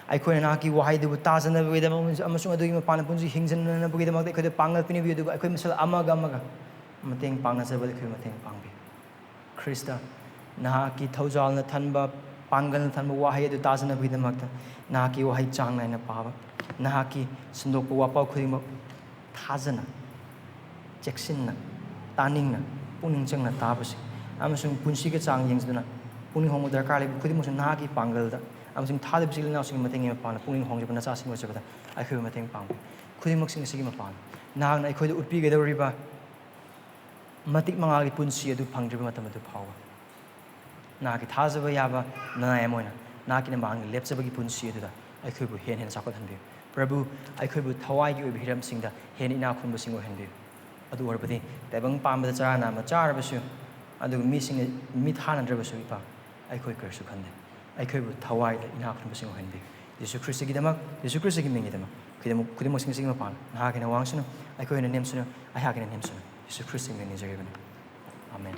ꯑꯩꯈꯣꯏꯅ ꯅꯍꯥꯛꯀꯤ ꯋꯥꯍꯩꯗꯨꯕꯨ ꯇꯥꯖꯅꯕꯒꯤꯗꯃꯛ ꯑꯃꯁꯨꯡ ꯑꯗꯨꯒꯤ ꯃꯄꯥꯟꯅ ꯄꯨꯟꯁꯤ ꯍꯤꯡꯖꯅꯅꯕꯒꯤꯗꯃꯛꯇ ꯑꯩꯈꯣꯏꯗ ꯄꯥꯡꯒꯜ ꯄꯤꯅꯕꯤꯌꯨ, ꯑꯗꯨꯒ ꯑꯩꯈꯣꯏ ꯃꯁꯦꯜ ꯑꯃꯒ ꯑꯃꯒ ꯃꯇꯦꯡ ꯄꯥꯡꯅꯖꯕꯗ ꯑꯩꯈꯣꯏꯕꯨ ꯃꯇꯦꯡ ꯄꯥꯡꯕꯤꯌꯨ꯫ ꯈ꯭ꯔꯤꯁꯇ, ꯅꯍꯥꯛꯀꯤ ꯊꯧꯖꯥꯜꯅ ꯊꯟꯕ, ꯄꯥꯡꯒꯜꯅ ꯊꯟꯕ ꯋꯥꯍꯩ ꯑꯗꯨ ꯇꯥꯖꯅꯕꯒꯤꯗꯃꯛꯇ ꯅꯍꯥꯛꯀꯤ ꯋꯥꯍꯩ ꯆꯥꯡ ꯅꯥꯏꯅ ꯄꯥꯕ, ꯅꯍꯥꯛꯀꯤ ꯁꯟꯗꯣꯛꯄ ꯋꯥꯄꯥꯎ ꯈꯨꯗꯤꯡꯃꯛ ꯊꯥꯖꯅ, ꯆꯦꯛꯁꯤꯟꯅ, ꯇꯥꯅꯤꯡꯅ, ꯄꯨꯛꯅꯤꯡ ꯆꯪꯅ ꯇꯥꯕꯁꯤꯡ ꯑꯃꯁꯨꯡ ꯄꯨꯟꯁꯤꯒ ꯆꯥꯡ ꯌꯦꯡꯖꯗꯨꯅ ꯄꯨꯛꯅꯤꯡ ꯍꯣꯡꯕ ꯗꯔꯀꯥꯔ ꯂꯩꯕ ꯈꯨꯗꯤꯡꯃꯛꯁꯨ ꯅꯍꯥꯛꯀꯤ ꯄꯥꯡꯒꯜꯗ ꯑꯃꯁꯨꯡ ꯊꯥꯖꯕ ꯏꯆꯤꯜ ꯏꯅꯥꯎꯁꯤꯡꯒꯤ ꯃꯇꯦꯡꯒꯤ ꯃꯄꯥꯟꯗ ꯄꯨꯛꯅꯤꯡ ꯍꯣꯡꯖꯕ ꯅꯆꯥꯁꯤꯡ ꯑꯣꯏꯖꯕꯗ ꯑꯩꯈꯣꯏꯕꯨ ꯃꯇꯦꯡ ꯄꯥꯡꯕꯤꯌꯨ꯫ ꯈꯨꯗꯤꯡꯃꯛꯁꯤꯡ ꯑꯁꯤꯒꯤ ꯃꯄꯥꯟꯗ ꯅꯍꯥꯛꯅ ꯑꯩꯈꯣꯏꯗ ꯎꯠꯄꯤꯒꯗꯧꯔꯤꯕ ꯃꯇꯤꯛ ꯃꯉꯥꯒꯤ ꯄꯨꯟꯁꯤ ꯑꯗꯨ ꯐꯪꯗ꯭ꯔꯤꯕ ꯃꯇꯝ ꯑꯗꯨ ꯐꯥꯎꯕ ꯅꯍꯥꯛꯀꯤ ꯊꯥꯖꯕ ꯌꯥꯕ ꯅꯅꯥꯏ ꯑꯃ ꯑꯣꯏꯅ ꯅꯍꯥꯛꯀꯤ ꯅꯃꯥꯡꯗ ꯂꯦꯞꯆꯕꯒꯤ ꯄꯨꯟꯁꯤ ꯑꯗꯨꯗ ꯑꯩꯈꯣꯏꯕꯨ ꯍꯦꯟꯅ ꯍꯦꯟꯅ ꯆꯥꯎꯈꯠꯍꯟꯕꯤꯌꯨ꯫ ꯄ꯭ꯔꯚꯨ, ꯑꯩꯈꯣꯏꯕꯨ ꯊꯋꯥꯏꯒꯤ ꯑꯣꯏꯕ ꯍꯤꯔꯝꯁꯤꯡꯗ ꯍꯦꯟꯅ ꯏꯅꯥꯛ ꯈꯨꯟꯕꯁꯤꯡ ꯑꯣꯏꯍꯟꯕꯤꯌꯨ꯫ ꯑꯗꯨ ꯑꯣꯏꯔꯕꯗꯤ ꯇꯥꯏꯕꯪ ꯄꯥꯟꯕꯗ ꯆꯔꯥ ꯅꯥꯝꯃ ꯆꯥꯔꯕꯁꯨ, ꯑꯗꯨꯒ ꯃꯤꯁꯤꯡꯅ ꯃꯤꯠ ꯊꯥꯅꯗ꯭ꯔꯕꯁꯨ, ꯏꯄꯥ, ꯑꯩꯈꯣꯏ ꯀꯔꯤꯁꯨ ꯈꯟꯗꯦ꯫ ꯑꯩꯈꯣꯏꯕꯨ ꯊꯋꯥꯏꯗ ꯏꯅꯥꯛ ꯈꯨꯟꯕꯁꯤꯡ ꯑꯣꯏꯍꯟꯕꯤꯌꯨ꯫ ꯌꯤꯁꯨ ꯈ꯭ꯔꯤꯁꯇꯒꯤꯗꯃꯛ, ꯌꯤꯁꯨ ꯈ꯭ꯔꯤꯁꯇꯒꯤ ꯃꯤꯡꯒꯤꯗꯃꯛ ꯈꯨꯗꯤꯡꯃꯛ, ꯈꯨꯗꯤꯡꯃꯛꯁꯤꯡꯁꯤꯒꯤ ꯃꯄꯥꯟ ꯅꯍꯥꯛꯀꯤꯅ ꯋꯥꯡꯁꯅꯨ, ꯑꯩꯈꯣꯏꯅ ꯅꯦꯝꯁꯅꯨ, ꯑꯩꯍꯥꯛꯀꯤꯅ ꯅꯦꯝꯁꯅꯨ꯫ ꯌꯤꯁꯨ ꯈ꯭ꯔꯤꯁꯇꯒꯤ ꯃꯤꯡ ꯅꯤꯖꯔꯤꯕꯅꯤ꯫ ꯑꯥꯃꯦꯟ꯫